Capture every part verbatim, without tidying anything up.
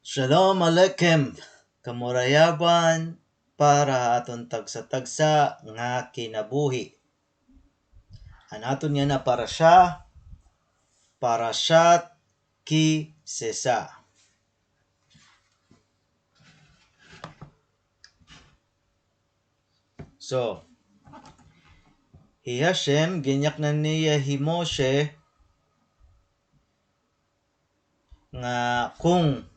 Shalom Aleichem! Kamurayawan para ha aton tagsa-tagsa nga kinabuhi. An aton yana parasha, Parashat Ki Sisa. So, hi Hashem, ginyaknan niya hi Moshe nga kung,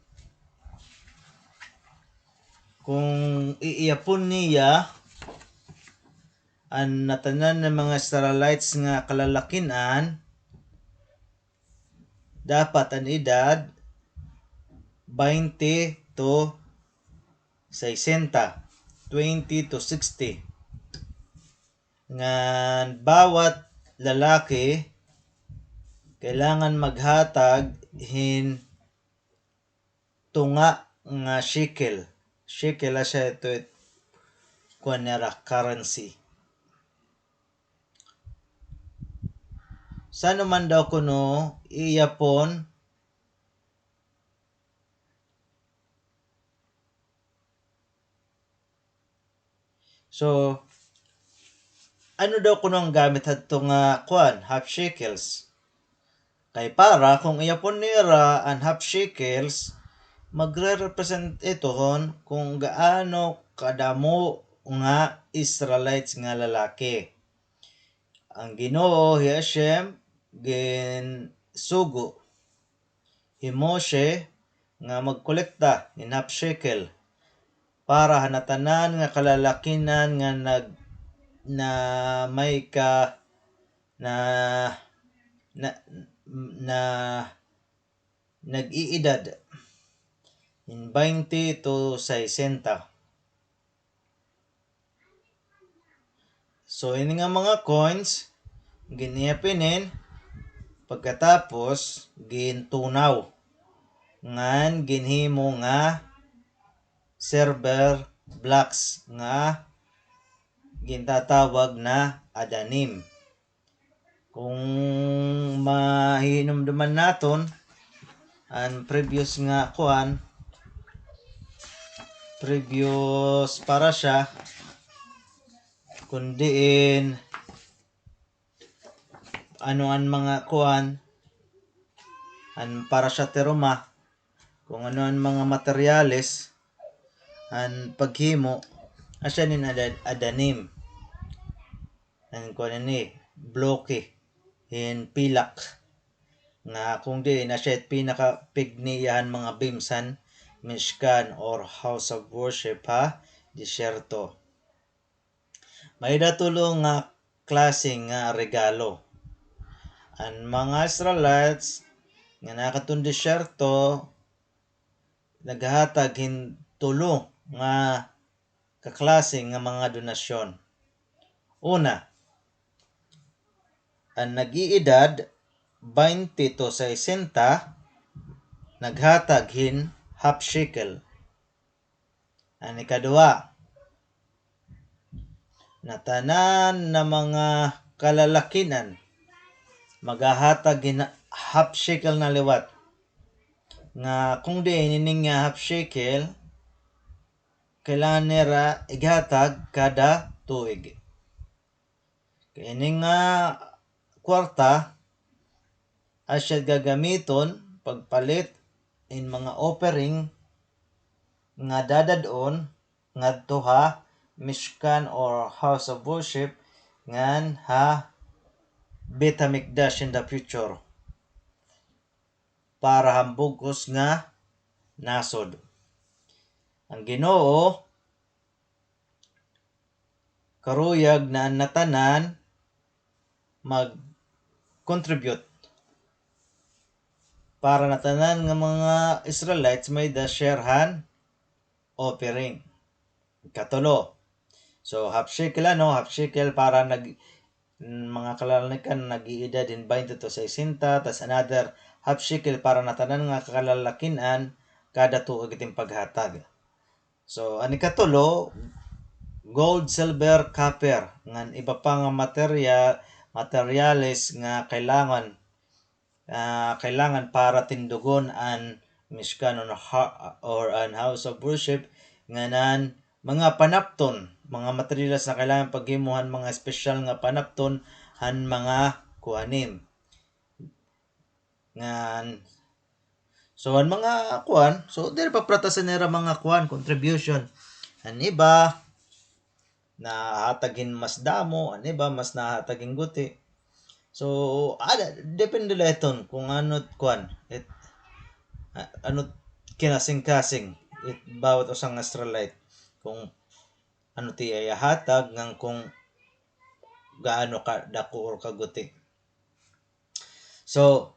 kung iiyapon niya an natanan nga mga Israelites nga kalalakin-an, dapat an edad baynte to sesenta, twenty to sixty. Ngan bawat lalaki kailangan maghatag hin tunga nga shekel. Shekel asya ito it kuan nira, currency. San-o man daw kuno iiyapon. So, ano daw kuno an gamit hadto nga kuan, half shekels? Kay para kung iiyapon nira an half shekels, magre-represent ito hon kung gaano kadamo nga Israelites nga lalaki. An Ginoo, hi Hashem, ginsugo hi Moshe nga magkolekta hin half shekel para ha natanan nga kalalakin-an nga nag-, na may ka-, na, na, na nag-iidad hin baynte to sesenta. So, ini nga mga coins, gin-iyap inin, pagkatapos, gintunaw. Ngan ginhimo nga silver blocks nga gintatawag na adanim. Kung mahihinumduman naton, an previous nga kuan, previous parasha, kun diin ano an mga kuan, an parasha teruma, kung ano an mga materyales, an paghimo, asya inin ada-, adanim. An kuan ini, bloke, hin pilak. Nga kung diin, asya it pinakapigni han mga beams han Mishkan or house of worship ha disyerto. May-ada tulo nga klase nga regalo. An mga Israelites nga nakadto han disyerto, naghatag hin tulo nga kaklase nga mga donasyon. Una, an nag-iidad baynte to sesenta, naghatag hin half shekel. An ikaduha, natanan na mga kalalakin-an maghahatag hin half shekel na liwat. Nga kung diin ini nga half shekel, kailangan nira ighatag kada tuig. Kay ini nga kwarta, asya gagamiton pagpalit hin mga offering nga dadad-on ngadto ha Mishkan or house of worship ngan ha Beit Hamikdash in the future para han bug-os nga nasod. An Ginoo, karuyag na an natanan mag-contribute para natanan nga mga Israelites may-ada share han offering. Ikatulo. So, half shekel, ano, half shekel para nag-, mga kalalakin-an nag-iidad hin baynte to sesenta, tas another half shekel para natanan nga kalalakin-an kada tuig it im paghatag. So, an ikatulo, gold, silver, copper, ngan iba pa nga material, materyales nga kailangan, ah, kailangan para tindugon an Mishkan or ha-, or an house of worship, ngan an mga panapton, mga materials na kailangan paghimo han mga espesyal nga panapton han mga kohanim. Ngan, so, an mga kuan, so, diri paparatasan nira mga kuan, contribution. An iba, nahatag hin mas damo, an iba, mas nahatag hin guti. So, ada, depende la iton kung ano, kuan, it, a-, ano, kinasingkasing, it, bawat usa nga Israelite. Kung ano it iya ihatag, ngan kung gaano kadako or kaguti. So,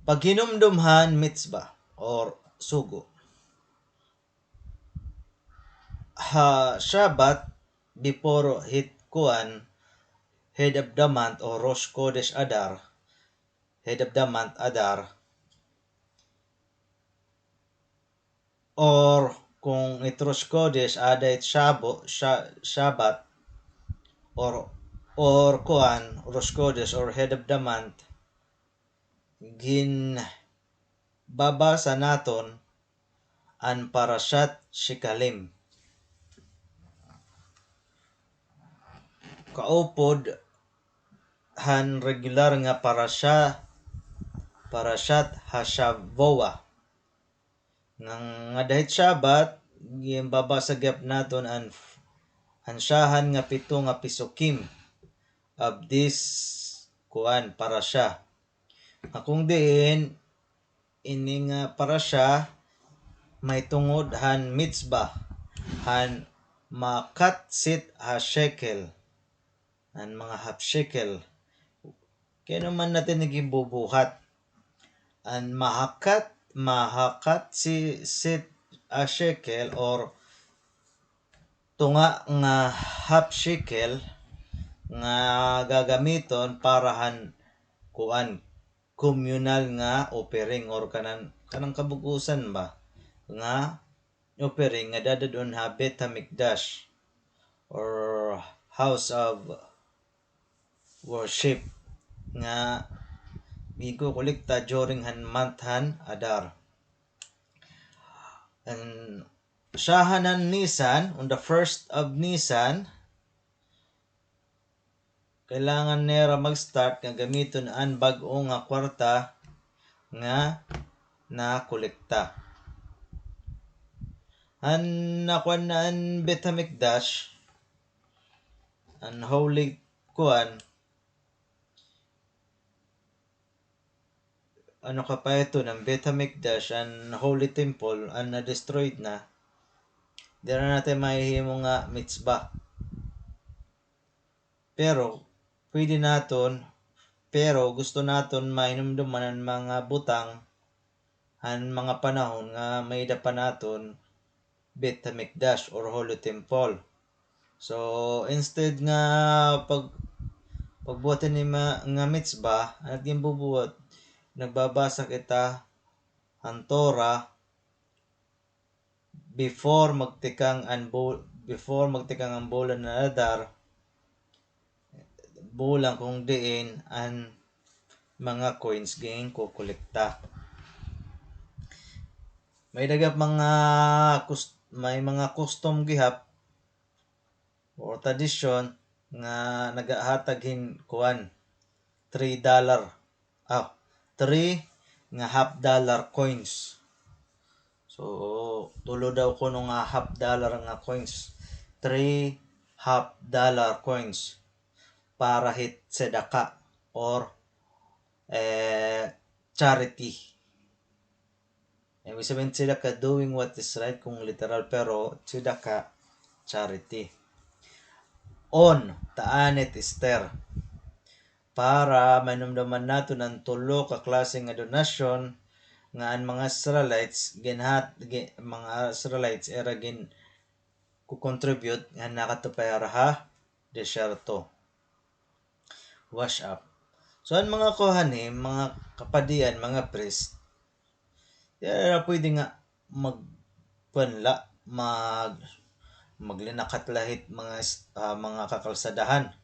paghinumdom han mitzvah or sugo. Ha Shabbat, before hit kuan, head of the month or Rosh Chodesh Adar, head of the month Adar, or kung it Rosh Chodesh, ada it Shabo-, Sha-, Shabbat, or, or kuan, Rosh Chodesh, or head of the month, ginbabasa naton an Parashat Shekalim. Kaupod han regular nga parasha, Parashat Hashavua. Ngan ngada hit Shabbat, ginbabasa gihap naton an, an syahan nga pito nga pisukim of this, kuan, parasha. Nga kung diin, ini nga parasha, mahitungod han mitzvah, han makatsit hashekel. An mga half shekel. Kay ano man naton ini ginbubuhat. An mahakat, mahakat si, sit a shekel or tunga nga half shekel nga gagamiton para han kuan, communal nga offering or kanan, kanang kabug-osan ba nga offering nga dadad-on ha Beit Hamikdash or house of worship nga ginkukolekta during han month han Adar. An syahan han Nisan, on the first of Nisan, kailangan nira mag-start nga gamiton an bag-o nga kwarta nga nakolekta. An nakuan na an Beit Hamikdash, an holy kuan, ano ka pa ito, an Beit Hamikdash, an holy temple, an na-destroyed na, diri na naton mahihimo nga mitzvah. Pero, pwede naton, pero gusto naton mahinumduman an mga butang, an mga panahon nga may-ada pa naton Beit Hamikdash or Holy Temple. So, instead nga pag-, pagbuhat ini ma-, nga mitzvah, an aton ginbubuhat, nagbabasa kita han Torah, before magtikang an bu-, before magtikang an bulan han Adar, bulan kung diin an mga coins ginkukolekta. May-ada gihap mga kus-, may mga custom gihap or tradisyon nga nagahatag hin kuan, three dollar. Ah, three nga half dollar coins. So, tulo daw kuno nga half dollar nga coins. Three half dollar coins para hit tzedakah or, eh, charity. Ibig sabihin, tzedakah, doing what is right, kung literal, pero tzedakah, charity. On, Ta'anit Esther. Para mahinumduman naton an tulo ka klase nga donasyon nga an mga Israelites ginhat-, gi-, mga Israelites ira gin-, ko-contribute nga nakatupay hira ha disyerto. Wash up. So, an mga kohanim, mga kapadian, mga priest, diri la pwede nga mag-, kuan la, mag-, maglinakat la hit mga is-, ah, mga kakalsadahan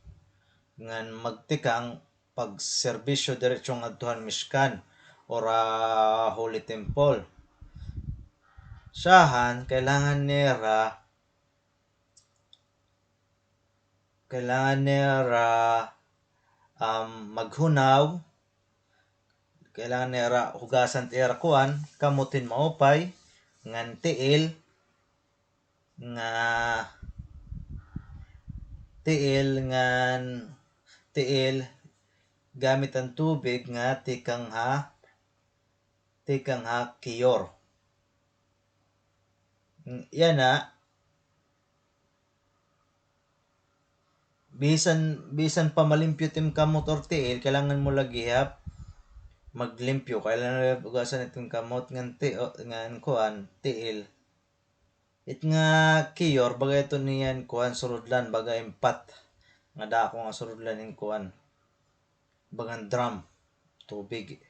ngan magtikang pagserbisyo diretso ngadto han Mishkan or, ah, Holy Temple. Syahan, kailangan nira, kailangan nira, um, maghunaw, kailangan nira hugasan it ira kuan, kamot hin maupay, ngan tiil, nga tiil ngan tiil gamit an tubig nga tikang ha, tikang ha kiyor. Yana, bisan, bisan pa malimpyo it im kamot or tiil, kailangan mo la gihap maglimpyo. Kailangan mo la hugasan it im kamot ngan ti-, o, ngan kuan, tiil. It nga kiyor, baga ito niyan kuan, surudlan, baga impat. Nga dako nga surudlan in kuan. Baga drum, tubig.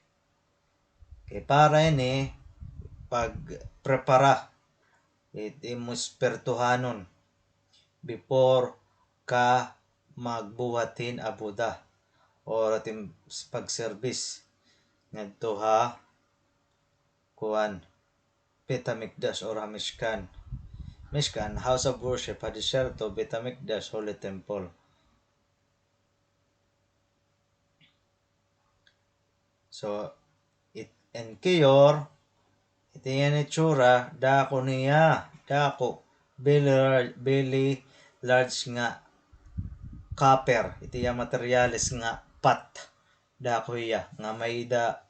Kay para ini pagprepara it imo espirituhanon before ka magbuhat hin abuda or it im pagserbis ngadto ha kuan, Beit Hamikdash or ha Mishkan. Mishkan, house of worship, ha disyerto, Beit Hamikdash, holy temple. So, it, in kiyor, it iya itsura, dako niya, dako, very, very large nga copper, it iya materyales nga pot, dako hiya, nga may-ada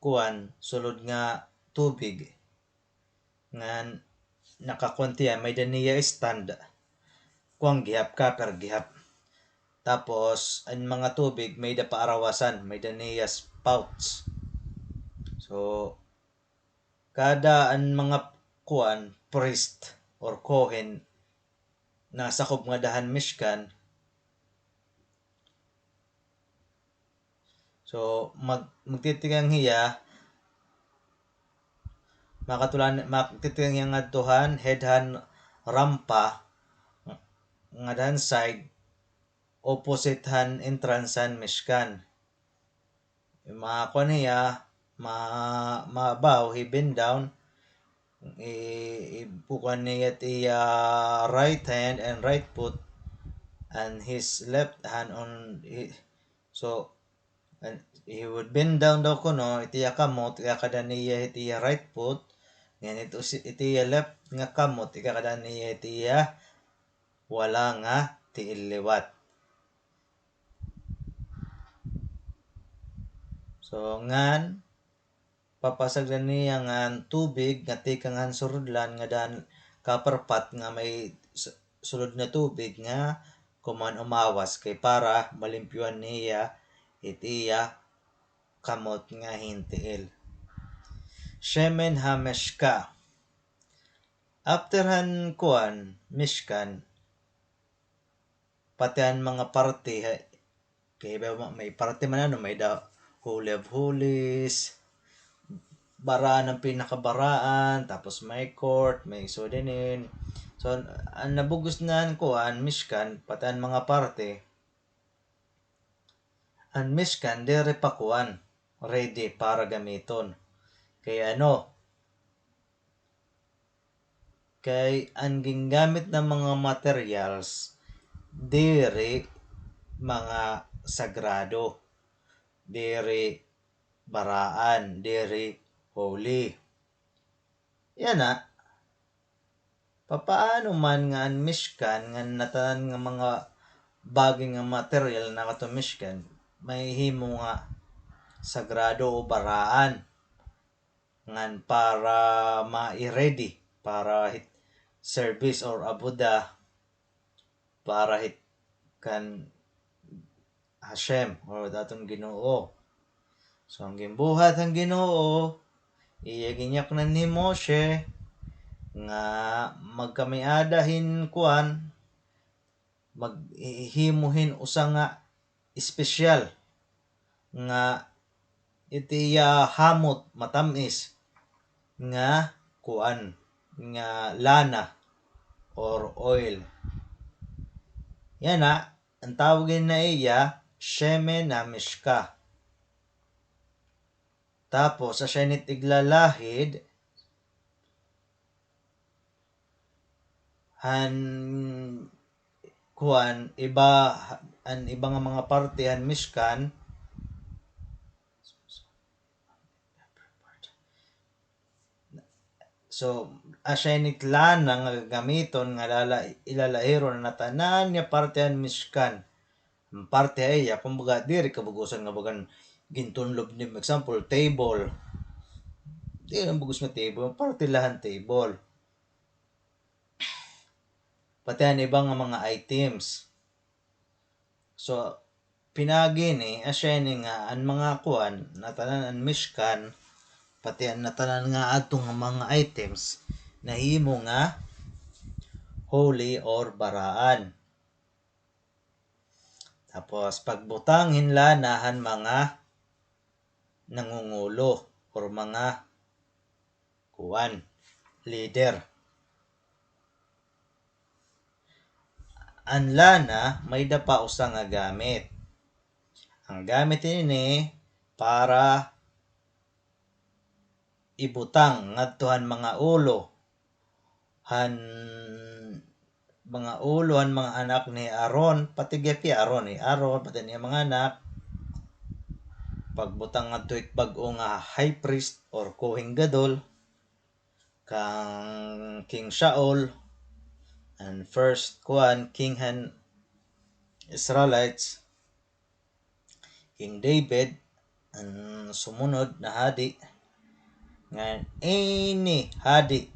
kuan, sulod nga tubig. Ngan nakakuan tiya, may-ada niya stand. Kuan gihap, copper gihap. Tapos, an mga tubig, may-ada paarawasan, may-ada niya spouts. So, kada an mga kuan, priest or kohen, nasakob ngada han Mishkan. So, mag-, magtitikang hiya, makatulan, magtitikang hiya ngadto han head han rampa, ngada han side, opposite han entrance han Mishkan. Makuan hiya, ma-, mabaw, he bend down, i-, ipukuan niya it iya right hand and right foot, and his left hand on, he, so, and he would bend down daw kuno, it iya kamot, ikakada niya it iya right foot, ngan it usi-, it iya left nga kamot, ikakada niya it iya wala nga tiil liwat. So, ngan, papasagdan niya ngan tubig nga tikang han surudlan ngada han copper pot nga may su-, sulod nga tubig nga kuman umawas kay para malimpyuhan niya it iya kamot nga hin tiil. Shemen ha Mishka. After han kuan, Mishkan, pati an mga parte, ha, kay iba ma-, may parte man ano, may-ada Holy of Holies, baraan an pinakabaraan, tapos may court, may sudinin. So, an, an nabug-os na an kuan, Mishkan, pati an mga parte, an Mishkan, diri pa kuan, ready para gamiton. Kay ano, Kay an gingamit na mga materials, diri mga sagrado, diri baraan, diri holy. Yana, papaano man nga an Mishkan, nga natanan nga mga bagay nga material na kato Mishkan, mahihimo nga sagrado o baraan? Ngan para ma-ready para hit service or abuda para hit kan Hashem or aton Ginoo. So, an ginbuhat han Ginoo, iya ginyaknan ni Moshe nga magkamiada hin kuan, maghimo hin usa nga espesyal nga it iya hamot matam-is nga kuan, nga lana or oil. Yana, an tawag na iya, shemen hamishka. Tapos, asya ini it iglalahid, an kuan, iba, an iba nga mga parte han Mishkan. So, asya ini it lana nga gagamiton nga lala-, ilalahiron an tanan nga parte han Mishkan. An parte ha iya, kumbaga, diri kabug-osan nga bagan gintunlob ni, example, table. Diri an bug-os nga table, parte la han table. Pati an iba nga mga items. So, pinaagi ini, asya ini nga an mga kuan, natanan an Mishkan, pati an natanan nga adto nga mga items, nahimo nga holy or baraan. Tapos, pagbutang hin lana han mga nangungulo or mga kuan, leader. An lana, may-ada pa usa nga gamit. An gamit ini para ibutang ngadto han mga ulo han mga ulo han mga anak ni Aaron, pati gihap hi Aaron, hi Aaron, pati an iya mga anak, pagbutang ngadto hit bag-o nga high priest or Kohen Gadol, kang King Shaul, an first kuan, king han Israelites, King David, an sumunod na hadi, ngan any hadi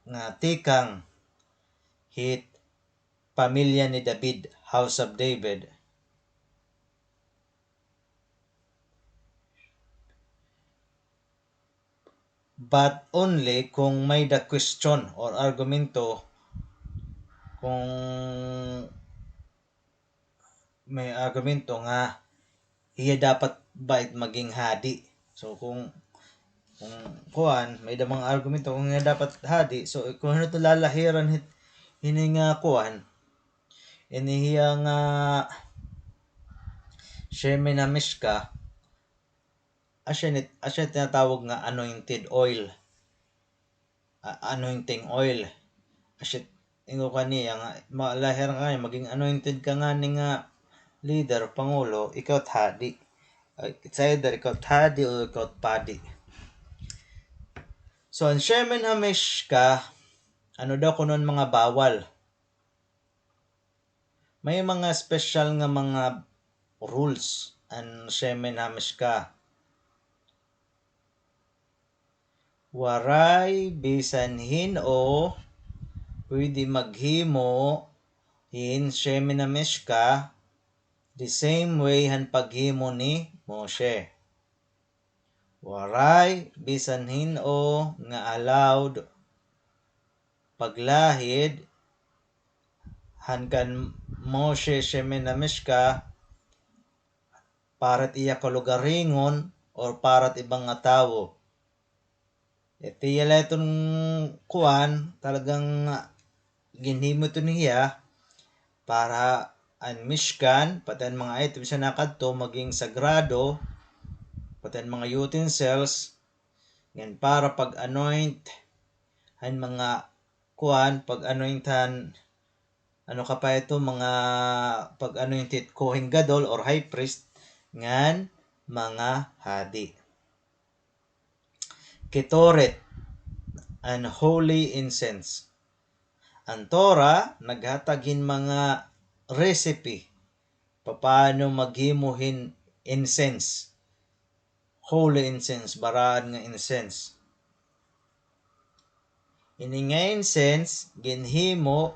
nga tikang hit pamilya ni David, House of David. But only kung may-ada question or argumento, kung may argumento nga hiya dapat ba it maging hadi. So, kung, kung kuan, may-ada mga argumento kung hiya dapat hadi. So, kung ano to lalahiran hit, hini nga kuan, ini hiya nga Shemen HaMishka, asya ini, asya tinatawag nga anointed oil. A-, anointing oil. Asya, ingon ko kaniya nga, malahir ka, maging anointed ka ngani nga leader, pangulo, ikaw it hadi. Ay, it's either ikaw it hadi o ikaw it padi. So, an Shemen HaMishka, ano daw kuno an mga bawal? May mga special nga mga rules an Shemen HaMishka. Waray bisan hin-o pwede maghimo hin Shemen HaMishka the same way han paghimo ni Moshe. Waray bisan hin-o nga allowed paglahid han kan Moshe Shemen HaMishka para it iya kalugaringon or para it iba nga tawo. It iya la iton kuan, talagang ginhimo ito ni hiya para an Mishkan, pati an mga items nga nakadto, maging sagrado, pati an mga utensils, ngan para pag-anoint han mga kuan, pag-anoint han, ano ka pa ito, mga pag-anoint hit Kohen Gadol or high priest, ngan mga hadi. Ketoret, an holy incense. An Torah naghatag hin mga recipe papaano maghimo hin incense, holy incense, baraan nga incense. Ini nga incense ginhimo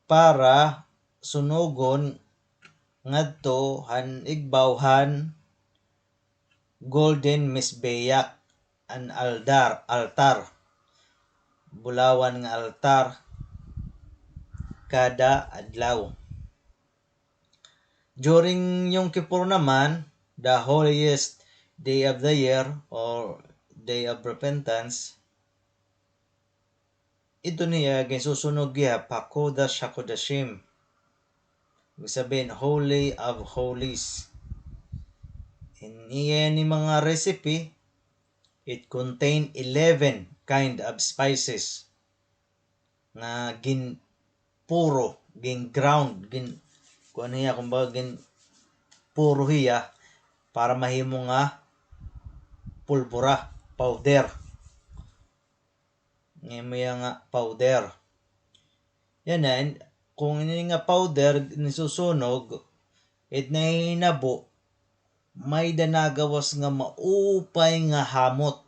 para sunugon ngadto han igbaw han golden mizbeach, an aldar, altar, bulawan nga altar, kada adlaw. During Yom Kippur naman, the holiest day of the year or day of repentance, ito niya ginsusunog gihap ha Kodesh HaKodashim. Ibig sabihin, Holy of Holies. Ini iya ni mga recipe, It contain eleven kind of spices nga ginpuro, gin-ground, gin-, kuan hiya, kumbaga, ginpuro hiya para mahimo nga pulbura, powder. Mahimo hiya nga powder. Yana, in-, kung ini nga powder nisusunog, it nahihinabo, may-ada nagawas nga maupay nga hamot.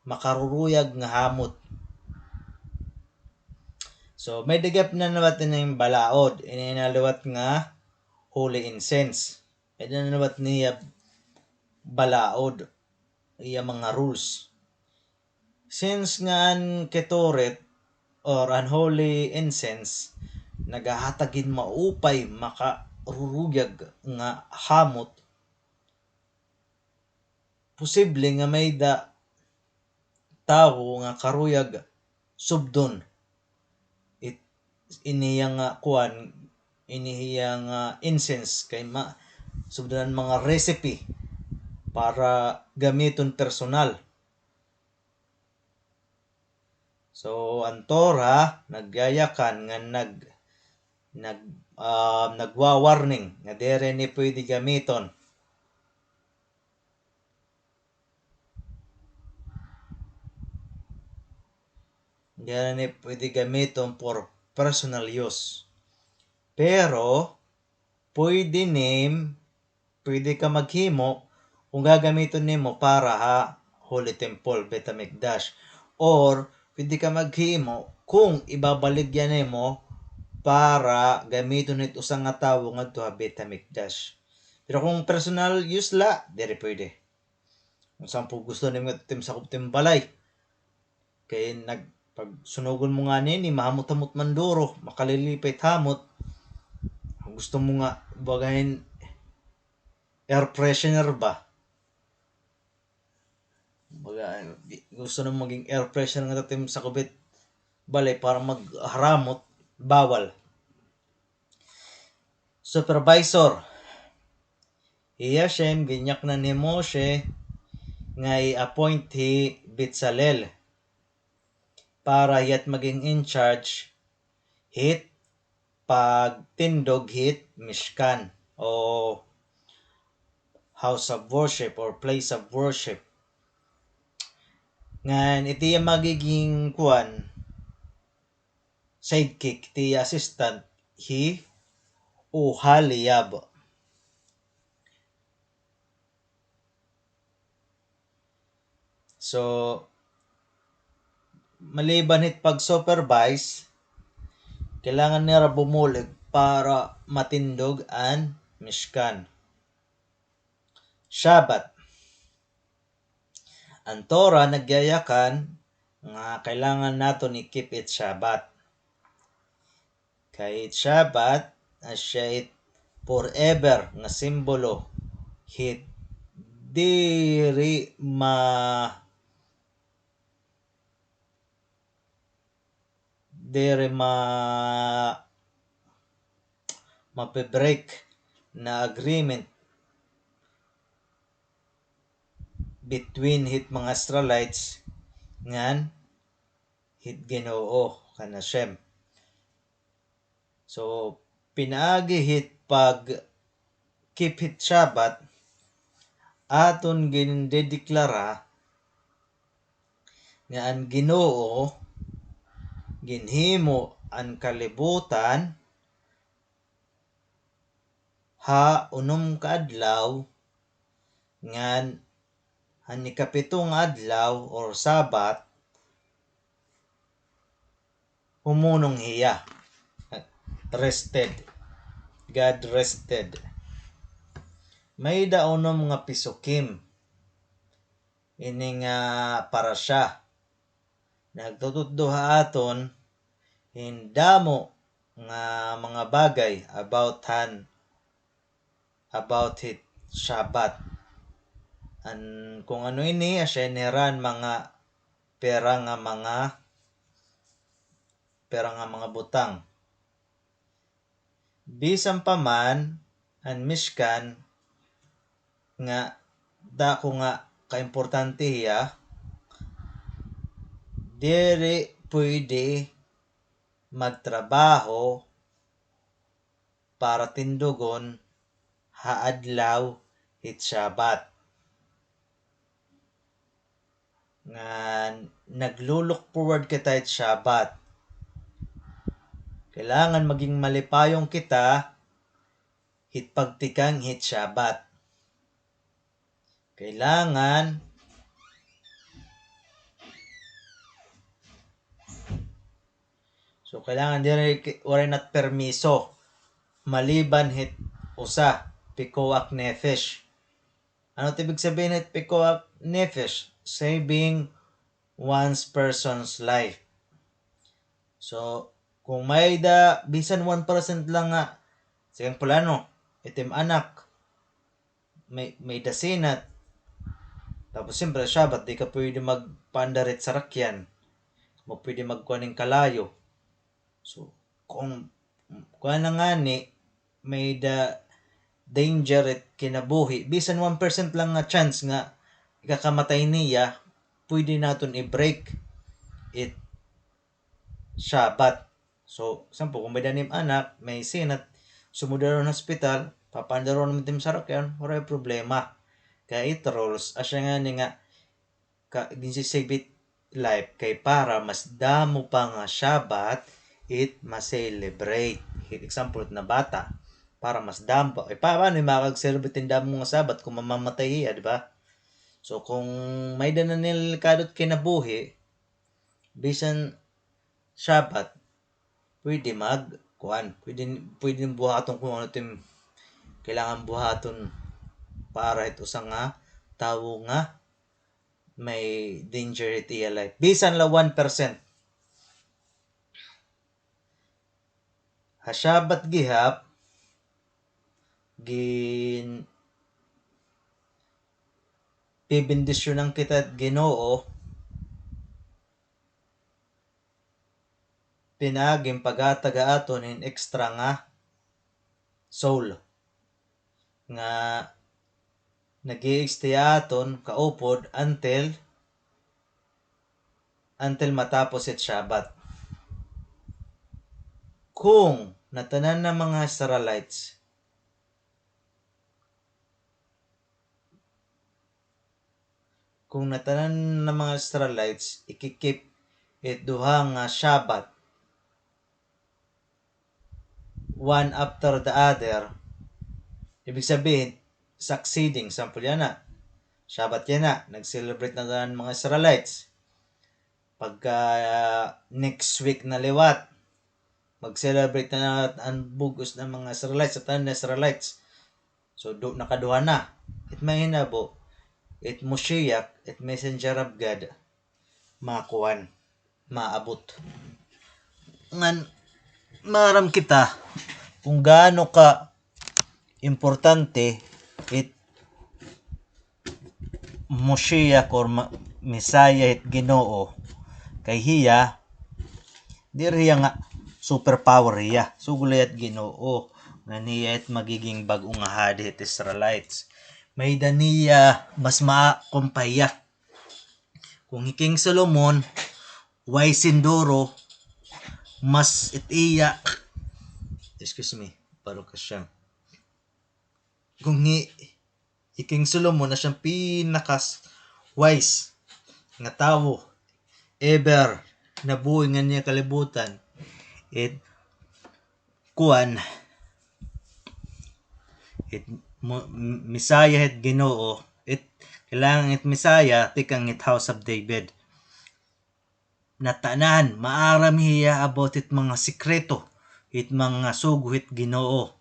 Makaruruyag nga hamot. So, may-ada gihap na liwat ini nga balaod, ini na liwat nga holy incense. May-ada na liwat niya balaod, iya mga rules. Since nga an Ketoret or an holy incense nagahatag hin maupay, makaruruyag nga hamot, posible nga may-ada tawo nga karuyag subdon it-, ini hiya nga kuan, ini hiya nga incense kay ma-, subdon an mga recipe para gamiton personal. So, an Torah nagyayakan nga nag-, nag-, ah, nagwa-warning nga diri ni pwede gamiton. Diri ni pwede gamiton for personal use. Pero, pwede nim-, pwede ka maghimo kung gagamiton nimo para ha Holy Temple, Beit Hamikdash. Or, pwede ka maghimo kung ibabaligya nimo para gamiton hit usa nga tawo ngadto ha Beit Hamikdash. Pero kung personal use la, diri pwede. Unsa po gusto nimo nga tim sakop tim balay? Kay nag-, pag sunugon mo ngani ini, mahamot-hamot man duro, makalilipay it hamot. Gusto mo nga, baga hin air freshener ba? Baga, gusto na maging air freshener nga tim sakop it balay para magharamot, bawal. Supervisor. Hi Hashem, ginyaknan hi Moshe nga i-appoint hi Bezalel para hiya it maging in charge hit pagtindog hit Mishkan o house of worship or place of worship. Ngan it iya magiging kuan, sidekick, it iya assistant, hi Oholiab. So, maliban hit pag-supervise, kailangan nira bumulig para matindog an Mishkan. Shabbat. An Torah nagyayakan nga kailangan naton i-keep it Shabbat. Kay it Shabbat, asya it forever nga simbolo hit diri ma-, diri ma-, mape-break na agreement between hit mga Israelites ngan hit Ginoo, kan Hashem. So, pinaagi hit pag-keep hit Shabbat, aton gindedeklara nga an Ginoo ginhimo an kalibutan ha unom ka adlaw, ngan han ikapito nga adlaw or Sabbath, humunong hiya. Rested. God rested. May-ada unom nga pisukim ini nga parasha. Nagtututdo ha aton hin damo nga mga bagay about han, about hit Shabbat. An, kung ano ini, asya ini hira an mga pira nga mga, pira nga mga butang. Bisan pa man an Mishkan nga dako nga kaimportante hiya, diri pwede magtrabaho para tindugon ha adlaw hit Shabbat. Ngan naglo-look forward kita hit Shabbat. Kailangan maging malipayon kita hit pagtikang hit Shabbat. Kailangan, so, kailangan diri ki-, waray nat permiso maliban hit usa, pikuach nefesh. Ano it ibig sabihin hit pikuach nefesh? Saving one's person's life. So, kung may-ada bisan one percent lang nga, sige, pulano, it im anak, may, may-ada sinat. Tapos, siyempre, Shabbat, di ka pwede magpaandar hit sarakyan. Di ka pwede magkuan hin kalayo. So, kung, kuan na ngani, may-ada danger it kinabuhi. Bisan one percent lang nga chance nga ikakamatay niya, pwede naton i-break it Shabbat. So, example, kung may-ada nim anak, may sinat, sumud ha hospital, papaandaron naman tim sarakyan, waray problema. Kay it rules, asya ngani nga, ka, ginsi-save it life, kay para mas damo pa nga Shabbat, it ma-celebrate. Example, it na bata, para mas damo pa. Eh, pa-, paano makag-celebrate hin damo nga Shabbat kung mamamatay hiya, di ba? So, kung may-ada na delikado it kinabuhi, bisan Shabbat, pwede mag-, kuan, pwede, pwede buhaton kung ano it im kailangan buhaton para hit usa nga tawo nga may danger hit iya life. Bisan la one percent. Ha Shabbat gihap, gin-, bibendisyonan kita hit Ginoo, pinaagi hin paghatag ha aton hin extra nga soul nga nag-i-stay ha aton kaupod until, until matapos it Shabbat. Kung natanan na mga Israelites, kung natanan na mga Israelites, ikikip it duha nga Shabbat, one after the other, ibig sabihin, succeeding, sample yana, Shabbat yana, nag-celebrate na an mga Israelites. Pagka, ah, next week na liwat, mag-celebrate na an bug-os nga mga Israelites, an tanan nga Israelites. So, du-, nakaduha na. It mahinabo, it Moshiach, it messenger of God, makuan, maabot. Ngan, maaram kita kung gaano ka importante it Moshiach or ma-, Messiah it Ginoo. Kay hiya, diri hiya nga superpower hiya. Sugad la it Ginoo. Ngan hiya it magiging bag-o nga hadi hit Israelites. May-ada niya mas maakumpaya. Kung hi King Solomon, wise hin duro, mas it iya, excuse me, paro ka siya. Kung hi, hi King Solomon asya an pinakas wise nga tawo ever nabuhi ngan iya kalibutan, it kuan, it mo-, m-, Messiah, it Ginoo, it, kailangan it Messiah, tikang it House of David. Natanan, maaram hiya about it mga sikreto, it mga sugo hit Ginoo.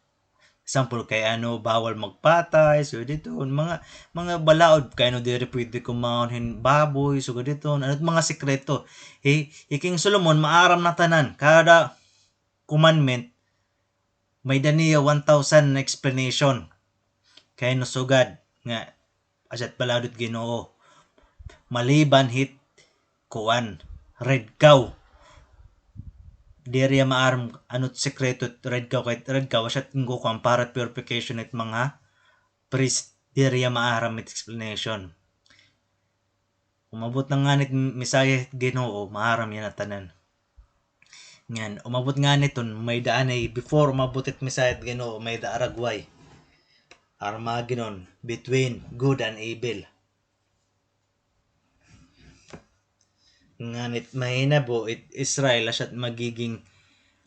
Example, kay ano, bawal magpatay, so dito, mga, mga balaod, kay ano, diri pwede kumaon hin baboy, so dito, ano, mga sikreto. Hi, hi King Solomon, maaram na tanan, kada commandment, may-ada niya one thousand explanation. Kay nasugad nga, asya it balaod it Ginoo. Maliban hit kuan, red cow. Diri hiya maaram ano it sikreto it red cow, kay red cow, asya it ginkukuan para purification it mga priest, diri hiya maaram it explanation. Umabot na ngani it Messiah it Ginoo, maaram yana tanan. Ngan, umabot ngani iton, may-ada anay, before umabot it Messiah it Ginoo, may-ada aragway. Armageddon, between good and evil. Ngan it mahinabo, it Israel, asya it magiging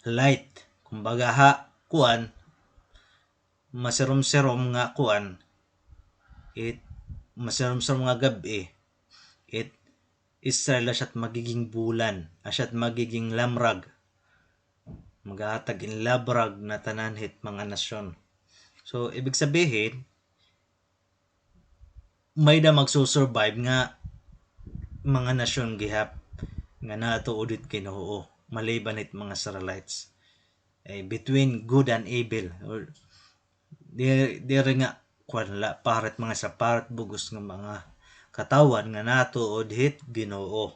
light. Kumbaga ha, kuan, masirom-sirom nga kuan, it masirom-sirom nga gab-i, it Israel asya it magiging bulan, asya it magiging lamrag. Maghahatag hin lamrag na tanan hit mga nasyon. So, ibig sabihin, may-ada magsusurvive nga mga nasyon gihap nga natuod hit Ginoo, maliban hit mga Israelites. Eh, between good and evil. Or, di, diri nga, kuan la, parit mga sa parit bug-os nga mga katawhan nga natuod hit Ginoo.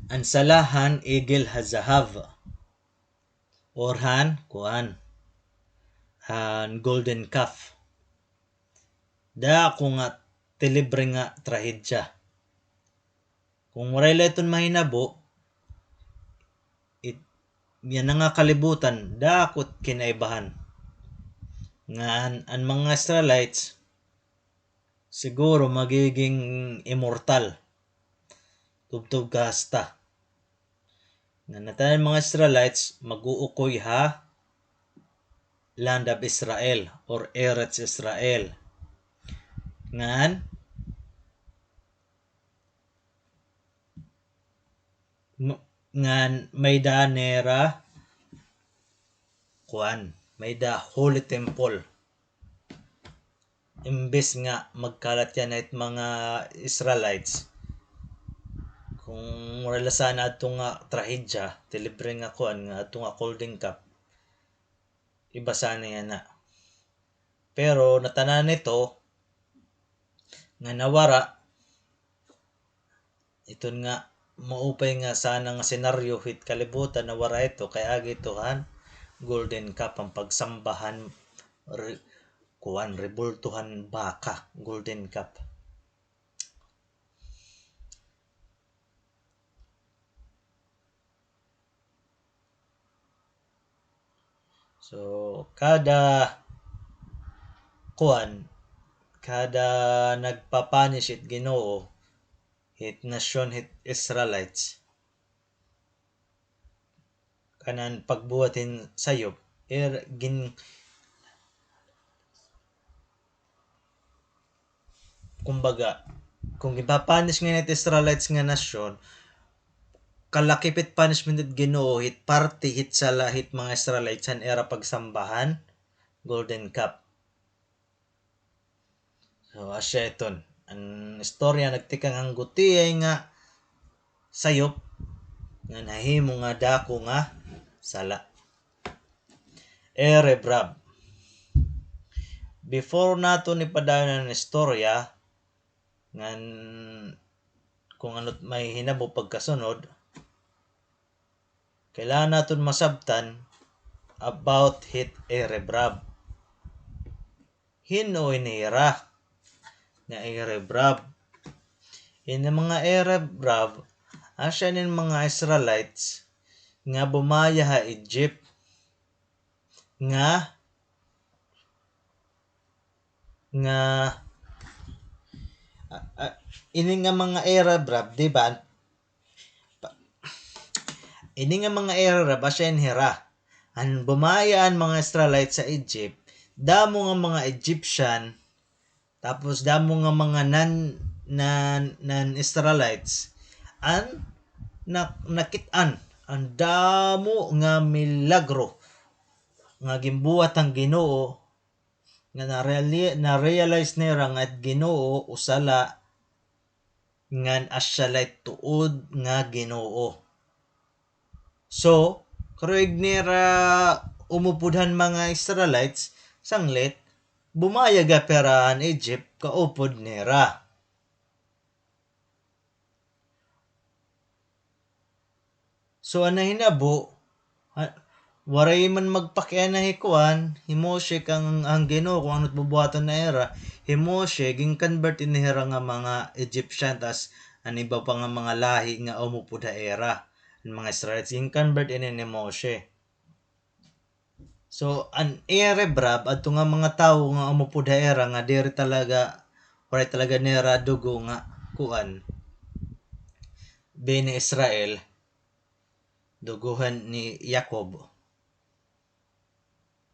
An sala han Egel HaZahav. Or han, kuan, han golden calf. Dako nga tilibre nga trahedya. Kon waray la iton mahinabo, it, yana nga kalibutan, dako it kinaibahan. Ngan an mga Israelites, siguro magiging immortal. Tubtob kahasta. Ngan an tanan mga Israelites mag-uukoy ha land of Israel or Eretz Israel. Ngan, m-, ngan may-ada nira, kuan, may-ada holy temple. Imbes nga magkalat yana it mga Israelites, kon waray la sana adto nga trahedya, tilibre nga kuan, nga adto nga golden calf, iba sana yana. Pero natanan ito nga nawara, iton nga maupay nga sana nga senaryo hit kalibutan, nawara ito kay agi ito han golden calf, an pagsamba han re-, kuan, rebulto han baka, golden calf. So, kada kuan, kada nagpa-punish it Ginoo, hit nasyon hit Israelites, kanan pagbuhat hin sayop, er, gin-, kumbaga, kon ginpa-punish ngani it Israelites nga nasyon, kalakip it punishment hit Ginoo, hit parte hit sala hit mga Israelites han ira pagsamba han golden calf. So, asya iton. An istorya nagtikang han gutiay nga sayop nga nahimo nga dako nga sala. Erev Rav. Before naton ipadayon an istorya, ngan kon ano it mahihinabo pagkasunod, kailangan naton masabtan about hit Erev Rav. Hin-o ini hira nga Erev Rav? Ini mga Erev Rav, asya ini mga Israelites nga bumaya ha Egypt, nga, nga, ah, ah, ini nga mga Erev Rav, di ba? Pa-, ini nga mga Erev Rav, asya ini hira. An bumaya an mga Israelites sa Egypt, damo nga mga Egyptian, tapos damo nga mga non, non, non-Israelites, an na-, nakit-an an damo nga milagro nga ginbuhat han Ginoo, nga na-reali-, na-realize nira nga it Ginoo usa la, ngan asya la it tuod nga Ginoo. So, karuyag nira umupod han mga Israelites, sanglit, bumaya gihap hira han Egypt, kaupod nira. So, an nahinabo, ha-, Waray man magpakiana hi kuan, hi Moshe kan, an Ginoo kon ano it bubuhaton na ira. Hi Moshe, gin-convert ini hira nga mga Egyptian, tas an iba pa nga mga lahi nga umupod ha ira. An mga Israelites, gin-convert ini ni Moshe. So, an ira, brab, adto nga mga tawo nga umupod ha ira nga diri talaga, waray talaga nira dugo nga kuan, Bnei Israel, dugo han ni Jacob.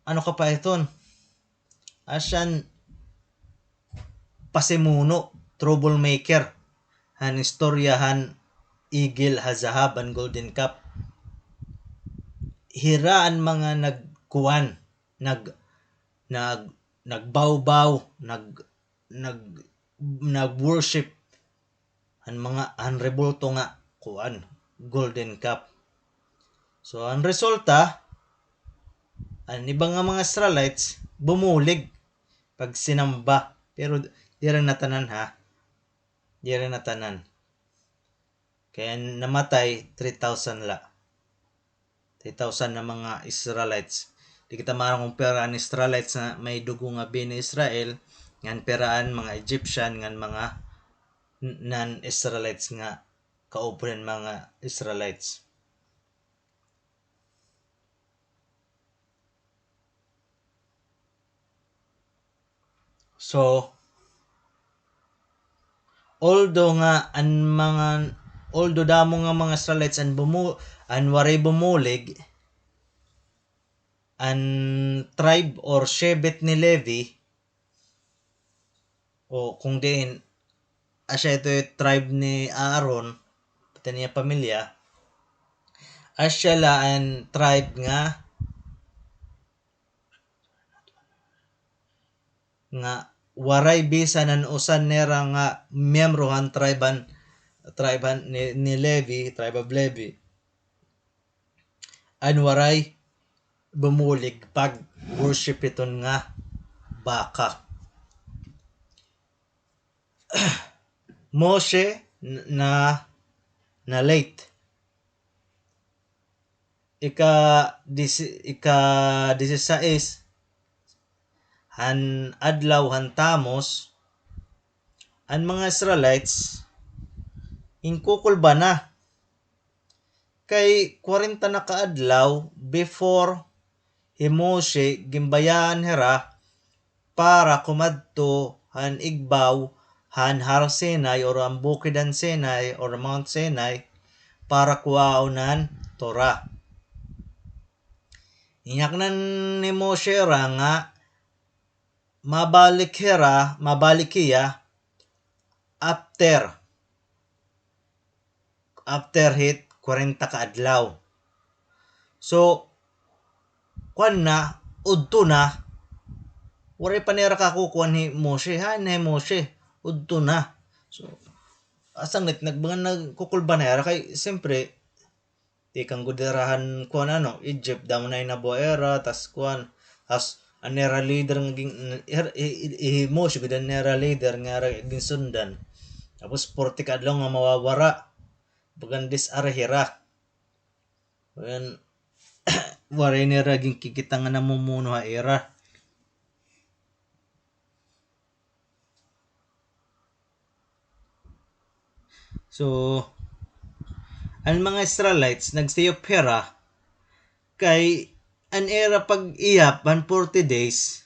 Ano ka pa iton? Asya an pasimuno, troublemaker, han istorya han Igel HaZahav, an Golden Calf. Hira an mga nagkuan, nag-, nag-, nagbawbaw, nag-, nag-, nag-worship han mga, han rebulto nga kuan, Golden Calf. So, an resulta, an iba nga mga Israelites, bumulig pagsinamba. Pero diri na tanan, ha? Diri na tanan. Kay namatay, three thousand la. Three thousand na mga Israelites. Di kita maaram kon pira an Israelites nga may dugo nga Bnei Israel, ngan pira an mga Egyptian, ngan mga n-, non-Israelites nga kaupod han mga Israelites. So, although nga an mga, although damo nga mga Israelites an bumu-, an waray bumulig, an tribe or shevet ni Levi, o kon diin, asya ito it tribe ni Aaron, pati an iya pamilya, asya la an tribe nga nga waray bisan an usa nira nga miyembro han tribe han, tribe han ni, ni Levi, tribe of Levi, an waray bumulig pag-worship hiton nga baka. Moshe n-, na, na-late. Ika-dise-, ika-disisais han adlaw han Tammuz, an mga Israelites, inkukulba na. Kay kwarenta na ka adlaw before hi Moshe, ginbayaan hira para kumadto han igbaw han Har Sinai or an bukid han Sinai or Mount Sinai para kuhaon an Torah. Inhaknan ni Moshe hira nga mabalik hira, mabalik hiya after, after hit kwarenta ka adlaw. So, kuan na, udto na, waray pa nira kakukuan hi Moshe, hain na hi Moshe, udto na. So, asang nit-, nagbangan nagkukulba na hira kay, siyempre, tikang gud hira han kuan, ano, Egypt, damo na inabuhi hira, tas kuan, tas an ira leader nga gin-, hi, hi, hi Moshe gud an ira leader nga ira ginsundan. Tapos, forty ka adlaw nga mawawara. Bagan dis-are hira. Wen, waray nira ginkikita nga namumuno ha ira. So, an mga Israelites nagsiyop hira kay an ira pag-iyap han forty days,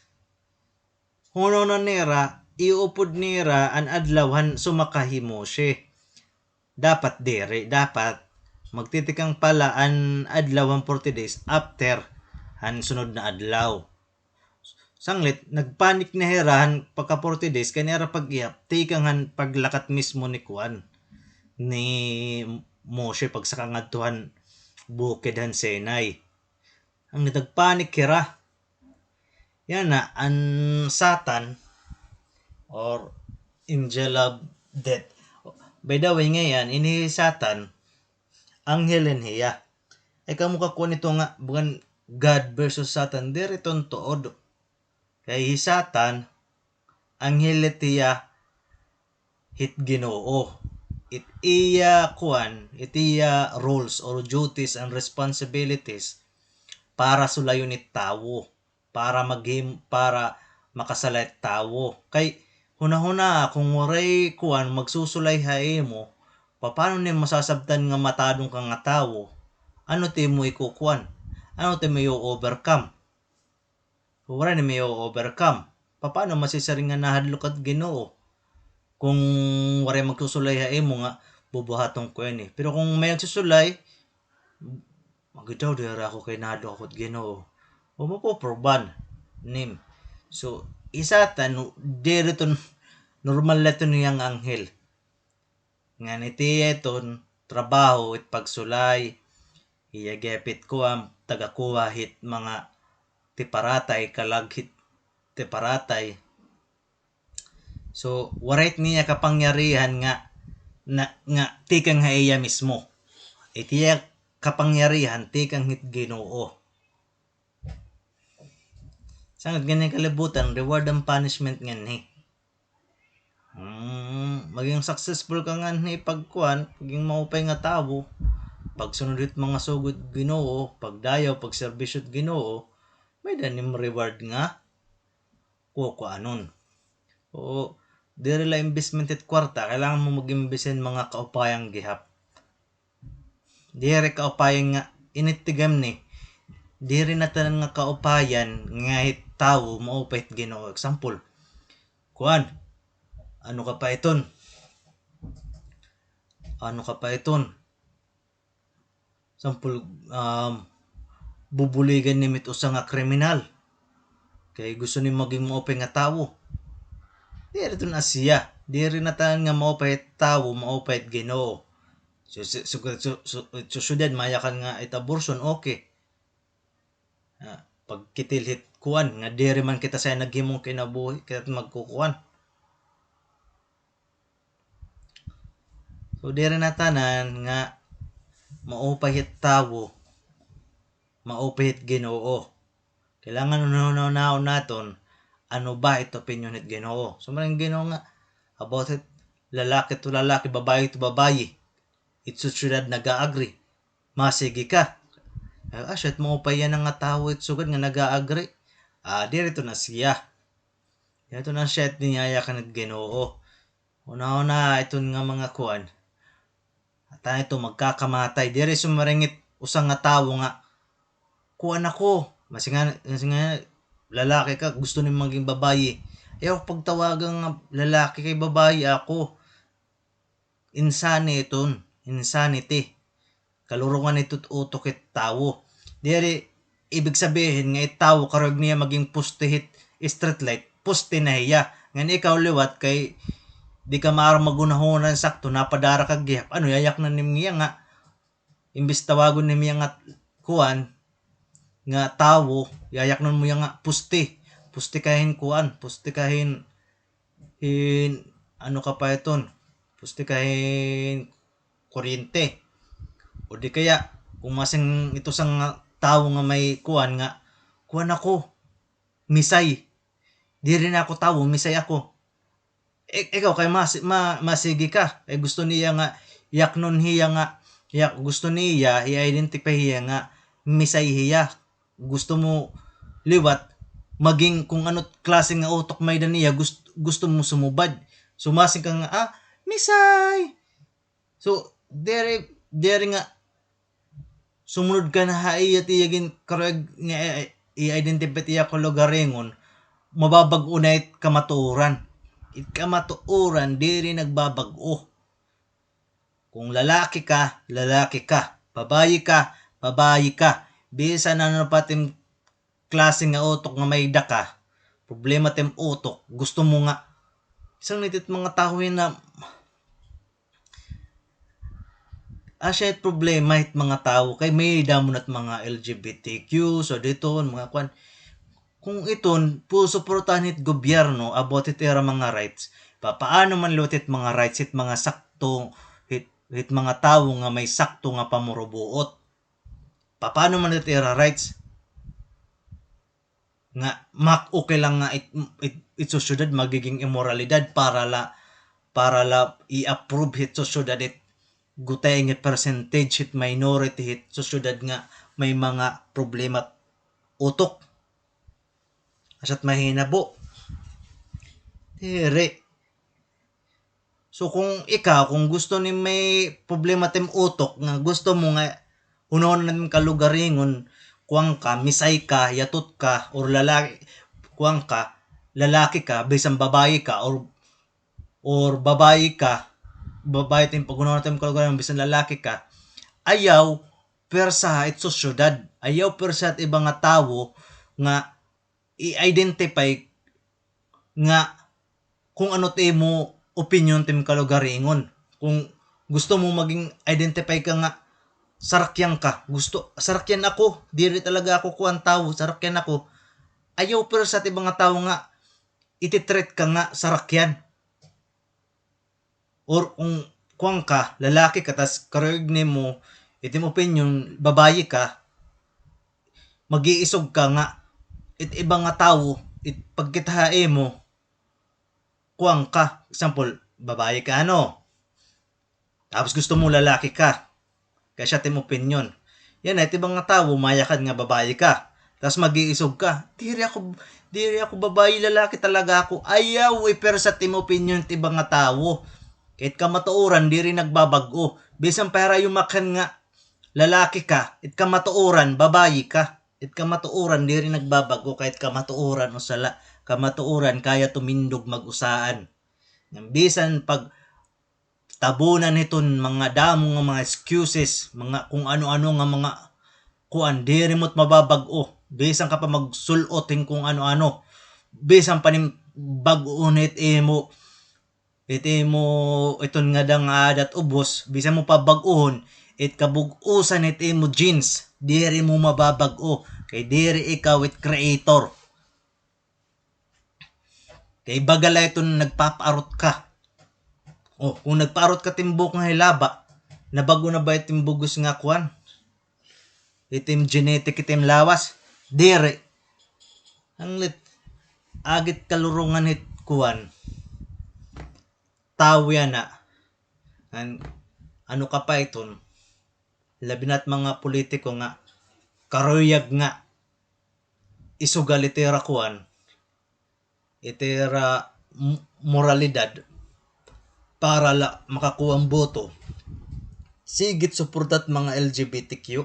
hunahunahon nira, iuupod nira an adlaw han sumaka hi Moshe. Dapat diri, dapat magtitikang pala an adlaw han forty days after han sunod na adlaw. Sanglit, nagpanik na hira han pagka forty days, kay an ira pag-iyap, tikang han paglakat mismo ni kuan, ni Moshe pagsaka ngadto han bukid han Sinai. An nagpanik hira. Yana, an Satan or angel of death. By the way, ngay-an, ini hi Satan, anghel ini hiya. Ay, kamo kakuan ito nga, bagan God versus Satan, diri iton tuod. Kay hi Satan, anghel it hiya hit Ginoo. It iya kuan, it iya roles or duties and responsibilities para sulayon it tawo, para maghim-, para makasulay it tawo. Kay hunahunaa, kon waray kuan, magsusulay ha imo, papaano nimo masasabtan nga matadong ka nga tawo? Ano it imo ikukuan? Ano it imo i-overcome? Waray nimo i-overcome. Papaano masisiring nga nahadlok ka hit Ginoo? Kon waray magsusulay ha imo nga bubuhaton ko ini. Pero kon may nagsusulay, magdaw diri ako kay nahadlok ako hit Ginoo. O, mapoproban nim. So, isa ta, no, diri iton normal la iton niya nga anghel. Ngan it iya iton trabaho it pagsulay, iya gihap it kuan, tagakuha hit mga tiparatay, kalag hit tiparatay. So, waray it niya kapangyarihan nga, na, nga tikang ha iya mismo. It iya kapangyarihan tikang hit Ginoo. Sanglit nganhi kalibutan, reward and punishment nganhi. Hmm, maging successful ka nganhi pagkuan, maging maupay nga tawo, pagsunod hit mga sugod Ginoo, pagdayaw, pagserbisyo hit Ginoo, may-ada nim reward nga kukuanon. O, diri la investment it kwarta, kailangan mo mag-invest hin mga kaupayan gihap. Diri kaupayan nga initigam ni. Diri na tanan nga kaupayan nga hit tawo maupay hit Ginoo. Example, kuan, ano ka pa iton? Ano ka pa iton? Example, um, bubuligan nimo it usa nga kriminal. Kay gusto nimo maging maupay nga tawo. Diri iton asya. Diri na tanan nga maupay it tawo, maupay it Ginoo. So, so, so, so, so, so, syudad, mayakan nga it abortion, okay. Ah, pagkitil hit kuan, nga diri man kita sa iya naghimong kinabuhi, kita magkukuan. So, diri na tanan nga maupay hit tawo, maupay hit Ginoo. Kailangan hunahunaon naton, ano ba it opinyon hit Ginoo. So, maring Ginoo nga, about it, lalaki to lalaki, babayi to babayi. It sosyedad nag-a-agree. Masigi ka. Ay, asya it maupay yana nga tawo it sugad nga nag-a-agree. Ah, diri iton asya. Diri iton asya it niyayakan hit Ginoo. Hunahunaa iton nga mga kuan. Ata ito magkakamatay. Diri sumaringit usa nga tawo nga, kuan ako. Masinga, masinga lalaki ka, gusto nimo maging babayi. Ayaw pagtawagan nga lalaki kay babayi ako. Insani iton, insanity. Kalurongan ito utok it tawo. Diri, ibig sabihin nga it tawo karuyag niya maging poste hit street light, poste na hiya. Ngan ikaw liwat kay di ka maaram maghunahuna hin sakto, napadara ka gihap. Ano, yayaknan nimo hiya nga, imbis tawagon nimo hiya nga kuan, nga tawo, yayaknan mo hiya nga poste. Poste ka hin kuan, poste ka hin hin, ano ka pa iton, poste ka hin kuryente. O di kaya, kung masing ito sa nga tawo nga may kuan nga, kuan ako, misay. Diri na ako tawo, misay ako. I-, ikaw kay mas-, ma-, masigi ka. Kay gusto niya nga, yaknon hiya nga, yak-, gusto niya, i-identify hiya nga, misay hiya. Gusto mo liwat, maging kung ano klase nga utok may-ada niya, gust-, gusto mo sumubad. So, masing ka nga, ah, misay! So, diri, diri nga, sumunod ka na ha iya, tiya gin-, karuyag nga, eh, i-identify iya kalugaringon, mababag-o na it kamatuoran. It kamatuoran, diri nagbabag-o. Kung lalaki ka, lalaki ka. Babayi ka, babayi ka. Bisan ano pa it im klase nga utok nga may-ada ka, problema it im utok, gusto mo nga, isang nitit mga tawo yana, asya it problema it mga tawo, kay may-ada man it mga L G B T Q, so didto, mga kuan. Kung iton, pu-, suportahan hit gobyerno about hit ira mga rights, papaano man liwat hit mga rights, hit mga sakto, hit, hit mga tawo nga may sakto nga pamurubuot? Papaano man it ira rights? Nga, mak-, okay lang nga it, it, it sosyedad magiging imoralidad para la, para la i-approve hit sosyedad it gutiay nga percentage hit minority hit sosyedad nga may mga problema utok. Asya it mahinabo. Diri. So, kung ikaw, kung gusto ni may problema tim utok, nga gusto mo nga hunahuna tim kalugaringon, kuan ka, misay ka, yatot ka, or lalaki, kuan ka, lalaki ka, bisan babayi ka, or, or babayi ka, babayi tim paghunahuna tim kalugaringon, bisan lalaki ka, ayaw pwersaha it sosyedad, ayaw pwersaha it iba nga tawo nga i-identify nga kung ano it imo opinyon tim kalugaringon. Kung gusto mo maging identify ka nga sarakyan ka, gusto, sarakyan ako, diri talaga ako kuan tawo, sarakyan ako. Ayaw pwersaha it iba nga tawo nga iti-treat ka nga sarakyan. Or kung kuan ka, lalaki ka, tas karuyag nimo, it im opinyon, babayi ka, mag-iisog ka nga, it iba nga tawo, it pagkita ha imo, kuan ka, example, babayi ka, ano? Tapos gusto mo lalaki ka. Kay asya it im opinyon. Yana, it iba nga tawo, mayakan nga babayi ka. Tas mag-iisog ka. Diri ako, diri ako babayi, lalaki talaga ako. Ayaw ipwersa it im opinyon it iba nga tawo. Kay it kamatuoran, diri nagbabag-o. Bisan pa hira yumakhan nga lalaki ka, it kamatuoran, babayi ka. It kamatuoran, diri nagbabag-o. Kay it kamatuoran, usa la. Kamatuoran, kaya tumindog, mag-usaan. Bisan pag tabunan hiton mga damo nga mga excuses, mga kung ano-ano nga mga kuan, diri mo it mababag-o. Bisan ka pa magsul-ot hin kung ano-ano. Bisan pa nim bag-ohon it imo, it imo, iton ngada nga adat ubos, bisan mo pa bag-ohon, it kabug-osan it imo genes, diri mo mababag-o. Kay diri ikaw it creator. Kay baga la iton nagpapaarot ka. O, kung nagpaarot ka tim buhok nga hilaba, nabag-o na ba it im bug-os nga kuan? It im genetic, it im lawas? Diri. Hanglit, agi it kalurongan hit kuan. Tawo yana. An, ano ka pa iton? Labi na it mga politiko nga karuyag nga isugal it ira kuan, it ira m-, moralidad para la makakuha hin boto. Sige it suporta it mga L G B T Q.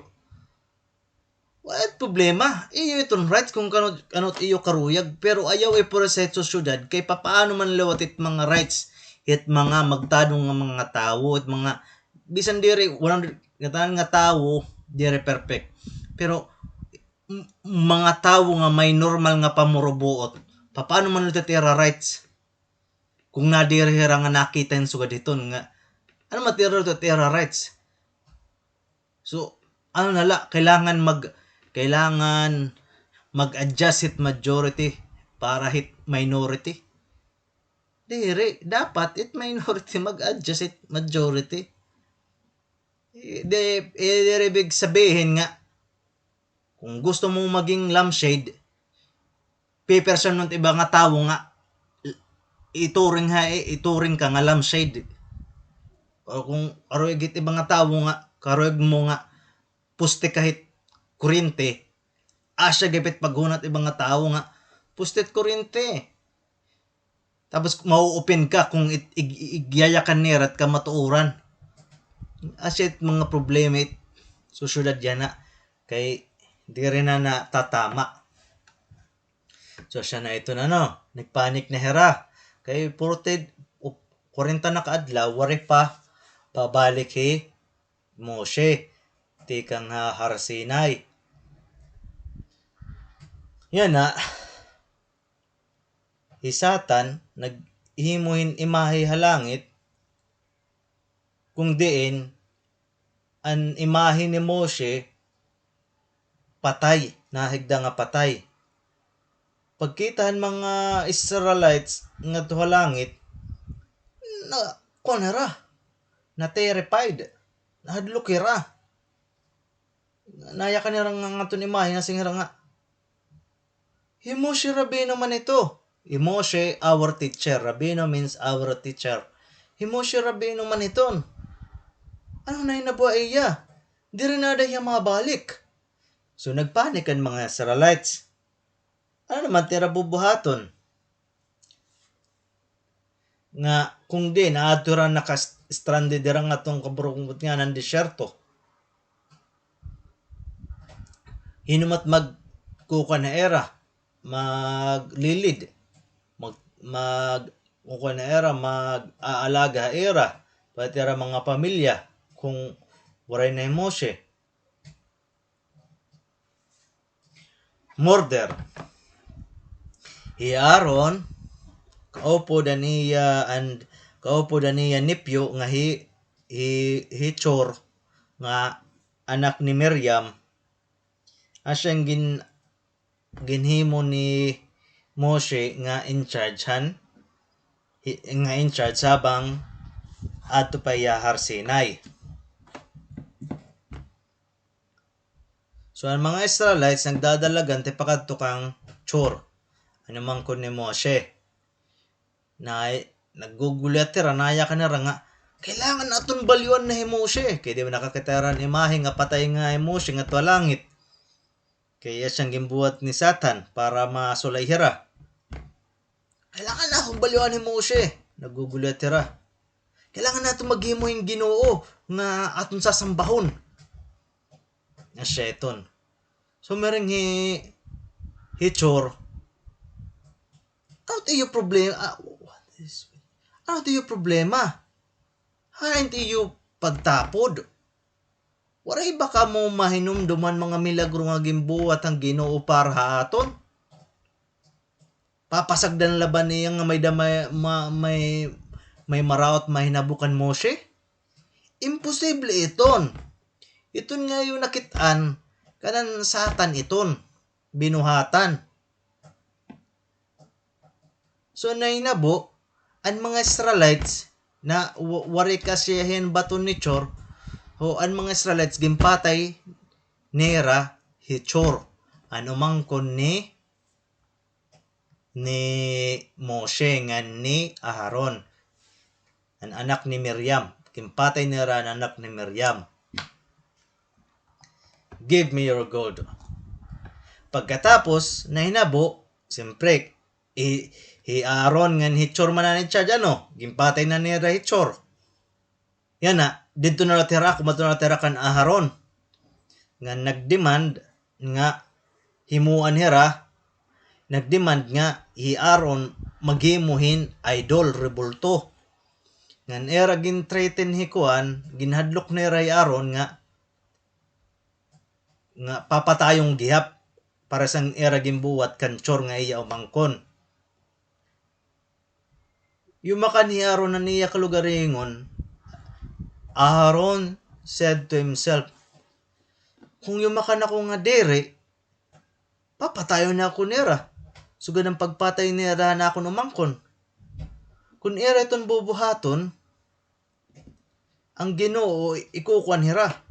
Waray problema. Iyo iton rights kung ano, ano it iyo karuyag. Pero ayaw ipwersa hit sosyedad kay papaano man liwat it mga rights, it mga magtadong nga mga tawo, it mga, bisan diri one hundred, ngatanan nga tawo, diri perfect. Pero m-, mga tawo nga may normal nga pamurubuot, papaano man liwat it ira rights? Kung nadiri hira nga nakita hin sugad hiton nga, ano man it ira, it ira rights? So, ano na la, kailangan mag-, kailangan mag-adjust hit majority para hit minority? Diri, dapat it minority mag-adjust hit majority. Eh, di, eh, diri ibig sabihin nga, kung gusto mo maging lampshade, pipwersahan mo it iba nga tawo nga ituring ha, ituring ka nga lampshade. O kung karuyag it iba nga tawo nga, karuyag mo nga poste ka hit kuryente, asya gihap it paghunahuna it iba nga tawo nga poste it kuryente. Tapos mau-open ka kung it-, ig-, ig-, igyayakan nira it kamatuoran. Asya it mga problema it sosyedad yana kay diri na natatama. So, asya na iton, ano, nagpanic na hira. Kay forty, o, kwarenta na ka adlaw, waray pa pabalik hi Moshe tikang ha Har Sinai. Yana, hi Satan naghimo hin imahe ha langit, kung diin an imahe ni Moshe patay, nahigda nga patay. Pagkita han mga Israelites ngadto ha langit, na, kuan hira, na-terrified, nahadlok hira. Nayakan hira nga ngadton imahe, nasiring hira nga, "Hi Moshe Rabbeinu man ito." Hi Moshe, our teacher. Rabbeinu means our teacher. "Hi Moshe Rabbeinu man iton. Ano nahinabo ha iya? Diri na ada hiya mabalik." So, nagpanic an mga Israelites. Ano naman it ira bubuhaton? Nga, kung diin, aadto hira naka-stranded dira ngadto ha kaburungot nga han desyerto. Hin-o man it magkukuan ha ira, maglilid, mag-, mag-, kukuan ha ira, mag-aalaga ha ira, pati ira mga pamilya, kung waray na hi Moshe. Murder. Hi Aaron, kaupod an iya, and kaupod an iya nephew nga hi, hi, hi Hur, nga anak ni Miriam, asya an gin-, ginhimo ni Moshe nga in charge han, hi-, nga in charge habang adto pa hiya Har Sinai. So, an mga Israelites nagdadalagan tipakadto kan Hur, an umangkon ni Moshe. Na, naggugulyat hira, nayakan hira nga, kailangan naton balyoan na hi Moshe. Kay di ba nakakita hira han imahe nga patay nga hi Moshe ngadto ha langit. Kay iya siya an ginbuhat ni Satan para masulay hira. Kailangan naton balyoan hi Moshe. Naggugulyat hira. Kailangan naton maghimo hin ginoo nga aton sasambahon. Asya iton. So, miring hi, hi Hur. Ano it iyo problema? Ah, what is, ano it iyo problema? Hain it iyo pagtapod? Waray ba kamo mahinumdom han mga milagro nga ginbuhat han Ginoo para ha aton? Papasagdan la ba niya nga may da-, may, ma-, may, may maraot mahinabo kan Moshe? Imposible iton. Iton nga iyo nakit-an, kanan Satan iton, binuhatan. So, nahinabo, an mga Israelites, na wa-, waray kasiyahi han baton ni Hur, o an mga Israelites, ginpatay nira hi Hur, an umangkon ni, ni Moshe ngan ni Aharon, an anak ni Miriam. Ginpatay nira an anak ni Miriam. Give me your gold. Pagkatapos, nahinabo, siyempre, hi, hi Aaron ngan hi Hur man an in charge, ano? Ginpatay na nira hi Hur. Yana, didto na la hira, kumadto na la hira kan Aharon. Ngan nag-demand nga himuan hira, nag-demand nga hi Aaron maghimo hin idol, rebulto. Ngan ira gin-threaten hi kuan, ginhadlok nira hi Aaron nga, nga papatayon gihap para sa ira ginbuhat kan Hur nga iya umangkon. Yumakan hi Aaron han iya kalugaringon. Aaron said to himself, "Kung yumakan ako nga diri, papatayon ako nira. Sugad han pagpatay nira han akon umangkon. Kun ira iton bubuhaton, an Ginoo ikukuan hira.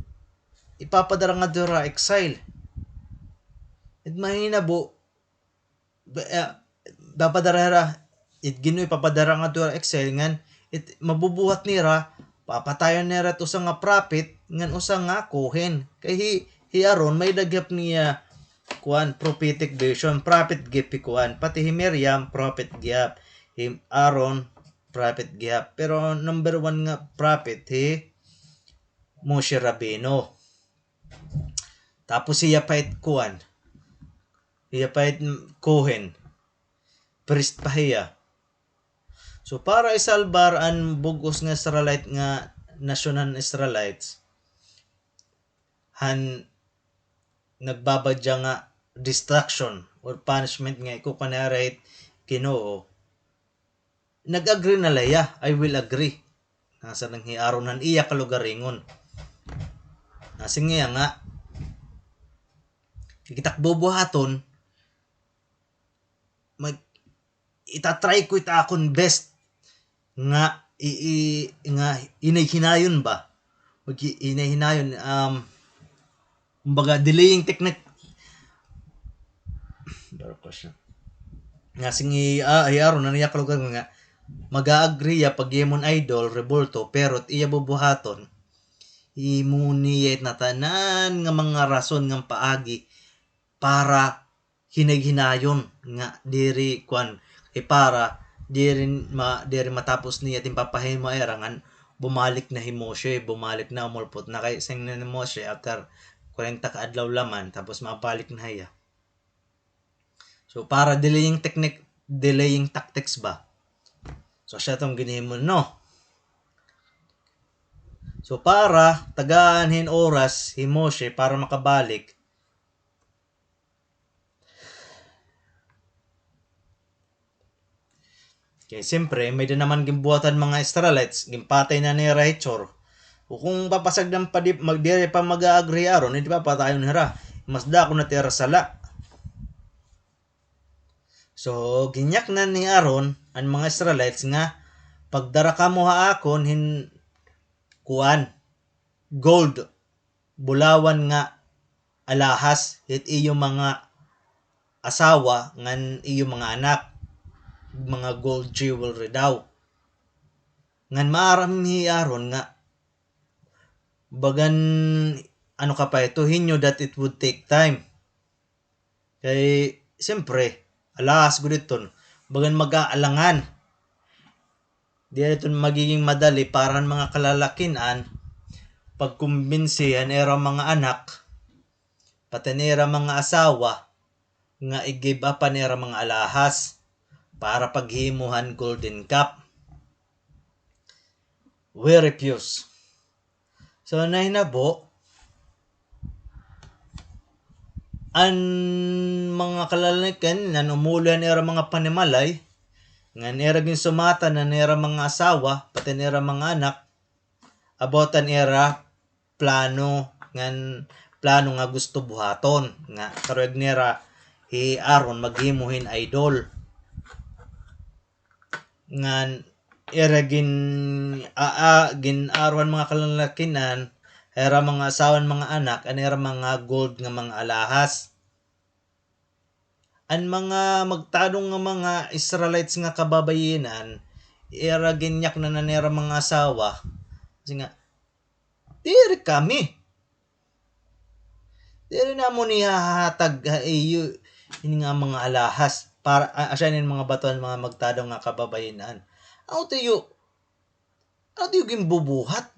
Ipapadara ngadto hira exile. It mahinabo, ba-, ah, papadara hira, it Ginoo ipapadara ngadto hira exile ngan, it mabubuhat nira, papatayon nira it usa nga prophet ngan usa nga kohen." Kay hi, hi Aaron, may-ada gihap niya, kuan, prophetic vision, prophet gihap hi kuan. Pati hi Miriam, prophet gihap. Hi Aaron, prophet gihap. Pero number one nga prophet, hi Moshe Rabbeinu. Tapos hiya pa it kuan. Hiya pa it, mm, kohen. Priest pa hiya. So, para isalbar an bug-os nga Israelite nga nasyon han Israelites, han nagbabadya nga destruction or punishment nga ikukuan nira hit Ginoo, nag-agree na la hiya, "I will agree." Nasiring hi Aaron han iya kalugaringon. Nasiring hiya nga, "Kita ak bubuhaton, mag-, ita-try ko it akon best nga i-, i-, nga hinay-hinayon ba." Mag-, hinay-hinayon, um, kumbaga, delaying technique. Better question. Nasiring hi, ah, hi Aaron han iya kalugaringon nga, mag-a-agree hiya paghimo hin idol, rebulto, pero it iya bubuhaton, himo niya it natanan nga mga rason ngan paagi para hinay-hinayon nga diri kuan, eh, para diri ma-, diri matapos niya it ginpapahimo ha ira ngan bumalik na hi Moshe, bumalik na, umulpot na kay siring ni Moshe after kwarenta ka adlaw la man, tapos mabalik na hiya. So, para delaying technique, delaying tactics ba? So, siya itong ginhimo, no? So, para tagaan hin oras hi Moshe para makabalik. Kay siyempre, may-ada naman ginbuhat an mga Israelites, ginpatay na nira hi Chor. O kung papasagdan pa, di, mag-, diri pa mag-agree hi Aaron, edi papatayon hira. Mas dako na it ira sala. So, ginyaknan ni Aaron an mga Israelites nga, "Pagdara kamo ha akon hin, kuan, gold, bulawan nga alahas hit iyo mga asawa ngan iyo mga anak, mga gold jewelry daw." Ngan maaram hi Aaron nga bagan, ano ka pa ito, he knew that it would take time. Kay, siyempre, alahas gud iton, bagan mag-aalangan. Diri iton magiging madali para han mga kalalakin-an pagkumbinsi han ira mga anak, pati han ira mga asawa, nga i-give up an ira mga alahas para paghimo han golden cup. We refuse. So, nahinabo, an mga kalalakin-an, umuli han ira mga panimalay, ngan ira ginsumatan an ira mga asawa, pati an ira mga anak, about an ira plano, ngan plano nga gusto buhaton, nga karuyag nira hi Aaron maghimo hin idol. Ngan ira gin-, a-, a-, gin-aro han mga kalalakin-an, ira mga asawa, mga anak, an ira mga gold nga mga alahas. An mga magtadong nga mga Israelites nga kababayin-an, ira ginyaknan an ira mga asawa. Kasi nga, "Diri kami. Diri namon ihahatag ha iyo ini nga mga alahas para, a-, asya inin mga bato han mga magtadong nga kababayin-an. Ano it iyo, ano it iyo ginbubuhat?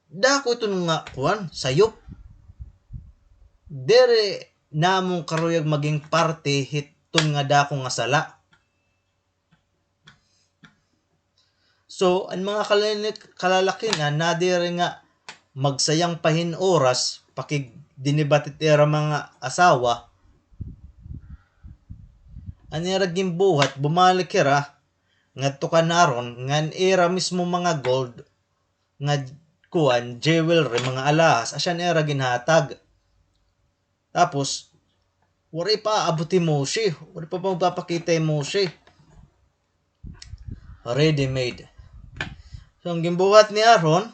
Dako iton nga kuan, sayop. Diri namon karuyag maging parte hiton nga dako nga sala." So, an mga kalini-, kalalakin-an, nadiri nga magsayang pa hin oras, pakigdinibat it ira mga asawa, an ira ginbuhat, bumalik hira ngadto kan Aaron, ngan ira mismo mga gold, nga kuan, jewelry, mga alahas, asya an ira ginhatag. Tapos, waray pa aabot hi Moshe, waray pa magpapakita hi Moshe. Ready made. So, an ginbuhat ni Aaron,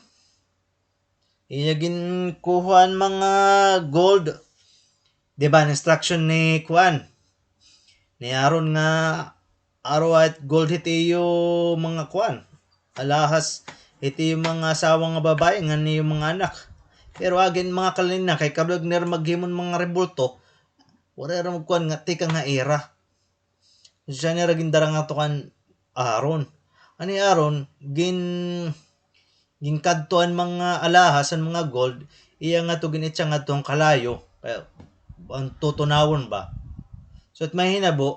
iya ginkuha an mga gold. Di ba, an instruction ni kuan, ni Aaron nga, "Aroa it gold hit iyo mga kuan, alahas hit iyo mga asawa nga babaye ngan iyo mga anak." Pero agi an mga kalalakin-an, kay karuyag nira maghimo hin mga rebulto, waray hira magkuan nga tikang ha ira. Asya nira gindara ngadto kan Aaron. An hi Aaron, gin-, ginkadto an mga alahas, an mga gold, iya ngadto gin-itsa ngadto han kalayo, kay an tutunawon ba. So, it mahinabo,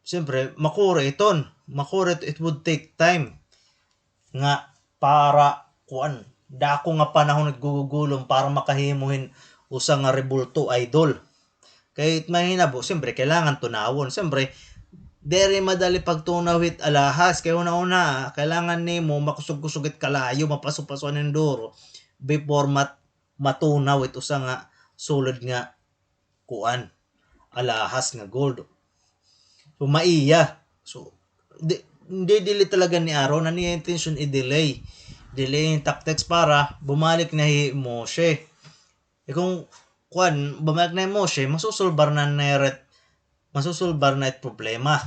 siyempre, makuri iton. Makuri it, it would take time nga para, kuan, dako nga panahon it gugugulom para makahimo hin usa nga rebulto, idol. Kay it mahinabo, siyempre, kailangan tunawon. Siyempre, diri madali pagtunaw hit alahas. Kay hunahunaa, kailangan nimo makusog-kusog it kalayo, mapaso-paso an duro before mat-, matunaw it usa nga solid nga kuan, alahas nga gold. So, maiya. So, di, di, delay talaga ni Aaron. An iya intensyon i-delay. Delaying tactics para bumalik na hi Moshe. E kung, kuan, bumalik na hi Moshe, masusulbar na nira it, masusulbar na it problema.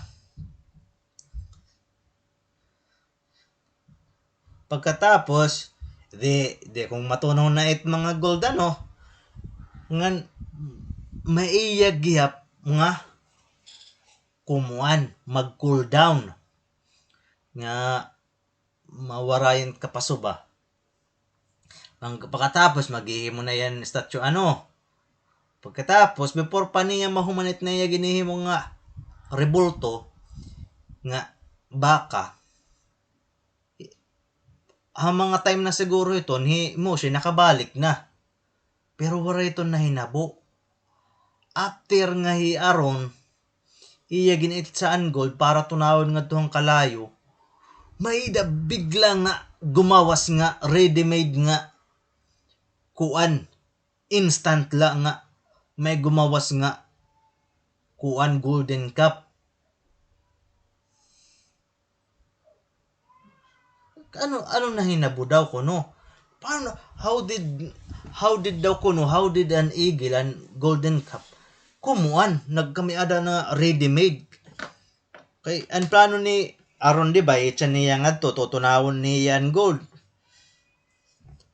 Pagkatapos, di, di kung matunaw na it mga gold, ano, ngan, maiya gihap nga kumuan, mag-cool down. Nga mawarayan kapaso ba. Ang pagkatapos, maghihimo na yan statue, ano. Pagkatapos, before pa niya mahuman it niya ginhihimo nga rebulto, nga baka, ha mga time na siguro iton, hi Moshe nakabalik na. Pero waray iton nahinabo. After nga hi Aaron, iya gin-etsa an gold para tunawon ngadto han kalayo, may-ada bigla nga gumawas nga ready-made nga kuan, instant la nga may gumawas nga kuan, golden cup. Ano, ano nahinabo daw kuno? Paano, how did, how did daw kuno, how did an eagle an golden cup kumuan? Nagkamay-ada na ready-made. Kay an plano ni Aaron, di ba, itsa niya ngadto, tutunawon niya an gold.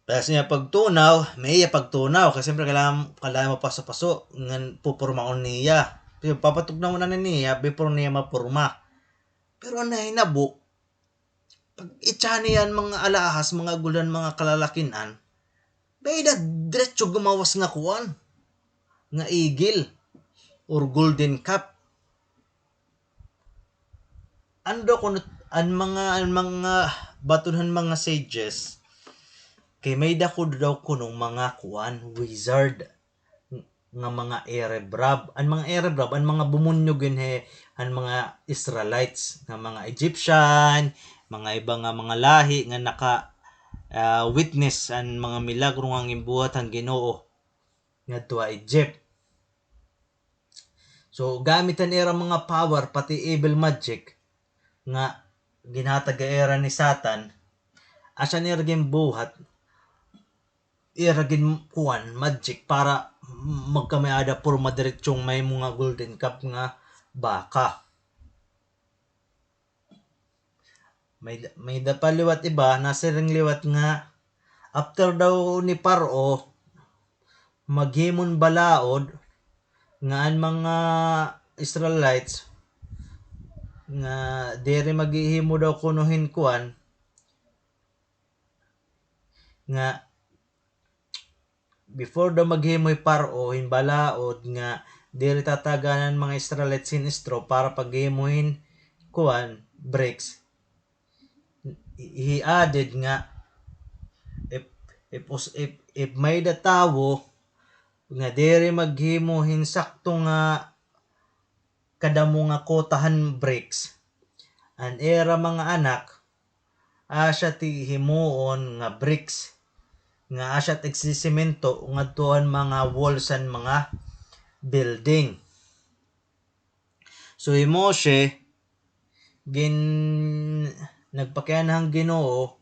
Kay sa iya pagtunaw, may iya pagtunaw. Kay siyempre, kailangan, kailangan mapaso-paso ngan pupurmaon niya. Kay papatugnawon na niya before niya mapurma. Pero an nahinabo, pag-itsa niya an mga alahas, mga gold han mga kalalakin-an, may-ada diretso gumawas nga kuan, nga eagle or golden cup. Ano daw kuno an mga, an mga baton han mga sages, kay may-ada kuno daw kuno mga kuan, wizard, nga mga Erev Rav. An mga Erev Rav, an mga bumunyog dinhi han mga Israelites, nga mga Egyptian, mga iba nga mga lahi nga naka, ah, witness an mga milagro nga ginbuhat han Ginoo ngadto ha Egypt. So, gamit an ira mga power, pati evil magic, nga ginhatag ha ira ni Satan, asya an ira ginbuhat, ira gin-, kuan, magic para magkamay-ada porma diretsong may mga golden cup nga baka. May, may-ada pa liwat iba, nasiring liwat nga after daw ni Paro maghimo hin balaod nga an mga Israelites nga diri maghihimo daw kuno hin kuan, nga before daw maghimo hi Paro hin balaod nga diri tatagan an mga Israelites hin straw para paghimo hin kuan, bricks. He added nga if, if us-, if, if may-ada tawo nga diri maghimo hin sakto nga kadamo nga kuta han bricks, an ira mga anak, asya it himuon nga bricks, nga asya it igsisemento ngadto han mga walls han mga building. So, hi Moshe, gin-, nagpakiana han Ginoo,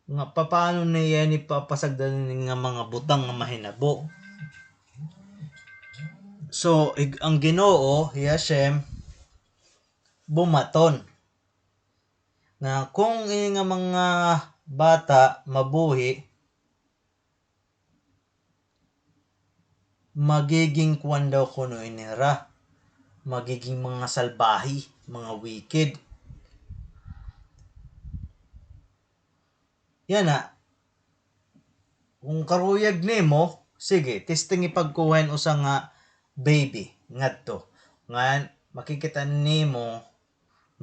nga papaano niya ini papasagdan ini nga mga butang nga mahinabo. So, ig-, an Ginoo, hi Hashem, bumaton nga kon ini nga mga bata mabuhi, magiging kuan daw kuno ini hira, magiging mga salbahe, mga wicked. Yana, kon karuyag nimo, sige, testing ipagkuha hin usa nga baby ngadto. Ngan makikita nimo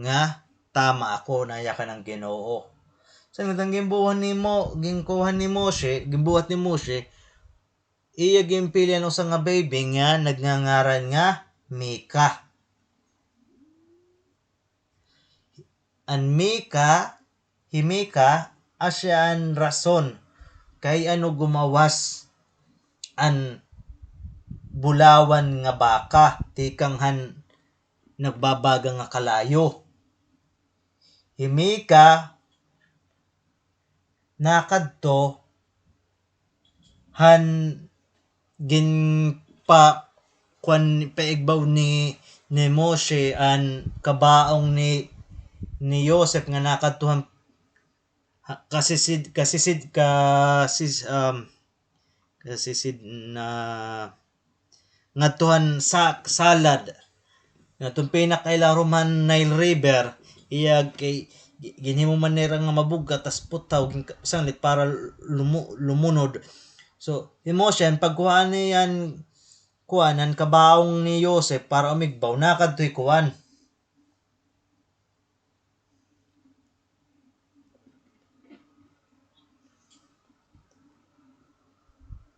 nga tama ako, an yakan han Ginoo. Sa ngadto an ginbuhat nimo, ginkuha ni Moshe, ginbuhat ni Moshe, iya ginpili an usa nga baby nga nagngangaran nga Mika. An Mika, hi Mika, asya an rason kay ano gumawas an bulawan nga baka tikang han nagbabaga nga kalayo. Hi Mika nakadto han ginpa-, kuan, paigbaw ni, ni Moshe an kabaong ni, ni Yosef nga nakadto han, ha, kasisid, kasisid, kasis-, um, kasisid na ngadto han sa-, salad. Ngadto han pinakailarom han Nile River, iya kay gi-, ginhimo man nira nga mabugkat, tas puthaw, gin-, sanglit para lumu-, lumunod. So, hi Moshe, an pagkuha niya han kuan, an kabaong ni Yosef para umigbaw, nakadto hi kuan.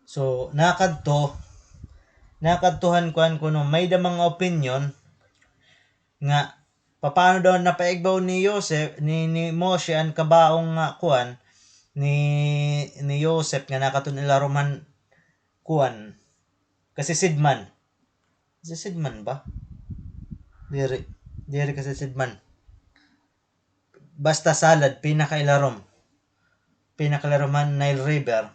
So, nakadto, nakadto han kuan kuno, may-ada mga opinyon nga papaano daw napaigbaw ni Yosef, ni, ni Moshe an kabaong nga kuan, ni, ni Yosef nga nakadto han ilarom han kuan, kasisidman. Kasisidman ba? Diri, diri kasisidman. Basta salad, pinakailarom. Pinakailarom han Nile River.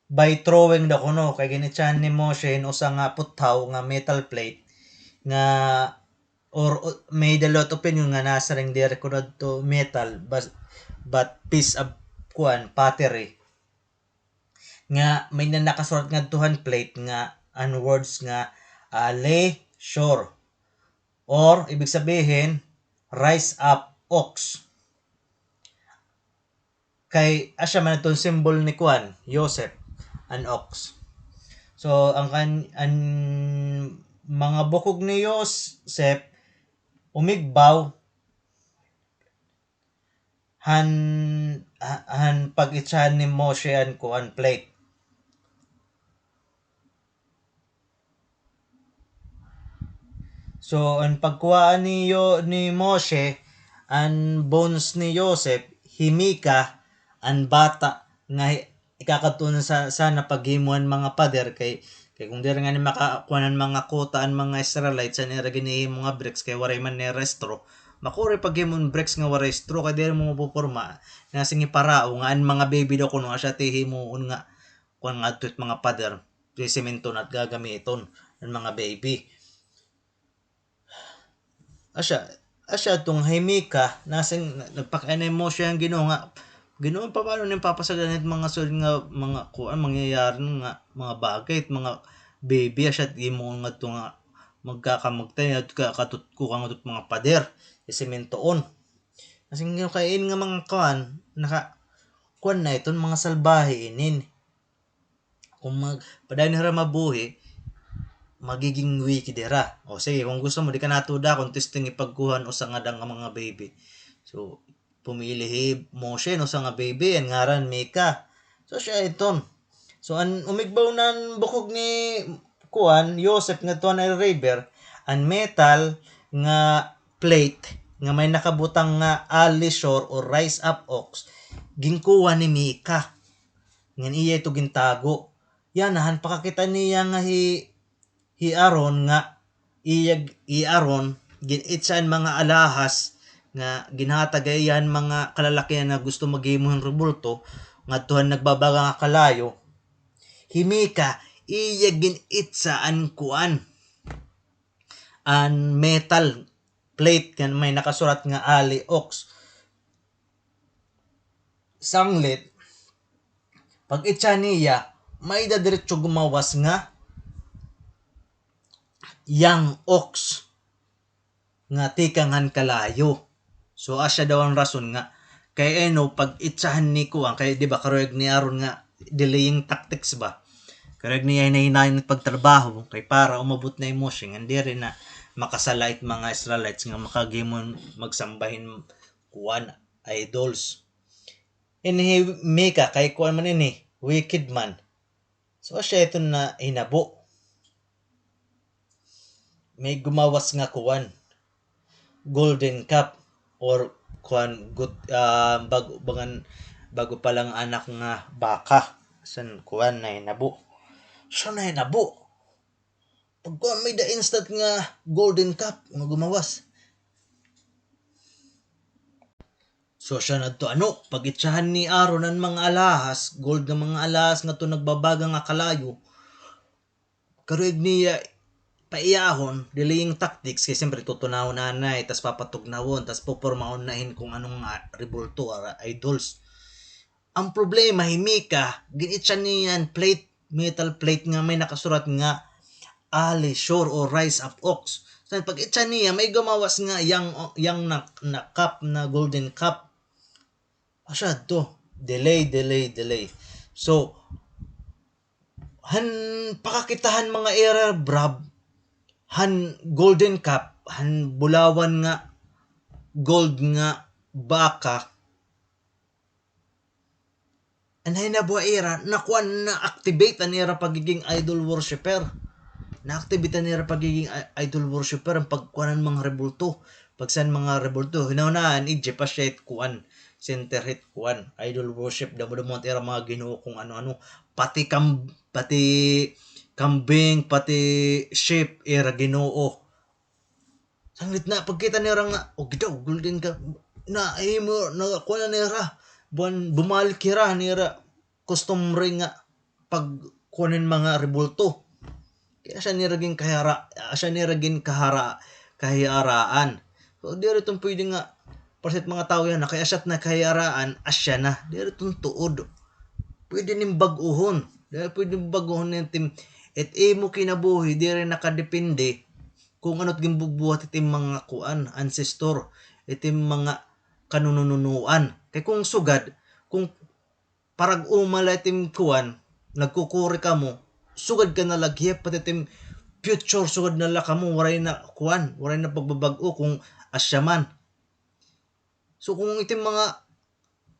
By throwing daw kuno, kay gin-itsahan ni Moshe hin usa nga puthaw nga metal plate nga, or, o, may-ada liwat opinyon nga nasiring diri kuno adto metal, bas-, but piece of, kuan, pottery. Nga may na nakasurat ngadto han plate nga an words nga, ah, le shor. Or, ibig sabihin, rise up, ox. Kay, asya man iton symbol ni kuan, Yosef, an ox. So, an kan-, an mga bukog ni Yosef, umigbaw, han, ha-, han pag-itsahan ni Moshe an kuan plate. So, an pagkuha ni Yo-, ni Moshe, an bones ni Yosef, hi Mika, an bata, nga hi-, ikakadto na sa, sana paghimo han mga pader kay, kay kung diri ngani makakuan han mga kuta an mga Israelites han ira ginhihimo nga bricks kay waray man nira straw. Makuri paghimo hin bricks nga waray straw kay diri mo mapuporma. Nasiring hi Parao nga an mga baby daw kuno asya it hihimuon nga kuan ngadto it mga pader. Sisemento na it gagamiton an mga baby. Asya, asya adto nga hi Mika, nasiring, na-, nagpakainay hi Moshe han Ginoo nga, Ginoo, paano nim papasagdan it mga sulod nga, mga kuan, mangyayari nga, mga bagay, it mga baby, asya, it himuon ngadto nga, magkakamagtay, ngadto ka, katutko ka ngadto it mga pader, sisementoon. Nasiring, Ginoo, kay in nga mga kuan, naka, kuan na iton, mga salbahe inin. Kung mag-, padayon hira mabuhi, magiging wicked hira. O sige, kung gusto mo, di ka natuda kon testing ipagkuha han usa nga dang nga mga baby. So, pumili hi Moshe hin usa nga baby, an ngaran Mika. So, siya iton. So, an umigbaw na an bukog ni, kuan, Yosef ngadto han river, an metal nga plate nga may nakabutang nga alishor or rise up ox, ginkuha ni Mika. Ngan iya ito gintago. Yana, han pakakita niya nga hi, hi Aaron nga, iya, hi Aaron, gin-itsa an mga alahas nga ginhatag ha iya han mga kalalakihan nga gusto maghimo hin rebulto, ngadto han nagbabaga nga kalayo. Hi Mika, iya gin-itsa an kuan, an metal plate nga may nakasurat nga ali ox. Sanglit, pag-itsa niya, may-ada diretso gumawas nga young ox nga tikang han kalayo. So, asya daw an rason nga, kay ano, pag-itsahan ni kuan, kay di ba, karuyag ni Aaron nga, delaying tactics ba? Karuyag niya hinay-hinayon it pagtrabaho, kay para umabot na hi Moshe, nga diri na makasala it mga Israelites nga makahimo magsamba hin kuan, idols. Ini hi Mika, kay kuan man ini, wicked man. So, asya iton nahinabo. May gumawas nga kuan, golden calf, or kuan, gut-, ah, bag-, bangan, bag-o pa lang anak nga baka. San kuan nahinabo. Asya nahinabo. Pagkuan, may-ada instant nga golden calf nga gumawas. So, siya ngadto, ano, pag-itsahan ni Aaron an mga alahas, gold nga mga alahas ngadto nagbabaga nga kalayo, karuyag niya paiyahon, delaying tactics, kay siyempre tutunawon anay, tas papatugnawon, tas pupormahon na hin kung ano nga rebulto, ara, idols. An problema, hi Mika, gin-itsa niya an plate, metal plate nga may nakasurat nga Ali Shore o Rise Up Oaks. So, pag-itsa niya, may gumawas nga yang, yang na, na cup, na golden cup. Asya to. Delay, delay, delay. So, han pakakita han mga Ira Brab, han golden cup, han bulawan nga gold nga baka, an hinabo ha ira, nakuan, na-activate an ira pagiging idol worshipper. Na-activate an ira pagiging i-, idol worshipper, an pagkuan han mga rebulto. Pag san mga rebulto, hunahunaa an Egypt, asya it kuan, center hit kuan, idol worship, damo-damo it ira mga ginoo, kung ano-ano, pati kam-, pati kambing, pati sheep, ira ginoo. Sanglit na, pagkita nira nga, "O, gidaw, golden ka." Na, imo, na, kuan na nira. Buwan, bumalik hira nira customary nga pagkuan hin mga rebulto. Kay asya nira ginkahara-, asya nira ginkahara-, kahiaraan. So, diri iton pwede nga, para sa mga tawo yana, kay asya it nakahiyaraan, asya na. Diri iton tuod. Pwede nim bag-ohon. Diri pwede bag-ohon it im, it imo kinabuhi, diri nakadepende kung ano it ginbubuhat it im mga kuan, ancestor, it im mga kanunununuan. Kay kung sugad, kung parag-uma la it im kuan, nagkukuri kamo, sugad ka na la gihap, pati it im future, sugad na la kamo, waray na kuan, waray na pagbabag-o kung asya man. So, kung it im mga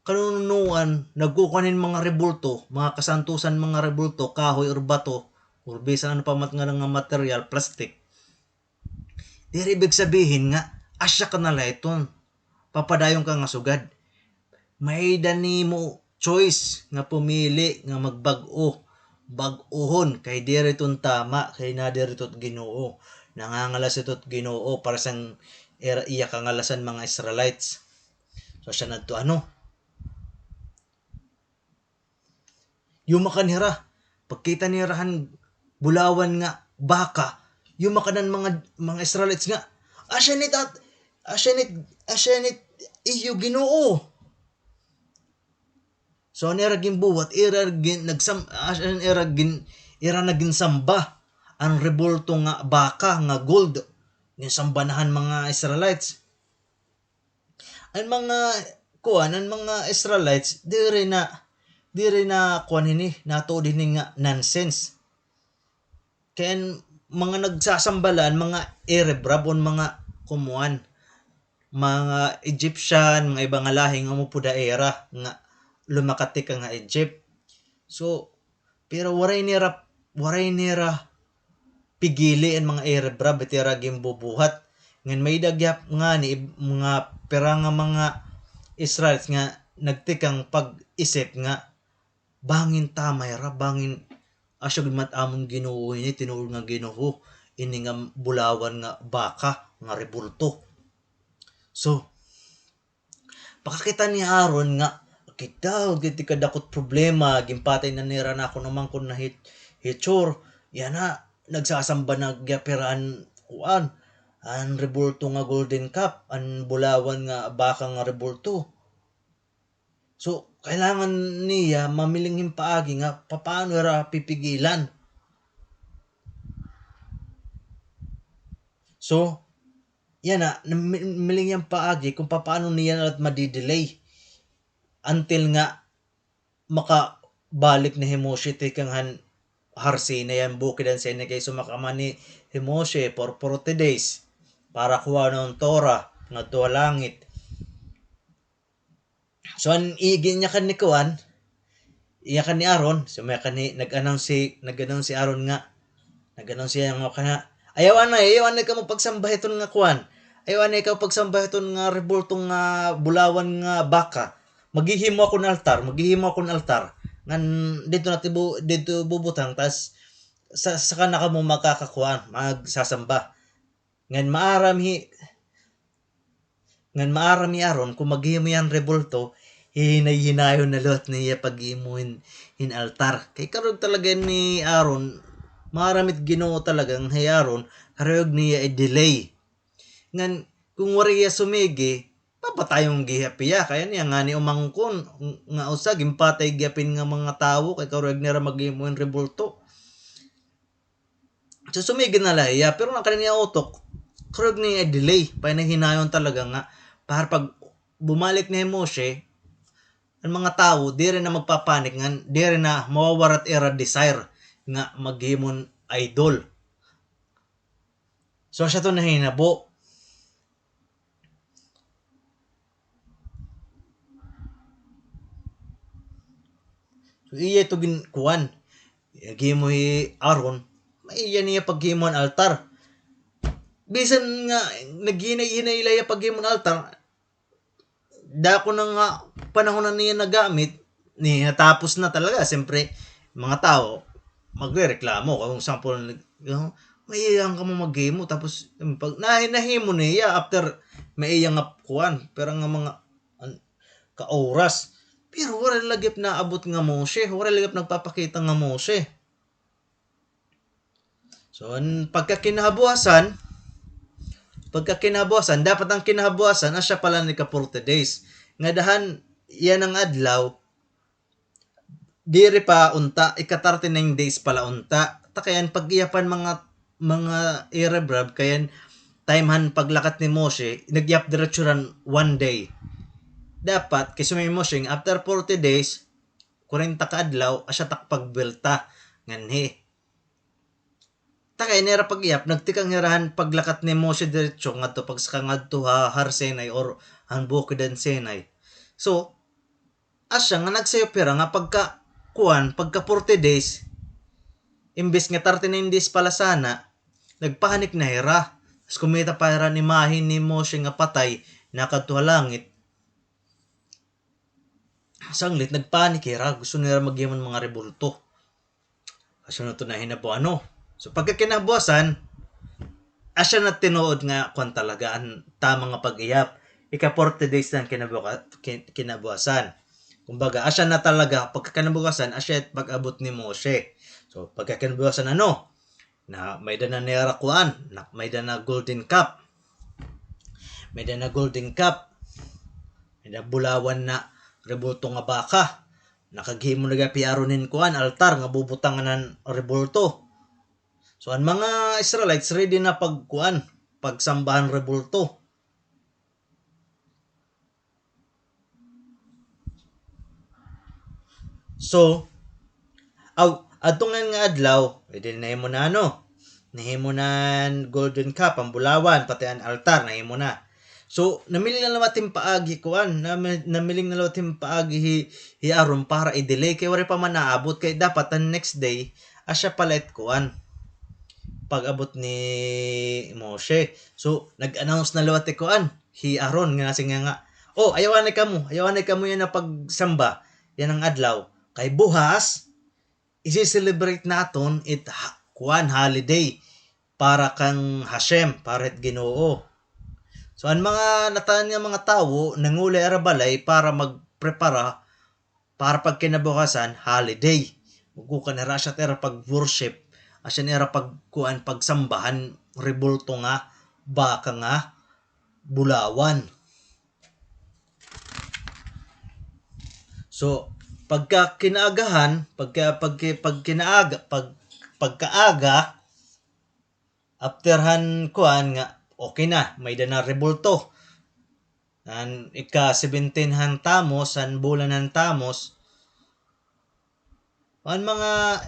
kanununuan, nagkukuan hin mga rebulto, mga kasantusan, mga rebulto, kahoy or bato, or bisan ano pa man nga, nga material, plastic, diri ibig sabihin nga asya ka na la iton. Papadayon ka nga sugad. May-ada nimo choice nga pumili nga magbag-o. Bag-ohon, kay diri iton tama, kay nadiri ito it Ginoo. Nangangalas ito it Ginoo para sa iya kangalasan, mga Israelites. So, asya na adto, ano? Yumakan hira. Pagkita nira han bulawan nga baka, yumakan an mga, mga Israelites nga, "Asya ni tat-, asya ni, asya ni iyo Ginoo." So, an ira ginbuhat, ira gin-, nagsam-, asya, an ira gin-, ira na ginsamba an rebulto nga baka nga gold. Ginsamba na han mga Israelites. An mga, kuan, an mga Israelites, diri na, diri na, kuan, hini, natuod hini nga nonsense. Kay an mga nagsasamba la, an mga Arab, Arab, an mga kumuan, mga Egyptian, mga iba nga lahi nga umupod ha ira, nga lumakatikang ha Egypt. So, pero waray nira, waray nira pigili an mga Arab, Arab, it ira ginbubuhat. Ngan may-ada gihap ngani, mga pira nga mga Israelites nga nagtikang pag-isip nga, bangin tama hira, bangin asya gud man it amon Ginoo ini, tinuod nga Ginoo, ini nga bulawan nga baka nga rebulto. So, pakakita ni Aaron nga, "Kita, giti kadakot problema, ginpatay na nira an akon umangkon na hit-, hitsur. Yana, nagsasamba na gihap hira an kuan, an rebulto nga golden calf, an bulawan nga baka nga rebulto." So, kailangan niya mamiling hin paagi nga papaano hira pipigilan. So, yana, nami-, miling hin paagi kung papaano niya na la madi-delay until nga makabalik na hi Moshe tikang han Har Sinai, an bukid han Sinai, kay sumaka man hi, hi Moshe for forty days para kuhaon an Torah ngadto ha langit. So, an igi niya kan ni kuan, iya kan ni Aaron, so, may kan ni, nag-announce si, nag-announce si Aaron nga, nag-announce siya nga kana, "Ayaw anay, ayaw anay kamo pagsamba hiton nga kuan. Ayaw anay kamo pagsamba hiton nga rebulto nga bulawan nga baka. Maghihimo ako hin altar, maghihimo ako hin altar. Ngan didto natin bu-, didto bubutang, tas sa-, saka na kamo makakakuan, magsasamba." Ngan maaram hi, ngan maaram hi Aaron kon maghimo hiya hin rebulto, hihinay-hinayon na liwat niya paghimo hin, hin altar. Kay karuyag talaga ni Aaron, maaram it Ginoo talaga nga hi Aaron, karuyag niya i-delay. Ngan kon waray hiya sumigi, papatayon gihap hiya. Kay an iya ngani umangkon nga usa, ginpatay gihap hin nga mga tawo, kay karuyag nira maghimo hin rebulto. So, sumigid na la hiya, pero an kaniya utok, karuyag niya i-delay, pahinayon talaga nga, para pag bumalik na hi Moshe, an mga tawo, diri na magpapanik ngan, diri na mawawara it ira desire nga maghimon idol. So, asya iton nahinabo. So, iya ito gin-, kuan. Naghimo hi Aaron, maiya niya paghimo han altar. Bisan nga naghinay-hinay la hiya paghimo han altar, dako na nga panahon na niya nagamit, ni natapos na talaga. Siyempre, mga tawo, magrereklamo. Kung sample, you know, maiya kamo maghimo, tapos, um, pag nahi-, nahimo niya, after, maiya nga kuan, pero nga mga, an-, ka oras. Pero wala lagi naabot nga Moshe, wala lagi nagpapakita nga Moshe. So, an pagkakinabuwasan, pagkakinabuwasan, dapat an kinabuwasan, asya pa la an ika forty days. Ngadahan, yana nga adlaw, diri pa unta, ika thirty-nine days pa la unta. Ta kay an pag-iyap han mga, mga Arab, kay an time han paglakat ni Moshe, nag-iyap diretso han one day. Dapat, kay sumay Moshe, after forty days, kwarenta ka adlaw, asya it ak pagbuwelta nganhi. Ta kay an ira pag-iyap, nagtikang hira han paglakat ni Moshe diretso ngadto, pagsaka ngadto ha Har Sinai or han bukid han Sinai. So, asya nga nagsayop hira nga pagka, kuan, pagka forty days, imbes nga thirty-nine days pa la sana, nagpanik na hira. Tas kumita pa hira han imahe ni Moshe nga patay, nakadto ha langit. Sanglit, nagpanik hira, gusto nira maghimo han mga rebulto. Asya na ito nahinabo, ano? So, pagkakinabuwasan, asya na tinuod nga kuan talaga an tama nga pag-iyap. Ika forty days na an kinabuka-, kin-, kinabuwasan. Kumbaga, asya na talaga, pagkakinabukasan, asya it pag-abot ni Moshe. So, pagkakinabukasan, ano? Na, may-ada na nira kuan, na, may-ada na golden calf. May-ada na golden calf. May-ada bulawan na rebulto nga baka. Nakaghimo na gihap hi Aaron hin kuan, altar nga bubutangan han rebulto. So, an mga Israelites ready na pagkuan, pagsamba han rebulto. So, aw, adto ngan nga adlaw, edi nahimo na, ano, nahimo na an golden calf, an bulawan, pati an altar, nahimo na. So, namiling na liwat hin paagi, kuan, nami-, namiling na liwat hin paagi hi, hi Aaron para i-delay, kay waray pa man naabot, kay dapat an next day, asya pa la it kuan, pag-abot ni Moshe. So, nag-announce na liwat hi kuan, hi Aaron, nga nasiring nga, "O, ayaw anay kamo, ayaw anay kamo yana pagsamba yana nga adlaw. Kay buhas, isi-celebrate naton it ha-, kuan, holiday para kan Hashem, para hit Ginoo." So, an mga natan nga mga tawo, nanguli ha ira balay para magprepara para pagkinabukasan, holiday. Magkukuan hira, asya it ira pag-worship, asya it ira pagkuan, pagsamba han rebulto nga baka nga bulawan. So, pagka kinaagahan, pagka, pagka, pagkinaaga, pag-, pagkaaga, after han kuan nga, okay na, may-ada na rebulto. An ika-seventeen han Tammuz, han bulan han Tammuz, an mga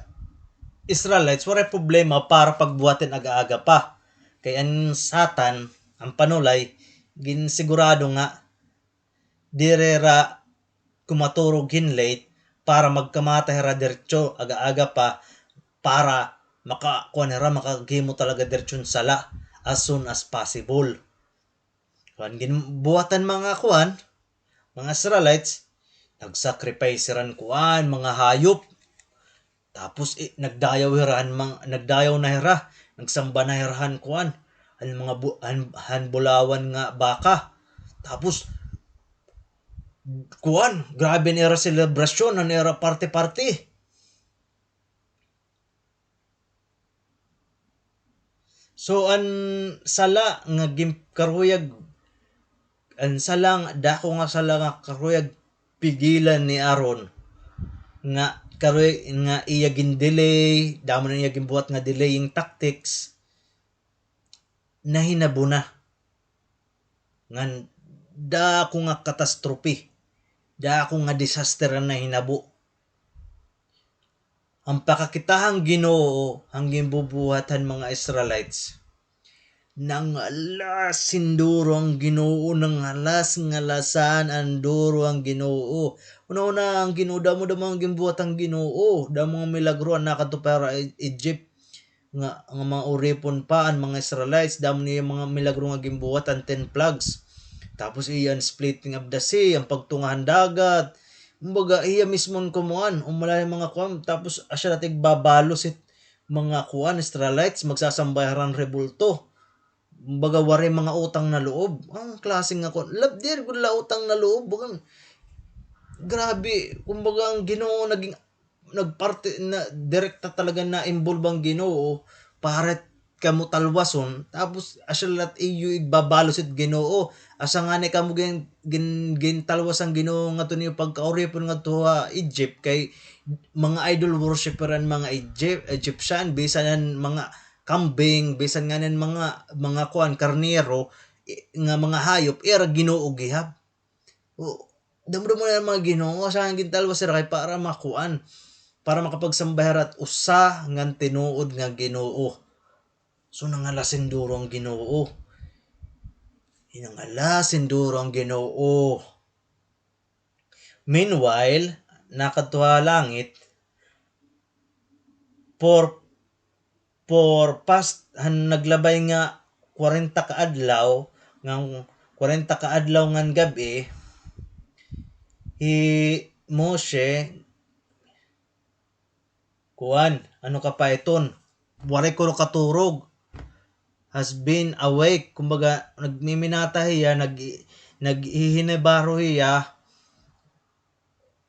Israelites, waray problema para pagbuhat hin aga-aga pa. Kay an Satan, an panulay, ginsigurado nga diri hira kumaturog hin late para magkamata hira diretso aga-aga pa, para makakuan hira, makaghimo talaga diretso hin sala as soon as possible. Kuan, ginbuhat han mga kuan, mga Israelites, nag-sacrifice hira hin kuan, mga hayop. Tapos, eh, nagdayaw hira han mang-, nagdayaw na hira, nagsamba na hira han kuan, han mga bu-, han, han bulawan nga baka. Tapos, kuan, grabe an ira selebrasyon, an ira party-party. So, an sala nga gin-, karuyag, an sala nga, dako nga sala nga karuyag pigilan ni Aaron nga karon nga iya gin-delay, damo na iya ginbuhat nga delaying tactics, nahinabo na. Ngan dako nga catastrophe, dako nga disaster an nahinabo. An pakakita han Ginoo han ginbubuhat han mga Israelites. Nangalas hin duro an Ginoo, nangalas nga lasan an duro an Ginoo. Hunahunaa an Ginoo, damo-damo an ginbuhat han Ginoo. Damo nga milagro an nakadto pa hira Egypt. Nga, nga mga uripon pa an mga Israelites, damo niya mga milagro nga ginbuhat, an ten plagues. Tapos iya an splitting of the sea, an pagtunga han dagat. Kumbaga, iya mismo an kumuan, umala hin mga kuan, tapos asya la it igbabalos it mga kuan, Israelites, magsasamba hira han rebulto. Kumbaga, waray mga utang na loob. An klase nga kuan, lab-, diri gud la utang na loob, baga, grabe, kumbaga, an Ginoo naging nagparte na, direkta talaga na-involve an Ginoo para kamo talwason, tapos asya la it iyo igbabalos it Ginoo. Asa ngani kamo gin-, gin-, gintalwas an Ginoo ngadto niyo pagkauripon ngadto ha Egypt, kay mga idol worshipper an mga Egypt, Egyptian, bisan an mga kambing, bisan ngani an mga, mga kuan, karnero, i-, nga mga hayop, ira ginoo gihap. O, damo-damo na an mga ginoo, asa nga gintalwas hira kay para makuan, para makapagsamba hira hit usa ngan tinuod nga Ginoo. So, nangalas hin duro an Ginoo. Nangalas hin duro an Ginoo. Meanwhile, nakadto ha langit, for, for past, han naglabay nga kwarenta ka adlaw, ngan kwarenta ka adlaw ngan gab-i, hi Moshe, kuan, ano ka pa iton, waray kuno katurog, has been awake, kumbaga, nagmiminata hiya, nag-, naghihinibaro hiya,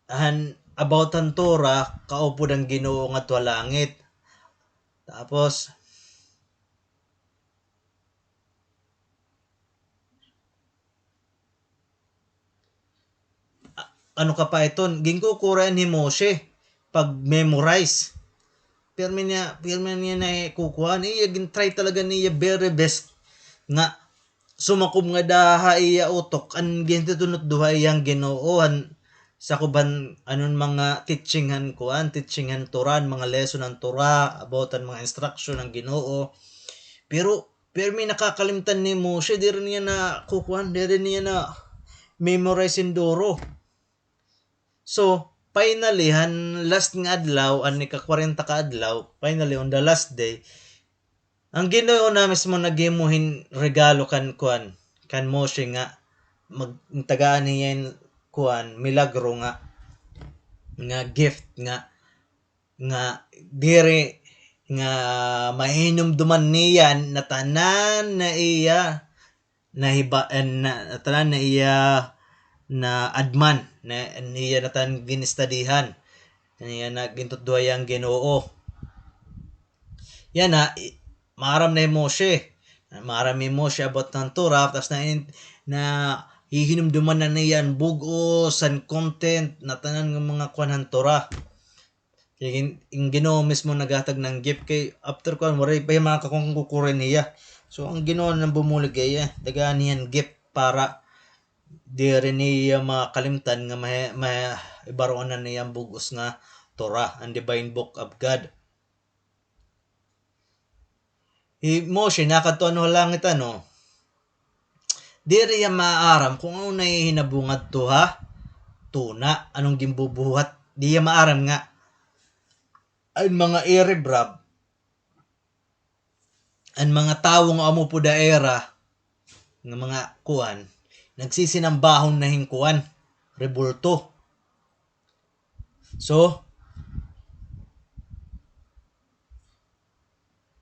han, about han Torah, kaupod an Ginoo ngadto ha langit. Tapos, a-, ano ka pa iton, ginkukurian hi Moshe pag-memorize. Pirmi niya, pirmi niya na kukuan, iya gin-try talaga niya very best nga sumakob ngada ha iya utok an gintitunutdo ha iya han Ginoo, han sakob han, ano, mga teaching han kuan, teaching han Torah, mga lesson han Torah, about han mga instruction han Ginoo. Pero, pirmi nakakalimtan ni Moshe, diri niya nakukuan, diri niya na-memorize hin duro. So, finally, han last nga adlaw, an ika-kwarenta ka adlaw, finally, on the last day, an Ginoo na mismo naghimo hin regalo kan kuan, kan Moshe nga mag-, tagaan hiya hin kuan, milagro nga, nga gift nga, nga diri nga mahinumduman niya natanan na iya nahiba-, eh, na, natanan na iya naadman, na, na iya natanan gin-istadihan, na iya na gintutdohan han Ginoo. Yana, i-, maaram na hi Moshe. Maaram hi Moshe about han Torah, tas na in-, nahihinumduman na niya an bug-os, an content, natanan nga mga kuan han Torah. Kay gin-, an Ginoo mismo naghatag han gift kay after kuan, waray pa hiya makakakuan, kukurian hiya. So, an Ginoo na bumulig ha iya, tagaan hiya hin gift para diri niya makalimtan nga mahi-, mahi-, hibaroan na niya an bug-os nga Torah, an divine book of God. Hi Moshe, nakadto ano ha langit, ano, diri hiya maaram kon ano nahihinabo ngadto ha tuna, ano an ginbubuhat. Di hiya maaram nga an mga Arab, an mga tawo nga amo upod ha ira nga mga kuan, nagsisinambahon na hin kuan, rebulto. So,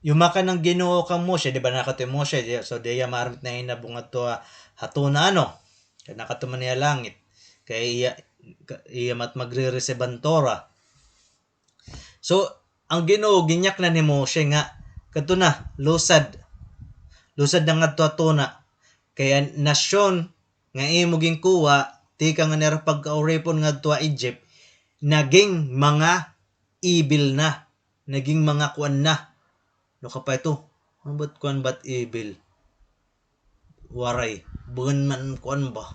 yumakan an Ginoo kan Moshe, di ba, nakadto hi Moshe, di, so, di hiya maaram it nahihinabo ngadto ha, ha tuna, ano? Kay nakadto man hiya ha langit. Kay iya, ka-, iya man it magre-receive han Torah. So, an Ginoo, ginyaknan hi Moshe nga, kadto na, lusad. Lusad na ngadto ha tuna. Kay an nasyon nga imo ginkuha, tikang han ira pagkauripon ngadto ha Egypt, naging mga evil na. Naging mga kuan na. Ano ka pa ito? Ano ba't kuan ba't evil? Waray. Bukan man kuan ba?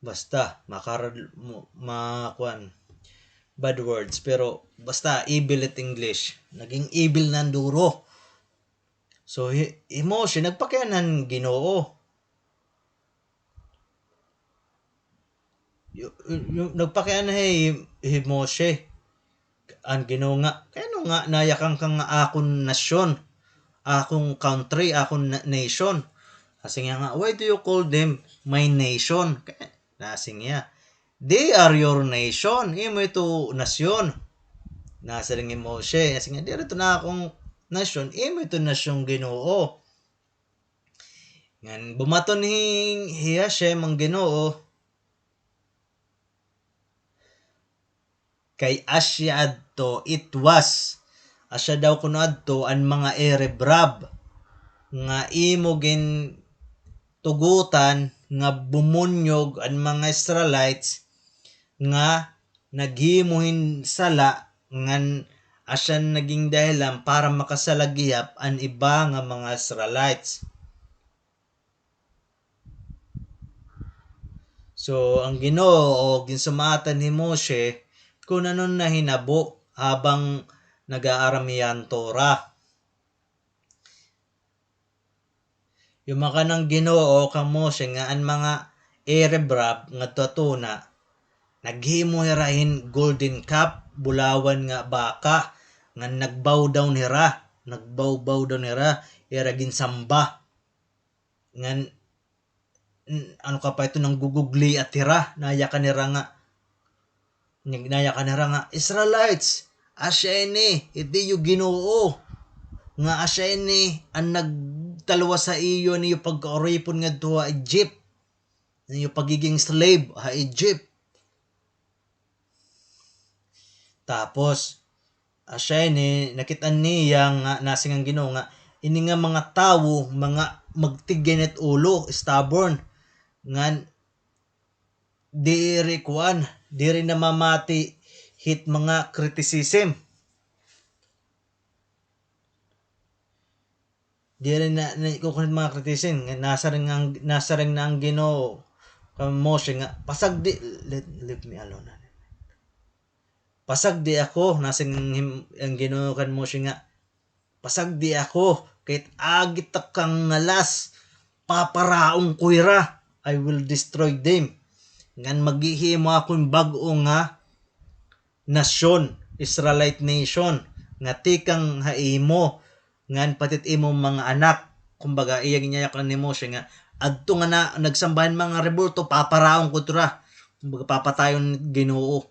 Basta, makarad-, mo-, ma-, kuan. Bad words. Pero, basta, evil it English. Naging evil na duro. So, hi-, hi Moshe, nagpakiana han Ginoo. Yu-, yu-, nagpakiana hi, hi Moshe. An Ginoo nga, "Kay ano nga nayakan ka nga akon nasyon, akon country, akon na-, nation?" Nasiring hiya nga, "Why do you call them my nation?" Kay, nasiring hiya, "They are your nation. Imo ito nasyon." Nasiring hi Moshe, nasiring hiya, "Diri ito na akon nasyon, imo ito nasyon, Ginoo." Ngan bumaton hi, hi Hashem, an Ginoo, kay asya adto, it was, asya daw kuno adto an mga Erev Rav nga imo gintugotan nga bumunyog an mga Israelites nga naghimo hin sala, ngan asya naging dahilan para makasala gihap an iba nga mga Israelites. So, an Ginoo ginsumaatan hi Moshe kun ano nahinabo habang nag-aaram hiya han Torah. Yumakan an Ginoo kan Moshe nga an mga Erev Rav ngadto ha tuna, naghimo hira hin golden calf, bulawan nga baka, ngan nag-bow down hira, nag-bow, bow down hira, ira ginsamba. Ngan, n-, ano ka pa ito, nanggugugli at hira, nayakan hira nga, nag-, nayakan hira nga, "Israelites, asya ini, it iyo Ginoo, nga asya ini an nagtalwas ha iyo, an iyo pagkauripon ngadto ha Egypt, an iyo pagiging slave ha Egypt." Tapos, asya ini, nakit-an niya nga nasiring an Ginoo nga, ini nga mga tawo, mga magtiginit ulo, stubborn, ngan diri kuan, diri namamati hit mga criticism. Diri na, na, kukuan mga criticism, nga nasiring ang, nasiring na an Ginoo kan Moshe nga, "Pasagdi, let, leave me alone." "Pasagdi ako," nasiring him-, an Ginoo kan Moshe nga, "Pasagdi ako, kay it agi ta kangalas, paparaon ko hira, I will destroy them. Ngan maghihimo ako hin bag-o nga nasyon, Israelite nation, nga tikang ha imo, ngan pati it imo mga anak." Kumbaga, iya ginyayakan ni Moshe nga, "Adto nga na, nagsamba hin mga rebulto, paparaon ko ito hira." Kumbaga, papatayon Ginoo.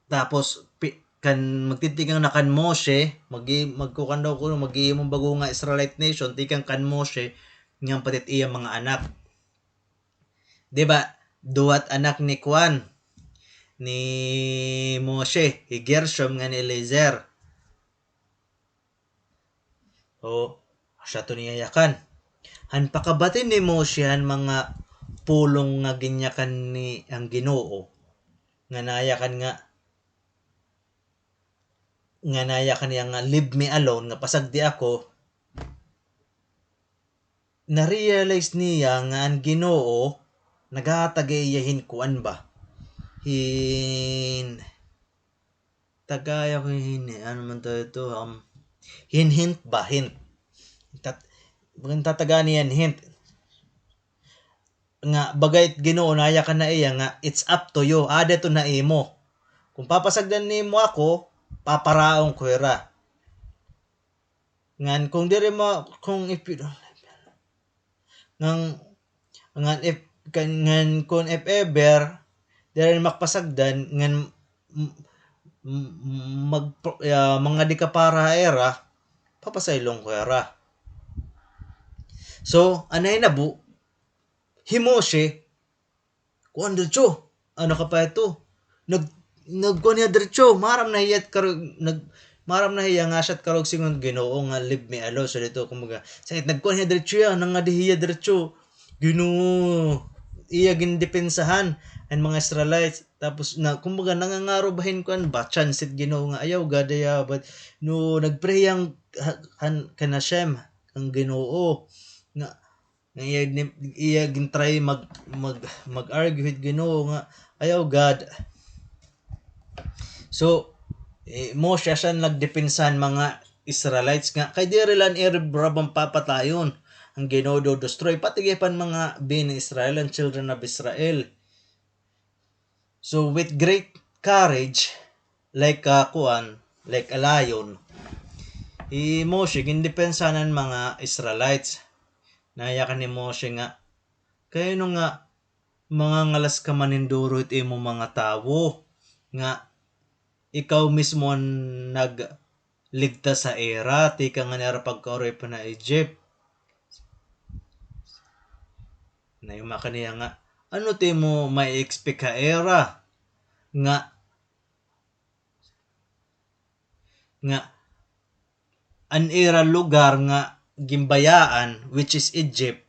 Tapos, pi-, kan magtitikang na kan Moshe, magi-, magkukan daw kuno, maghihimo hin bag-o nga Israelite nation, tikang kan Moshe, ngan pati it iya mga anak. Di ba, duha it anak ni kuan, ni Moshe, hi Gershom ngan hi Eliezer. O, asya ito niyayakan. Han pakabati ni Moshe han mga pulong nga ginyakan ni an Ginoo, nga nayakan nga, nga nayakan niya nga, "Leave me alone," nga, "Pasagdi ako." Na-realize niya nga an Ginoo naghatag ha iya hin kuan ba? Hin, tagaya ko hin, ano man to ito, um, hin hint ba? Hint. Tat-, tatagaan niya hin hint. Nga, baga it Ginoo, nayakan na iya nga, "It's up to you. Aada ito ha imo. Kon papasagdan nimo ako, paparaon ko hira." Ngan kon diri mo, kung if you don't, ngan, ngan if, kan, ngan kon if ever, diri makapasagdan, ngan m-, m-, mag-, ah, mangadi ka para ha ira, papasaylon ko ira. So, an nahinabo, hi Moshe, kuan diretso. Ano ka pa ito? Nag-, nagkuan hiya diretso. Maaram na hiya karuyag, nag-, maaram na hiya nga asya it karuyag siring han Ginoo nga, "Leave me alone." So dito, kumbaga, sakit, nagkuan hiya diretso hiya, nangadi hiya diretso. "Ginoo, iya gindepensahan an mga Israelites. Tapos na, kumbaga, nangangaro ba hin kuan ba, chance it Ginoo nga, "Ayaw, God, ayaw." But no, nagpray hiya han, kan Hashem, kan Ginoo, nga, nga iya, iya gintry mag, mag, mag-argue hit Ginoo nga, "Ayaw, God." So, eh, Moshe siya nagdepensa han mga Israelites nga, kay diri la an ira brabang papatayon, an Ginoo do-destroy, pati gihap an mga bini Israel, an children of Israel. So, with great courage, like a kuan, like a lion, hi Moshe, gindepensa han mga Israelites. Nayakan ni Moshe nga, "Kay ano nga mangangalas ka man hin duro hit imo mga tawo, nga ikaw mismo an nagligtas ha ira, tikang han ira pagkauripon ha Egypt?" Nayuma kaniya nga, "Ano it imo ma-expect ha ira? Nga, nga an ira lugar nga ginbayaan, which is Egypt,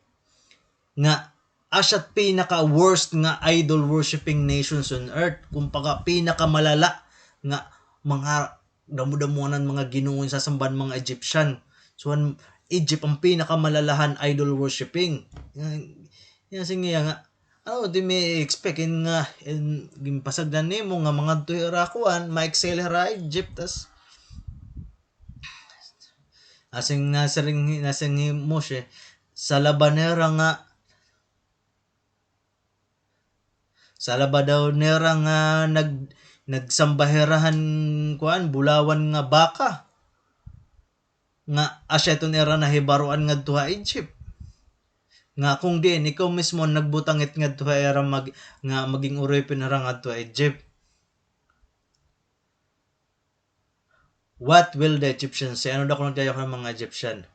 nga asya it pinaka-worst nga idol-worshipping nations on earth." Kumbaga, pinakamalala nga mga damo-damoan nga mga ginoo an sasamba han mga Egyptian. So, an Egypt an pinakamalala han idol-worshipping. Nga, nga, sige nga, ano it imo expect in nga, in, ginpasagdan nimo nga mangadto hira kuan, ma-exile hira Egypt, tas nasiring, nasiring hi Moshe, sala ba nira nga, sala ba daw nira nga nag-, nagsamba hira han kuan, bulawan nga baka, nga asya iton ira nahibaroan ngadto ha Egypt? Nga kung diin, ikaw mismo an nagbutang hit ngadto ha ira mag-, nga maging uripon hira ngadto ha Egypt. What will the Egyptians say? Ano daw kuno it yayakan han mga Egyptian?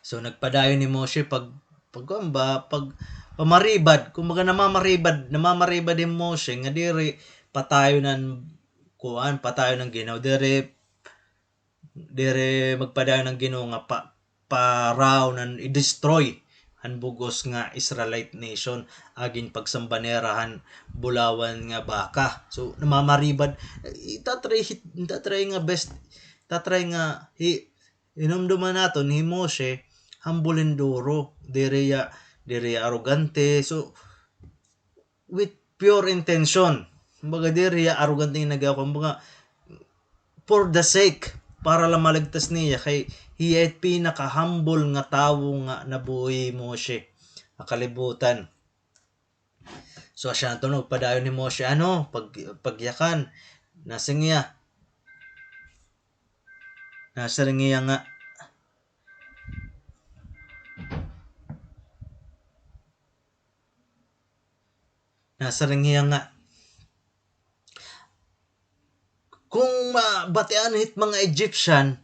So, nagpadayon hi Moshe pag, pag, kuan ba, pag, pamaribad. Kumbaga, namamaribad, namamaribad hi Moshe nga diri patayon an kuan, patayon an Ginoo, diri, diri magpadayon an Ginoo nga pa, parawon, i-destroy an bug-os nga Israelite nation, agin pagsamba nira han bulawan nga baka. So, namamaribad, itatry, itatry nga best, itatry nga hi-, hinumduman naton hi Moshe, humble hin duro, diri hiya, diri hiya arogante. So, with pure intention. Kumbaga, diri hiya arogante nga nag-, kumbaga, for the sake, para la maligtas niya, kay hiya it pinaka-humble nga tawo nga nabuhi hi Moshe ha kalibutan. So, asya na tunog, padayon hi Moshe, ano, pag-, pagyakan, nasiring hiya. Nasiring hiya nga, nasiring hiya nga, kung mabatian hit mga Egyptian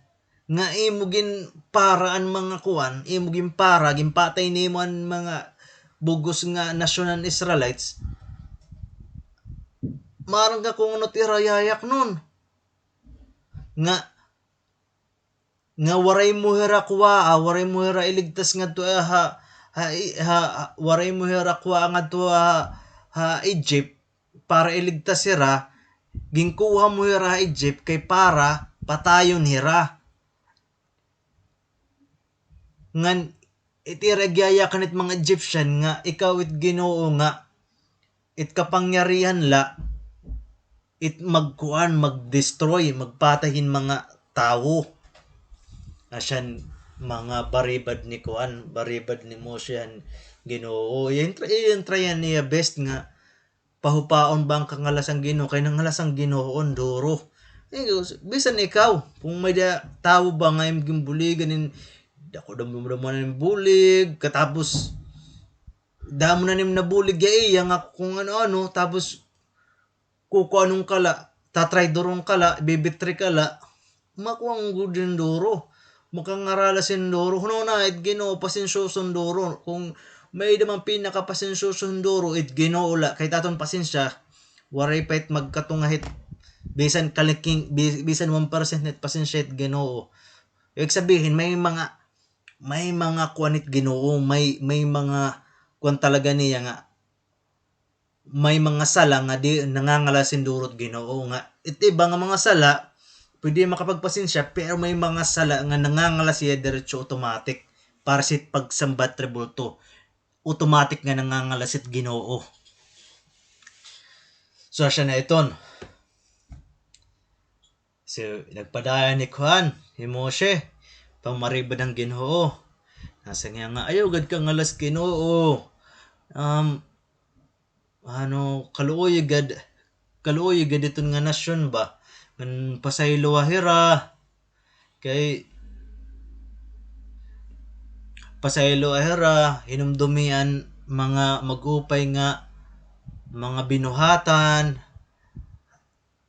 nga imo ginpara an mga kuan, imo ginpara, ginpatay nimo an mga bug-os nga nasyon an Israelites, maaram ka kung ano it ira yayaknon. Nga nga waray mo hira kuwaa, waray mo hira iligtas ngadto, ah, ha, ha, ha, ha, waray mo hira kuwaa ngadto ha, ha Egypt para iligtas hira, ginkuha mo hira ha Egypt kay para patayon hira. Ngan it ira igyayakan it mga Egyptian nga ikaw it Ginoo nga it kapangyarihan la, it magkuan, mag-destroy, magpatay hin mga tawo. Asya an mga baribad ni kuan, baribad ni Moshe han Ginoo. Iyan tra-, iyan try niya best nga pahupaon ba an kangalas han Ginoo, kay nangalas an Ginoo hin duro. Eh, bisan ikaw, kung may-ada tawo ba nga imo ginbuligan hin dako, damo-damo na nim bulig, katapos damo na nim nabulig ha iya nga kung ano-ano, tapos kukuanon ka la, tatraydoron ka la, ibibitray ka la, makuan gud hin duro. Makangaralas hin duro. Hunahuna, it Ginoo, pasensyoso hin duro. Kung may-ada man pinakapasensyoso hin duro, it Ginoo la. Kay it aton pasensya, waray pa it magkatunga hit bisan kaliking, bi-, bisan one percent hit pasensya hit Ginoo. Ibig sabihin, may mga, may mga kuan it Ginoo, may, may mga kuan talaga niya nga may mga sala nga di nangangalas hin duro it Ginoo, nga it iba nga mga sala pwede makapagpasensya, pero may mga sala nga nangangalas hiya diretso, automatic, para sa it pagsamba tribulto, automatic nga nangangalas it Ginoo. So, asya na iton. So, nagpadayon hi kuan, hi Moshe, pamaribad han Ginoo. Nasiring hiya nga, "Ayaw gad ka ngalas, Ginoo. Um, ano, kaluoy gad, kaluoy gad iton nga nasyon ba. Ngan pasayloa hira. Kay, pasayloa hira, hinumdomi an mga mag-upay nga mga binuhatan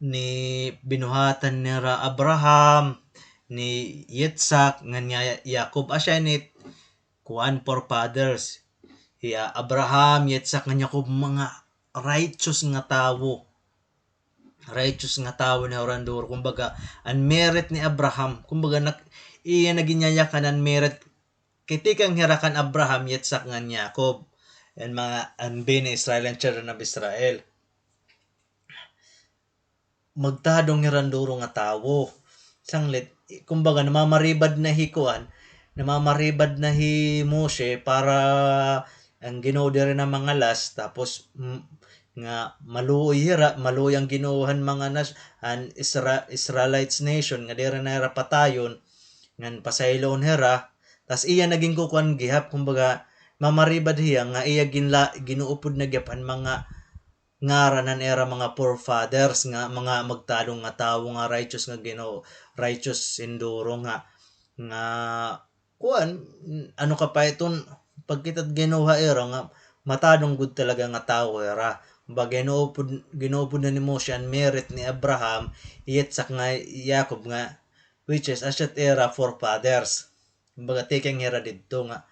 ni, binuhatan nira Abraham, ni Yitzhak, ngan ni Yakob." Asya ini it kuan, forefathers. Hi Abraham, Yitzhak, ngan Yakob, mga righteous nga tawo. Righteous nga tawo ini hiran duro. Kumbaga, an merit ni Abraham, kumbaga, nak-, iya na ginyayakan an merit. Kay tikang hira kan Abraham, Yitzhak, ngan Yakob. An mga, an Bnei Israel, an children of Israel. Magtadong hiran duro nga tawo. Sanglit, kumbaga, namamaribad na hi kuan, namamaribad na hi Moshe para an Ginoo diri na mangalas, tapos, mm, nga maluoy hira, maluoy an Ginoo han mga nas-, an Isra-, Israelites nation, nga diri na hira patayon, ngan pasayloon hira, tas iya na ginkukuan gihap, kumbaga, mamaribad hiya nga iya ginla-, ginuupod na gihap an mga ngaran han ira mga forefathers nga mga magtadong nga tawo nga righteous nga Ginoo, righteous hin duro nga, nga kuan, ano ka pa iton, pagkita it Ginoo ha ira nga matadong gud talaga nga tawo ira. Ba, ginuupod, ginuupod na ni Moshe an merit ni Abraham, Yitzhak nga Yakob nga, which is, asya it ira forefathers. Kumbaga, tikang hira didto nga,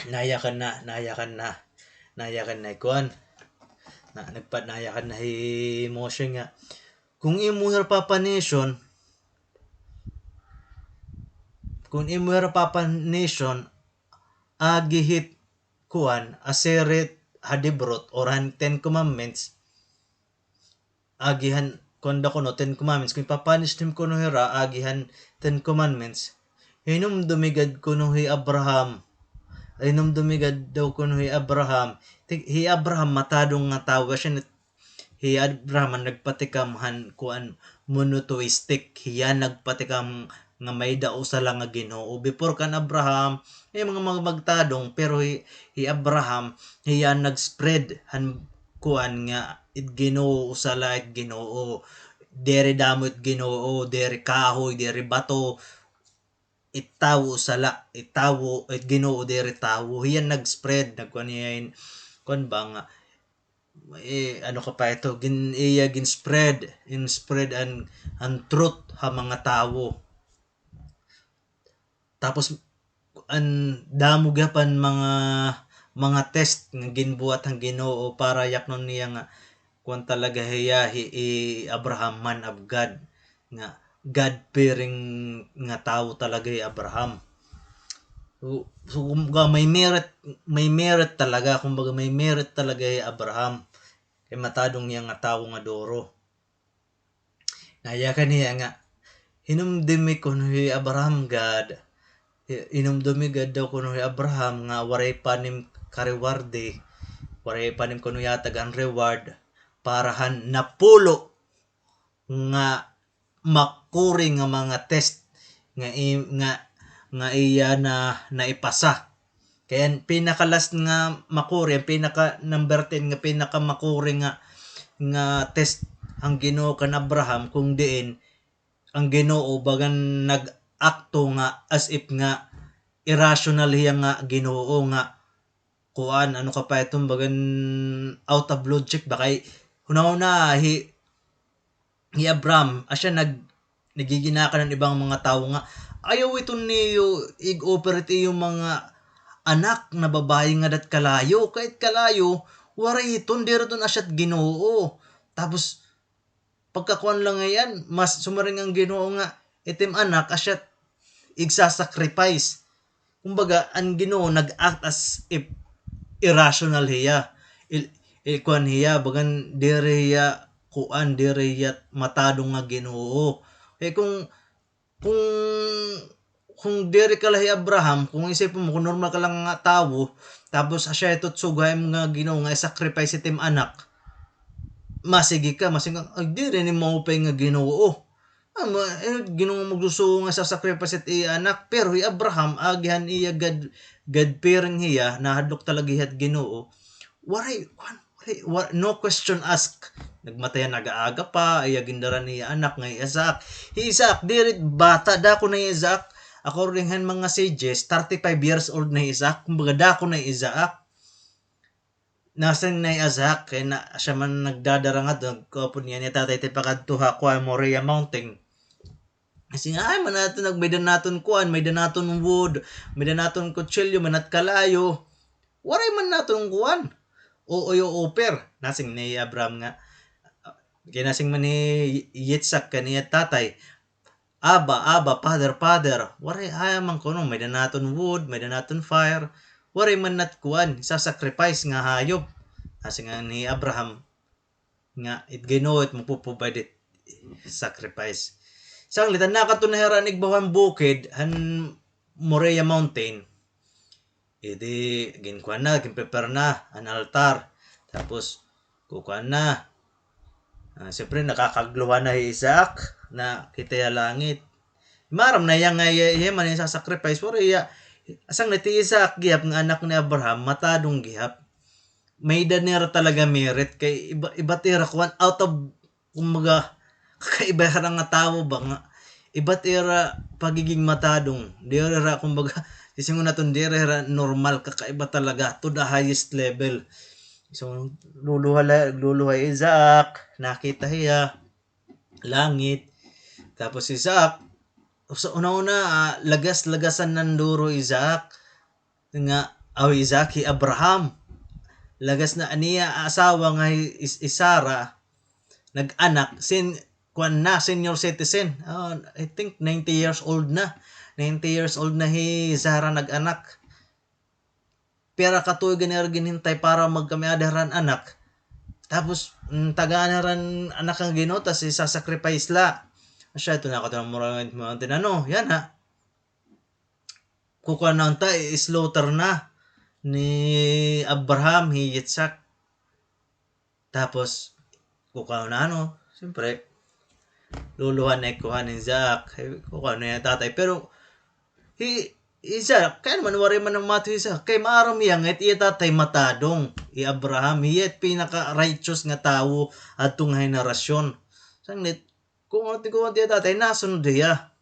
nayakan na, nayakan na, nayakan na hi kuan. Na, nagpa-, nayakan na hi Moshe nga, kung imo hira papa-nation, kung imo hira papa-nation, agi hit kuan, Aseret Hadibrot, or han Ten Commandments, agi han, kuan daw kuno, Ten Commandments, kung ipapunish nim kuno hira, agi han Ten Commandments, hinumdomi gad kuno hi Abraham. Hinumdomi gad daw kuno hi Abraham. Ti-, hi Abraham matadong nga tawo, siya nit-, hi Abraham an nagpatikam han kuan, monotheistic. Hiya nagpatikam nga may-ada usa la nga Ginoo. Before kan Abraham, may mga, mga magtadong, pero hi, hi Abraham, hiya nag-spread han kuan nga it Ginoo, usa la it Ginoo. Diri damo it Ginoo, diri kahoy, diri bato. It tawo usa la, it tawo, it Ginoo diri tawo. Hiya nag-spread, nagkuan hiya hin, kuan ba nga, eh, ano ka pa ito, gin-, iya gin-spread, in-spread an, an truth ha mga tawo. Tapos, an damo gihap an mga, mga test nga ginbuhat han Ginoo para yaknon niya nga kuan talaga hiya, hi, hi Abraham, man of God, nga God-fearing nga tawo talaga hi Abraham. So, so, kumbaga, may merit, may merit talaga, kumbaga, may merit talaga hi Abraham. Kay matadong hiya nga tawo nga duro. Nayakan hiya nga, hinumdumi kuno hi Abraham gad. Hi-, hinumdumi gad daw kuno hi Abraham nga waray pa nim karewarde, waray pa nim kuno yatag an reward para han napulo nga makuri nga mga test nga i-, nga, nga iya na naipasa. Kay an pinaka-last nga makuri, an pinaka number ten nga pinakamakuri nga, nga test han Ginoo kan Abraham, kung diin an Ginoo bagan nag-akto nga as if nga irrational hiya nga Ginoo nga kuan, ano ka pa iton, bagan out of logic ba kay hunahuna hi hi Abraham, asya nag-, nagiginakanan an ibang mga tawo nga, ayaw iton niyo ig-offer it iyo mga anak na babaye ngada hit kalayo, kay it kalayo, waray iton, diri iton asya it Ginoo. Tapos, pagkakuan la ngay-an, mas sumaring an Ginoo nga, it im anak, asya it igsa-sacrifice. Kumbaga, an Ginoo nag-act as if irrational hiya. Il-, il-, kuan hiya, bagan diri hiya kuan, diri hiya matadong nga Ginoo. Kay kung, kung, kung diri ka la hi Abraham, kung isipon mo, kung normal ka lang nga tawo, tapos asya ito it sugad ha imo nga Ginoo nga i-sacrifice it im anak, masigi ka, masigi ka, "Ay, diri ini maupay nga Ginoo." Ah, ma-, eh, Ginoo magsusugo nga isa-sacrifice it iya anak, pero hi Abraham, agi han iya God, God-fearing hiya, nahadlok talaga hiya hit Ginoo. Waray, kuan, waray, wa-, no question asked. Nagmatay han aga-aga pa, iya gindara an iya anak nga hi Isaac. Hi Isaac, diri bata, dako na hi Isaac. According han mga sages, thirty-five years old na hi Isaac. Kumbaga, dako na hi Isaac. Nasiring na hi Isaac, kay na, asya man nagdadara ngadto, nagkuan niya, niya tatay, tipakadto ha kuan, Moriah Mountain. Nasiring, "Ay, may-ada naton nag-, may-ada naton kuan, may-ada naton wood, may-ada naton kutsilyo, may-ada naton kalayo. Waray man naton kuan. O, oil, oper." Nasiring ni Abraham nga, kay nasiring man ni Yitzhak kan iya tatay, "Abba, Abba, Father, Father, waray, aya man kuno, may-ada naton wood, may-ada naton fire, waray man nat kuan, isa-sacrifice nga hayop." Nasiring ni Abraham nga, "It Ginoo it magpo-provide it sacrifice." Sanglit, nakadto na hira han igbaw han bukid, han Moriah Mountain. Idi, ginkuan na, ginprepare na an altar. Tapos, kukuan na. Ah, siyempre, nakakagluha na hi Isaac, nakita hiya langit. Maaram na hiya nga hiya, hiya man an isa-sacrifice. Pero hiya, sanglit hi Isaac gihap nga anak ni Abraham, matadong gihap. May-ada nira talaga merit kay iba, iba it ira kuan, out of kumbaga, kakaiba hira nga tawo ba nga, iba it ira pagiging matadong. Diri hira, kumbaga, sisingon naton, diri hira normal, kakaiba talaga, to the highest level. So, luluha la-, luluha hi Isaac, nakita hiya, langit. Tapos hi Isaac, sa una-una, ah, lagas-lagasan nanduro hi Isaac, nga, aw, Isaac, hi Abraham. Lagas na an iya asawa nga hi, hi, hi Sarah, nag-anak, sin-, kuan na, senior citizen. Ah, I think ninety years old na. Ninety years old na hi Sarah nag-anak. Pira ka tuig an ira ginhintay para magkamay-ada hira han anak. Tapos, mm, tagaan hira han anak han Ginoo, tas isa-sacrifice la. Asya, ito na ako, ito na mura, mura, ano, yana. Kukuan na unta, i-slaughter na ni Abraham hi Yitzhak. Tapos, kukuan na, ano, siyempre, luluha na kuan ni Isaac. Kukuan na iya tatay. Pero, hi Isaac, kay ano man, waray man namatuod hi Isaac. Kay maaram hiya nga it iya tatay matadong. Hi Abraham, hiya it pinaka-righteous nga tawo adto nga henerasyon. Sanglit, kukuan, kukuan it iya tatay, nasunod hiya.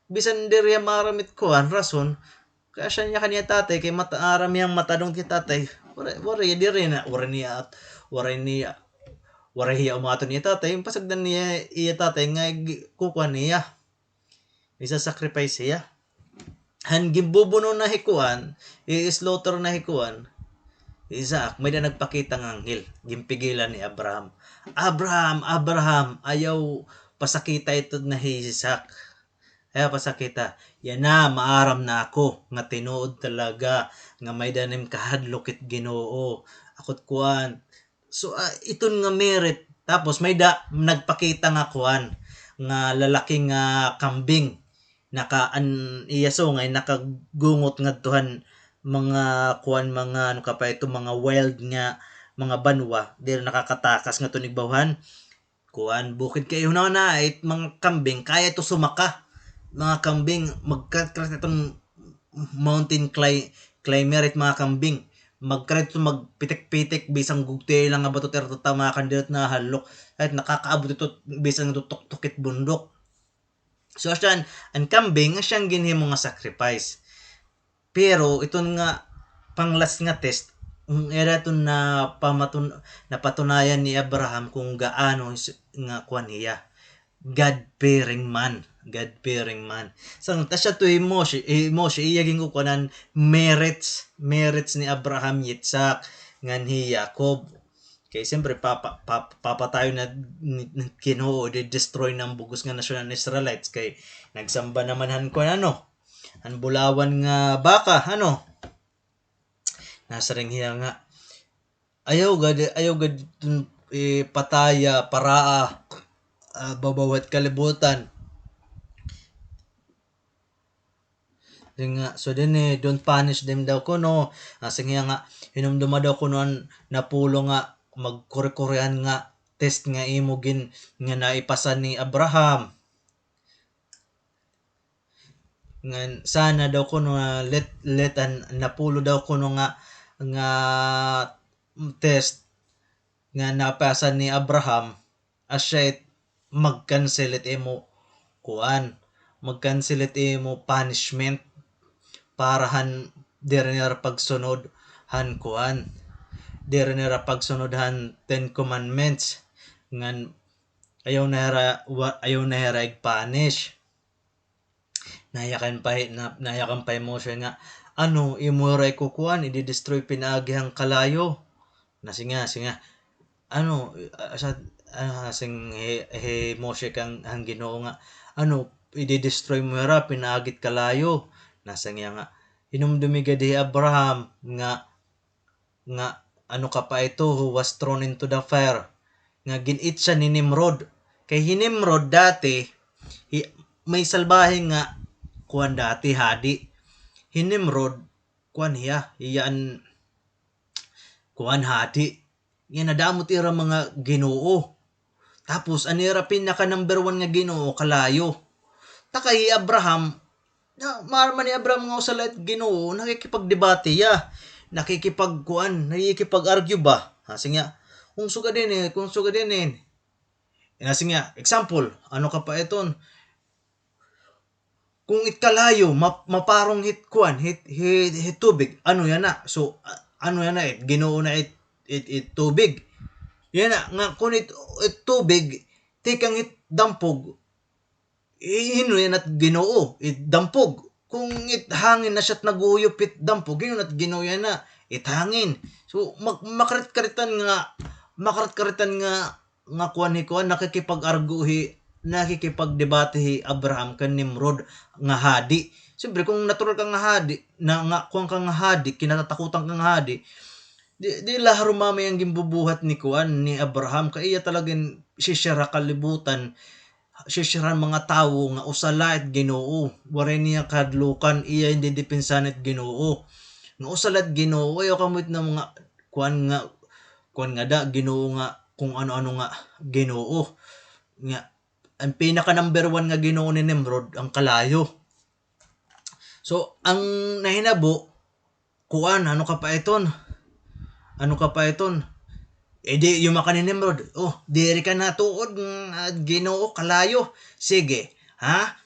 Bisan diri hiya maaram it kuan, rason, kay asya niya kan iya tatay, kay mat-, maaram hiya nga matadong it iya tatay. Waray, waray, diri na, waray niya, waray niya, waray hiya umaton iya tatay, pasagdan niya iya tatay nga gi-, kukuan niya. Isa-sacrifice hiya. Han ginbubuno na hi kuan, i-slaughter na hi kuan, Isaac, may-ada nagpakita nga anghel, ginpigilan ni Abraham. "Abraham, Abraham, ayaw pasakita ito na hi Isaac. Ayaw pasakita. Yana, maaram na ako nga tinuod talaga nga may-ada nim kahadlok it Ginoo. Ako it kuan." So, ah, iton nga merit. Tapos may-ada nagpakita nga kuan, nga lalaki nga kambing. Naka-, an iya sungay nakagungot ngadto han mga kuan, mga ano ka pa ito, mga wild nga mga banwa. Diri nakakatakas ngadto han igbaw han kuan, bukid kay hunahunaa it mga kambing, kaya ito sumaka. Mga kambing, magkakras iton mountain cli-, climber it mga kambing. Magkari ito magpitik-pitik, bisan gugtiay la nga bato it ira tatamakan, diri ito nahadlok. Ay, nakakaabot ito, bisan ito tuktok it bundok. So, asya an, an kambing, asya an ginhimo nga sacrifice. Pero iton nga pang-last nga test, ang ira iton napamatun-, napatunayan ni Abraham kung gaano is-, nga kuan hiya. God-fearing man. God-fearing man. Sanglit asya to hi Moshe, hi Moshe, iya ginkukuanan merits, merits ni Abraham, Yitzhak, ngan hi Jacob. Kay siyempre, papa-, pap-, papatayon na ni, ni Ginoo, di-destroy na an bug-os nga nasyon han Israelites. Kay nagsamba naman han kuan, ano, an bulawan nga baka, ano. Nasiring hiya nga, "Ayaw gad, ayaw gad, eh, pataya, paraa, ah, babaw hit kalibutan." Siring nga, "So dinhi, don't punish them," daw kuno. Ah, siring hiya nga, "Hinumdoma daw kuno an Napulo nga magkuri-kurian nga test nga imo gin-, nga naipasa ni Abraham." Ngan sana daw kuno nga let, let an Napulo daw kuno nga, nga test nga napasa ni Abraham, asya it mag-cancel it imo kuan, mag-cancel it imo punishment para han diri nira pagsunod han kuan, diri nira pagsunod han Ten Commandments, ngan ayaw na hira, wa-, ayaw na hira ig-punish. Nayakan pa hi, na, nayakan pa hi Moshe nga, "Ano, imo hira ikukuan, idi-destroy pinaagi han kalayo?" Nasiring nga, siring nga, ano, ah, sa, ah, siring hi, hi Moshe kan, han Ginoo nga, "Ano, idi-destroy mo hira pinaagi hit kalayo?" Nasiring hiya nga, "Hinumdumi gad hi Abraham nga, nga ano ka pa ito, who was thrown into the fire." Nga gin-itsa ni Nimrod. Kay hi Nimrod dati, hi, may salbahe nga kuan dati, hadi. Hi Nimrod, kuan hiya, hiya an kuan, hadi. Nga nadamo it ira mga ginoo. Tapos, an ira pinaka number one nga ginoo, kalayo. Ta kay hi Abraham, na, maaram man hi Abraham nga usa la it Ginoo, nakikipagdebate hiya. Nakikipagkuan, nakikipag-argue ba? Ha, siring nga, "Kung sugad ini, kung sugad ini." Nga siring nga, example, ano ka pa iton? Kung it kalayo, ma-, maparong hit kuan, hit, hit, hit tubig, ano yana? So, a-, ano yana, it Ginoo na it, it, it tubig. Yana, nga kun it, it tubig, tikang hit dampog, i-, hin-o yana it Ginoo, it dampog. Kung it hangin na siya it nag-uuyop hit dampog, hin-o na it Ginoo yana, it hangin. So, mak-, makarit-karitan nga, makarit-karitan nga nga kuan hi kuan, nakikipag-argue hi, nakikipagdebate hi Abraham kan Nimrod nga hadi. Siyempre, kung natural ka nga hadi, na, nga kuan ka nga hadi, kinatatakutan ka nga hadi, di, di la harumamay an ginbubuhat ni kuan, ni Abraham, kay iya talaga in sisira kalibutan, sisira mga tawo nga usa la it Ginoo. Waray niya kahadlukan, iya in didepensahan it Ginoo. Nga usa la it Ginoo, ayaw kamo it na mga kuan nga, kuan ngada, Ginoo nga, kung ano-ano nga ginoo. Nga, an pinaka number one nga ginoo ni Nimrod, an kalayo. So, an nahinabo, kuan, ano ka pa iton? Ano ka pa iton? Eh, di, yumakan ni Nimrod, "Oh, diri ka natuod nga ginoo, kalayo." Sige, ha?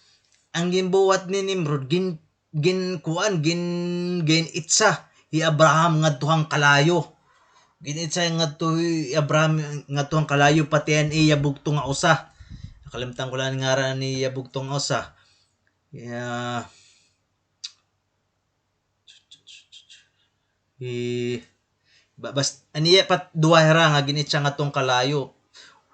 An ginbuhat ni Nimrod, gin-, gin-, kuan, gin-, gin-itsa hi Abraham ngadto han kalayo. Gin-itsa ngadto hi Abraham ngadto han kalayo, pati an iya bugto nga usa. Nakalimtan ko la an ngaran han iya bugto nga usa. Ya. Hi, ba-, bas-, an iya pa duha hira nga gin-itsa ngadto han kalayo.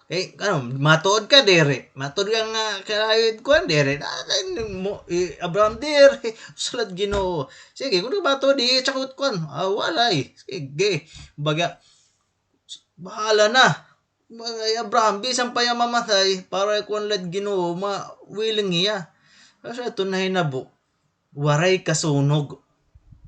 Eh, ano, matuod ka, diri? Matuod ka nga kalayo, kuan, diri? Na, kay mo, eh, Abraham, diri. Usa la it Ginoo. Sige, kun matuod, di, tsaka, kuan. Ah, wala, eh. Sige. Baga, bahala na. Ay, Abraham, bisan pa hiya mamatay, para kuan la it Ginoo, ma-, willing hiya. Kasi ato nahinabo, waray kasunog.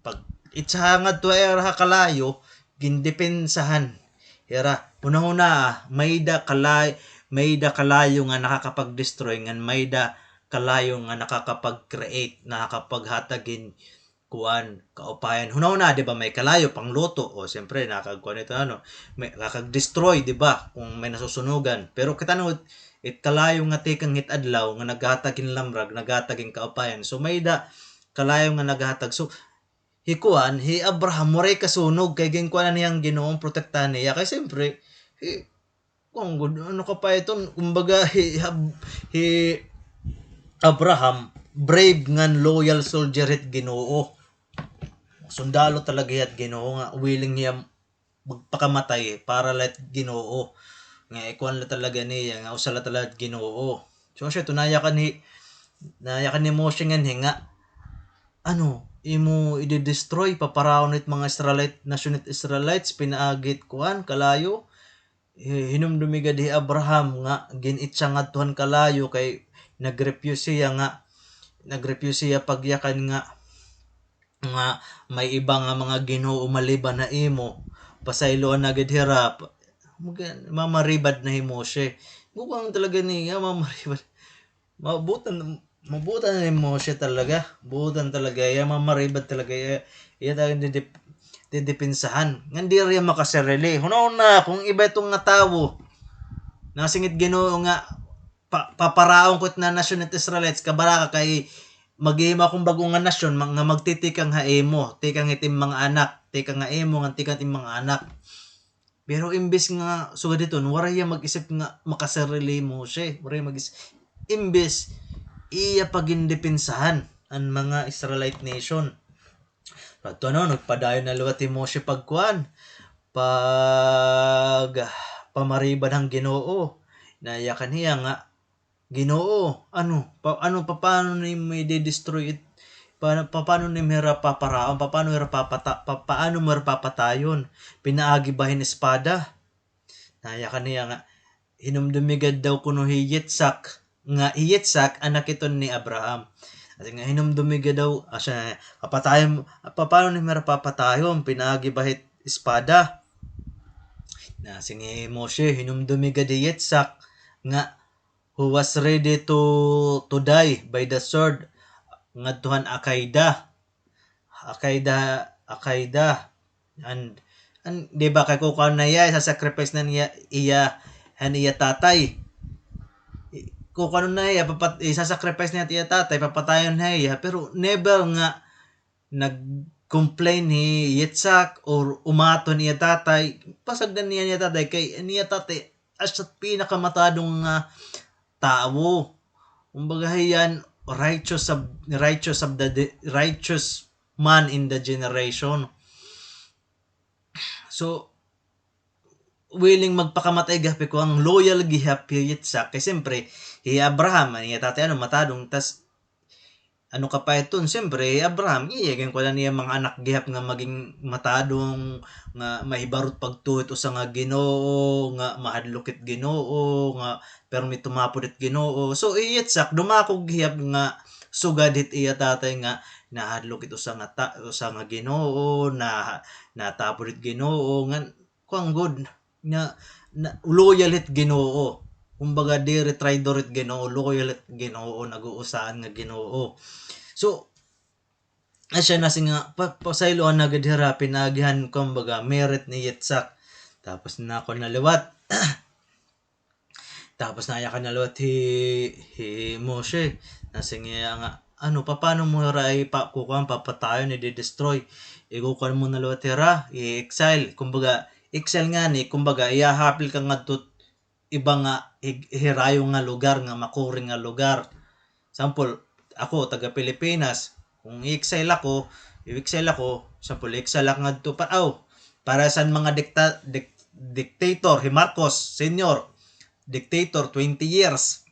Pag-itsa ngadto hira ha kalayo, gindepensahan hira. Hunahunaa, may-ada kalay-, may-ada kalayo nga nakakapag-destroy, ngan may-ada kalayo nga nakakapag-create, nakakapaghatag hin kuan, kaupayan. Hunahuna, di ba, may kalayo, pangluto. O, siyempre, nakakagkuan ito, ano, may, nakakag-destroy, di ba, kung may nasusunugan. Pero kita na, it kalayo nga tikang hit adlaw, nga naghatag hin lamrag, naghatag hin kaupayan. So, may-ada kalayo nga naghatag. So, hi kuan, hi Abraham, waray kasunog, kay ginkuan na niya an Ginoo, protektahan niya. Kay, siyempre, hi, Kuan gud, ano ka pa iton, kumbaga, hi, hi Abraham, brave ngan loyal soldier hit Ginoo. Sundalo talaga hiya hit Ginoo nga willing hiya magpakamatay para la hit Ginoo. Nga ikuan la talaga niya, nga usa la talaga hit Ginoo. So, siya, ito, nayakan ni, nayakan ni Moshe nganhi nga, ano, imo ide-destroy, paparaon it mga Israelite, nasyon it Israelites, pinaagi it kuan, kalayo. Hi-, hinumdumi gad hi Abraham nga gin-itsa ngadto han kalayo kay nag-refuse hiya nga, nag-refuse hiya pagyakan nga, nga may iba nga mga ginoo maliban ha imo. Pasayloan na gid hira. Pa-, mga, mamaribad na hi Moshe. Bukang talaga niya, mamaribad. Mabutan, mabutan ni Moshe talaga. Butan talaga. Iya mamaribad talaga. Iya, iya talaga didip-, didepensahan. Ngan diri iya makasarili. Hunahuna, kung iba iton nga tawo, nasingit Ginoo nga, pa-, paparaon ko it nasyon it Israelites, kabaraka kay maghimo akon bag-o nga nasyon, ma-, nga magtitikang ha imo, tikang it im mga anak, tikang ha imo, ngan tikang it im mga anak. Pero imbes nga sugad hiton, waray hiya mag-isip nga makasarili hi Moshe, waray mag-is-, imbes iya pa gindepensahan an mga Israelite nation. Adto ano, nagpadayon na liwat hi Moshe pagkuan, pag-, pamaribad han Ginoo. Nayakan hiya nga, Ginoo, ano, pa-, ano, papaano nimo ide-destroy it-, pa-, papaano nimo hira paparaon, papaano hira papata-, pa-, paano mo hira papatayon? Pinaagi ba hin espada? Nayakan hiya nga, hinumdumi gad daw kuno hi Yitzhak, nga hi Yitzhak, anak iton ni Abraham. Asya nga hinumdumi gad daw, asya, papatayon, papaano nimo hira papatayon? Pinaagi ba hit espada? Nasiring hi Moshe, hinumdumi gad hi Yitzhak, nga, who was ready to, to die by the sword, ngadto han Akaida. Akaida, Akaida. And, and, di ba, kay kukuan na iya, isa-sacrifice na niya, iya, han iya tatay. I-, kukuan na iya, papat-, isa-sacrifice niya iya tatay, papatayon na iya, pero never nga nag-complain hi Yitzhak or umato han iya tatay, pasagdan niya an iya tatay, kay an iya tatay, asya it pinakamatadong nga tawo. Kumbaga, hiya an righteous of, righteous of the, the righteous man in the generation. So, willing magpakamatay gihap, kuan, loyal gihap hi Yitzhak. Kay siyempre, hi Abraham, an iya tatay, ano, matadong, tas ano ka pa iton, siyempre, Abraham, iya, ginkuan niya mga anak gihap nga maging matadong, nga mahibaro it pagtuo hit usa nga Ginoo, nga mahadlok hit Ginoo, nga pirmi tumapod hit Ginoo. So, hi Yitzhak, dumako gihap nga sugad hit iya tatay nga nahadlok hit usa nga ta-, usa nga Ginoo, na, natapod hit Ginoo, nga kuan gud, nga, na, loyal hit Ginoo. Kumbaga, diri traidor hit Ginoo, loyal hit Ginoo, nag-uusaan nga Ginoo. So, asya nasiring nga, pa-, pasayloan na gad hira, pinaagi han, kumbaga, merit ni Yitzhak. Tapos na ako naliwat. Tapos nayakan na liwat hi, hi Moshe. Nasiring hiya nga, ano, papaano mo hira ipa-, kukuan, papatayon, ide-destroy? Ikukuan mo na liwat hira, i-exile. Kumbaga, exile ngani, kumbaga, ihahapil ka ngadto iba nga hig-, hirayo nga lugar, nga makuri nga lugar. Example, ako, taga Pilipinas. Kung i-exile ako, i-exile ako, example, i-exile ako ngadto pa, aw, para sa mga dikta-, dik-, dictator, hi Marcos Senior, dictator, twenty years.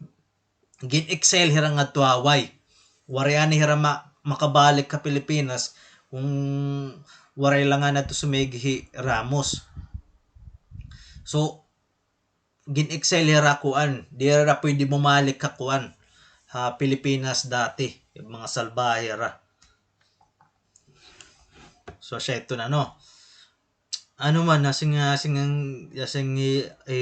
Gin-exile hira ngadto Hawaii. Waray anay hira ma-, makabalik ha Pilipinas kung waray la ngani adto sumigi hi Ramos. So, gin-exile hira kuan, diri hira pwede bumalik ha kuan, ha Pilipinas dati, mga salbahe hira. So, asya iton, ano. Ano man, nasiring, nasiring, nasiring hi, hi,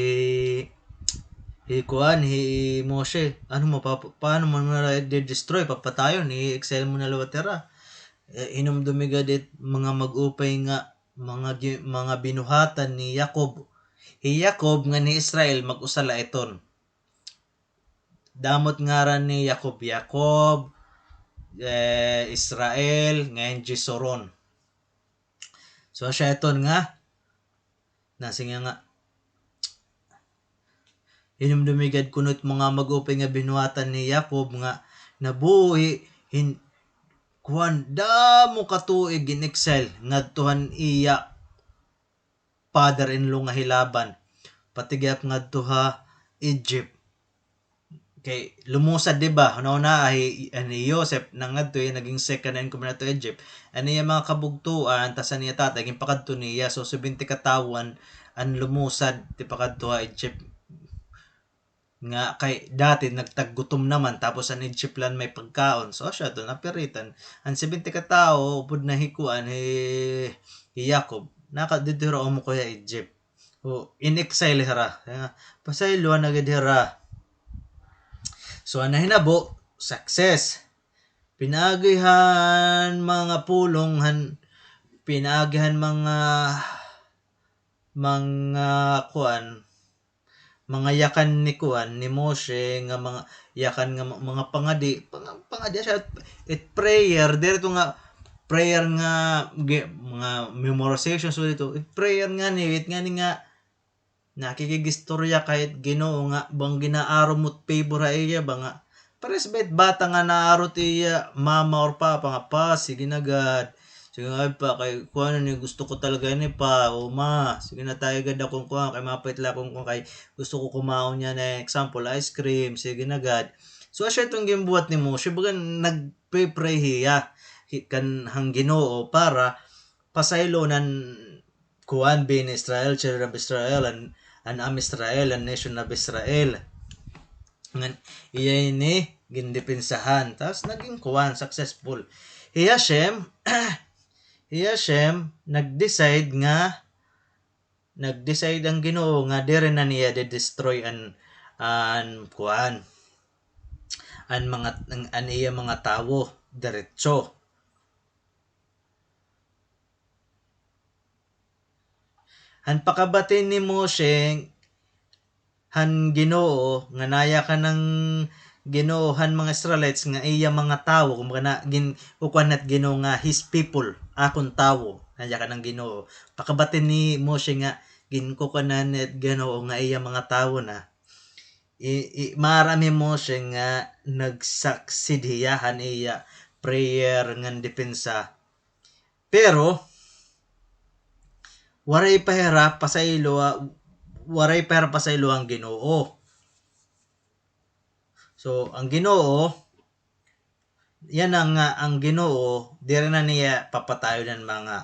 hi kuan, hi Moshe, ano mo, pa-, paano mo na hira ide-destroy, papatayon, i-exile mo na liwat hira. Eh, hinumdumi gad it mga mag-upay nga mga gi-, mga binuhatan ni Jacob. Hi Jacob ngan hi Israel, mag-usa la iton. Damo it ngaran ni Jacob, Jacob, eh, Israel, ngan Jesurun. So, asya iton nga, nasiring nga, hinumdumi gad kuno it mga mag-upay nga binuhatan ni Jacob nga nabuhi hin-, kuan, damo ka tuig in exile ngadto han iya father-in-law nga hi Laban, pati gihap ngadto ha Egypt. kay lumusad, di ba? Hunahunaa hi, an hi Joseph, nangadto, iya naging second in command to Egypt. An iya mga kabugtoan, tas an iya tatay, ginpakadto niya. So, seventy ka tawo an, an lumusad, tipakadto ha Egypt. Nga kay dati nagtagutom naman, tapos an Egypt la an may pagkaon. So, asya to, napiritan. An seventy ka tawo, upod na hi kuan, hi, hi Jacob, naka-, didto hira umukoy ha Egypt. O, in exile hira. Kaya nga, pasayloan na gid hira. So, an nahinabo, success. Pinaagi han mga pulong han, pinaagi han mga, mga kuan, mga yakan ni kuan, ni Moshe, nga mga yakan nga ma-, mga pangadi, panga-, pangadi siya, it prayer, diri to nga prayer nga gi-, mga memorization, so dito, it prayer nga ni, it nga ni nga, nakikigistorya ka hit Ginoo nga bang ginaaro mo it favor ha iya ba nga. Pares ba it bata nga naaro it iya mama or papa nga, "Pa, sige na gad. Sige na gad, Pa, kay kuan ni, gusto ko talaga ini, Pa. O, Ma, sige na, tayo gad akon kuan, kay mapait la akon kuan, kay gusto ko kumaon niyan, eh, example, ice cream. Sige na gad." So, asya iton ginbuhat ni Moshe, baga nagpe-pray hiya, hi-, kan, han Ginoo para pasayloon an kuan, Bnei Israel, children of Israel, an, an Am Israel, an nation of Israel. Ngan, iya ini gindepensahan. Tapos naging kuan, successful. Hi Hashem, hi Hashem, nag-decide nga, nag-decide an Ginoo nga diri na niya de-destroy an, an kuan, an mga, an, an iya mga tawo, diretso. Han pakabati ni Moshe han Ginoo, nga nayakan han Ginoo han mga Israelites nga iya mga tawo, kumbaga na, gin-, kukuan na it Ginoo nga his people, akon tawo, nayakan han Ginoo. Pakabati ni Moshe nga ginkukuan na it Ginoo nga iya mga tawo na. I, i, maaram hi Moshe nga nag-succeed hiya han iya prayer ngan depensa. Pero, waray pa hira pasaylo, waray pa hira pasaylo an Ginoo. So, an Ginoo, yana nga an Ginoo, diri na niya papatayon an mga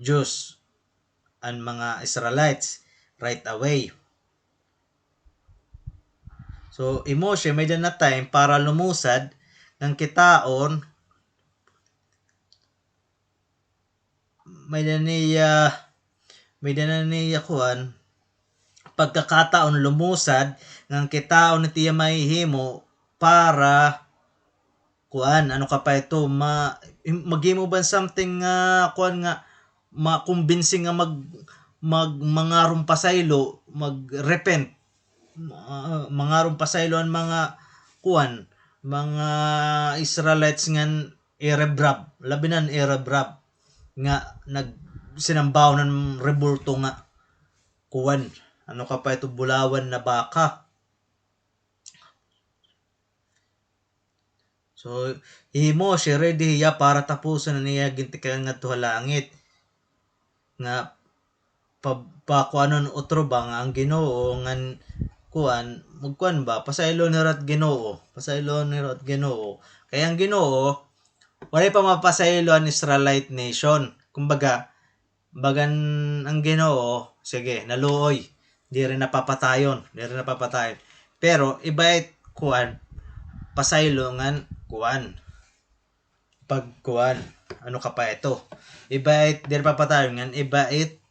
Jews, an mga Israelites, right away. So, hi Moshe, may-ada na time para lumusad, ngan kitaon, may-ada niya, may-ada na niya kuan, pagkakataon lumusad, ngan kitaon it iya mahihimo para, kuan, ano ka pa ito, ma-, maghimo ba hin something nga, kuan nga, makumbinsi nga mag-, mag-, mangaron pasaylo, mag-repent. Ma-, mangaron pasaylo an mga, kuan, mga Israelites ngan Arab, labi na an Arab nga nagsinambahon han rebulto nga kuan, ano ka pa ito, bulawan na baka. So, hi Moshe, ready hiya para tapuson an iya gintikayan ngadto ha langit. Nga pa-, pakuanon utro ba nga an Ginoo ngan kuan, magkuan ba, pasayloon hira it Ginoo, pasayloon hira it Ginoo. Kay an Ginoo, waray pa mapasaylo an Israelite nation. Kumbaga, bagan an Ginoo, sige, naluoy, diri na papatayon, diri na papatayon. Pero iba it kuan, pasaylo ngan kuan. Pagkuan, ano ka pa ito? Iba it diri papatayon ngan iba it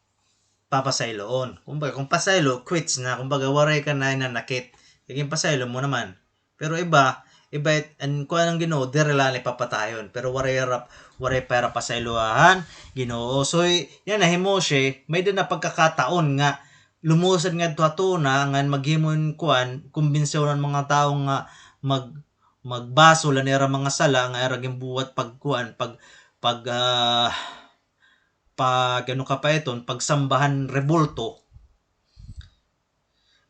papasayloon. Kumbaga, kung pasaylo, quits na. Kumbaga, waray ka na nanakit. Kay ginpasaylo mo naman. Pero iba, iba it, an kuan an Ginoo, diri la ni papatayon. Pero waray ra, waray pa hira pasayloa han Ginoo. So, yana hi Moshe, may-ada na pagkakataon nga lumusad ngadto ha tuna, ngan maghimo hin kuan, kumbinsyon an mga tawo nga mag-, magbasol han ira mga sala nga ira ginbuhat pagkuan, pag, pag, ah, pag, ano ka pa iton, pagsamba han rebulto.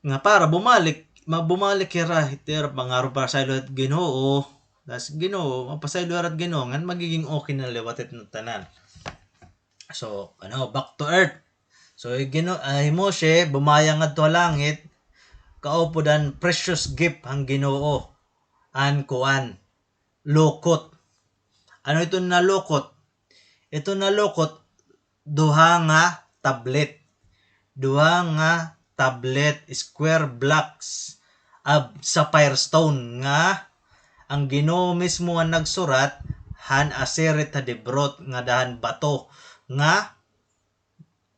Nga para bumalik, ma-, bumalik hira, hit ira, mangaron pasaylo it Ginoo, tas Ginoo, mapasaylo hira it Ginoo, ngan magiging okay na liwat it tanan. So, ano, back to earth. So, hi Gino-, ah, hi Moshe, bumaya ngadto ha langit, kaupod an precious gift han Ginoo, an kuan, lukot. Ano ito na lukot? Ito na lukot, duha nga tablet. Duha nga tablet, square blocks of sapphire stone nga an Ginoo mismo an nagsurat han Aseret HaDibrot nga dahan bato nga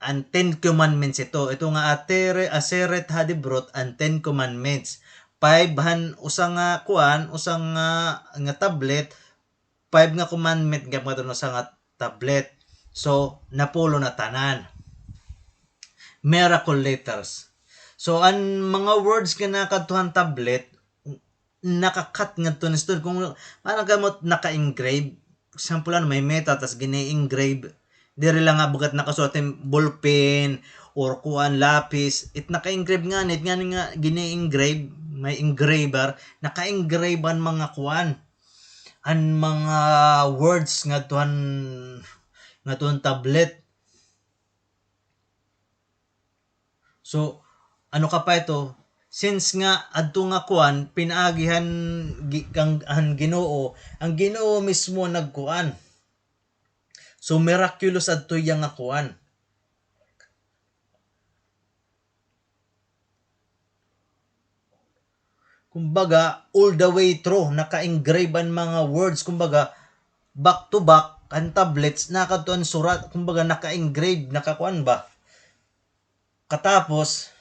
an Ten Commandments ito. Ito nga Atere-, Aseret HaDibrot, an Ten Commandments. Five han usa nga kuan, usa nga, nga tablet, five nga commandment gihap ngadto han usa nga tablet. So, napulo na tanan. Miracle letters. So, an mga words nga nakadto han tablet, naka-cut ngadto han stone. Kung parang kamo naka-engrave, example, ano, may metal, tas gini-engrave. Diri lang nga bagat nakasulat hin ballpen, or kuan, lapis. It naka-engrave ngani, it ngani nga gini-engrave, may engraver, naka-engrave an mga kuan. An mga words ngadto han, ngadto han tablet. So, ano ka pa ito? Since nga adto nga kuan, pinaagi han gi-, kang, han Ginoo, an Ginoo mismo nagkuan. So, miraculous adto iya nga kuan. Kumbaga, all the way through, naka-engrave an mga words. Kumbaga, back to back, an tablets, nakadto an surat. Kumbaga, naka-engrave, nakakuan ba? Katapos,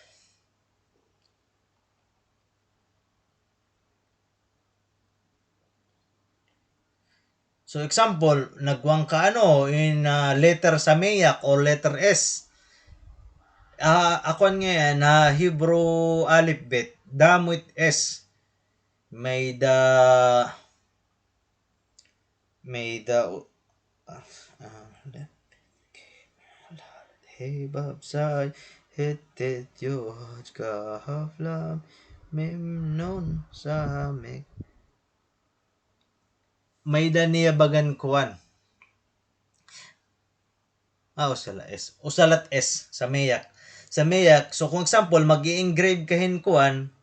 so, example, nagkuan ka, ano, in, ah, letter Sameyek or letter S. Ah, akuan nga yan, ha Hebrew alphabet, damo it S. May da, may da, ah, ah, He Vav Zayin, He Tet Yod, Kaf Lamed, Mem Nun, Samekh. May-ada niya bagan kuan. Ah, usa la S. Usa la it S, Sameyek. Sameyek. So, kung example, mag-i-engrave ka hin kuan,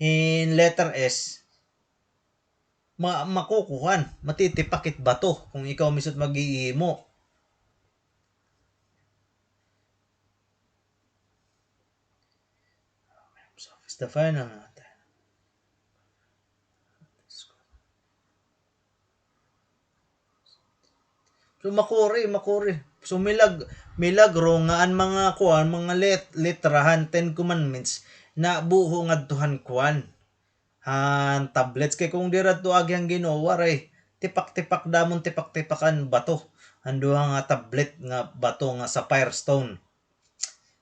hin letter S, ma-, makukuan, matitipak it bato kung ikaw mismo it mag-iimo. So, it's the final na natin. So, makuri, makuri. So, milag-, milagro nga an mga kuan, mga let-, letra han Ten Commandments, nabuho ngadto han kuan, han tablets. Kay kung diri adto agi han Ginoo, waray. Tipak-tipak, damon tipak-tipak an bato. An duha nga tablet nga bato nga sapphire stone.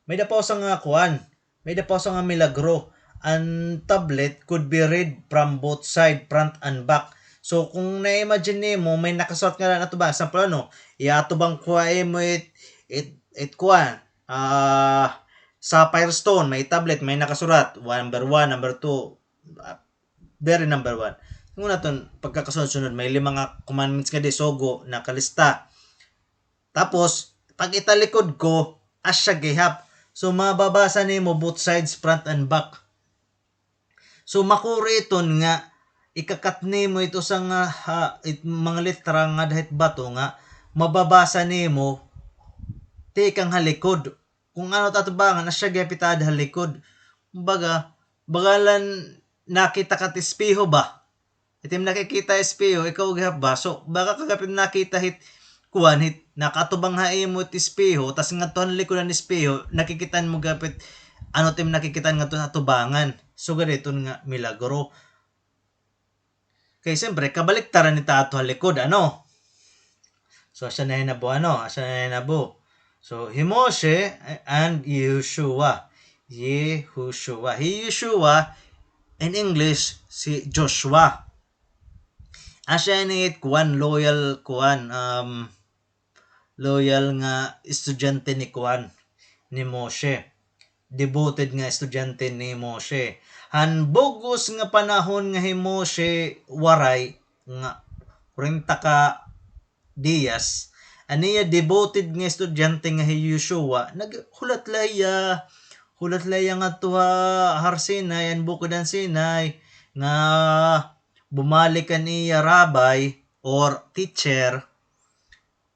May-ada pa usa nga kuan. May-ada pa usa nga milagro. An tablet could be read from both side, front and back. So, kung na-imagine nimo, may nakasurat nga na atubangan. Example, ano, iatubang ko ha imo it, it, it kuan. Ah, sapphire stone, may tablet, may nakasurat. One, number one, number two, ah, very number one. Ingon aton pagkakasunod-sunod, may lima nga commandments nga di sugo, nakalista. Tapos, pag-italikod ko, asya gihap. So, mababasa nimo both sides, front and back. So, makuri iton nga ika-cut nimo it usa nga, ha, it mga letra nga dahit bato nga mababasa nimo tikang ha likod. Kung ano it atubangan, asya gihap it aada ha likod. Kumbaga, baga la nakita ka hit espeho ba? It im nakikita espeho, ikaw gihap ba? So, baga ka gihap it nakita hit, kuan, hit, nakaatubang ha imo it espeho, tas ngadto han likod han espeho, nakikita mo gihap it, ano it im nakikita ngadto ha atubangan. So, gad iton nga milagro. Kay siyempre, kabaliktaran it ato ha likod, ano? So, asya nahinabo, ano? Asya nahinabo. So, hi Moshe and Yehoshua. Yehoshua. Hi Yehoshua, in English, si Joshua. Asya ini it kuan, loyal kuan, um, loyal nga estudyante ni kuan, ni Moshe. Devoted nga estudyante ni Moshe. Han bug-os nga panahon nga hi Moshe waray, nga kwarenta ka diyas, an iya devoted nga estudyante nga hi Yehoshua, naghulat la hiya, Hulat la hiya ngadto ha Har Sinai, an bukid han Sinai, nga bumalik an iya rabbi or teacher.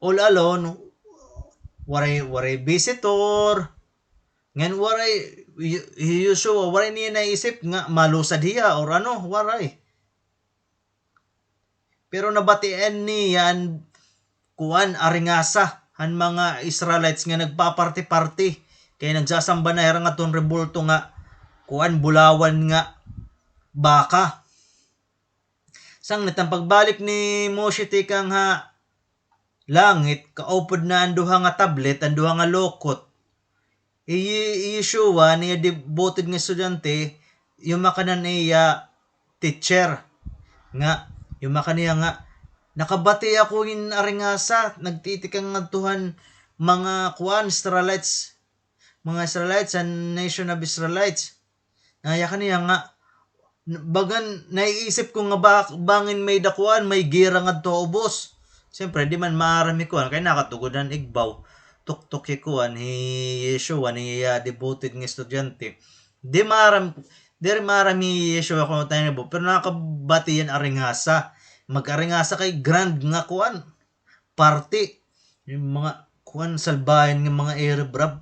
All alone, waray, waray visitor. Ngan waray, hi, hi Yeshua, waray niya naisip nga malusad hiya or ano, waray. Pero nabatian niya an, kuan, aringasa han mga Israelites nga nagpaparti-parti. Kay nagsasamba na hira ngadton rebulto nga, kuan, bulawan nga baka. Sanglit an pagbalik ni Moshe tikang ha langit, kaupod na an duha nga tablet, an duha nga lukot. Hi, hi Yeshua, an iya devoted nga estudyante, yumakan an iya teacher. Nga, yumakan niya nga, "Nakabati ako hin aringasa, nagtitikang ngadto han mga kuan, Israelites, mga Israelites, an nation of Israelites." Nayakan niya nga, bagan naiisip ko nga ba-, bangin may dakuan, may gira ngadto ha ubos. Siyempre, di man maaram hi kuan, kay nakatugod han igbaw. Tuktok hi kuan, hi Yeshua, an iya devoted nga estudyante. Di maaram, diri maaram hi Yeshua kon ano it nahinabo, pero nakabati hiya hin aringasa. Mag-aringasa kay grand nga kuan, party. Yung mga, kuan, salbahe nga mga Arab, Rab.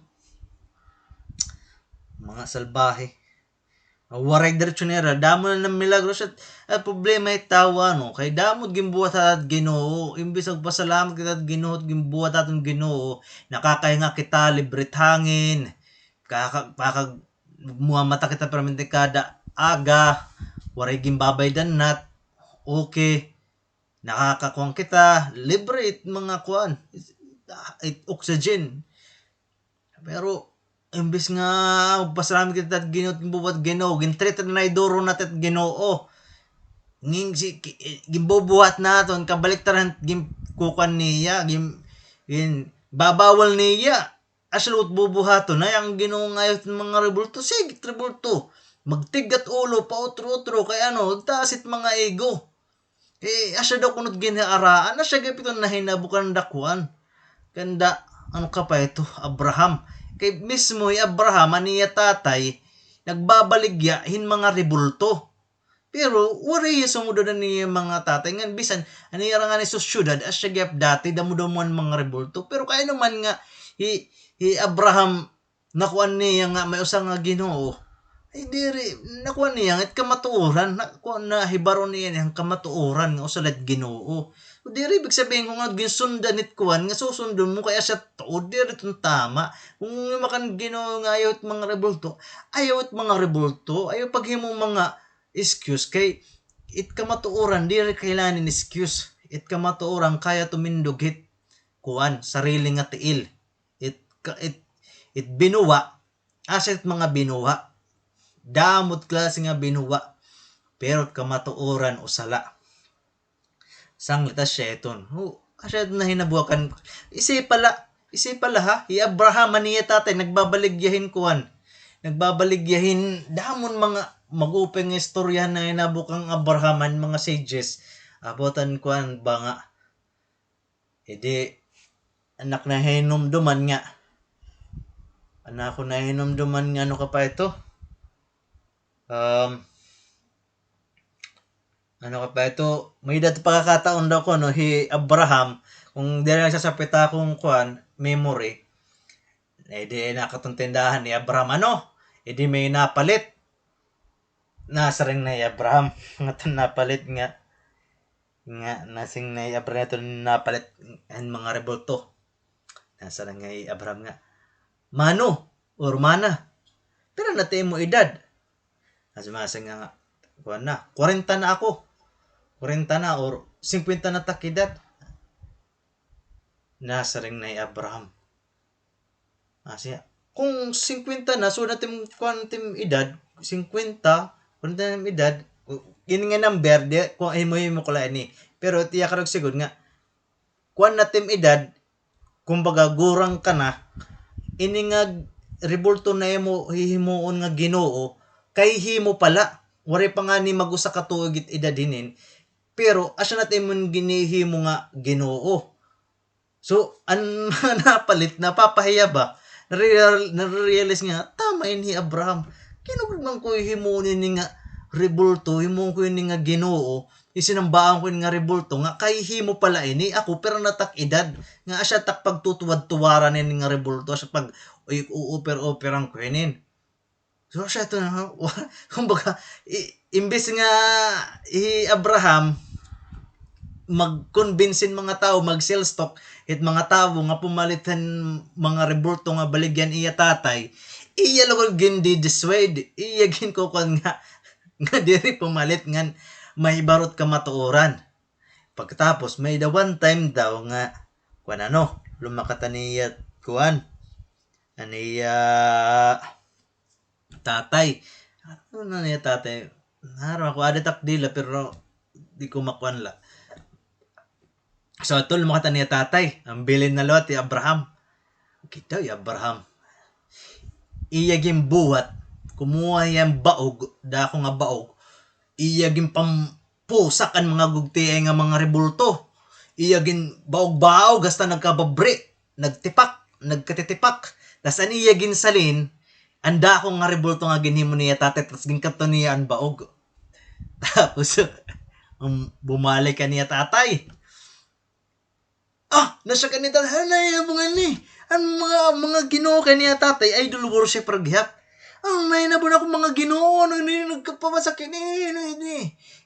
Mga salbahe. Waray diretso nira. Damo na nga milagro siya. An problema it tawo, ano, kay damo it ginbuhat ha Ginoo. Imbis magpasalamat kita ha Ginoo, ginbuhat ha aton Ginoo. Nakakahinga kita, libre it hangin. Kaka-, kaka-, muha mata kita permanente kada aga. Waray ginbabaydan nat. Okay. Nakakakuan kita, libre it mga kuan, it, it oxygen. Pero, imbis nga magpasalamat kita ha Ginoo, ginbubuhat Ginoo, gin-treat na duro nat it Ginoo. Ngin si, ki-, ginbubuhat naton, kabaliktaran, gin-, kukuan niya, gin-, ginbabawal niya. Asya la it bubuhaton, ay, an Ginoo nga ayaw it mga rebulto, sige it rebulto. Magtigat ulo, pautro-utro, kay ano, taas it mga ego. Kay asya daw kuno it ginhaaraan, asya gihap ito nahinabo kanda kuan. Kanda, ano ka pa ito, Abraham. Kay mismo hi Abraham, an iya tatay, nagbabaligya hin mga rebulto. Pero waray hiya sumudod han iya mga tatay. Ngan bisan, an iya ra ngani sosyedad, asya gihap dati, damo-damo an mga rebulto. Pero kay ano man nga, hi, hi Abraham, nakuan niya nga may usa nga Ginoo. Ay, diri, nakuan niya nga it kamatuoran, na, kuan, nahibaro niya an kamatuoran nga usa la it Ginoo. So, diri ibig sabihin kon ano it ginsundan hit kuan nga susundon mo kay asya tuod, diri iton tama. Kon yumakan Ginoo nga ayaw it mga rebulto, ayaw it mga rebulto, ayaw paghimo mga excuse kay it kamatuoran, diri kailangan hin excuse. It kamatuoran kaya tumindog hit kuan, sarili nga tiil. It ka-, it, it binuwa, asya it mga binuwa. Damo it klase nga binuwa. Pero it kamatuoran, usa la. Sanglit asya iton. O, asya iton nahinabo kan, isipa la, isipa la ha, hi Abraham, an iya tatay, nagbabaligya hin kuan. Nagbabaligya hin, damo nga mga mag-upay nga istorya nga nahinabo kan Abraham, an mga sages. About han kuan ba nga. Idi, an ak nahinumduman nga. An akon nahinumduman nga, ano ka pa ito? Um, Ano ka pa ito? May-ada pagkakataon daw kuno hi Abraham, kon diri nagsasapit akon kuan, memory. Idi, nakadto han tindahan hi Abraham, ano? Idi may napalit. Nasiring na hi Abraham, nga aton napalit nga, nga nasiring na hi Abraham, aton napalit an mga rebulto. Nasiring na hi Abraham nga, "Mano, or mana, pira na it imo edad?" Nasiring nga, kuan na, "Kwarenta na ako. Kwarenta na or singkwenta na it ak edad." Nasiring na hi Abraham. Asya, "Kon singkwenta na, so na it im, kuan, it im edad, singkwenta, kwarenta na it im edad, ini nga number, di, kuan, himo-himo ko la ini." Pero it iya karuyag sigod nga, kuan na it im edad, kumbaga, gurang ka na, ini nga rebulto na imo hihimuon nga Ginoo, kay himo pa la, waray pa ngani mag-usa ka tuig it edad hinin, pero asya na it imo ginhihimo nga Ginoo. So, an napalit, napapahiya ba? Nareal-, narealize nga, tama ini hi Abraham. Kinugod man ko himuon ini nga rebulto, himuon ko ini nga Ginoo, isinambahan ko ini nga rebulto, nga kay himo pala ini, ako, pero natak edad, nga asya tak pagtutuwad-tuwaran ini nga rebulto, asya pag, uy, uuper-uperan ko ini. So, siya ito na, kumbaga, i-, imbes nga hi Abraham, mag-convince hin mga tawo, mag-sales talk, it mga tawo nga pumalit han mga rebulto nga baligya han iya tatay, iya lugod gin-dissuade, iya ginkukuan nga, nga diri pumalit ngan mahibaro it kamatuoran. Pagkatapos, may-ada one time daw nga, kuan ano, lumakat an iya, kuan, an iya, tatay. Ano na niya tatay? Naro ako, ada tak dila, pero di ko makuan la. So, ato, lumakat an iya tatay. An bilin na liwat hi Abraham. Kita hi Abraham. Iya ginbuhat. Kumuha hiya hin baog, dako nga baog. Iya ginpam-, pusak an mga gugtiay nga mga rebulto. Iya ginbaog-baog hasta nagkababri, nagtipak, nagkatitipak. Tas an iya ginsalin, an dako nga rebulto nga ginhimo niya tatay, tas ginkadto niya an baog. Tapos, um, bumalik an iya tatay. Ah, nasyak an iya tatay, "Anay na ba ngani? An mga, mga ginoo kay niya tatay, idol worshipper gihap. Anay na ba an akon mga ginoo, ano ini, nagkapamasak ini, ini, ini,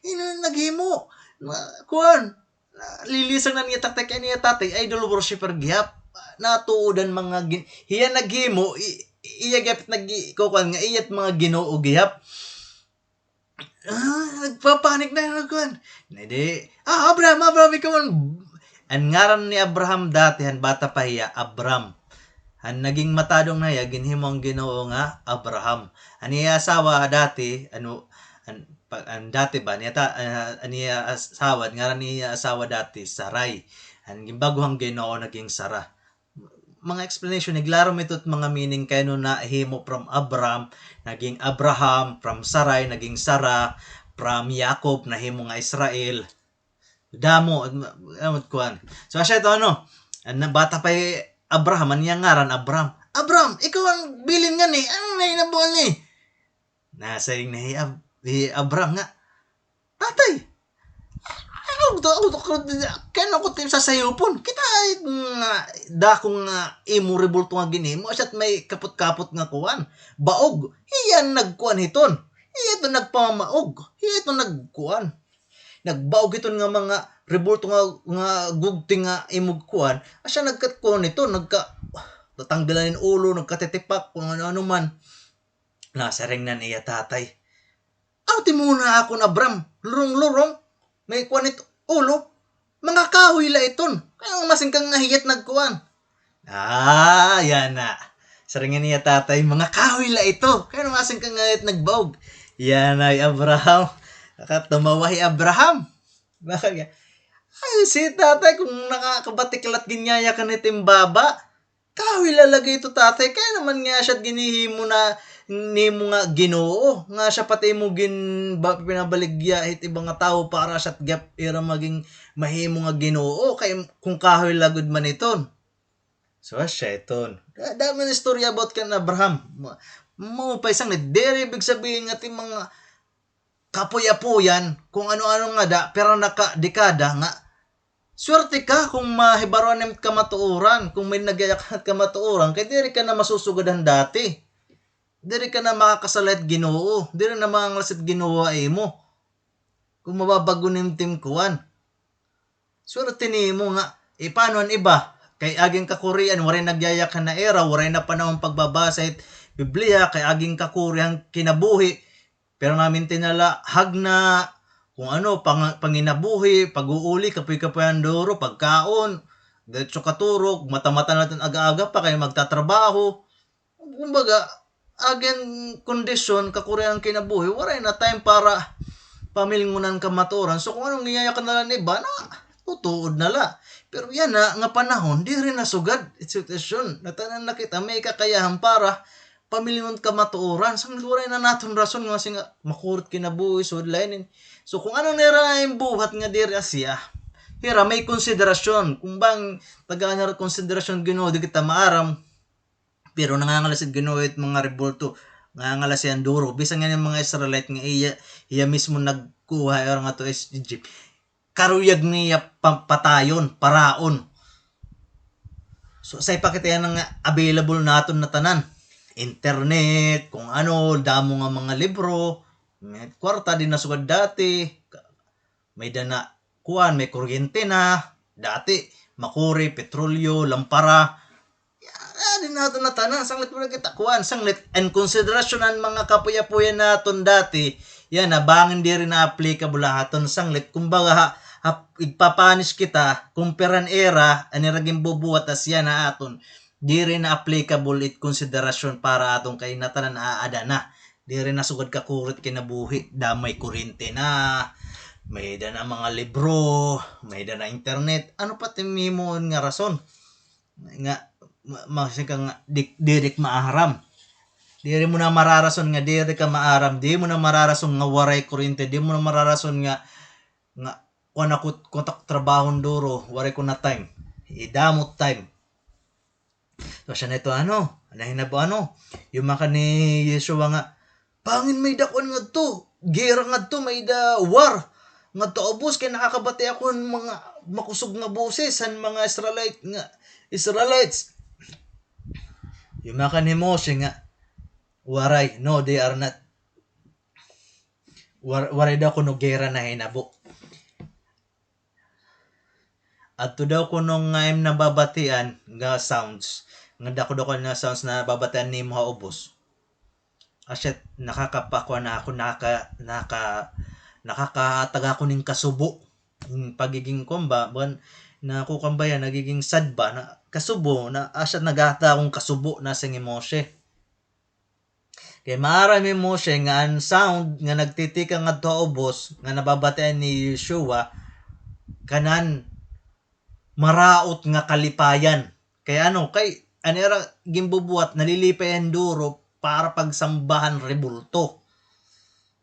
ini, naghimo. Na, kuan, nalilisang na niya tatay kay niya tatay, idol worshipper gihap. Natuod an mga gin-, hiya naghimo, i-, iya gihap nag-, kukuan nga, iya't mga ginoo gihap." Ah, nagpapanik na, nagkuan. Na di, "Ah, Abraham, Abraham, ikaw an," an ngaran ni Abraham dati, han bata pa hiya, Abram. Han naging matadong na hiya, ginhimo han Ginoo nga Abraham. An iya asawa dati, ano, an, pa-, an dati ba, niya ta-, ah, an iya asawa, ngaran niya asawa dati, Sarai. An ginbago han Ginoo, naging Sara. Mga explanation, niklaro mi ito mga meaning kay ano nahimo from Abram, naging Abraham, from Sarai, naging Sara, from Yakob, nahimo nga Israel. Damo, ano, kuan. So, asya ito, ano, an bata pa hi Abraham, an iya ngaran, Abram. "Abram, ikaw an bilin ngani, ano na hinabuan ni?" Nasiring na hi Ab-, hi Abram nga, "Tatay, ano to, ano to, kay ano ko tim sasayupon? Kita nga dako nga imo rebulto nga ginhimo, asya't may kapot-kapot nga kuan, baog. Hiya an nagkuan hiton. Hiya ito nagpamamaog. Hiya ito nagkuan. Nagbaog hiton nga mga rebulto nga, nga gugti nga imo kuan. Asya nagkatkuan hiton, nagka-, natanggalan hin ulo, nagkatitipak, kung ano-ano man." Nasiring na an iya tatay, "Aw, timuna akon Abram, lurong-lurong, may kuan it ulo, mga kahoy la iton. Kay ano masingkang nga hiya't nagkuan?" Ah, yana. Siring an iya tatay, "Mga kahoy la ito. Kay ano masingkang nga hiya't nagbaog?" Yana hi Abraham. Nakatumawa hi Abraham. Bakit nga? Ay, si tatay, kung nakakabatik la't ginyayakan hit im baba, "Kahoy la lagi ito, tatay, kay ano man nga asya't ginhihimo na nimo nga Ginoo, nga asya pati imo gin-, ba-, pinabaligya hit iba nga tawo para asya't gihap ira maging mahimo nga Ginoo, kay kung kahoy la gud man iton." So, asya iton. Da-, damo nga istorya about kan Abraham. Ma-, maupay sanglit, diri ibig sabihin nga it mga kapuy-apuyan, kung ano-ano ngada, pira na ka dekada nga, swerte ka kung mahibaroan nim kamatuoran, kung may nagyayakan it kamatuoran, kay diri ka na masusugad han dati. Diri ka na makakasala hit Ginoo, diri na manganglas it Ginoo ha imo. Kung mababag-o nim tim kuan. Swerte nimo nga, e, paano an iba? Kay agi hin kakurian, waray nagyayakan ha ira, waray na panahon pagbabasa hit Biblia, kay agi hin kakuri han kinabuhi, permanente na la hagna, kung ano, pang-, panginabuhi, pag-uuli, kapoy-kapoy an duro, pagkaon, diretso katurog, mata-mata na la it aga-aga pa, kay magtatrabaho. Kumbaga, agi hin kondisyon, kakurian han kinabuhi, waray na time para pamilngon an kamatuoran. So, kung ano an ginyayakan na la han iba, na, tutuod na la. Pero yana nga panahon, diri na sugad it sitwasyon. Ngatanan na kita, may kakayahan para pamilngon it kamatuoran. Sanglit waray na naton rason nga, kasi nga, makuri it kinabuhi, sugad la ini. So, kung ano nira an buhat nga diri asya, hira may konsiderasyon. Kung bangin tagaan hira konsiderasyon Ginoo, di kita maaram. Pero nangangalas it Ginoo it mga rebulto, nangangalas hiya hin duro. Bisan ngani an mga Israelite nga iya, iya mismo nagkuha hira ngadto ha Egypt. Karuyag niya pa-, patayon, paraon. So, asya pa kita yana nga available naton na tanan. Internet, kung ano, damo nga mga libro, may kwarta, di na sugad dati. May-ada na kuan, may kuryente na. Dati, makuri, petrolyo, lampara. Adi naton na tanan, sanglit wala kita kuan, sanglit, an konsiderasyon han mga kapuyapuyan naton dati, yana, bangin diri na applicable ha aton, sanglit, kumbaga, ha, ha, igpa-punish kita, kumpara han ira, an ira ginbubuhat, tas yana ha aton, diri na applicable it konsiderasyon para ha aton kay natanan aada na. Diri na sugad kakuri it kinabuhi, damo may kuryente na, may-ada na mga libro, may-ada na internet. Ano pa it imo himuon nga rason? Nga, ma-, masiring ka nga, di-, diri ka maaram. Diri mo na mararason nga diri ka maaram. Di mo na mararason nga waray kuryente. Di mo na mararason nga, nga, kuan ako, kontak trabaho hin duro, waray ko na time. Idamo it time. So, asya na ito, ano, nahinabo, ano, yumakan ni Yeshua nga, bangin may-ada kuan ngadto, gera ngadto, may-ada war ngadto ha ubos, kay nakakabati ako hin mga makusog nga boses han mga Israelite nga, Israelites. Yumakan ni Moshe nga, waray, no, they are not. War-, waray daw kuno gera nahinabo. Adto daw kuno nga im nababatian nga sounds, nga dako-dako nga sounds nababatian nimo ha ubos. Asya, nakakapakuan na ako, nakaka-, naka-, nakakahatag ako hin kasubo. Hin pagiging kuan ba, buwan, na ako kuan ba yan, nagiging sad ba, na kasubo, na asya naghahatag akon kasubo na siring hi Moshe. Kay maaram hi Moshe nga an sound nga nagtitikang ngadto ha ubos nga nababatian ni Yeshua, kanan maraot nga kalipayan. Kay ano, kay an ira ginbubuhat, nalilipay an duro para pagsamba han rebulto.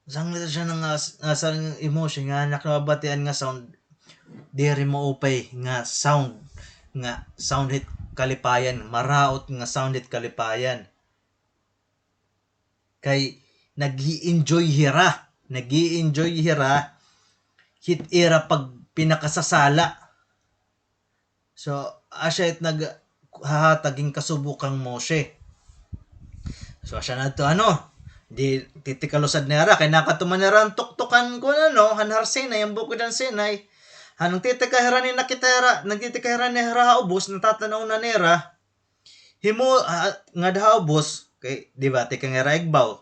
Sanglit asya nga, nga sa hi Moshe nga an ak nababatian nga sound, diri maupay nga sound, nga sound hit kalipayan, maraot nga sound hit kalipayan. Kay nag-i-enjoy hira, nag-i-enjoy hira hit ira pagpinakasasala. So, asya it naghahatag hin kasubo kan Moshe. So, asya na ito, ano, di, titikalusad na hira, kay nakadto man hira han tuktok han kuan, ano, han Har Sinai, an bukid han Sinai. Han nagtitika hira ni nakita hira, nagtitika hira ni hira ha ubos, natatan-aw na nira. Himo, ah, ngada ha ubos, kay, di ba, tikang hira igbaw.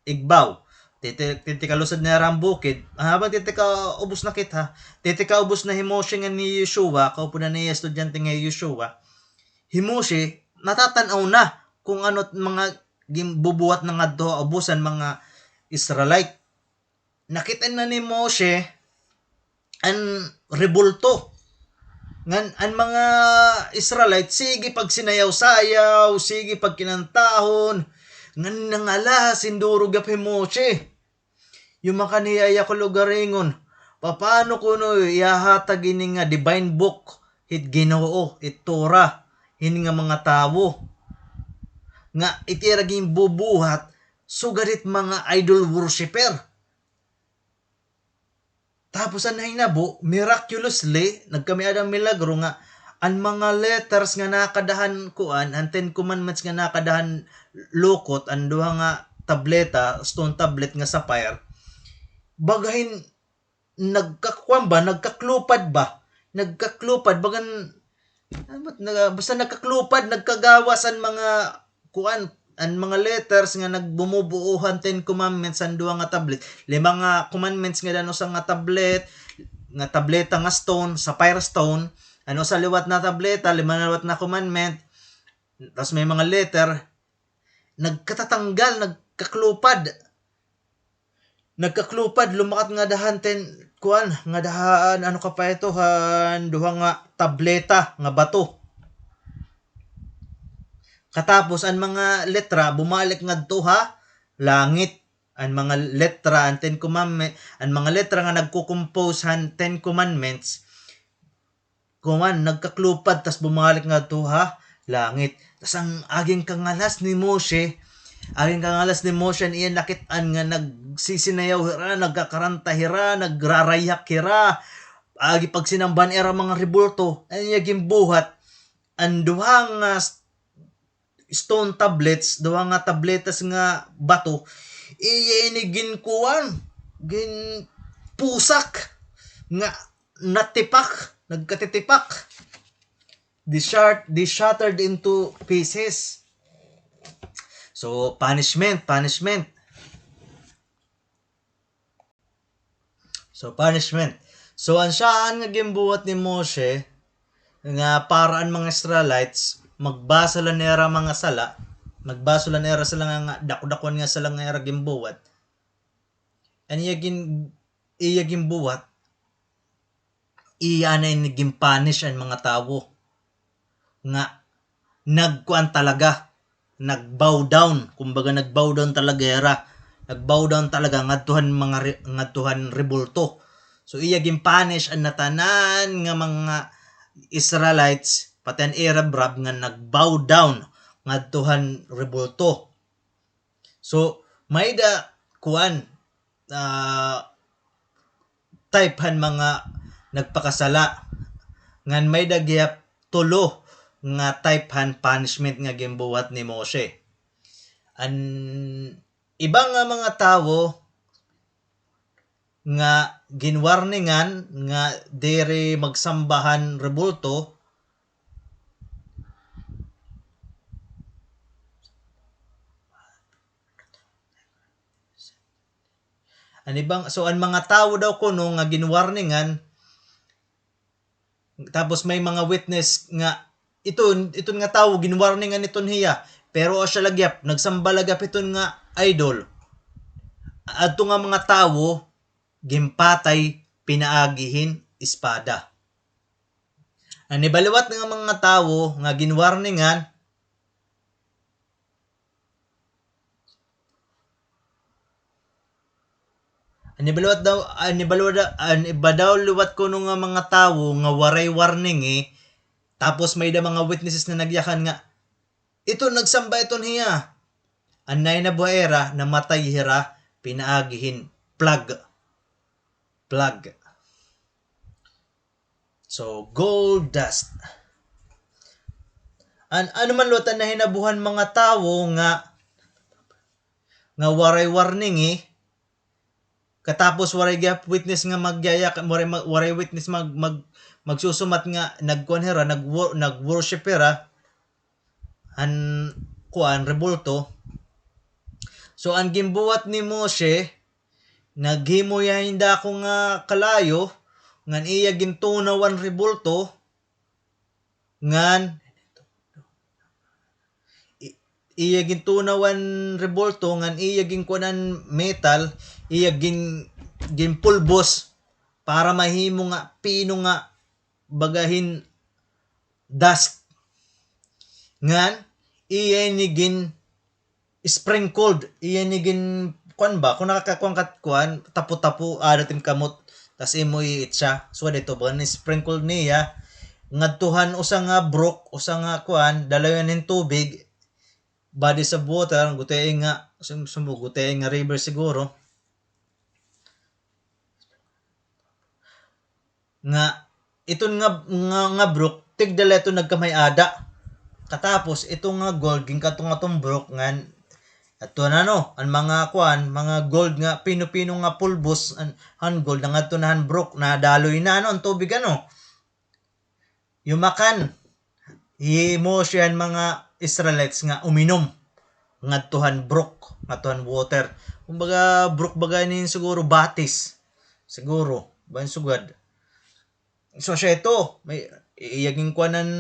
Igbaw. Titi-, titikalusad na hira han bukid. Ah, habang titikaubos na kita, titikaubos na hi Moshe ngan ni Yeshua, kaupo na niya estudyante nga hi Yeshua. Hi Moshe, natatan-aw na kung ano it mga ginbubuhat na ngadto ha ubos han mga Israelite. Nakit-an na ni Moshe an rebulto. Ngan an mga Israelite, sige pagsinayaw-sayaw, sige pagkinantahon, ngan nangalahas hin duro gihap hi Moshe. Yumakan hiya, iya ko lugaringon, papaano kuno ihahatag ini nga divine book hit Ginoo, it Torah, hini nga mga tawo? Nga it ira ginbubuhat, sugad hit mga idol worshipper. Tapos an nahinabo, miraculously, nagkamiad an milagro nga an mga letters nga nakada han kuan, an Ten Commandments nga nakada han lukot, an duha nga tableta, stone tablet nga sapphire, baga hin nagkakuan ba, nagkaklupad ba? Nagkaklupad, bagan, ano ba, naga-, basta nagkaklupad, nagkagawas an mga kuan, an mga letters nga nagbumubuo han Ten Commandments han duha nga tablet. Lima nga commandments ngada han usa nga tablet, nga tableta nga stone, sapphire stone. An usa liwat na tableta, lima na liwat na commandment. Tas may mga letter, nagkatatanggal, nagkaklupad. Nagkaklupad, lumakat ngada han ten, kuan, ngada han, ano ka pa ito, han duha nga tableta nga bato. Katapos, an mga letra, bumalik ngadto ha langit. An mga letra, an Ten Commandment, an mga letra nga nagko-compose han Ten Commandments, kuan, nagkaklupad, tas bumalik ngadto ha langit. Tas an agi kangalas ni Moshe, agi kangalas ni Moshe, an iya nakit-an nga nagsisinayaw hira, nagkakaranta hira, nagrarayhak hira, agi pagsinambahan ira mga rebulto, an iya ginbuhat, an duha nga s-, stone tablets, duha nga tabletas nga bato, iya ini ginkuan, ginpusak, nga natipak, nagkatitipak. They shart-, they shattered into pieces. So, punishment, punishment. So, punishment. So, an siyahan nga ginbuhat ni Moshe, nga para an mga Israelites, magbasol an ira mga sala, magbasol an ira sala nga, nga dakudakuan nga sala nga ira ginbuhat. An iya gin-, iya ginbuhat, iya na ini gin-punish an mga tawo. Nga nagkuan talaga, nag-bow down, kumbaga nag-bow down talaga ira. Nag-bow down talaga ngadto han mga re-, ngadto han rebulto. So iya gin-punish an natanan nga mga Israelites, pati an ira brab nga nag-bow down ngadto han rebulto. So, may-ada kuan, ah, type han mga nagpakasala. Ngan may-ada gihap tulo nga type han punishment nga ginbuhat ni Moshe. An iba nga mga tawo nga ginwarningan nga diri magsamba han rebulto, An ibang, so, an mga tawo daw kuno nga ginwarningan, tapos may mga witness nga iton, iton nga tawo ginwarningan iton hiya, pero asya la gihap, nagsamba la gihap iton nga idol. Adto nga mga tawo, ginpatay pinaagi hin espada. An iba liwat nga mga tawo nga ginwarningan, An iba liwat daw, an iba liwat, an iba daw liwat kuno nga mga tawo nga waray warning, eh. Tapos may-ada mga witnesses na nagyakan nga, "Ito, nagsamba iton hiya." An nahinabo ha ira, namatay hira, pinaagi hin plague. Plague. So, gold dust. An, ano man liwat an nahinabo han mga tawo nga, nga waray warning, eh. Katapos waray gihap witness nga magyayak, waray ma-, waray witness mag-, mag-, magsusumat nga nagkuan hira, nag-wor-, nag-worship hira, han kuan, rebulto. So, an ginbuhat ni Moshe, naghimo hiya hin dako nga kalayo, ngan iya gintunaw an rebulto, ngan i-, iya gintunaw an rebulto, ngan iya ginkuan an metal, iya gin-, ginpulbos para mahimo nga pino nga baga hin dust. Ngan iya ini gin-sprinkled, iya ini gin-, kuan ba, kon nakakakuan ka kuan, tapo-tapo, aada it im kamot, tas imo iitsa. So, didto ba ni-sprinkle niya ngadto han usa nga brook, usa nga kuan, dalayan hin tubig, bodies of water, gutiay nga, sum-, sumbo, gutiay nga river siguro. Nga, iton nga, nga, nga brook, tigda la iton nagkamay-ada. Katapos, ito nga gold, ginkadto ngadton brook ngan, adto na, no, an mga kuan, mga gold nga, pino-pino nga pulbos, an, han gold, nangadto na han brook, nadaloy na, ano, an tubig, ano. Yumakan hi Moshe han mga Israelites nga uminom ngadto han brook, ngadto han water. Kumbaga, brook baga ini siguro batis. Siguro, ban sugad. So, siya ito, may, iya ginkuanan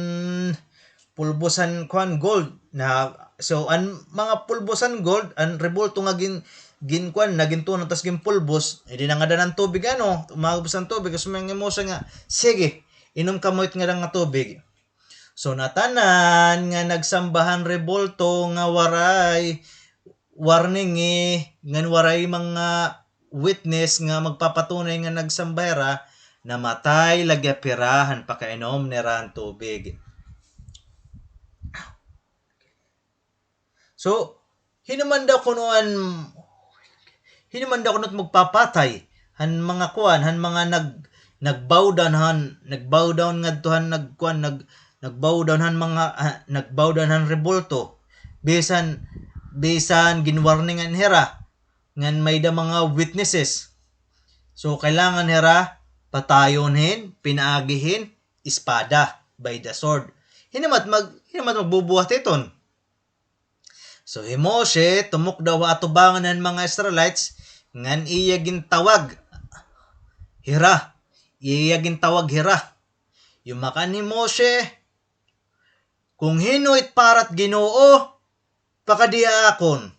pulbos han kuan, gold. Na, so, an mga pulbos han gold, an rebulto nga gin-, ginkuan, na gintunaw tas ginpulbos, eh, di nangadan an tubig, ano, umagos an tubig, so, mga Moshe nga, "Sige, inom kamo it ngadan nga tubig." So, natanan nga nagsamba han rebulto nga waray warning, eh, ngan waray mga witness nga magpapatunay nga nagsamba hira, namatay la gihap hira han pakainom nira han tubig. So, hin-o man daw kuno an, hin-o man daw kuno it magpapatay han mga kuan, han mga nag-, nag-bow down han, nag-bow down ngadto han nagkuan, nag-, nag-bow down han mga, ah, nag-bow down han rebulto. Bisan, bisan ginwarningan hira ngan may-ada mga witnesses. So, kailangan hira patayon hin, pinaagi hin espada, by the sword. Hin-o man it mag-, hin-o man it magbubuhat hiton. So, hi Moshe, tumok daw ha atubangan han mga Israelites, ngan iya gintawag hira. Iya gintawag hira. Yumakan hi Moshe, "Kon hin-o it para hit Ginoo, pakadi ha akon."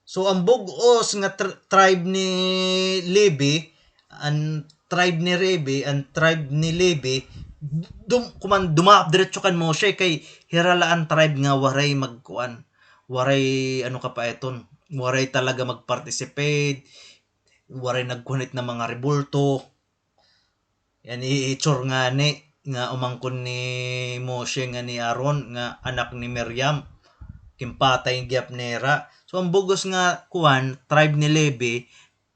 So, an bug-os nga tr-, tribe ni Levi, an tribe ni Levi, an tribe ni Levi, dum-, kuman, dumap diretso kan Moshe kay hira la an tribe nga waray magkuan, waray, ano ka pa iton, waray talaga mag-participate, waray nagkuan hit na mga rebulto. Yan, i-, itsur ngani nga umangkon ni Moshe ngan ni Aaron nga anak ni Miriam, ginpatay gihap nira. So, an bug-os nga kuan, tribe ni Levi,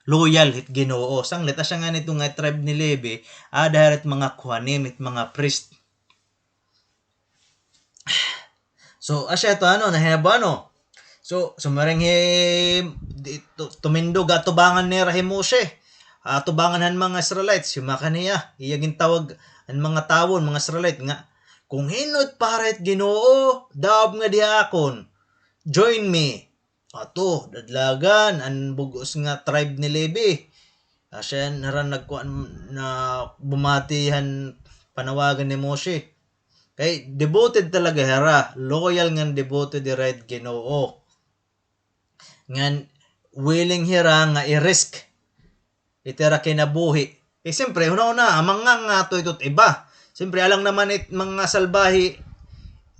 loyal hit Ginoo. Sanglit, asya ngani ito nga tribe ni Levi, aada hira it mga kohanim, it mga priest. So, asya ito, ano, nahinabo, ano. So, sumiring hi, di, tu-, tumindog ha atubangan nira hi Moshe. Ha atubangan han mga Israelites, yumakan hiya. Iya gintawag an mga tawo, mga Israelite nga, "Kon hin-o it para hit Ginoo, daob ngadi ha akon. Join me." Ato, dadlagan, an bug-os nga tribe ni Levi. Asya hira nagkuan na bumati han panawagan ni Moshe. Kay devoted talaga hira, loyal ngan devoted hira hit Ginoo. Ngan willing hira nga i-risk it ira kinabuhi. Eh, siyempre, hunahunaa, mangangato ito it iba. Siyempre, alang naman it mga salbahe,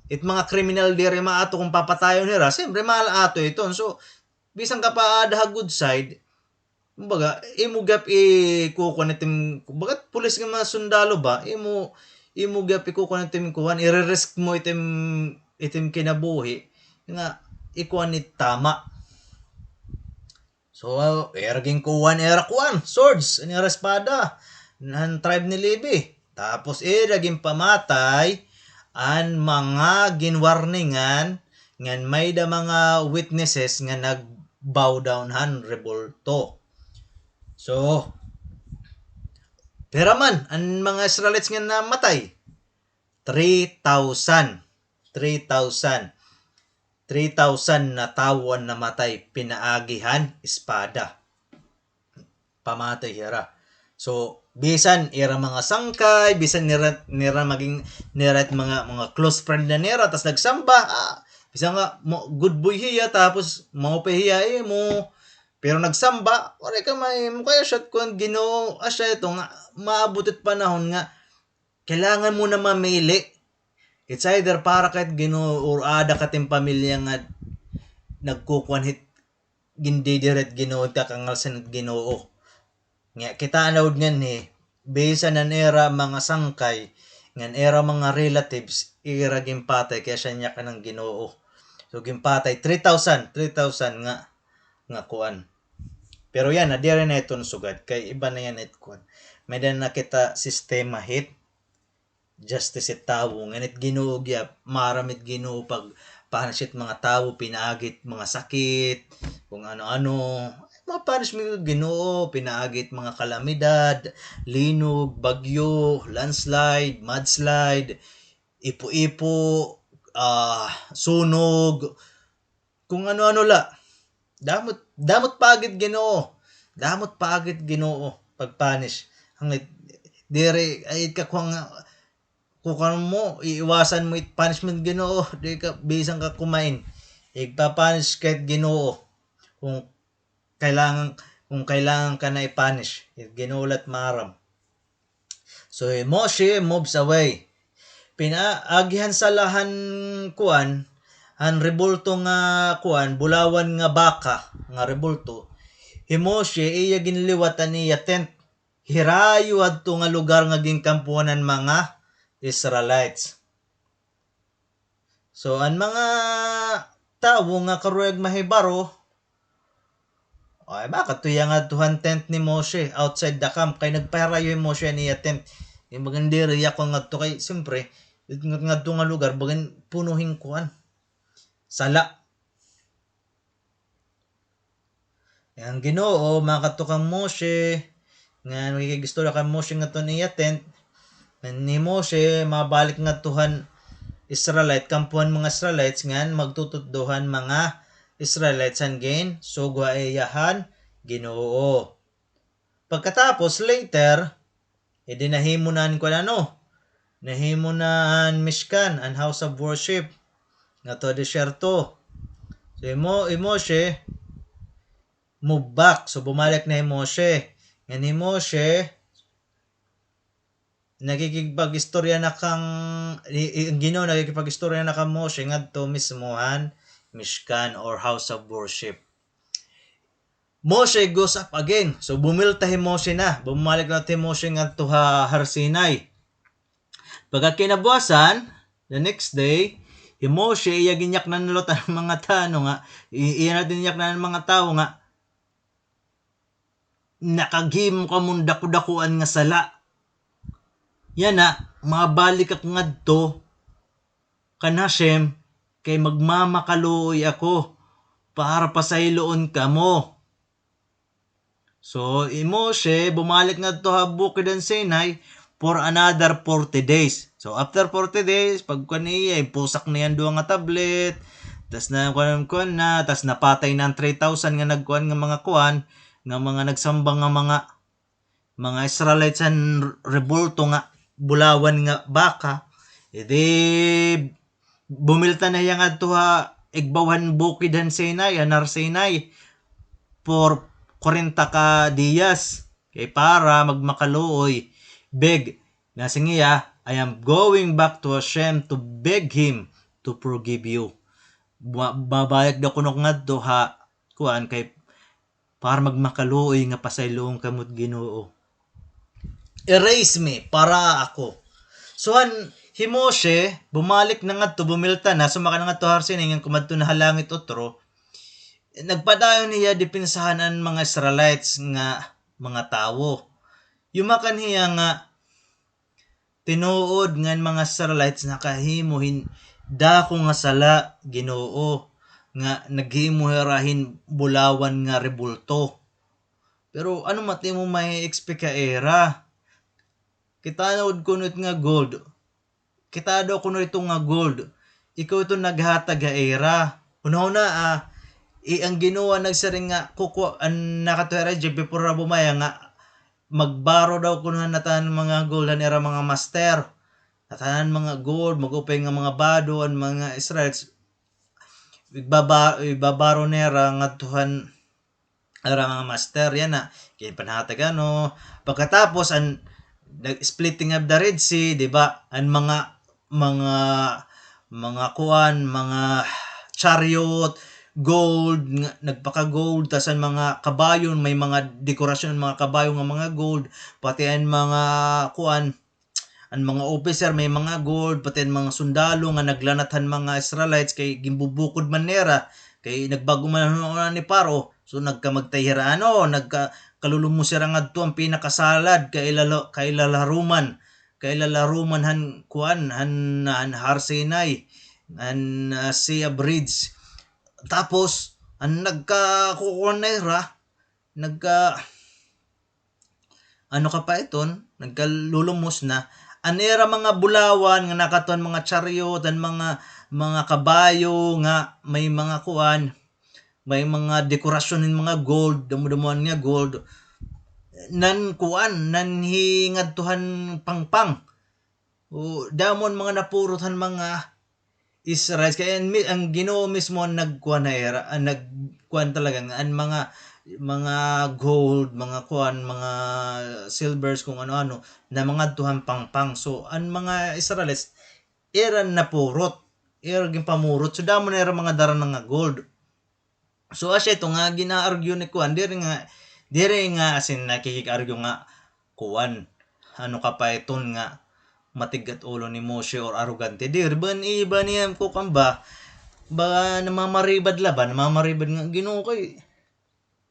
it mga kriminal diri maato kon papatayon hira, siyempre, maato iton. So, bisan ka pa aada ha good side, kumbaga, imo gihap ikukuan it im, kumbaga, pulis nga mga sundalo ba, imo, imo gihap ikukuan it im kuan, ire-risk mo it im, it im kinabuhi, nga ikuan it tama. So, ira ginkuha an ira kuan, swords, an ira espada, han tribe ni Levi. Tapos ira ginpamatay an mga ginwarningan ngan may-ada mga witnesses nga nag-bow down han rebulto. So, pira man an mga Israelites nga namatay? Three thousand. Three thousand. Three thousand na tawo an namatay pinaagi han espada. Pamatay hira. So, bisan ira mga sangkay, bisan nira, nira maging, nira it mga, mga close friend na nira, tas nagsamba, ah, bisan nga, mo, good boy hiya, tapos maupay hiya, eh, mo, pero nagsamba, waray ka mahimo, kay asya it kuan, Ginoo, asya ito nga, maabot it panahon nga, kailangan mo na mamili. It's either para ka hit Ginoo or aada ka hit im pamilya nga nagkukuan hit gindidire hit Ginoo, kakangalsan hit Ginoo. Nga kita anawd nganhi, bisan an ira mga sangkay, ngan ira mga relatives, ira ginpatay kay asya niya kan Ginoo. So, ginpatay, three thousand, three thousand nga, nga kuan. Pero yana, diri na iton sugad, kay iba na yana it kuan. May-ada na kita sistema hit justice it tawo. Ngan it Ginoo gihap, maaram it Ginoo pag-punish it mga tawo, pinaagi it mga sakit, kon ano-ano. Mga punishment it Ginoo, pinaagi it mga kalamidad, linog, bagyo, landslide, mudslide, ipo-ipo, ah, sunog, kon ano-ano la. Damo it, damo it paagi it Ginoo. Damo it paagi it Ginoo pag-punish. Hanglit, diri, ay, it kakuha nga, kukuan mo, iiwasan mo it punishment Ginoo, di ka, bisan ka kumain. Igpa-punish ka it Ginoo. Kon kailangan, kon kailangan ka na i-punish, it Ginoo la it maaram. So, Moshe moves away. Pinaagi han sala han kuan, han rebulto nga kuan, bulawan nga baka nga rebulto. Hi Moshe, iya ginliwat an iya tent. Hirayo adto nga lugar nga ginkampuhan han mga Israelites. So, an mga tawo nga karuyag mahibaro, ay, makadto hiya ngadto han tent ni Moshe, outside the camp, kay nagpahirayo hi Moshe han iya tent. Imbag diri hiya kuan ngadto kay, siyempre, ngadto nga lugar, bagan puno hin kuan. Sala. An Ginoo, makadto kan Moshe, ngan makikig-istorya kan Moshe ngadto han iya tent, ngan hi Moshe, mabalik ngadto han Israelite, kampo han mga Israelites, ngan magtututdo han mga Israelites han ginsugo ha iya han Ginoo. Pagkatapos, later, edi nahimo na an kuan, ano, nahimo na an Mishkan, an house of worship, ngadto ha disyerto. So, hi Mo-, hi Moshe, move back. So, bumalik na hi Moshe. Ngan hi Moshe, nakikipag-istorya na kan, i-, i-, an Ginoo, nakikipag-istorya na kan Moshe ngadto mismo han Mishkan or house of worship. Moshe goes up again. So, bumilta hi Moshe na. Bumalik na hi Moshe ngadto ha Har Sinai. Pagkakinabuwasan, the next day, hi Moshe, iya ginyaknan na liwat an mga tano nga, i-, iya na ginyaknan an mga tawo nga, nakaghimo kamo hin dakudakuan nga sala. Yana, mabalik ako ngadto kan Hashem, kay magmamakaluoy ako para pasayloon kamo. So, hi Moshe, bumalik ngadto ha bukid han Sinai for another forty days. So, after forty days, pagkuan niya, impusak niya an duha nga tablet, tas na, kuan, kuan na, tas napatay na an three thousand nga nagkuan nga mga kuan, nga mga nagsamba nga mga, mga Israelites han rebulto nga bulawan nga baka. Edi, bumilta na hiya ngadto ha igbaw han bukid han Sinai, han Har Sinai, for kwarenta ka diyas. Kay para magmakaluoy, beg. Nasiring hiya, "I am going back to Hashem to beg Him to forgive you." Ba-, babalik daw kuno ngadto ha, kuan, kay para magmakaluoy nga pasayloon kamo hit Ginoo. Erase me, para ako. So, han, hi Moshe, bumalik na ngadto, bumilta na, sumaka na ngadto ha Har Sinai, ngan kumadto na ha langit utro. Nagpadayon hiya depensahan an mga Israelites nga mga tawo. Yumakan hiya nga, tinuod nga an mga Israelites nakahimo hin dako nga sala, Ginoo, nga naghimo hira hin bulawan nga rebulto. Pero ano man it imo ma-expect ha ira? Kita daw kuno it nga gold. Kita daw kuno ito nga gold. Ikaw ito naghatag ha ira. Hunahuna, ah, i-, an Ginoo nagsiring nga, kuku-, an nakatuya hira, before hira bumaya nga, magbaro daw kuno han ngatanan mga gold han ira mga master. Ngatanan mga gold, mag-upay nga mga bado, an mga Israelites, igbaba-, ibabaro nira ngadto han ira mga master, yana. Kay panhatag ano. Pagkatapos, an, nag-splitting of the Red Sea, di ba? An mga, mga, mga kuan, mga chariot, gold, nga, nagpaka-gold, tas an mga kabayo, may mga dekorasyon, mga kabayo nga mga gold, pati an mga kuan, an mga officer may mga gold, pati an mga sundalo nga naglanat han mga Israelites kay ginbubukod man nira, kay nagbag-o man an hunahuna ni Paro. So, nagkamagtay hira, ano, nagka-, kalulumos hira ngadto han pinakasalad, kailala-, kailalaruman, kailalaruman han kuan, han, han Har Sinai, han, ah, Sea Bridge. Tapos, an nagkakukuan na hira, nagka-, ano ka pa iton, nagkalulumos na. An ira mga bulawan nga nakadto han mga chariot, an mga, mga kabayo nga may mga kuan, may mga dekorasyon hin mga gold, damo-damoan nga gold. Nan kuan, nanhi ngadto han pangpang. O, damo an mga napurot han mga Israelites. Kay an mi-, an Ginoo mismo an nagkuan ha ira, an nagkuan talaga nga an mga, mga gold, mga kuan, mga silvers, kung ano-ano, na mangadto han pangpang. So, an mga Israelites, ira napurot, ira ginpamurot. So, damo na ira mga dara na nga gold. So, asya ito nga gina-argue ni kuan, diri nga, diri nga, as in, nakikig-argue nga, kuan, ano ka pa iton nga, matiggat ulo ni Moshe or arogante. Diri, ban-, iba niya, kuan ba, Ba, namamaribad la ba? Namamaribad nga, Ginoo, kay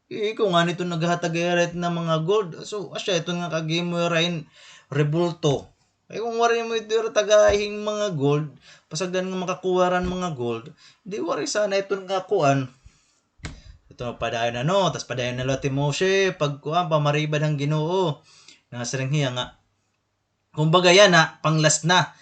ikaw ngani iton naghatag hira hit na mga gold. So, asya iton nga kag-imo hira hin rebulto. Kay kon waray mo ito hira tagahi hin mga gold, pasagdan nga makakuha hira hin mga gold, di waray sana iton nga kuan. Ito padayon na, no? Tas padayon na la hi Moshe, pagkuan, pamaribad han Ginoo. Nasiring hiya nga, kumbaga yana, pang-last na.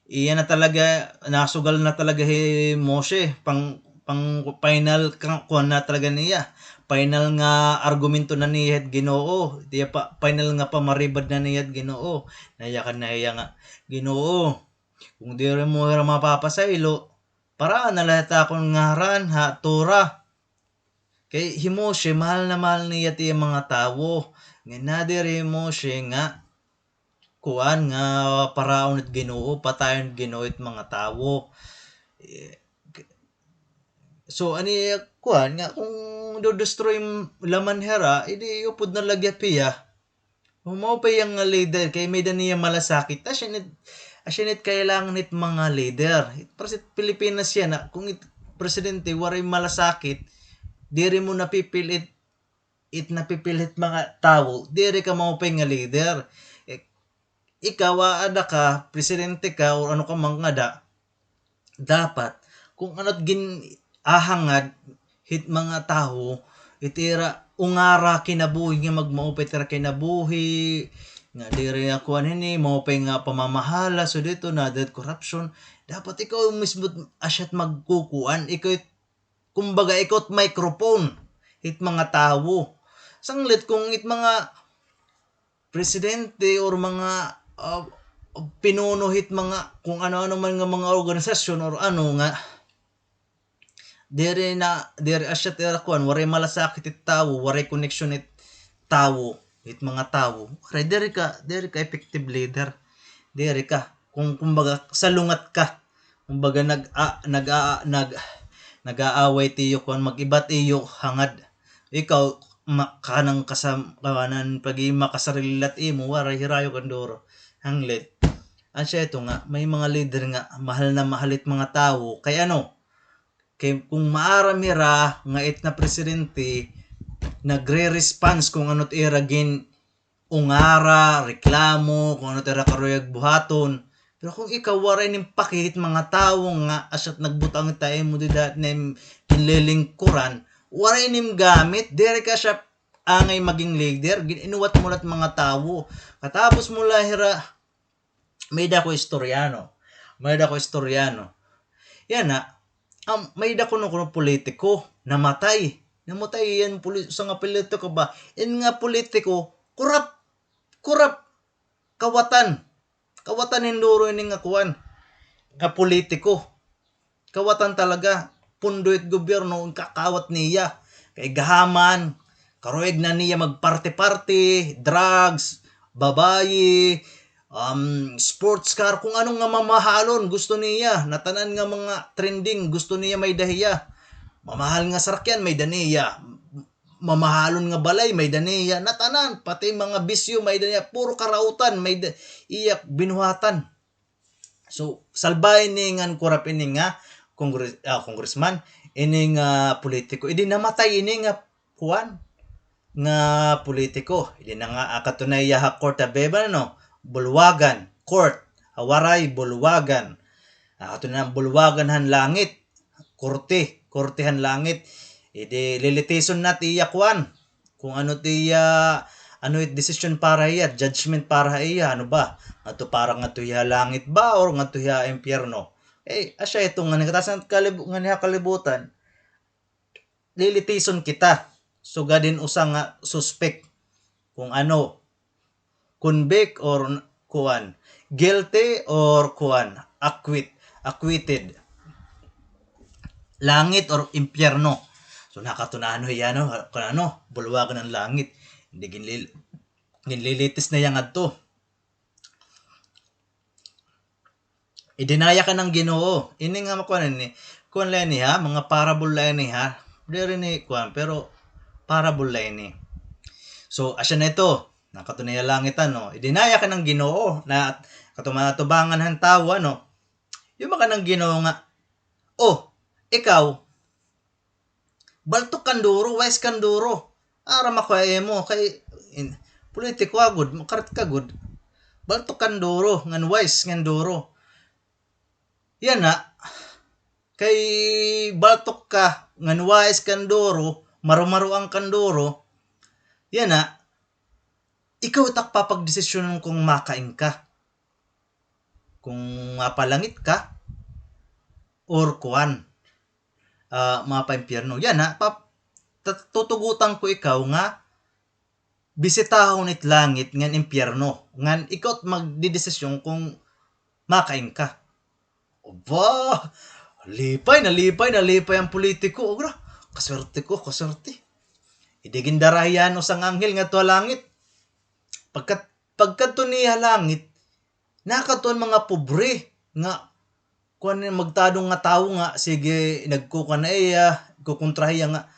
Iya na talaga, nasugal na talaga hi Moshe, pang, pang final ka, kuan na talaga niya. Final nga argumento na niya hit Ginoo. Iya pa, final nga pamaribad na niya hit Ginoo. Nayakan na hiya nga, Ginoo, kon diri mo hira mapapasaylo, paraan na la it akon ngaran ha Torah. Kay hi Moshe, mahal na mahal niya it iya mga tawo. Ngan nadiri hi Moshe nga, kuan, nga paraon it Ginoo, patayon it Ginoo it mga tawo. Eh, k-, so, ani, kuan, nga kon do-destroy la man hira, edi upod na la gihap hiya. Maupay hiya nga leader, kay may-ada niya malasakit. Asya nit, asya nit kailangan hit mga leader. Para sa Pilipinas yana, kon it presidente waray malasakit, diri mo napipil-it, it napipil-it mga tawo, diri ka maupay nga leader. Eh, ikaw, aada ka, presidente ka, or ano ka man ngada, dapat, kon ano it gin-ahangad hit mga tawo, it ira ungara kinabuhi nga magmaupay it ira kinabuhi, nga diri na kuan hini, maupay nga pamamahala, so dito na that corruption. Dapat ikaw mismo asya it magkukuan, ikaw it, kumbaga, ikaw it microphone hit mga tawo. Sanglit kon it mga presidente or mga, ah, pinuno hit mga kung ano-ano man nga mga organisasyon or ano nga, diri na, diri asya it ira kuan, waray malasakit it tawo, waray koneksyon it tawo, it mga tawo. Waray, diri ka, diri ka effective leader. Diri ka. Kung, kumbaga, salungat ka. Kumbaga, nag-, a-, nag-, a-, nag-, nag-aaway it iyo kuan, mag-iba it iyo hangad. Ikaw, ma-, kanang kasam-, kanan pag-iima ka sarili la it imo, waray hirayo kan duro. Hanglit. Asya ito nga, may mga leader nga, mahal na mahal it mga tawo. Kay ano? Kay kung maaram hira nga it na presidente, nagre-response kung ano it ira gin-, ungara, reklamo, kung ano it ira karuyag buhaton. Pero kung ikaw, waray nim paki hit mga tawo nga asya it nagbutang hit imo dida nga im-, ginlilingkuran, waray nim gamit, diri ka siya angay maging leader, gin-inuwat mo la it mga tawo. Katapos mo la hira, may-ada ko istorya, no? May-ada ko istorya, no? Yana, um, may-ada kuno, kuno politiko, namatay. Namatay yana poli-, usa nga politiko ba? Ini nga politiko, korap, korap, kawatan. Kawatan hin duro ini nga kuan, nga politiko. Kawatan talaga. Pundo it gobyerno, kakawat niya. Kay gahaman, karuyag na niya magparte-parte, drugs, babayi, um, sports car, kung ano nga mamahalon gusto niya. Natanan nga mga trending, gusto niya may-ada hiya. Mamahal nga sarakyan, may-ada niya. Mamahalon nga balay, may-ada niya. Natanan, pati mga bisyo, may-ada niya. Puro karautan, may-ada, iya binuhatan. So, salbahe ini ngan korap ini nga kongres-, ah, congressman, ini nga politiko. Idi namatay ini nga kuan, nga politiko. Idi na nga, ah, katunay iya ha court ha Beba, no? Bulwagan, court, ha Waray, bulwagan. Ah, katunay bulwagan han langit. Korte, korte han langit. Idi lilitison na it iya kuan. Kung ano it iya, ano it desisyon para ha iya, judgment para ha iya, ano ba? Ngadto para ngadto hiya langit ba or ngadto hiya impyerno? Eh, asya ito nga nakatasan kalib-, nga niya kalibutan. Lilitison kita. Sugad hin usa nga suspek. Kung ano, convict or kuan, guilty or kuan, acquit-, acquitted. Langit or impyerno. So, nakatunahan hiya, no, kun ano, bulwagan han langit. Hindi ginlil-, ginlilitis na hiya ngadto. Idinaya ka han Ginoo. Ini nga makuan ini. Kuan la ini ha, mga parable la ini ha. Diri ni kuan, pero parable la ini. So, asya na ito. Nakatunay ha langit, ano. Idinaya ka han Ginoo. Na, katuman-, atubangan han tawo, ano. Yumakan han Ginoo nga, "Oh, ikaw, baltok kan duro, wise kan duro. Aram ako ha imo, kay, in, politiko ka gud, makarit ka gud. Baltok kan duro, ngan wise ngan duro. Yana, kay baltok ka, ngan wise kan duro, marumaruang kan duro. Yana, ikaw it ak papagdesisyonon kon makain ka. Kon mapalangit ka, or kuan, ah, mapaimpyerno. Yana, pap-, ta-, tutugutan ko ikaw nga bisitahon it langit ngan impyerno. Ngan ikaw it magdedesisyon kon makain ka. Aba, lipay, nalipay, nalipay an politiko. Ogra, kaswerte ko, kaswerte. Idi gindara hiya han usa nga anghel ngadto ha langit. Pagkat-, pagkadto niya ha langit, nakadto an mga pobre nga, kuan, magtadong nga tawo nga, sige, nagkukuan na iya, kukontra hiya nga,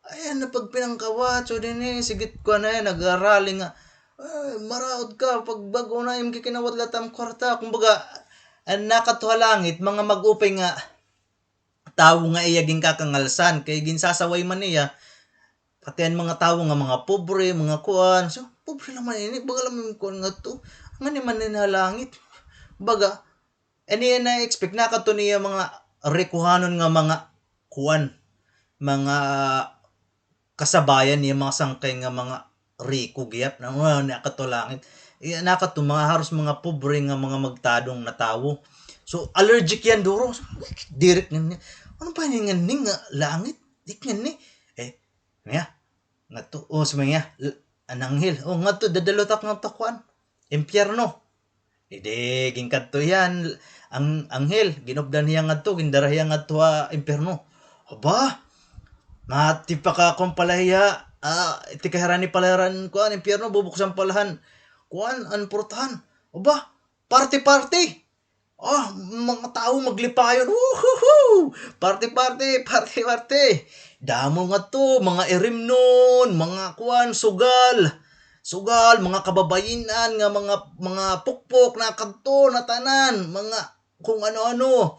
ay, ano pagpinangkawat, so dinhi, sige, kuan na iya, nagrarally nga, ay, maraot ka, pag bag-o na, im kikinawat latam kwarta, kumbaga, an nakadto ha langit, mga mag-upay nga, tawo nga iya ginkakangalsan, kay ginsasaway man niya, pati an mga tawo nga mga pobre, mga kuan, so, pobre la man ini, baga la man kuan ngadto, ngani man ini ha langit. Baga, an iya na-expect, nakadto niya mga rikuhanon nga mga kuan, mga kasabayan niya mga sangkay nga mga riko gihap na, ah, nakadto langit. Iya, nakadto mga haros mga pobre nga mga magtadong na tawo. So, allergic yan, duro. So, diri ngani. Ano ba ini ngani nga langit? Di ngani. Eh, niya, ngadto, o, sumaya, l-, an anghel. O, ngadto, dadalot ak ngadto, kuan, impyerno. Idi, ginkadto hiya, an anghel, ginupdan hiya ngadto, gindara hiya ngadto ha impyerno. Aba, mati pa ka kuan pala hiya, ah, tikahirani pala hiya han kuan, impyerno, bubuksan pala han kuan, an portahan. Aba, party-party. Ah, mga tawo maglipayon. Woohoo! Party-party, party-party. Damo ngadto, mga irimnon, mga kuan, sugal. Sugal, mga kababayin-an nga mga, mga pukpok, nakadto na tanan, mga kung ano-ano.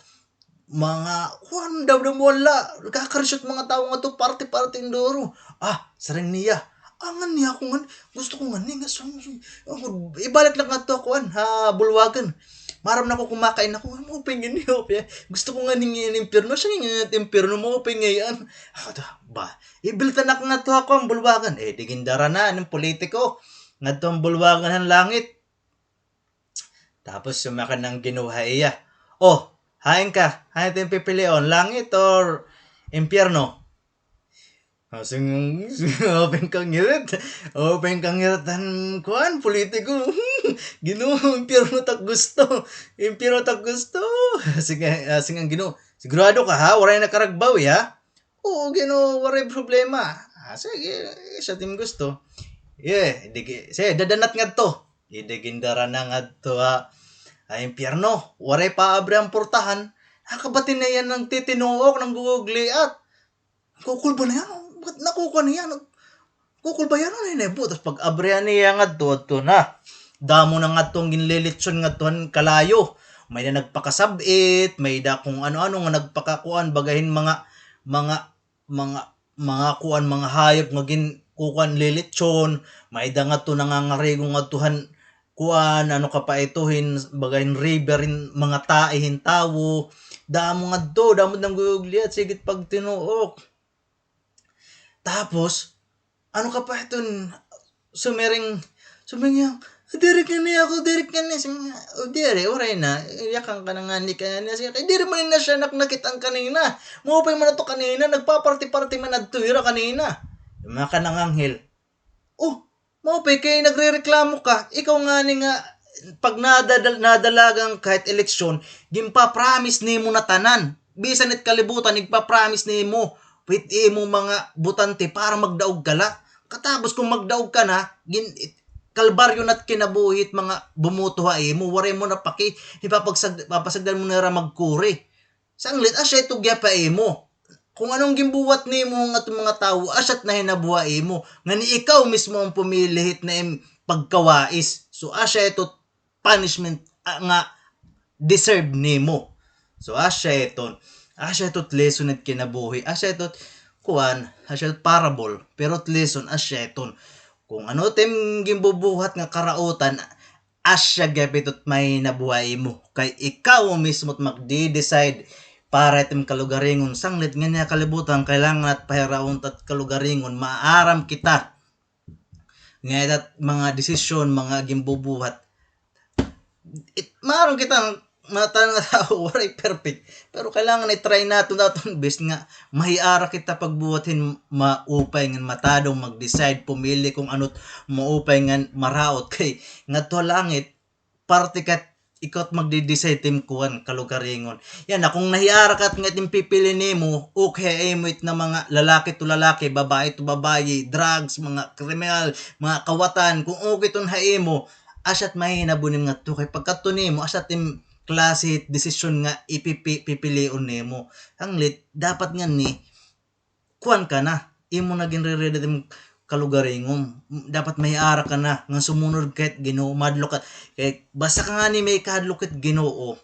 Mga kuan, damdam wala. Nagkakarisot mga tawo ngadto, party-party duro. Ah, siring niya. Angan niya ako ngani, gusto ko ngani nga sum-, sum-, ako, ibalik la ngadto ha kuan, ha bulwagan. Maaram na ako kon makain ako, maupay ngani, maupay. Gusto ko ngani nga impyerno, siya nga impyerno, maupay ngay-an. Ako to, ba, ibiltan ako ngadto ha kuan, bulwagan. Eh, di gindara na, an politiko. Ngadto an bulwagan han langit. Tapos sumakat an Ginoo ha iya. O, hain ka, hain it im pipilion, langit or impyerno? Ah, sing-, open ka ngirit. Open ka ngirit han kuan, politiko. Ginoo, impyerno it ak gusto. Impyerno it ak gusto. Sige, ah, siring an Ginoo. Sigurado ka, ha? Waray nakaragbawi, ha? Oo, Ginoo, waray problema. Ah, sige, siring it im gusto. Ye, di gi-, sige, dadanat ngadto. Idi gindara na ngadto ha, ha impyerno. Waray pa abri an portahan. Nakabati na hiya nagtitinuok, nanggugugliat. Kukulba na hiya, baga nakukuan hiya, nag-, kukulba hiya, ano na hiya, tapos pag-abrihan niya ngadto, adto na. Damo na ngadto an ginlilitson ngadto han kalayo. May-ada nagpakasab-it, may-ada kung ano-ano nga nagpakakuan, baga hin mga, mga, mga, mga kuan, mga hayop nga ginkukuan, lilitson, may-ada ngadto nangangarigong ngadto han kuan, ano ka pa ito, hin, baga hin river, hin mga tae, hin tawo. Damo ngadto, damo nanggugugliat, sige it pagtinuok. Tapos, ano ka pa iton, sumiring, sumiring, "Diri ngani ako, diri ngani." Siring niya, "O, diri, waray na. Yakan ka na ngani kanina." Siring, kay diri man na siya nakit-an kanina. Maupay man adto kanina, nagpaparty-party man adto hira kanina. Sumakat an anghel. O, maupay kay nagrereklamo ka. Ikaw ngani nga pag nadadal-, nadalagan ka hit eleksyon, ginpa-promise nimo na tanan. Bisan it kalibutan, igpa-promise nimo hit imo mga botante para magdaog ka la. Katapos kon magdaog ka na, gin-, it-, kalbaryo na it kinabuhi hit mga bumoto ha imo, waray mo na paki, ipapasag-, papasagdan mo na hira magkuri. Sanglit, asya ito gihap ha imo. Kon ano an ginbuhat nimo ngadto mga tawo, asya it nahinabo ha imo. Ngani ikaw mismo an pumili hit na im pagkawais. So, asya ito punishment, ah, nga deserve nimo. So, asya iton. Asya ito it lesson it kinabuhi. Asya ito it kuan, asya ito it parable. Pero it lesson, asya iton. Kung ano it im ginbubuhat nga karautan, asya gihap ito it mahinabuhi ha imo. Kay ikaw mismo it magdi-decide para it im kalugaringon. Sanglit nganhi ha kalibutan, kailangan it pahiraon ta it kalugaringon. Maaram kita nga ita it mga desisyon, mga ginbubuhat. It, maaram kita nga mga tanan nga tawo, waray perfect. Pero kailangan i-try naton, naton best nga mahiara kita pagbuhat hin maupay ngan matadong mag-decide, pumili kung ano it maupay ngan maraot. Kay ngadto ha langit, parte ka, ikaw it magdi-decide it im kuan, kalugaringon. Yana, kung nahiara ka nga it im pipili nimo, okay ha imo it na mga lalaki to lalaki, babae to babae, drugs, mga kriminal, mga kawatan, kung okay iton ha imo, asya it mahinabo nimo ngadto. Kay pagkadto nimo, asya it im klase it desisyon nga ipipi-, pipilion nimo. Sanglit, dapat nganhi, kuan ka na, imo na ginre-ready it im kalugaringon. Dapat mahiara ka na nga sumunod ka hit Ginoo, mahadlok ka. Kay basta ka ngani may kahadlok hit Ginoo,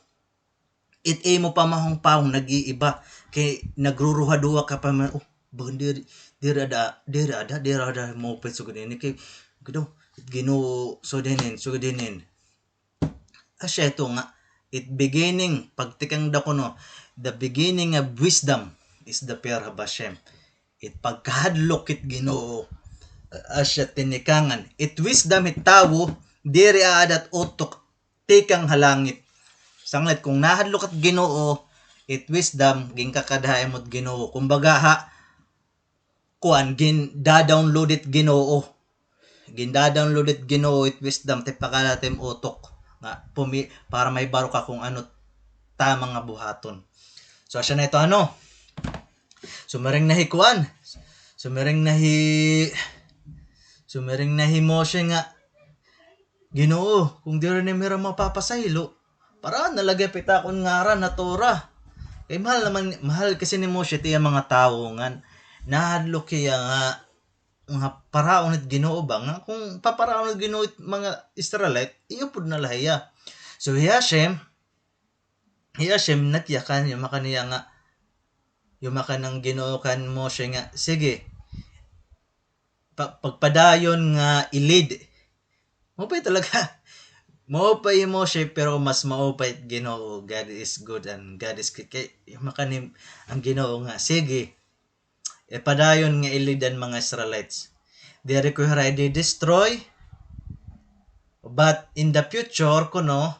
it imo pamahong-pahong nag-iiba. Kay nagruruhaduha ka pa man, "Oh, bagan diri, diri ada, diri ada, diri ada maupay sugad ini kay, Ginoo, Ginoo, sugad hinin, sugad hinin." Asya ito nga, it beginning, pagtikang da kuno, the beginning of wisdom is the fear of Hashem. It pagkahadlok hit Ginoo, asya tinikangan. It wisdom hit tawo, diri aada it utok, tikang ha langit. Sanglit, kung nahadlok it Ginoo, it wisdom, ginkakadha ha imo it Ginoo. Kumbaga ha, kuan, ginda-download it Ginoo. Ginda-download it Ginoo, it wisdom, tipakada it im utok nga pumi-, para mahibaro ka kung ano tama nga buhaton. So, asya na ito, ano? Sumiring na hi kuan. Sumiring na hi, sumiring na hi Moshe nga, "Ginoo, kung diri nimo hira mapapasaylo, paraan na la gihap it akon ngaran ha Torah." Kay mahal naman, mahal kasi ni Moshe it iya mga tawo ngan nahadlok hiya nga, nga paraon it Ginoo ba, nga kung paparaon it Ginoo it mga Israelite, iyo pod na la hiya. So, hi Hashem, hi Hashem nagyakan, yumakan niya nga, yumakan an Ginoo kan Moshe nga, "Sige, pa-, pagpadayon nga i-lead." Maupay talaga. Maupay hi Moshe, pero mas maupay it Ginoo. God is good and God is good. Kay, yumakan an Ginoo nga, "Sige, ipadayon nga i-lead an mga Israelites. Diri ko hira i-destroy, but in the future, kuno,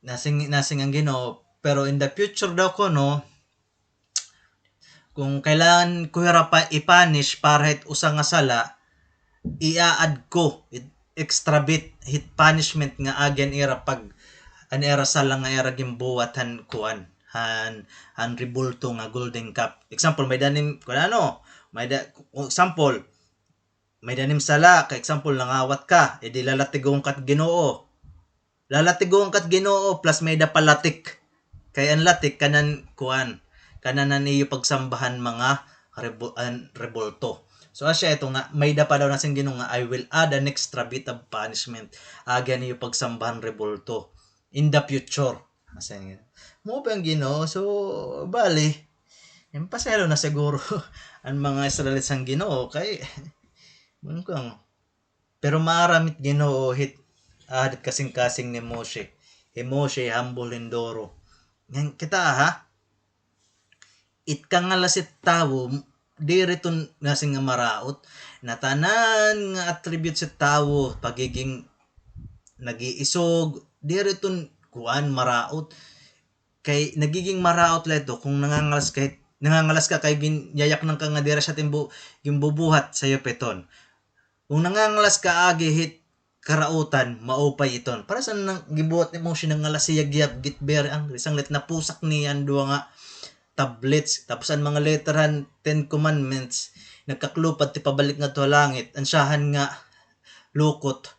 nasing, nasing an Ginoo, pero in the future daw kuno, kung kailangan ko hira pa i-punish para hit usa nga sala, i-add ko, i-, extra bit hit punishment nga agi an ira pag, an ira sala nga ira ginbuhat han kuan, han, han rebulto nga Golden Calf." Example, may-ada nim, kuan ano, may-ada, example, may-ada nim sala, ka example, nangawat ka, edi lalatigon ka hit Ginoo. Lalatigon ka hit Ginoo, plus may-ada pa latik. Kay an latik, kanan, kuan, kanan an iyo pagsambahan mga rebu-, an rebulto. So, asya ito nga, may-ada pa daw, nasing Ginoo nga, "I will add an extra bit of punishment." Agi an iyo pagsambahan rebulto in the future. Asya nga, mao pa an Ginoo. So, bali, ginpasaylo na siguro an mga Israelites han Ginoo kay, kuan, pero maaram it Ginoo hit, ah, hit kasingkasing ni Moshe. Hi Moshe, humble hin duro. Ngan kita, ha? It kangalas hit tawo, diri iton nasing nga maraot. Natanan nga attributes hit tawo, pagiging nag-iisog, diri iton kuan, maraot. Kay nagiging maraot la ito kung nangangalas ka, nangangalas ka kay ginyayaknan ka nga diri asya it im bu-, ginbubuhat, sayo pa iton. Kung nangangalas ka agi hit karautan, maupay iton. Para sa nang gibuhat ni Moshe, nangalas hiya gihap, get very angry. Sanglit napusak niya an duha nga tablets. Tapos an mga letter han Ten Commandments, nagkaklupad tipabalik ngadto ha langit. An syahan nga lukot,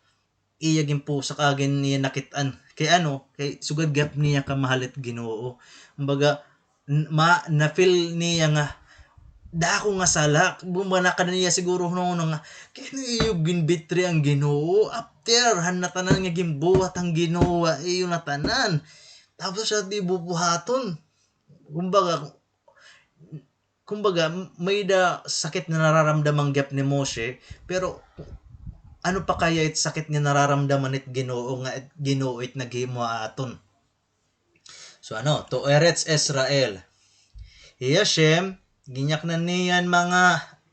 iya ginpusak, agi niya nakit-an. Kay ano, kay sugad gihap niya kamahal it Ginoo. Kumbaga, n-, ma-, na-feel niya nga, dako nga sala, bumana ka na niya siguro hunahuna nga, kay ano iyo ginbetray an Ginoo, after han natanan nga ginbuhat han Ginoo ha iyo natanan. Tapos siya di bubuhaton. Kumbaga, kumbaga, may-ada sakit nga nararamdaman gihap ni Moshe, pero ano pa kaya it sakit nga nararamdaman it Ginoo nga it Ginoo it naghimo ha aton? So ano, to Eretz Israel. Hi Hashem, ginyaknan niya an mga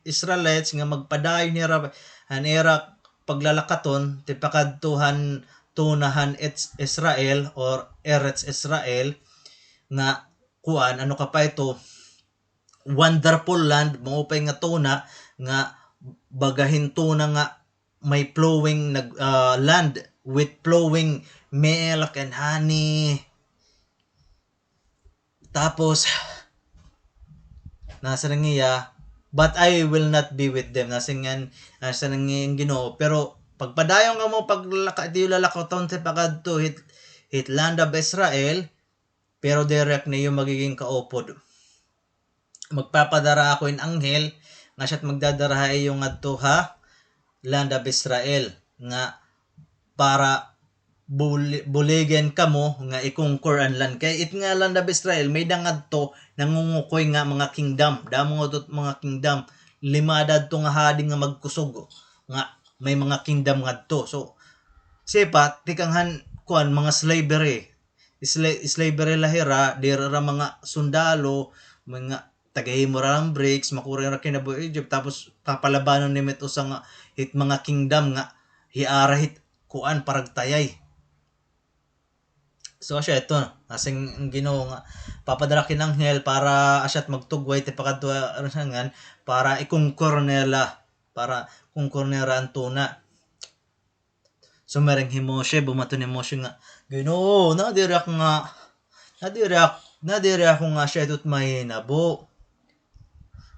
Israelites nga magpadayon hira han ira paglalakaton tipakadto han tuna han Ets-, Israel or Eretz Israel nga kuan, ano ka pa ito, wonderful land, maupay nga tuna, nga baga hin tuna nga may flowing nag-, ah, land with flowing milk and honey. Tapos, nasiring hiya, "But I will not be with them." Nasiring an, nasiring an Ginoo, "Pero pagpadayon kamo, paglaka-, di lalakaton tipakadto hit, hit land of Israel, pero diri ak niyo magiging kaupod. Magpapadara ako hin anghel, nga siya it magdadara ha iyo ngadto ha land of Israel, nga para buli-, buligan kamo nga i-conquer an land." Kay it nga land of Israel, may-ada ngadto nangungukoy nga mga kingdom. Damo ngadto mga kingdom. Lima-ada adto nga hadi nga magkusog nga may mga kingdom ngadto. So, sipa, tikang han, kuan, mga slavery. Sla-, slavery la hira, diri ra mga sundalo, mga tagahimo ra hin bricks, makuri ra kinabuhi Egypt, tapos papalabanon nimo it usa nga, it mga kingdom nga hiara hit kuan, paragtayay. So, asya ito, nasiring an Ginoo nga, papadara ak hin anghel para asya it magtugway tipakadto, ano siya ngan, para i-conquer nira, para conquer nira an tuna. Sumiring hi Moshe, bumaton hi Moshe nga, "Ginoo, nadiri ako nga, nadiri ak-, nadiri ako nga asya ito it mahinabo."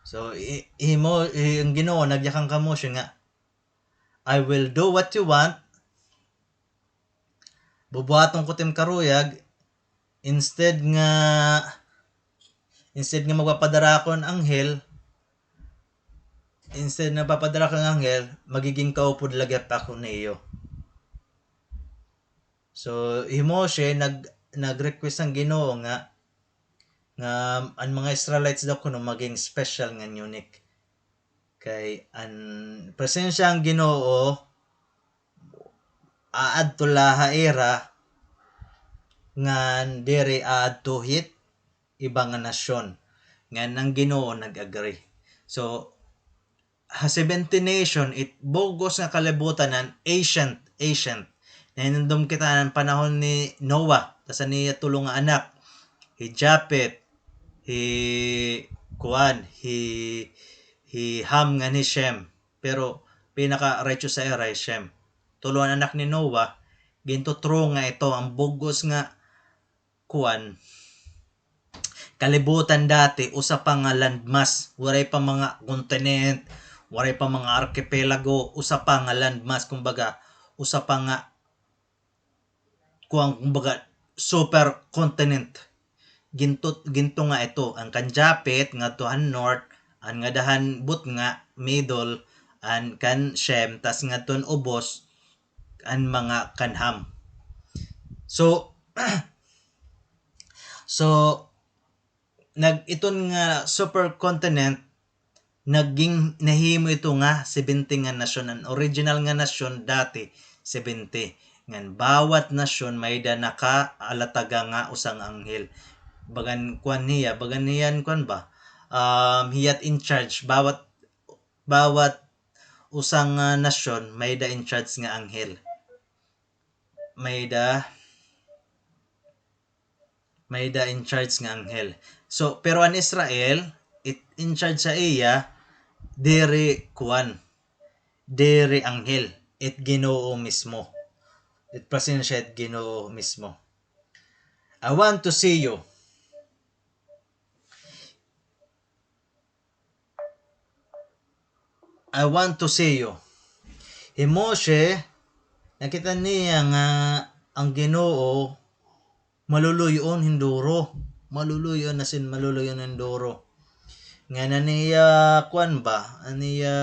So, i-, hi Mo-, hi, an Ginoo, nagyakan kan Moshe nga, "I will do what you want. Bubuhaton ko it im karuyag, instead nga, instead nga magpapadara ako hin anghel, instead nga papadara ako hin anghel, magiging kaupod la gihap ako niyo." So, hi Moshe nag-, nag-request han Ginoo nga, nga an mga Israelites daw kuno maging special ngan unique. Kay an presensya han Ginoo, aadto la ha ira, ngan diri aadto hit iba nga nasyon. Ngan an Ginoo nag-agree. So, ha seventy nation, it bug-os nga kalibutan, an ancient, ancient. Nahinumdom kita han panahon ni Noah, tas an iya tulo nga anak, hi Japhet, hi, kuan, hi, hi Ham ngan hi Shem. Pero pinaka-righteous ha ira hi Shem. Tulo an anak ni Noah, gintutrong nga ito, an bug-os nga kuan, kalibutan dati, usa pa nga landmass, waray pa mga continent, waray pa mga archipelago, usa pa nga landmass, kumbaga, usa pa nga, kuan, kumbaga, supercontinent. Ginto-, gintunga ito, an kan Japhet ngadto han north, an ngada han butnga, middle, an kan Shem, tas ngadto han ubos, an mga kan Ham. So, so, nag-, iton nga supercontinent, naging, nahimo ito nga seventy nga nasyon. An original nga nasyon dati, seventy. Ngan bawat nasyon may-ada nakaalataga nga usa nga anghel. Bagan kuan hiya, bagan hiya an kuan ba? Um, hiya it in charge. Bawat, bawat usa nga nasyon may-ada in charge nga anghel. May-ada, may-ada in charge nga anghel. So, pero an Israel, it in charge ha iya, diri kuan, diri anghel, it Ginoo mismo. It presensya it Ginoo mismo. I want to see you. I want to see you. Hi Moshe, nakita niya nga an Ginoo maluluy-on hin duro. Maluluy-on, as in, maluluy-on hin duro. Ngan an iya, kuan ba, an iya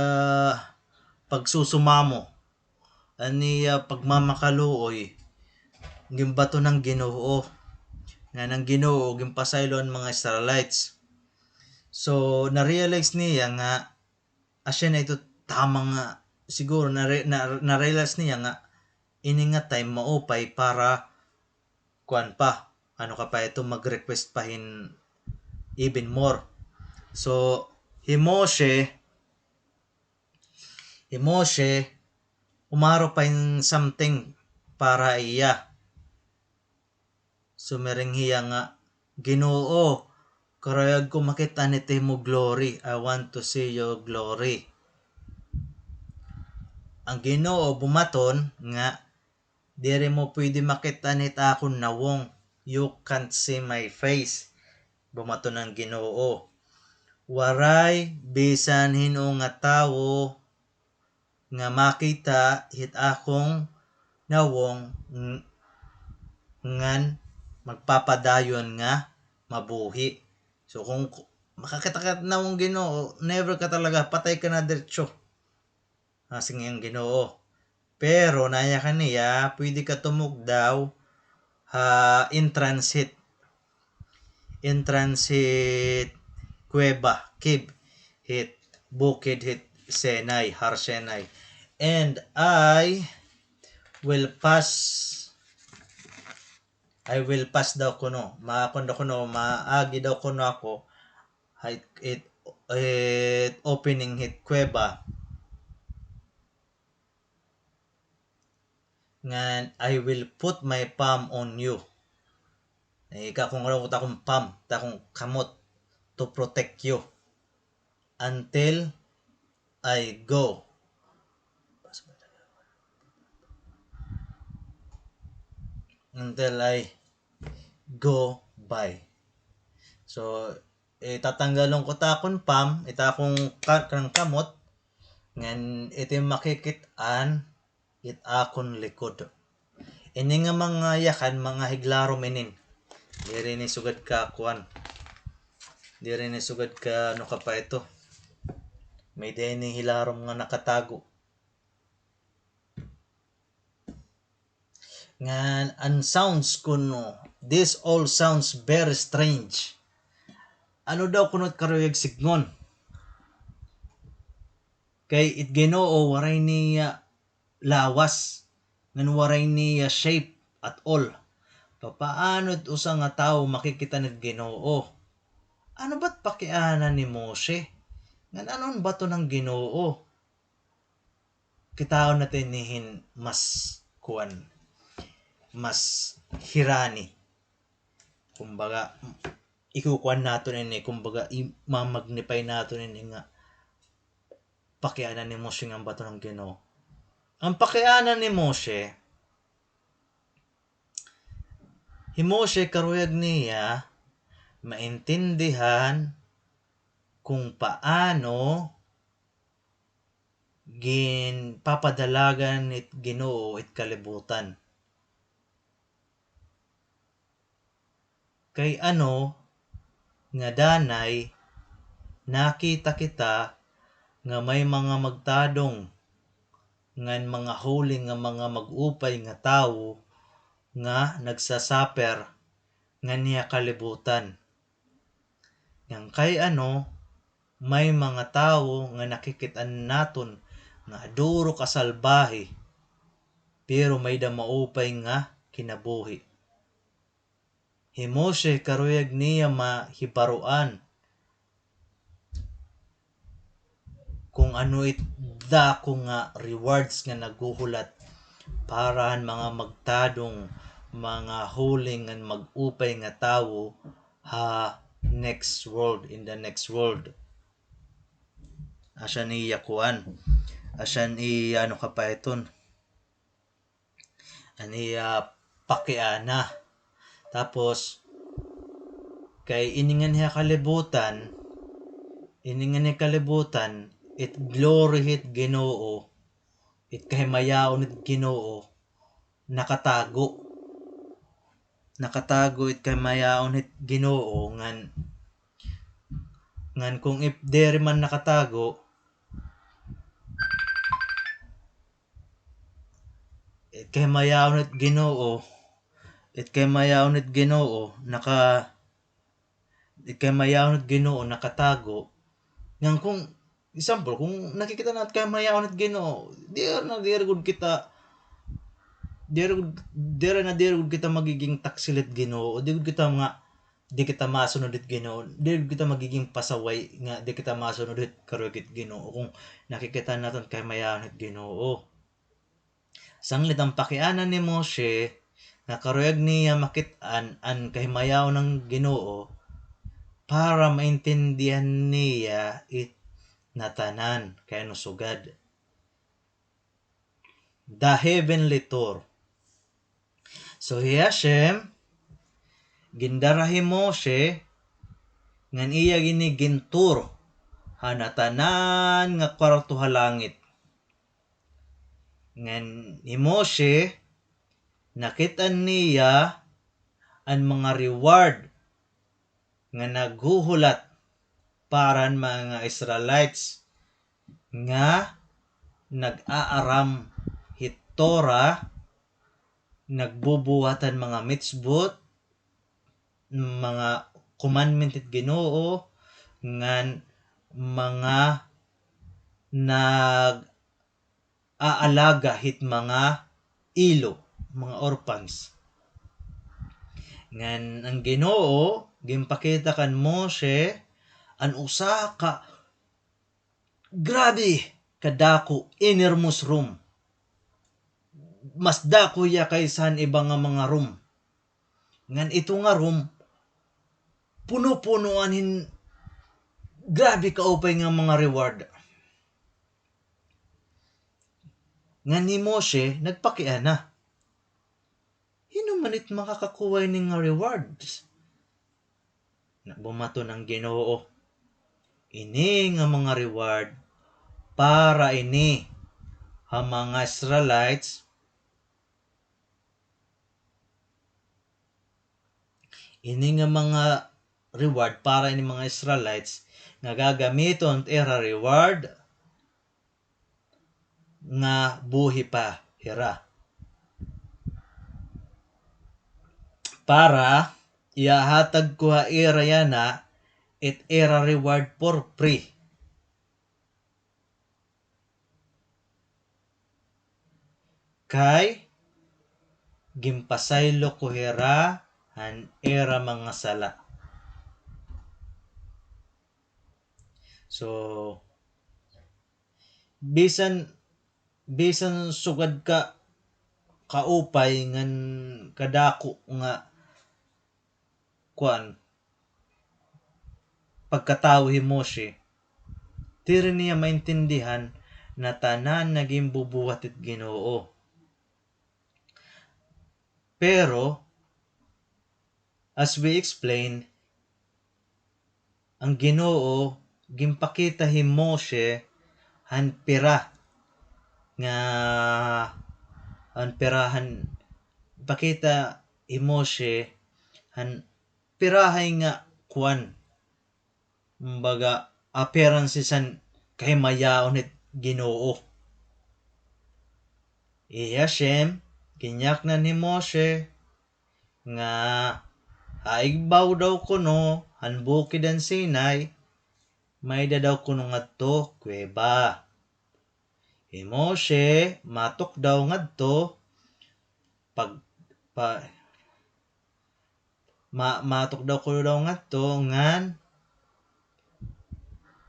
pagsusumamo, an iya pagmamakaluoy, ginbaton han Ginoo. ngan an Ginoo ginpasaylo an mga Israelites. So, na-realize niya nga asya na ito tama nga, siguro, na-re-, na-, na-realize niya nga ini nga time maupay para, kuan pa, ano ka pa ito, mag-request pa hin even more. So, hi Moshe, hi Moshe, umaro pa hin something para iya. Sumiring hiya nga, "Ginoo, karuyag ko makit-an it imo glory. I want to see your glory." An Ginoo bumaton nga, "Diri mo pwede makit-an it akon nawong. You can't see my face." Bumaton an Ginoo. "Waray bisan hin-o nga tawo nga makita hit akon nawong ng-, ngan magpapadayon nga mabuhi." So, kung ku-, makakita ka nawong Ginoo, never ka talaga, patay ka na diretso. Asing an Ginoo. Pero, naya kaniya, pwede ka tumukdaw ha entrance hit, entrance hit kuweba, cave, hit bukid hit Sinai, Har Sinai. And I will pass, I will pass daw kuno, maakon daw kuno, maagi daw kuno ako, ha it, it, it opening hit kuweba. Ngan, "I will put my palm on you." Ika kung ano, takong palm, takong kamot to protect you until I go. Until I go by. So, itatanggalon ko takon palm, it akon ka-, kanang kamot, ngan ito yung makikit-an it akon likod. Ini nga mga yakan, mga higlarom inin. Diri ni sugad ka kuan. Diri ni sugad ka, ano ka pa ito. May-ada ini hilarom nga nakatago. Ngan an sounds kuno, this all sounds very strange. Ano daw kuno it karuyag sidngon? Kay it Ginoo waray niya lawas, ngan waray niya shape at all. Papaano it usa nga tawo makikita it Ginoo? Ano ba't pakiana ni Moshe? Ngan ano an baton han Ginoo? Kitaon naton ini hin mas kuan, mas hirani. Kumbaga, ikukuan naton ini, kumbaga, i-, ma-magnify naton ini nga pakiana ni Moshe nga an baton han Ginoo. An pakiana ni Moshe, hi Moshe karuyag niya maintindihan kung paano ginpapadalagan it Ginoo it kalibutan. Kay ano nga danay nakita kita nga may mga magtadong ngan mga holy nga mga mag-upay nga tawo nga nagsasaper nganhi ha kalibutan. Ngan kay ano, may mga tawo nga nakikit-an naton nga duro kasalbahe, pero may-ada maupay nga kinabuhi. Hi Moshe karuyag niya mahibaroan kung ano it dako nga rewards nga naghuhulat para han mga magtadong, mga holy ngan mag-upay nga tawo ha next world, in the next world. Asya an iya kuan. Asya an iya, ano ka pa iton. An iya pakiana. Tapos, kay ini nganhi ha kalibutan, ini nganhi ha kalibutan, it glory hit Ginoo, it kahimayaon hit Ginoo, nakatago. Nakatago it kahimayaon hit Ginoo ngan, ngan kung if diri man nakatago, it kahimayaon hit Ginoo, It kahimayaon hit Ginoo naka-, it kahimayaon hit Ginoo nakatago. Ngan kung, example, kung nakikita naton kahimayaon hit Ginoo, diri na diri gud kita, diri gud, diri na diri gud kita magiging taksil hit Ginoo, di gud kita mga, di kita masunod hit Ginoo, diri gud kita magiging pasaway nga di kita masunod hit karuyag hit Ginoo kung nakikita naton kahimayaon hit Ginoo. Sanglit an pakiana ni Moshe, nga karuyag niya makit-an an kahimayaon han Ginoo, para maintindihan niya it ngatanan kay ano sugad. The heavenly tour. So, hi Hashem, gindara hi Moshe, ngan iya ini gintour han ngatanan nga kwarto ha langit. Ngan hi Moshe, nakit-an niya an mga reward nga naghuhulat para han mga Israelites nga nag-aaram hit Torah, nagbubuhat han mga mitzvot, mga commandment hit Ginoo, ngan mga nag-aalaga hit mga ilo, mga orphans. Ngan an Ginoo ginpakita kan Moshe an usa ka grabe kadako, enormous room. Mas dako hiya kaysa han iba nga mga room. Ngan ito nga room, puno-punoan hin grabe kaupay nga mga reward. Ngan hi Moshe nagpakiana, "Hin-o man it makakakuha ini nga rewards?" Bumaton an Ginoo, "Ini nga mga reward para ini ha mga Israelites. Ini nga mga reward para ini mga Israelites nga gagamiton it ira reward nga buhi pa hira. Para ihahatag ko ha ira yana it ira reward for free. Kay ginpasaylo ko hira han ira mga sala." So, bisan, bisan sugad ka kaupay ngan kadako nga kuan, pagkatawo hi Moshe, diri niya maintindihan na tanan nga ginbubuhat hit Ginoo. Pero, as we explain, an Ginoo ginpakita hi Moshe han pira nga, han pira han, pakita hi Moshe han pirahay nga kuan, kumbaga, appearances han kahimayaon hit Ginoo. Hi Hashem, ginyaknan hi Moshe nga ha igbaw daw kuno han bukid han Sinai, may-ada daw kuno ngadto kuweba. Hi Moshe matukdaw ngadto, pag-, pa-, ma-, matukdaw kuno daw ngadto ngan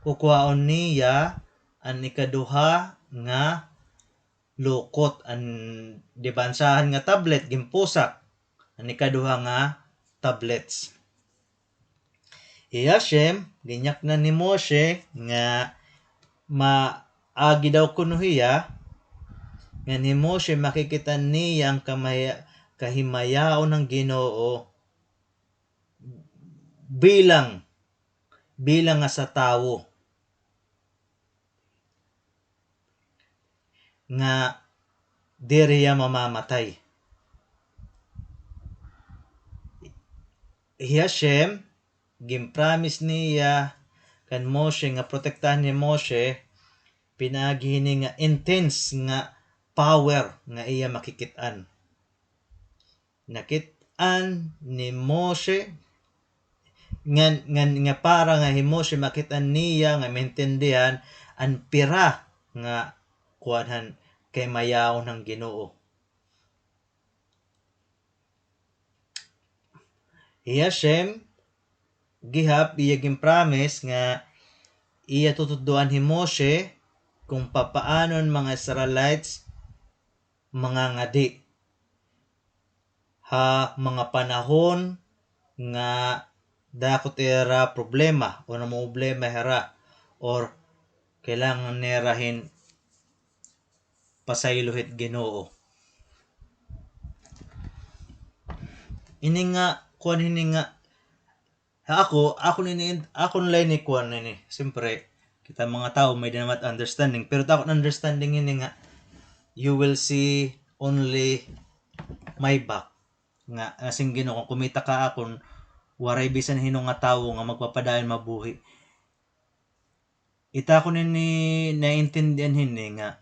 kukuhaon niya an ikaduha nga lukot, an dibansahan nga tablet, ginpusak, an ikaduha nga tablets. Hi Hashem, ginyaknan ni Moshe nga maagi daw kuno hiya, ngan hi Moshe makikita niya an kamaya-, kahimayaon han Ginoo bilang, bilang nga sa tawo. Nga diri hiya mamamatay. Hi Hashem, gin-promise niya kan Moshe nga protektahan hi Moshe, pinaagi hini nga intense nga power nga iya makikit-an. Nakit-, an ni Moshe, ngan, ngan, nga para nga hi Moshe makit-an niya, nga maintindihan an pira nga kuan han kahimayaon han Ginoo. Hi Hashem, gihap iya gin-promise nga iya tututdoan hi Moshe kon papaano an mga Israelites mangangadi ha mga panahon nga dako it ira problema o namumroblema hira or kailangan nira hin pasaylo hit Ginoo. Ini nga, kuan ini nga, ha ako, ako nini, ako na la ini kuan ini. Siyempre, kita mga tawo may-ada naman understanding. Pero it akon understanding ini nga, you will see only my back. Nga, nasiring Ginoo, kon kumita ka akon, waray bisan hin-o nga tawo nga magpapadayon mabuhi. It akon ini naiintindihan hini nga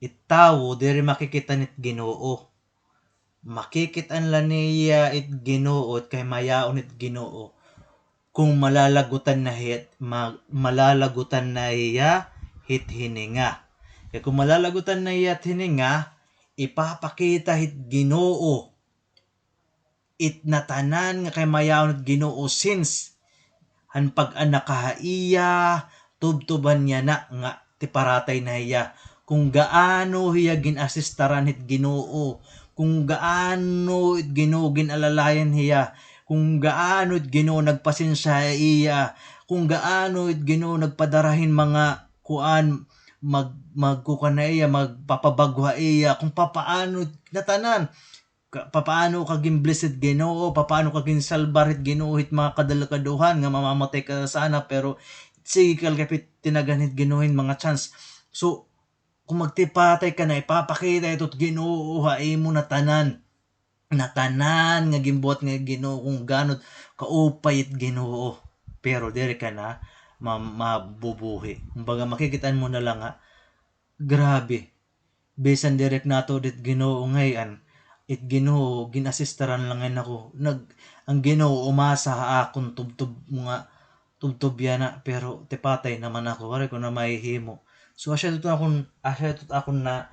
it tawo diri makikit-an it Ginoo. Makikit-an la niya it Ginoo, it kahimayaon it Ginoo, kon malalagutan na hit, ma-, malalagutan na hiya hit hininga. Kay kon malalagutan na hiya hit hininga, ipapakita hit Ginoo it natanan nga kahimayaon it Ginoo since han pag-anak ha iya, tubtoban niya na nga tiparatay na hiya. Kon gaano hiya gin-asistaran hit Ginoo, kon gaano it Ginoo gin-alalayan hiya, kon gaano it Ginoo nagpasensya ha iya, kon gaano it Ginoo nagpadara hin mga kuan, mag-, magkukuan ha iya, magpapabag-o ha iya, kon papaano natanan. Ka-, papaano ka gin-bless hit Ginoo, papaano ka ginsalbar hit Ginoo hit mga kadelikadohan nga mamamatay ka sana, pero sige ka la gihap tinagan hit Ginoo hin mga chance. So, kon magtipatay ka na, ipapakita ito hit Ginoo ha imo natanan. Natanan nga ginbuhat nga Ginoo, kon gaano kaupay it Ginoo. Pero diri ka na ma-, mabubuhi. Kumbaga, makikit-an mo na la nga, grabe. Bisan diri ak natuod it Ginoo ngay-an, it Ginoo, gin-asistaran la ngay-an ako. Nag-, an Ginoo umasa ha akon tubtob nga, tubtob yana, pero tipatay naman ako, waray ko na mahihimo. So, asya ito akon, asya ito akon na,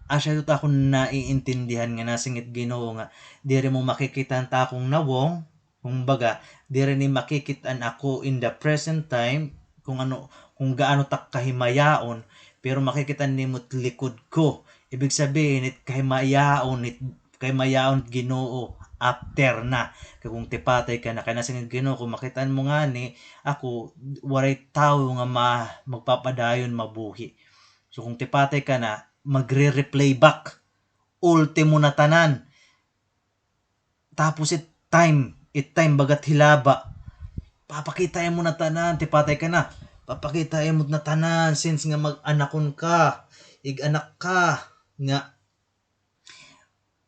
asya ito akon naiintindihan nga nasiring it Ginoo nga, diri mo makikit-an it akon nawong, Kumbaga, diri ni makikit-an ako in the present time, kung ano, kung gaano ta kahimayaon, pero makikit-an nimo it likod ko. Ibig sabihin, it kahimayaon, it kahimayaon it Ginoo after na. Kay kung tipatay ka na, kay nasiring it Ginoo, kung makit-an mo ngani ako, waray tawo nga ma-, magpapadayon mabuhi. So, kung tipatay ka na, magre-replay back. Ultimo na tanan. Tapos it time, it time bagat hilaba. Papakita imo na tanan, tipatay ka na. Papakita imo na tanan, since nga mag-anakon ka, ig-anak ka, nga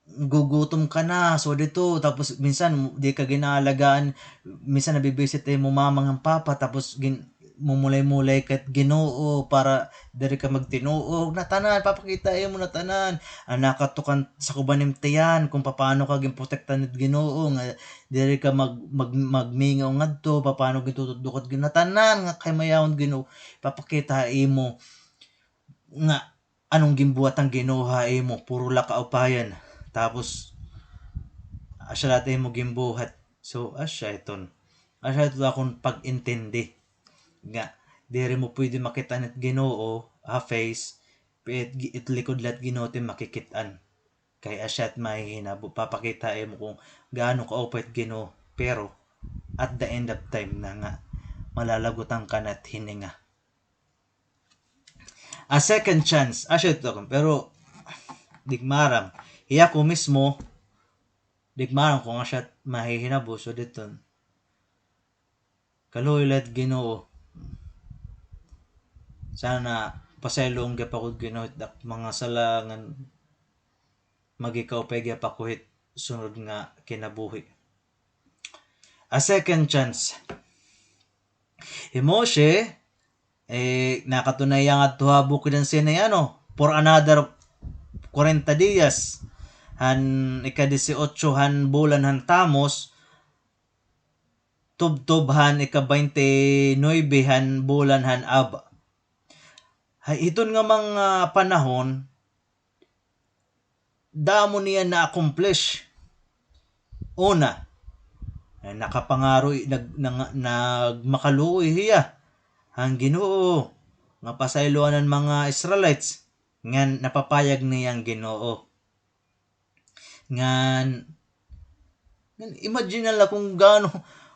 gugutom ka na, so dito, tapos minsan, di ka ginaalagaan, minsan nabibisit imo mama ngan papa, tapos gin-, mumulay-mulay ka hit Ginoo para diri ka magtinuog. Natanan, papakita imo natanan. An nakatukan sa kuban nim tiyan, kung papaano ka ginprotektahan hit Ginoo, nga diri ka mag-, mag-, magmingaw ngadto, papaano gintutudlok hit Ginoo. Natanan nga kahimayaon hit Ginoo, papakita imo nga anong ginbuhat han Ginoo ha imo, puro la kaupayan. Tapos, asya la it imo ginbuhat. So, asya iton. Asya ito akon pag-intindi. Nga, diri mo pwede makit-an it Ginoo ha face, it, it likod la it Ginoo it im makikit-an. Kay asya it mahihinabo, papakita imo kung gaano kaupay it Ginoo. Pero, at the end of time na nga, malalagutan ka na it hininga. A second chance. Asya ito akon, pero di ko maaram. Hi ako mismo, di ko maaram kung asya mahihinabo. So, diton, kaluoy la it Ginoo. Sana pasayloon gihap ako hit Ginoo hit ak mga sala ngan magikaupay gihap ako hit sunod nga kinabuhi. A second chance. Hi Moshe, eh, nakadto na hiya ngadto ha bukid han Sinai, ano, for another kwarenta diyas. han ika-disiotso han bulan han Tammuz, tubtob han ika-baynte nuwebe han bulan han Ab. Ha, hiton nga mga panahon, damo niya na-accomplish. Una, ay, nakapangaro, nag-, nag-, nagmakaluoy hiya han Ginoo nga pasayloan an mga Israelites, ngan napapayag niya an Ginoo. Ngan, ngan imagine na la kon gaano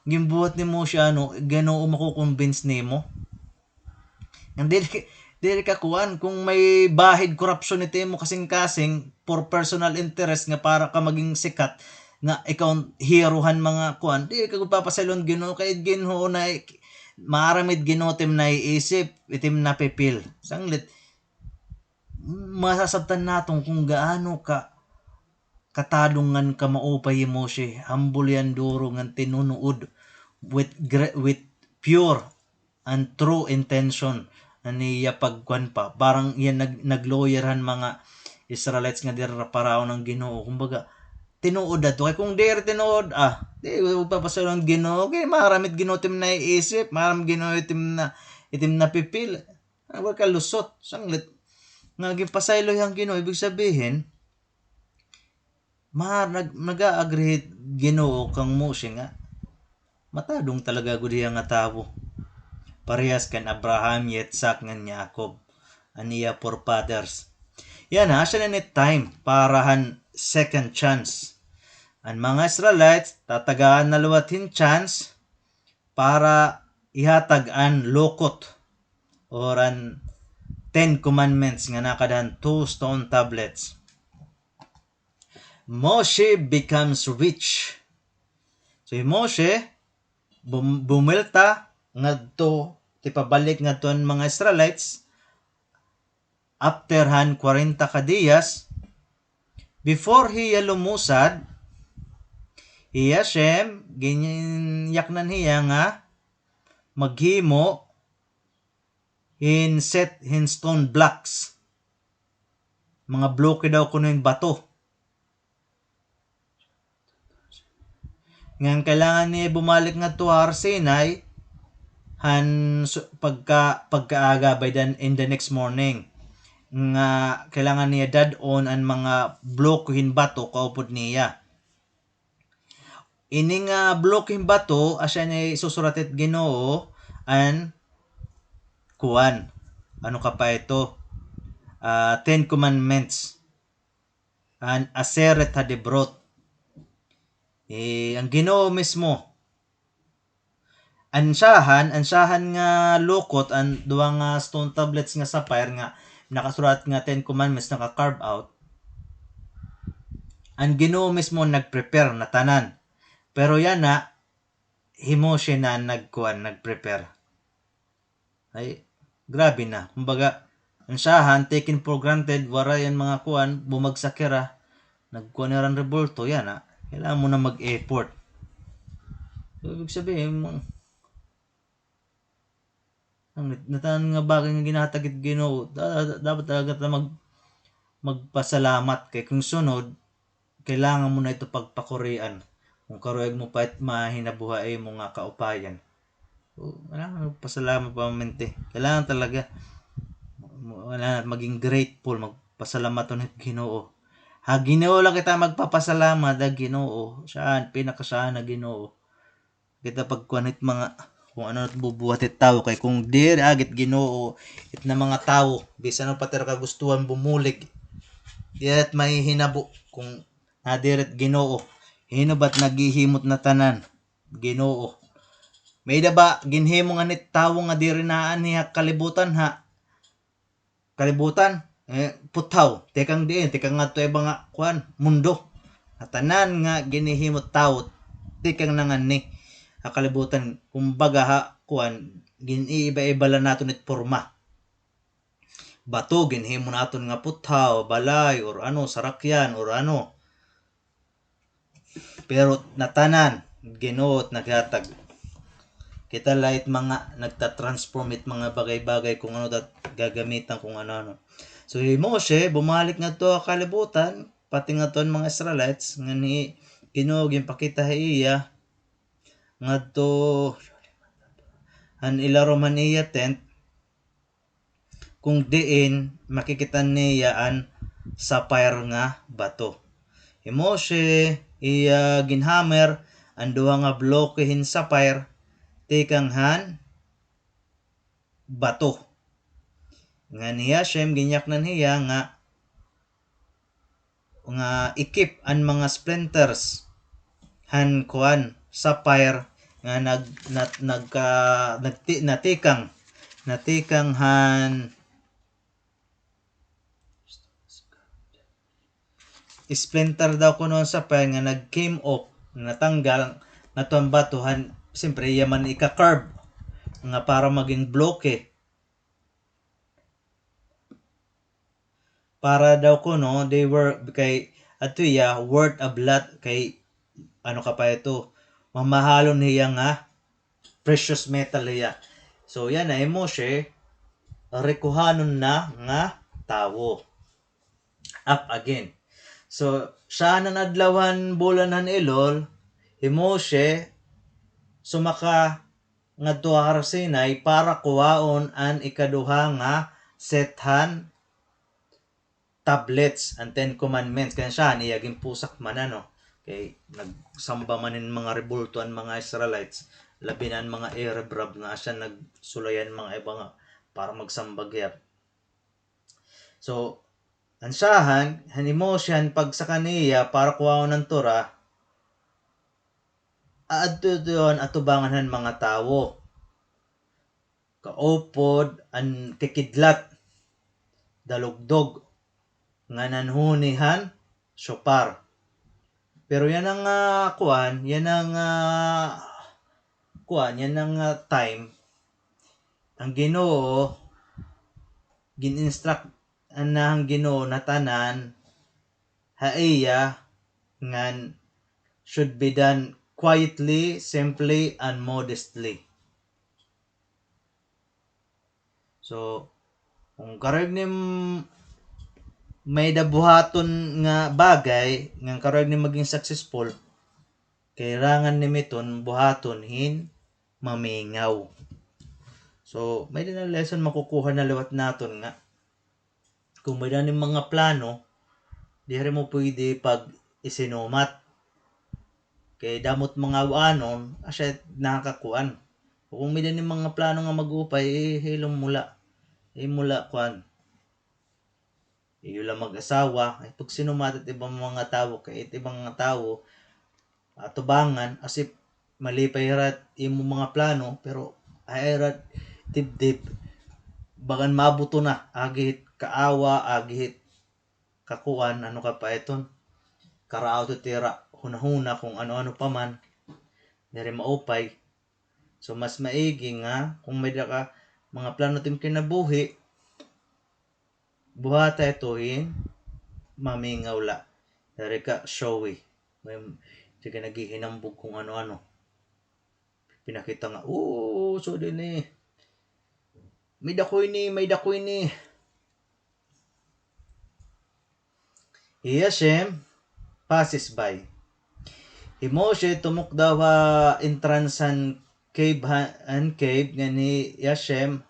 ginbuhat ni Moshe, ano, Ginoo mako-convince nimo. Ngan diri ka, diri ka kuan, kon may bahid korupsyon ito imo kasingkasing for personal interest nga para ka maging sikat, nga ikaw an hero han mga kuan, diri ka gud papasayloan Ginoo, kay Ginoo na, maaram it Ginoo it im naiisip, it im napipil. Sanglit, masasabtan naton kon gaano ka katalong ngan kamaupay hi Moshe, humble hiya, duro ngan tinuod with gre-, with pure and true intention an iya pagkuan pa. Parang iya nag-, nag-lawyer han mga Israelites nga diri ra paraon an Ginoo. Kumbaga, tinuod adto. Kay kon diri tinuod, ah, di, papasayloan Ginoo. Kay maaram it Ginoo it im naiisip, maaram Ginoo it im na, it im napipil. Wara ka lusot, sanglit. Nga ginpasaylo hiya han Ginoo, ibig sabihin, ma-, nag-, nag-a-agree it Ginoo kan Moshe nga matalong talaga gud hiya nga tawo. Parehas kan Abraham, Yitzhak, ngan Yaakov, an iya forefathers. Yana, asya na ini time para han second chance. An mga Israelites, tatagaan na liwat hin chance para ihatag an lukot or an Ten Commandments nga nakada han two stone tablets. Moshe becomes rich. So, hi Moshe, bum-, bumwelta ngadto, tipabalik ngadto han mga Israelites, after han kwarenta ka diyas, before hiya lumusad, hi Hashem, ginyaknan hiya nga maghimo hin set hin stone blocks. Mga bloke daw kuno hin bato. Ngan kailangan niya bumalik ngadto ha Har Sinai han su-, pagka-, pagkaaga, by the, in the next morning. Nga kailangan niya dad-on an mga bloke hin bato kaupod niya. Ini nga bloke hin bato, asya ini isusurat it Ginoo, an kuan. Ano ka pa ito? Ah, Ten Commandments. An Aseret HaDibrot. Eh, an Ginoo mismo. An syahan, an syahan nga lukot, an duha nga stone tablets nga sapphire nga nakasurat nga Ten Commandments, naka-carve out. An Ginoo mismo nag-prepare na tanan. Pero yana, hi Moshe na nagkuan, nag-prepare. Ay, grabe na. Kumbaga, an syahan, taken for granted, waray an mga kuan, bumagsak hira, nagkuan hira hin rebulto, yana. Kailangan mo na mag-effort. So, ibig sabihin, mga, an, an tanan nga bagay nga ginahatag it Ginoo, da-, da-, dapat talaga ta mag-, magpasalamat kay kon sunod, kailangan mo na ito pagpakurian. Kon karuyag mo pa it mahinabo ha imo nga kaupayan. O, kailangan magpasalamat permanente. Kailangan talaga, wala, maging grateful, magpasalamat hit Ginoo. Ha Ginoo la kita magpapasalamat, ha Ginoo. Siya an pinakasyahan nga Ginoo. Kita pagkuan hit mga, kon ano it bubuhat hit tawo, kay kon diri agi it Ginoo, it na mga tawo, bisan ano pa it ira kagustuhan bumulig, diri it mahihinabo kon nadiri it Ginoo. Hin-o ba it naghihimo hit na tanan? Ginoo. May-ada ba ginhimo nganhi it tawo nga diri na anhi ha kalibutan, ha kalibutan, eh, puthaw, tikang diin, tikang ngadto iba nga, kuan, mundo. Nga tanan nga ginhihimo tawo, tikang na nganhi ha kalibutan, kumbaga ha, kuan, gin-iiba-iba la naton it porma. Bato, ginhimo naton nga puthaw, balay, or ano, sarakyan, or ano. Pero natanan, Ginoo it naghatag. Kita la it mga nagta-transform it mga bagay-bagay, kung ano dat gagamitan, kung ano-ano. So, hi Moshe, bumalik ngadto ha kalibutan, pati ngadto an mga Israelites, ngan hi Ginoo ginpakita ha iya ngadto han ilarom han iya tent, kung diin makikita niya an sapphire nga bato. Hi Moshe, iya ginhammer an duha nga bloke hin sapphire tikang han bato. Ngan hi Hashem, ginyaknan hiya nga nga ikip an mga splinters han kuan, sapphire nga nag-, nat-, nagka-, nagti-, natikang, natikang han splinter daw kuno an sapphire nga nag-came off, natanggal, ngadto han bato han, siyempre, iya man ika-curve nga para maging bloke. Para daw kuno, they were, kay, adto hiya, worth a lot, kay, ano ka pa ito, mamahalon hiya nga precious metal hiya. So, yana hi Moshe, rikuhanon na nga tawo. Up again. So, syahan han adlaw han bulan han Elul, hi Moshe, sumaka ngadto ha Har Sinai para kuhaon an ikaduha nga set han tablets, an Ten Commandments. Kay syahan iya ginpusak man, ano. Kay nagsamba man hin mga rebulto an mga Israelites, labi na an mga Arab nga asya nagsulay han mga iba nga para magsamba gihap. So, an syahan, han hi Moshe, han pagsaka niya para kuhaon an Torah, aadto-adto an atubangan han mga tawo. Kaupod an kikidlat, dalugdog, ngan an huni han shofar. Pero yana nga, ah, kuan, yana nga, ah, kuan, yana nga, ah, time, an Ginoo, gin-instruct na han Ginoo an tanan ha iya ngan should be done quietly, simply, and modestly. So, kung karuyag nim may-ada buhaton nga bagay, nga karuyag nim maging successful, kailangan nim iton buhaton hin mamingaw. So, may-ada na lesson makukuha na liwat naton nga kung may-ada nim mga plano, diri mo pwede pag-isinumat. Kay damo it mga awanon, asya it nakakakuan. Kung may-ada nim mga plano nga mag-upay, eh, hilom mo la. Imo la kuan. Iyo la mag-asawa, ay pagsinumat it ibang mga tawo, kay it ibang mga tawo, atubangan, as if malipay hira it imo mga plano, pero ay hira it dibdib, bagan mabuto na, agi hit kaawa, agi hit kakuan, ano ka pa iton, karaot it ira hunahuna kung ano-ano pa man, diri maupay. So, mas maigi nga kung may-ada ka mga plano it im kinabuhi, buhata ito hin mamingaw la. Diri ka showy. May, sige, naghihinambog kung ano-ano. Pinakita nga, "Oo, so din eh. May-ada ko ini, may-ada ko ini." Hi Hashem passes by. Hi Moshe tumukdaw ha entrance han cave, ha, han cave, ngan hi Hashem,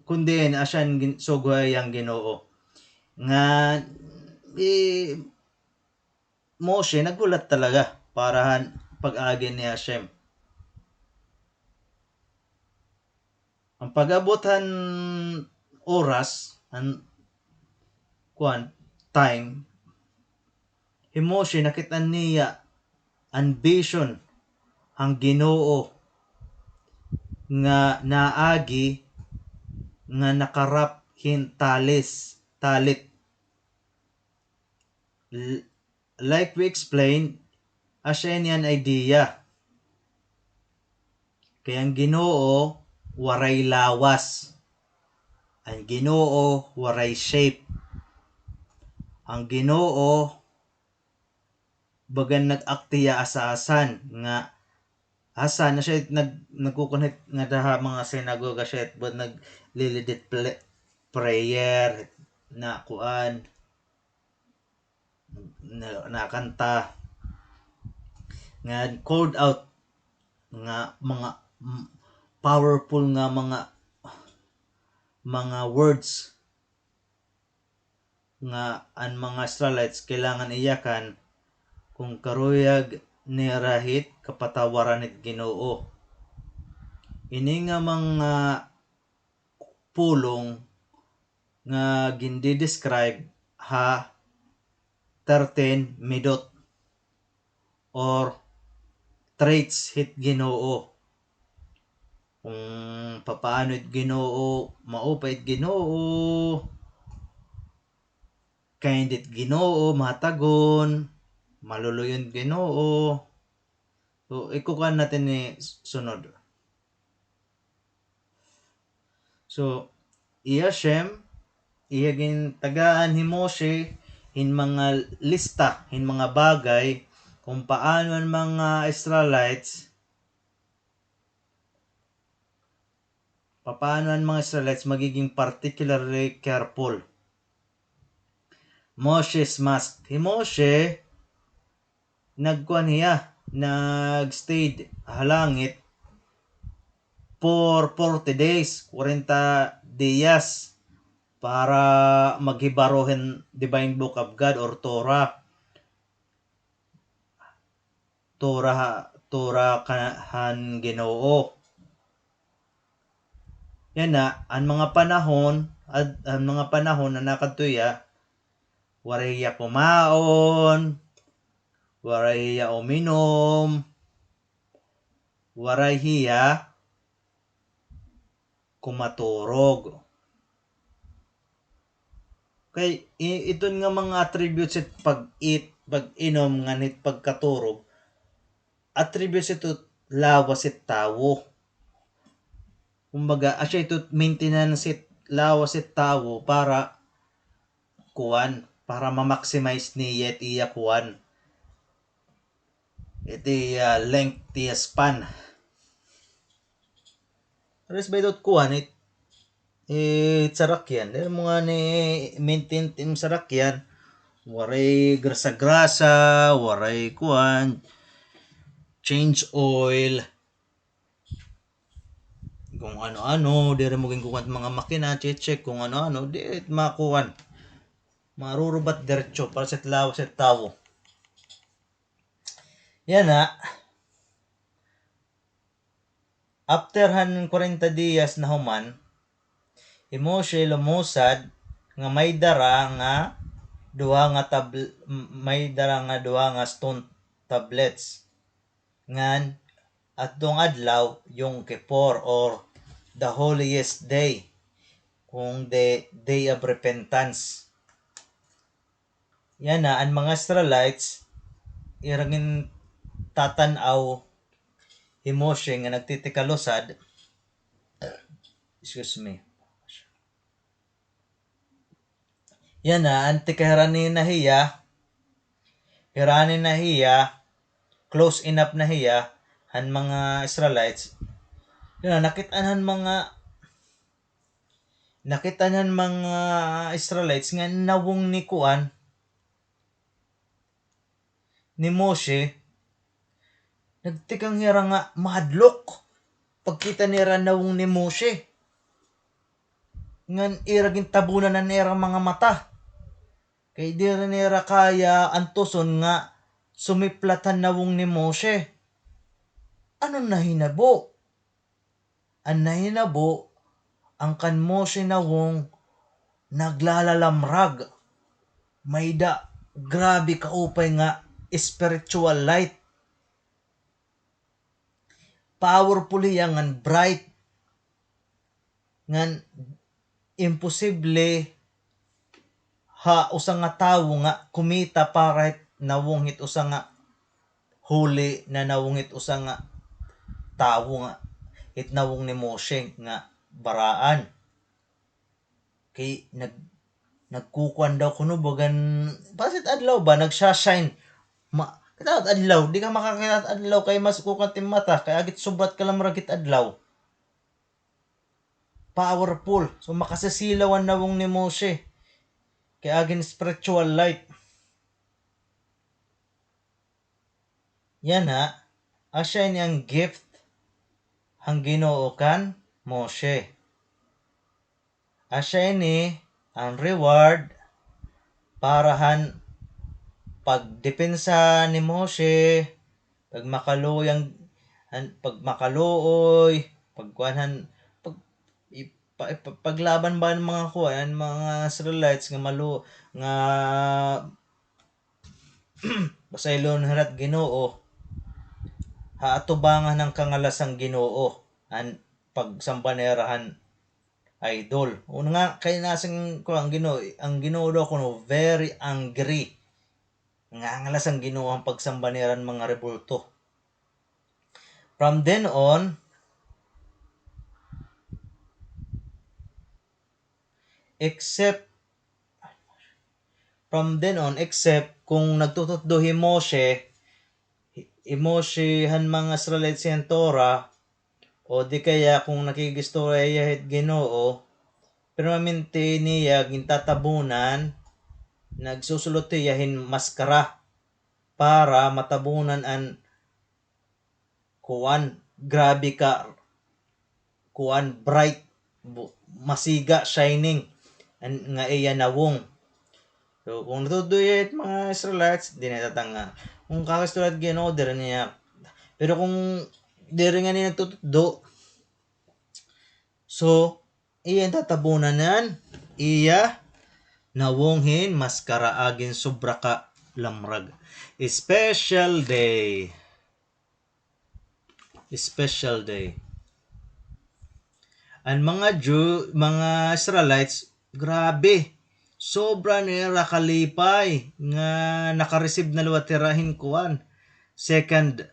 kundi asya an gin-, sugway an Ginoo. Nga, eh, Moshe naghulat talaga para han pag-agi ni Hashem. An pag-abot han oras, an, kuan, time, hi Moshe, nakit-an niya an vision han Ginoo nga naagi nga naka-wrap hin talis, talit. L-, like we explained, asya ini an idea. Kay an Ginoo waray lawas. An Ginoo waray shape. An Ginoo bagan nag-act hiya as a Hassan nga Hassan, asya it nag-, nagkukuan hit ngada ha mga sinagoga, asya it buot naglilidit pla-, prayer, na kuan, na, na kanta, nga called out nga mga, m-, powerful nga mga, mga words nga an mga Israelites kailangan iyakan kon karuyag nira hit kapatawaran hit Ginoo. Ini nga mga pulong nga gindi-describe ha thirteen midot or traits hit Ginoo. Kung papaano it Ginoo, maupay it Ginoo, kind it Ginoo, mahatagon, maluluy-on Ginoo. So, ikukuan natin ni sunod. So, iya siyem, iya gintagaan hi Moshe hin mga lista, hin mga bagay kung paano an mga Israelites, papaano an mga Israelites magiging particularly careful. Moshe's must. Hi Moshe, nagkuan hiya, nag-stayed ha langit for forty days, kwarenta diyas, para maghibaro hin divine book of God or Torah. Torah, Torah ka-, han Ginoo. Yana, an mga panahon, ad-, an mga panahon nga nakadto hiya, waray hiya kumaon, waray hiya uminom, waray hiya kumaturog. Kay, i-, iton nga mga attributes it pag-eat, pag-inom, ngan hit pagkaturog, attributes ito lawas it tawo. Kumbaga, asya ito maintenance it lawas it tawo para kuan, para ma-maximize niya it iya kuan. It iya length, it iya span. Pares ba ito kuan, it, it sarakyan. Diri mo ngani maintain it im sarakyan. Waray grasa-grasa, waray kuan, change oil. Kung ano-ano, diri mo ginkukuan mga makina, check-check kung ano-ano, di makuan. Marurubat diretso para sa lawas sa tawo. Yana, after han kwarenta diyas nahuman, hi Moshe lumusad nga may dara nga duha nga tabl-, may dara nga duha nga stone tablets. Ngan adtong adlaw, Yom Kippur, or the holiest day, kung the day of repentance. Yana, an mga Israelites, ira gintatan-aw hi Moshe nga nagtitikalusad. Excuse me. Yana, anti kay harani na hiya, harani na hiya, close enough na hiya han mga Israelites. Yana, nakit-an han mga, nakit-an han mga Israelites nga nawong ni kuan, ni Moshe, nagtikang hira nga mahadlok pagkita nira nawong ni Moshe. Ngan ira gintabunan an ira mga mata. Kay diri nira kaya antuson nga sumiplat han nawong ni Moshe. Ano nahinabo? An nahinabo, an kan Moshe nawong naglalalamrag. May-ada grabe kaupay nga spiritual light. Powerful hiya ngan bright. Ngan imposible ha usa nga tawo nga kumita para hit nawong hit usa nga holy na nawong hit usa nga tawo nga hit nawong ni Moshe nga baraan. Kay nag-, nagkukuan daw kuno bagan, pasit adlaw ba, nagsha-shine. Ma-, kita adlaw, di ka makakita adlaw kay mas kukuan it im mata, kay agit subrat ka lamrag hit adlaw. powerful. So, makasisilaw an nawong ni Moshe. Kay agi hin spiritual life. Yana, asya ini an gift han Ginoo kan Moshe. Asya ini an reward para han pagdepensa ni Moshe, pagmakaluoy an, han, pagmakaluoy, pagkuan han, pag, i-, pa-, pa-, paglaban ba an mga kuan, an mga Israelites nga malu-, nga pasaylon hira hit Ginoo, ha atubangan han kangalas han Ginoo, an pagsamba nira han idol. Una nga, kay nasiring ko, an Ginoo, an Ginoo daw kuno very angry. Nangangalas an Ginoo han pagsamba nira han mga rebulto. From then on, except, from then on, except kung nagtututdo hi Moshe, hi Moshe han mga Israelites han Torah, o di kaya kung nakikiistorya hiya hit Ginoo, permanente niya gintatabunan, nagsusulot hiya hin maskara para matabunan an kuan, grabe ka, kuan, bright, bu-, masiga, shining, an, nga iya nawong. So, kung natutdo hiya hit mga Israelites, diri niya tatanga. Kung kakiistorya hit Ginoo, diri niya. Pero kung diri ngani nagtututdo, so, iya tatabunan an iya nawong hin maskara, agi hin sobra ka lamrag. Special day. Special day. An mga Jew, mga Israelites, grabe. Sobra nira kalipay nga naka-receive na liwat hira hin kuan. Second,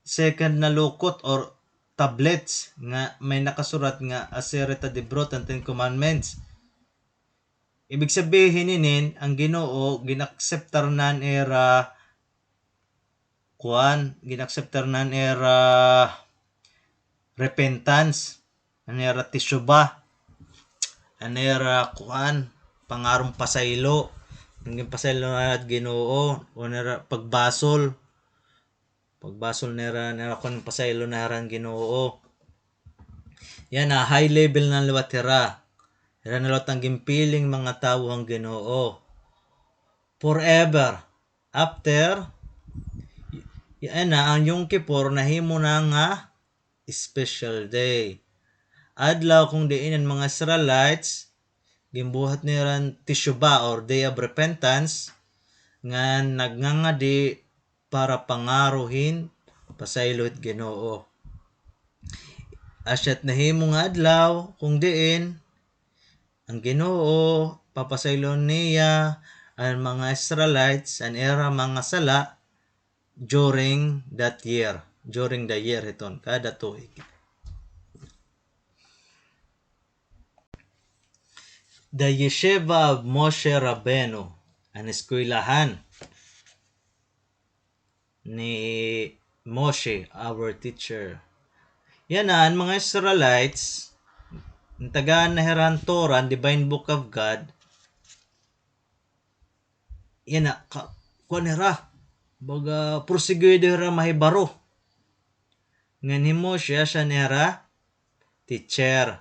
second na lukot or tablets nga may nakasurat nga Aseret HaDibrot, an Ten Commandments. Ibig sabihin hinin, an Ginoo, ginakseptar na an ira kuan, ginakseptar na an ira repentance, an ira teshuvah, an ira kuan, pangarong pasaylo, an ginpasaylo na hira han Ginoo, o an ira pagbasol, pagbasol nira, an ira kuan, pasaylo na hira han Ginoo. Yana, high level na liwat hira. Hira na liwat an ginpiling mga tawo han Ginoo. Forever. After, yana, an Yom Kippur nahimo na nga special day. Adlaw kung diin an mga Israelites, ginbuhat nira an Teshuvah or Day of Repentance, nga nagngangadi para pangaro hin pasaylo hit Ginoo. Asya it nahimo nga adlaw, kung diin, an Ginoo, papasaylon niya an mga Israelites, an ira mga sala, during that year, during the year hiton, kada tuig. The Yeshiva of Moshe Rabbeinu, an eskwelahan ni Moshe, our teacher. Yana, an mga Israelites, natagaan na hira han Torah, an divine book of God, yana, ka-, kuan hira, baga, porsigido hira mahibaro. Ngan hi Moshe, asya an ira teacher.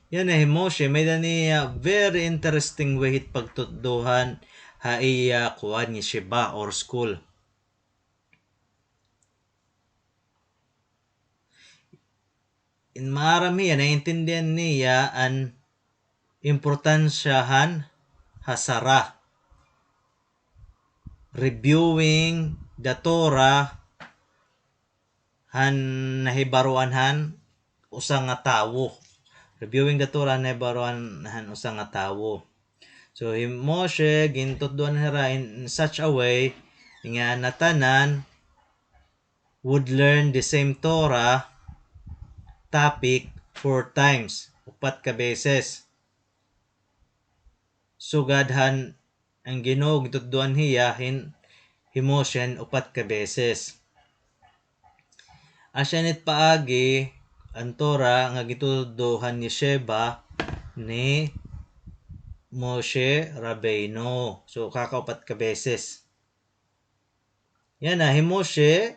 Yana hi Moshe, may-ada niya very interesting way hit pagtutdohan ha iya kuan, yeshiva or school. In maaram hiya, naiintindihan niya an importansya han hasara. Reviewing the Torah han nahibaroan han usa nga tawo. Reviewing the Torah han nahibaroan han usa nga tawo. So, hi Moshe, gintutdoan hira in such a way nga natanan would learn the same Torah topic four times, upat ka beses. Sugad han an Ginoo gintutdoan hiya hin, hi Moshe hin upat ka beses. Asya ini it paagi an Torah nga gintutudlo han yeshiva ni Moshe Rabbeinu. So, kakaupat ka beses. Yana, hi Moshe,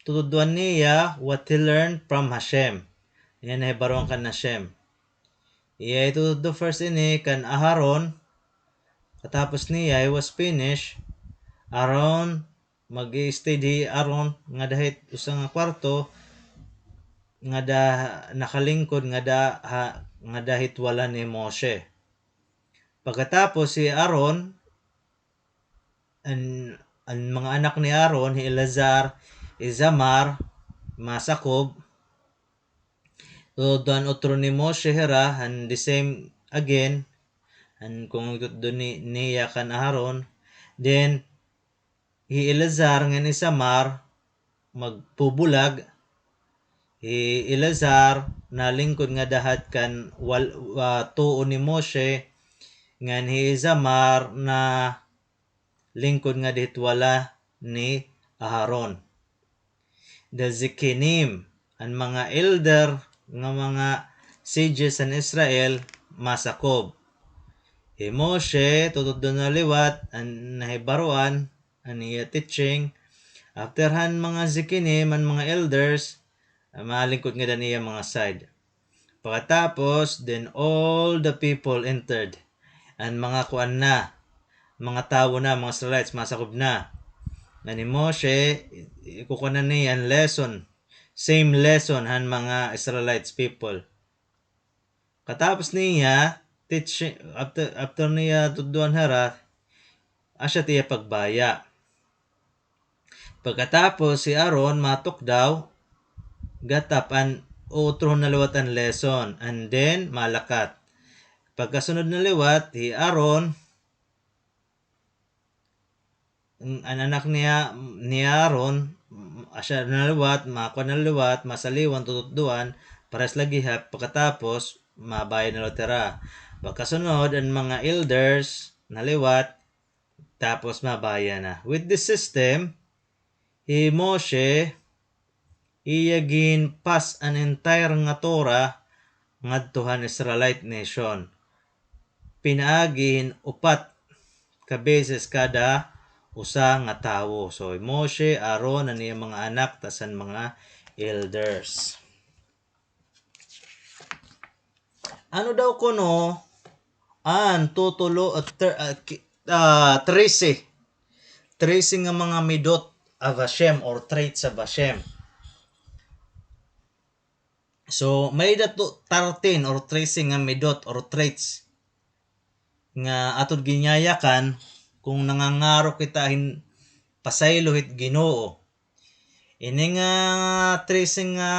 tutudloan niya what he learned from Hashem. Yana, hibaroan kan Hashem. Iya itutudlo first ini kan Aharon. Katapos niya, he was finished. Aharon, mag-i-stay hi Aharon ngada hit usa nga kwarto, ngada nakalingkod, ngada ha, ngada hit wala ni Moshe. Pagkatapos hi Aharon, an, an mga anak ni Aharon, hi Eleazar, Ithamar, masakob, tutudloan utro ni Moshe hira, han the same again, han kon tutudlo ni, niya kan Aharon, then, hi Eleazar ngan Ithamar magbubulag, hi Eleazar nalingkod ngada hit kan wal-, ah, tuo ni Moshe, ngan hi Ithamar nalingkod ngada hit wala ni Aharon. The Zekinim, an mga elder nga mga sages han Israel, masakob. Hi Moshe, tutudlo na liwat, an nahibaroan, an iya teaching. After han mga Zekinim, an mga elders, ah, malingkod ngada han iya mga side. Pagkatapos, then all the people entered. An mga kuan na, mga tawo na, mga Israelites, masakob na. Ngan hi Moshe, i-, ikukuan na niya an lesson. Same lesson han mga Israelites people. Katapos niya, teach, after, after niya tudloan hira, asya it iya pagbaya. Pagkatapos, hi Aharon matukdaw, gatap an, utrohon na liwat an lesson, and then, malakat. Pagkasunod na liwat, hi Aharon, an, an anak niya, ni Aharon, asya na liwat, makuan na liwat, masaliwan, tututdoan, parehas lagi ha, pagkatapos, mabaya na liwat hira. Pagkasunod, an mga elders, na liwat, tapos mabaya na. With this system, hi Moshe, iya gin-pass an entire nga Torah ngadto han Israelite nation. Pinaagi hin upat ka beses kada usa nga tawo. So, Moshe, Aaron, an iya mga anak, tas an mga elders. Ano daw kuno an tutulo, ah, ter-, ah, ki-, ah, trese. Trese nga mga midot of Hashem or traits of Hashem. So, may-ada to thirteen or trese nga midot or traits nga aton ginyayakan kon nangangaro kita hin pasaylo hit Ginoo. Ini nga trese nga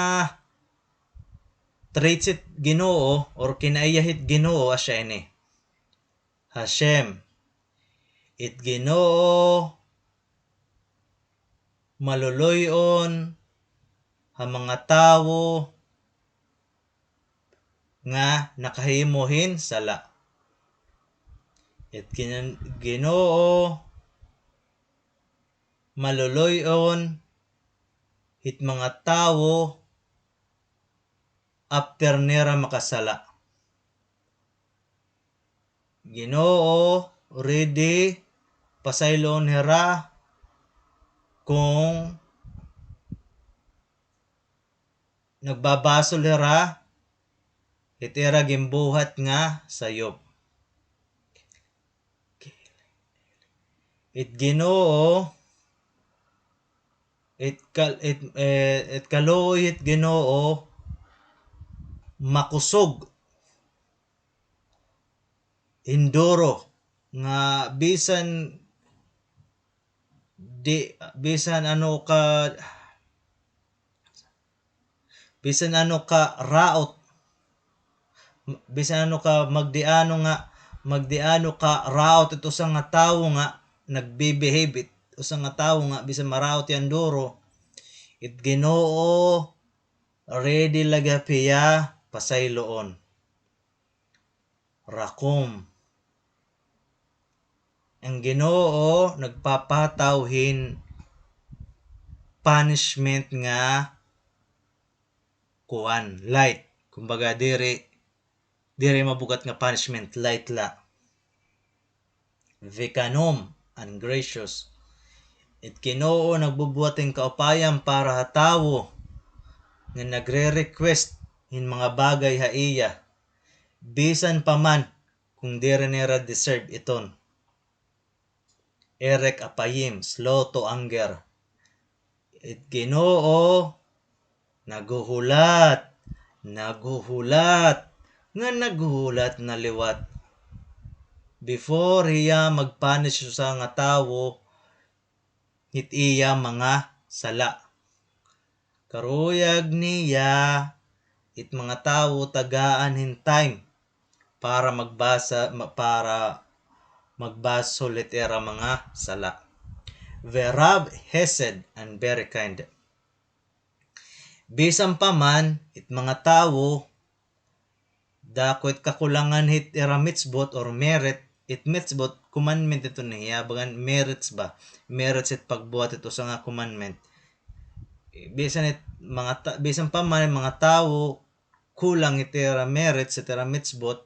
traits hit Ginoo or kinaiya hit Ginoo, asya ini. Hashem, it Ginoo, maluluy-on ha mga tawo nga nakahimo hin sala. It Gin-, Ginoo, maluluy-on hit mga tawo after nira makasala. Ginoo, ready pasayloon hira kon nagbabasol hira hit ira ginbuhat nga sayop. It Ginoo, it kal-, it, eh, it kaluoy hit Ginoo, makusog hin duro nga bisan di, bisan ano ka, bisan ano ka raot, bisan ano ka magdiano nga, magdiano ka raot it usa nga tawo nga nagbe-behave it usa nga tawo nga bisan maraot hiya hin duro, it Ginoo ready la gihap hiya pasayloon. Rakum. An Ginoo nagpapataw hin punishment nga kuan, light. Kumbaga, diri, diri mabugat nga punishment, light la. Vikanom, ungracious. It Ginoo nagbubuhat hin kaupayan para ha tawo nga nagre-request hin mga bagay ha iya, bisan pa man kung diri nira deserve iton. Erek apayim, slow to anger. It Ginoo naghuhulat, naghuhulat, nga naghuhulat na liwat. Before hiya mag-punish usa nga tawo hit iya mga sala. Karuyag niya it mga tawo tagaan hin time para magbasa, ma-, para magbasol hit ira mga sala. Verav hesed, and very kind. Bisan pa man it mga tawo, dako it kakulangan hit ira mitzvot or merit, it mitzvot, commandment ito niya, bagan merits ba? Merits it pagbuhat it usa nga commandment. Bisan it mga ta-, bisan pa man it mga tawo, kulang it ira merits, it ira mitzvot,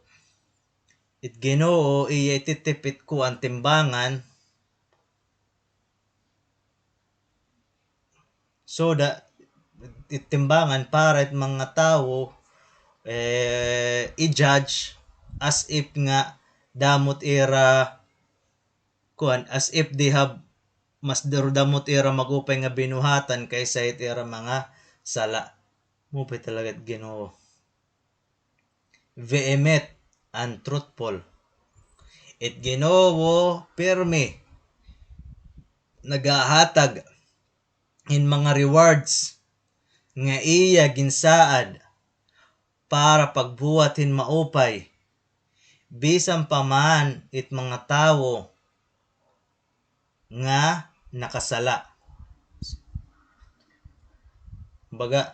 it Ginoo, iya ititip it kuan, timbangan. So, da, it timbangan para it mga tawo, eh, i-judge as if nga damo it ira, kuan, as if they have, mas dar-, damo it ira mag-upay nga binuhatan kaysa it ira mga sala. Maupay talaga it Ginoo. Ve'emet, and truthful. It Ginoo pirmi nagahatag hin mga rewards nga iya ginsaad para pagbuhat hin maupay, bisan pa man it mga tawo nga nakasala. Baga,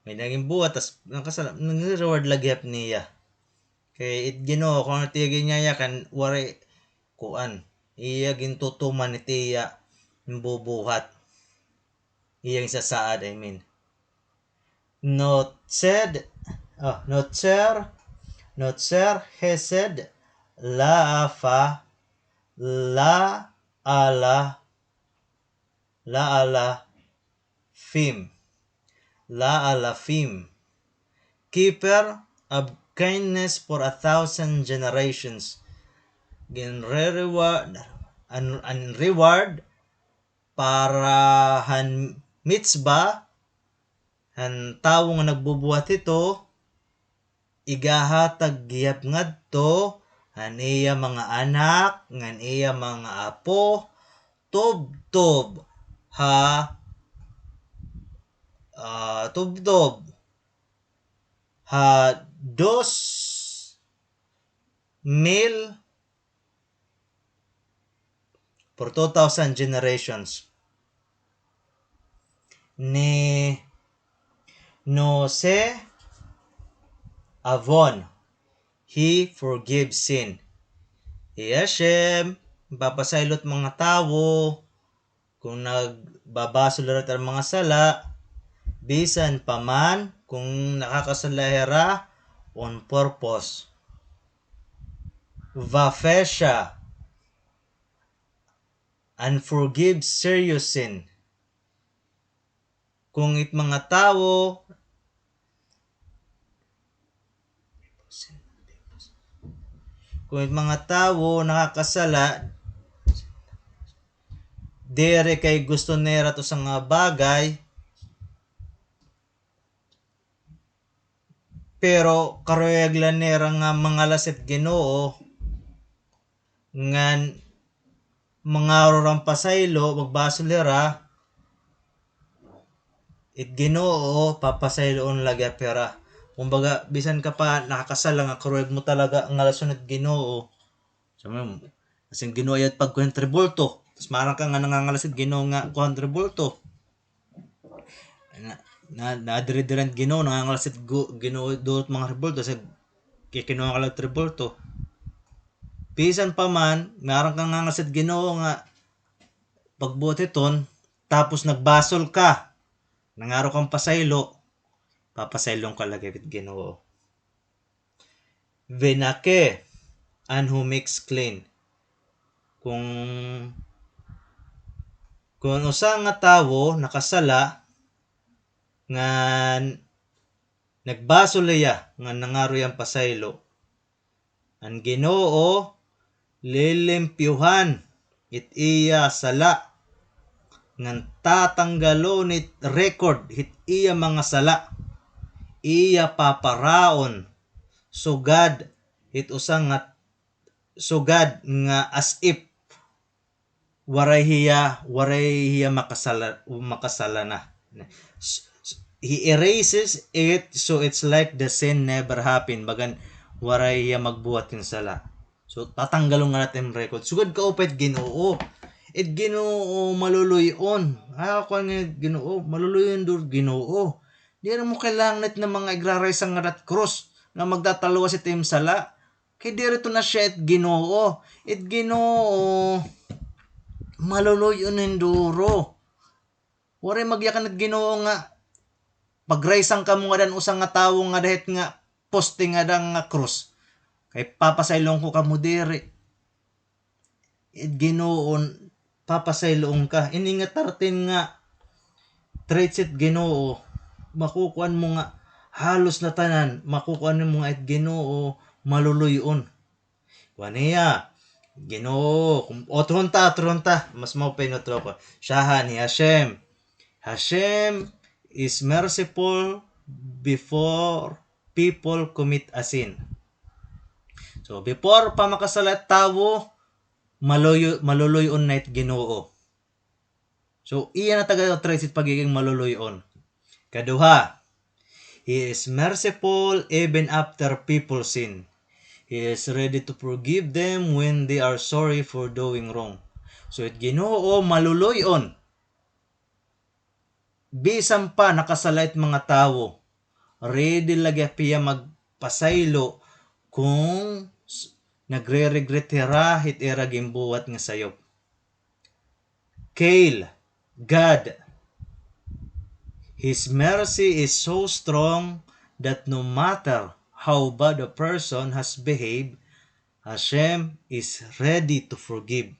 may naging buhat, tas nakasala, nagre-reward la gihap niya. Kay it Ginoo, kon ano it iya ginyayakan, waray kuan. Iya gintutuman it iya bubuhat. Iya ginsasaad, I mean. Notzer, oh, notzer, notzer hesed, la afa, la ala, la ala fim, la ala fim. Keeper of kindness for a thousand generations. Ginre-reward, an, an reward para han mitzvah, han tawo nga nagbubuhat hito, igahatag gihap ngadto han iya mga anak, ngan iya mga apo, tubtob ha, ah, tubtob ha dos mil for two thousand generations. Ni Nose Avon, he forgives sin. Hi Hashem, papasaylo it mga tawo, kon nagbabasol hira it ira mga sala, bisan pa man kon nakakasala hira on purpose. Vafesha, and forgive serious sin. Kon it mga tawo, kon it mga tawo nakakasala, diri kay gusto nira it usa nga bagay, pero karuyag la nira nga mangalas it Ginoo, ngan mangaro hira hin pasaylo, magbasol hira, it Ginoo, papasayloon la gihap hira. Kumbaga, bisan ka pa nakakasala nga karuyag mo talaga ngalason it Ginoo. Sa mo, as in, Ginoo, ayaw pagkuha hin tribulto. Tas maaram ka nga nangangalas it Ginoo nga kuha hin tribulto. Na, na, nadiri-diri it Ginoo, nangangalas it Gu-, Ginoo, duro it mga tribulto, sa kikinuha ka la tribulto. Bisan pa man, maaram ka nga nangangalas it Ginoo nga pagbuhat hiton, tapos nagbasol ka, nangaro ka hin pasaylo, Papasayloon ka lagi it Ginoo. Venake, and who makes clean. Kung, kung usa nga tawo nakasala, ngan nagbasol hiya, ngan nangaro hiya hin pasaylo, an Ginoo lilimpyuhan it iya sala, ngan tatanggalon it record hit iya mga sala, iya paparaon, sugad hit usa nga, sugad nga as if waray hiya, waray hiya makasala, makasala na. S-, s-, he erases it, so it's like the sin never happened. Bagan waray hiya magbuhat hin sala. So, tatanggalon ngada it im record. Sugad kaupay it Ginoo. It Ginoo maluluy-on. Ah, kuan nga Ginoo, maluluy-on duro Ginoo. Diri mo kailangan it nga mga igraraysang ngada it krus nga magtatalwas it im sala. Kay diri ito na siya it Ginoo. It Ginoo, maluluy-on hin duro. Waray magyakan it Ginoo nga pagraysang kamo ngada hin usa nga tawo ngada hit nga poste ngada nga krus. Kay papasayloon ko kamo diri. It Ginoo, papasayloon ka. Ini nga thirteen nga traits it Ginoo, makukuan mo nga halos na tanan, makukuan mo nga it Ginoo maluluy-on. Kuan niya, Ginoo, kum-, otrohon ta, otrohon ta, mas maupay nga otro ko. Siyahan hi Hashem. Hashem is merciful before people commit a sin. So, before pa makasala it tawo, maluyo-, maluluy-on na it Ginoo. So, iya na taga traits it pagiging maluluy-on. Kaduha, he is merciful even after people sin. He is ready to forgive them when they are sorry for doing wrong. So, it Ginoo maluluy-on. Bisan pa nakasala it mga tawo, ready lagi hiya magpasaylo kung s-, nagre-regret hira hit ira ginbuhat nga sayop. Kale, God, His mercy is so strong that no matter how bad a person has behaved, Hashem is ready to forgive.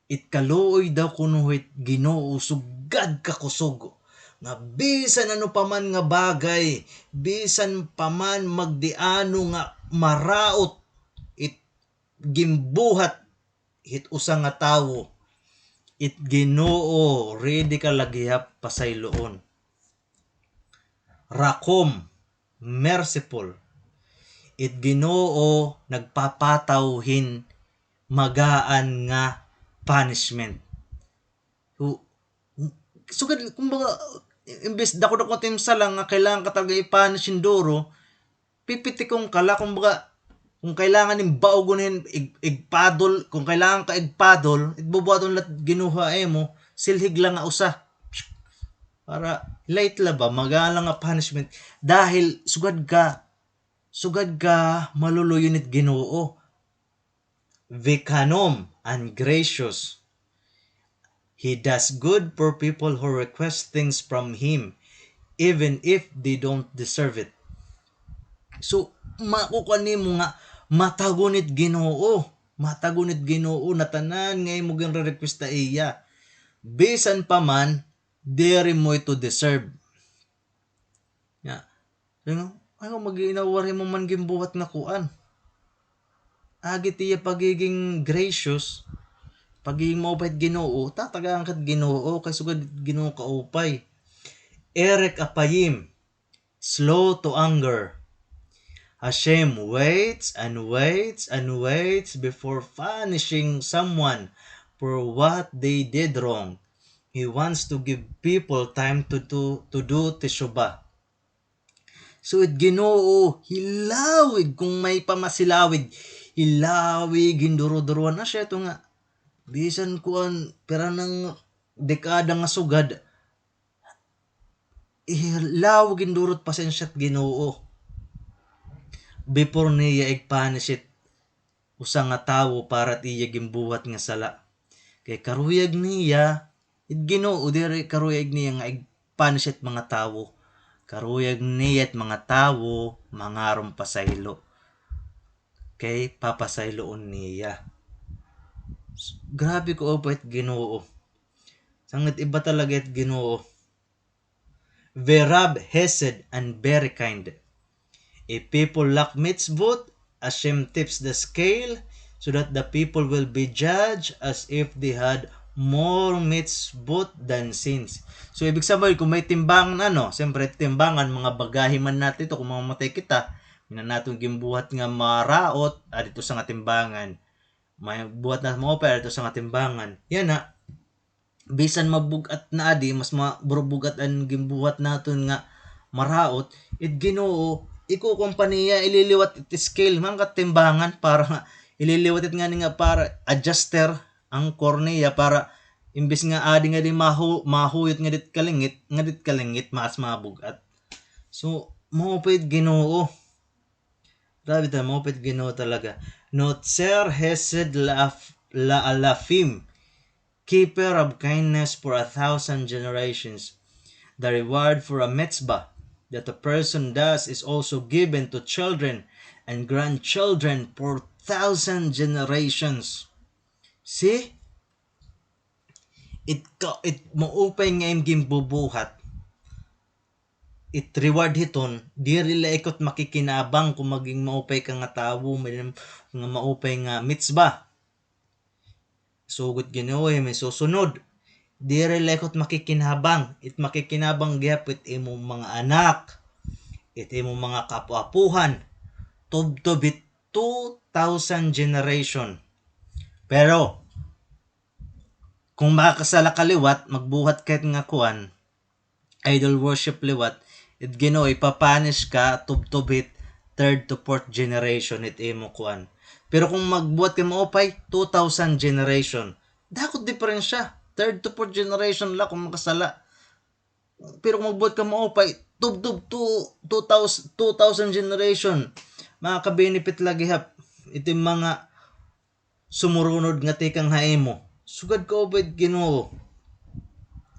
It kaluoy daw kuno hit Ginoo sugad kakusog, nga bisan ano pa man nga bagay, bisan pa man magdiano nga maraot it ginbuhat hit usa nga tawo, it Ginoo ready ka lagi hiya pasayloon. Rakom, merciful. It Ginoo nagpapataw hin magaan nga punishment. So, sugad, kumbaga, imbes dako-dako it im sala nga kailangan ka talaga i-punish hin duro, pipitikon ka la, kumbaga, kung kailangan hin baogon hin ig-, igpadol, kung kailangan ka igpadol, it bubuhaton la it Ginoo ha imo, silhig la nga usa. Para light la ba, magaan la nga punishment. Dahil sugad ka, sugad ka maluluy-on it Ginoo. Vikanom, and gracious. He does good for people who request things from him, even if they don't deserve it. So, makukuan nimo nga matagon it Ginoo. Matagon it Ginoo na tanan nga imo ginre-request ha iya. Bisan pa man, diri mo ito deserve. Nya, you know, ano, mag-iinawar mo man ginbuhat nga kuan. Agi it iya pagiging gracious, pagiging maupay it Ginoo, tatagaan ka it Ginoo, kay sugad Ginoo kaupay. Erek Apayim, slow to anger. Hashem waits and waits and waits before punishing someone for what they did wrong. He wants to give people time to do, to do teshuvah. So, it Ginoo, hilawig, kung may pa masilawig, hilawig, hinduro-durohan na siya ito nga. Bisan kuan, pira na nga dekada nga sugad, hilawig, hinduro it pasensya it Ginoo. Before niya igpunish it usa nga tawo para it iya ginbuhat nga sala. Kay karuyag niya, it Ginoo diri karuyag niya nga igpunish it mga tawo. Karuyag niya it mga tawo mangaron pasaylo. Kay papasayloon niya. S-, grabe kaupay it Ginoo. Sanglit iba talaga it Ginoo. Verav hesed and very kind. If people lack mitzvot, Hashem tips the scale so that the people will be judged as if they had more mitzvot than sins. So, ibig sabihin, kung may timbangan, ano, siyempre, timbangan, mga bagahe man natin ito, kung mamamatay kita, may-ada naton ginbuhat nga maraot, ah, didto sa nga timbangan. May buhat na maupay, didto sa nga timbangan. Yana, bisan mabug-at na adi, mas ma-, burbug-at an ginbuhat naton nga maraot, it Ginoo, ikukuan pa niya, ililiwat it scale, man kat timbangan, para nga, ililiwat it ngani nga para adjuster an korneya, para imbis nga adi nga di mahu-, mahuyot nga dit kalingit, nga dit kalingit, mas mabug-at. So, maupay it Ginoo. Grabe ta, maupay it Ginoo talaga. Notzer hesed la'af-, la'alafim, keeper of kindness for a thousand generations. The reward for a mitzvah that a person does is also given to children and grandchildren for thousand generations. See? It ka-, it maupay nga im ginbubuhat. It reward hiton, diri la ikaw it makikinabang kon magin maupay ka nga tawo, may nga maupay nga mitzvah. Sugot Ginoo, eh, may susunod. Diri la ikaw it makikinabang, it makikinabang gihap it imo mga anak, it imo mga kaapo-apohan, tubtob it two thousand generation. Pero, kung makakasala ka liwat, magbuhat ka hit nga kuan, idol worship liwat, it Ginoo, ipapunish ka, tubtob hit third to fourth generation it imo kuan. Pero kung magbuhat ka maupay, two thousand generation. Dako it diperensya. Third to fourth generation la kung makasala. Pero kung magbuhat ka maupay, tubtob two, two thousand, two thousand generation, makaka-benefit la gihap ito mga sumurunod nga tikang ha imo. Sugad kaupay it Ginoo.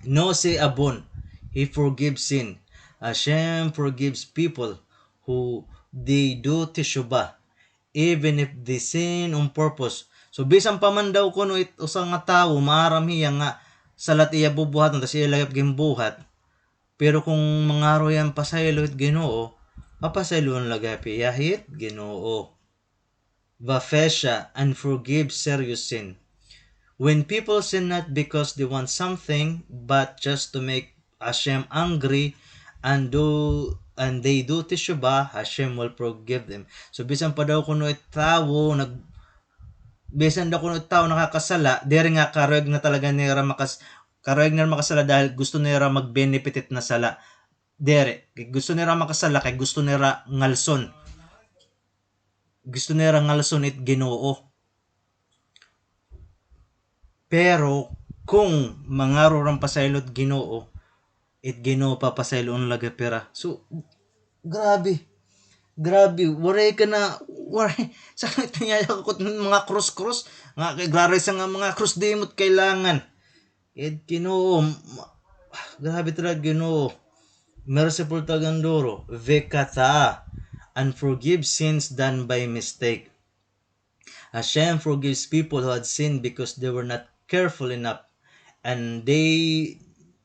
Nose avon, He forgives sin. Hashem forgives people who they do teshuvah, even if they sin on purpose. So, bisan pa man daw kuno it usa nga tawo, maaram hiya nga sala it iya bubuhaton, tas iya la gihap ginbuhat. Pero kung mangaro hiya hin pasaylo hit Ginoo, papasayloon la gihap hiya hit Ginoo. Vafesha, and forgive serious sin. When people sin not because they want something, but just to make Hashem angry, and do, and they do teshuvah, Hashem will forgive them. So, bisan pa daw kuno it tawo nag-, bisan daw kuno it tawo nakakasala, diri nga karuyag na talaga nira makas-, karuyag nira makasala dahil gusto nira mag-benefit it na sala. Diri, kay gusto nira makasala, kay gusto nira ngalson. Gusto nira ngalson it Ginoo. Pero kung mangaro hira hin pasaylo it Ginoo, it Ginoo papasayloon la gihap hira. So, grabe. Grabe, waray ka na, waray. Sakit na niya ako mga krus-krus. Nga, kay grabe sa nga mga krus, di mo kailangan. It Ginoo, ma-, grabe talaga Ginoo. Merciful talaga an Duro. Vekata, and forgive sins done by mistake. Hashem forgives people who had sinned because they were not careful enough, and they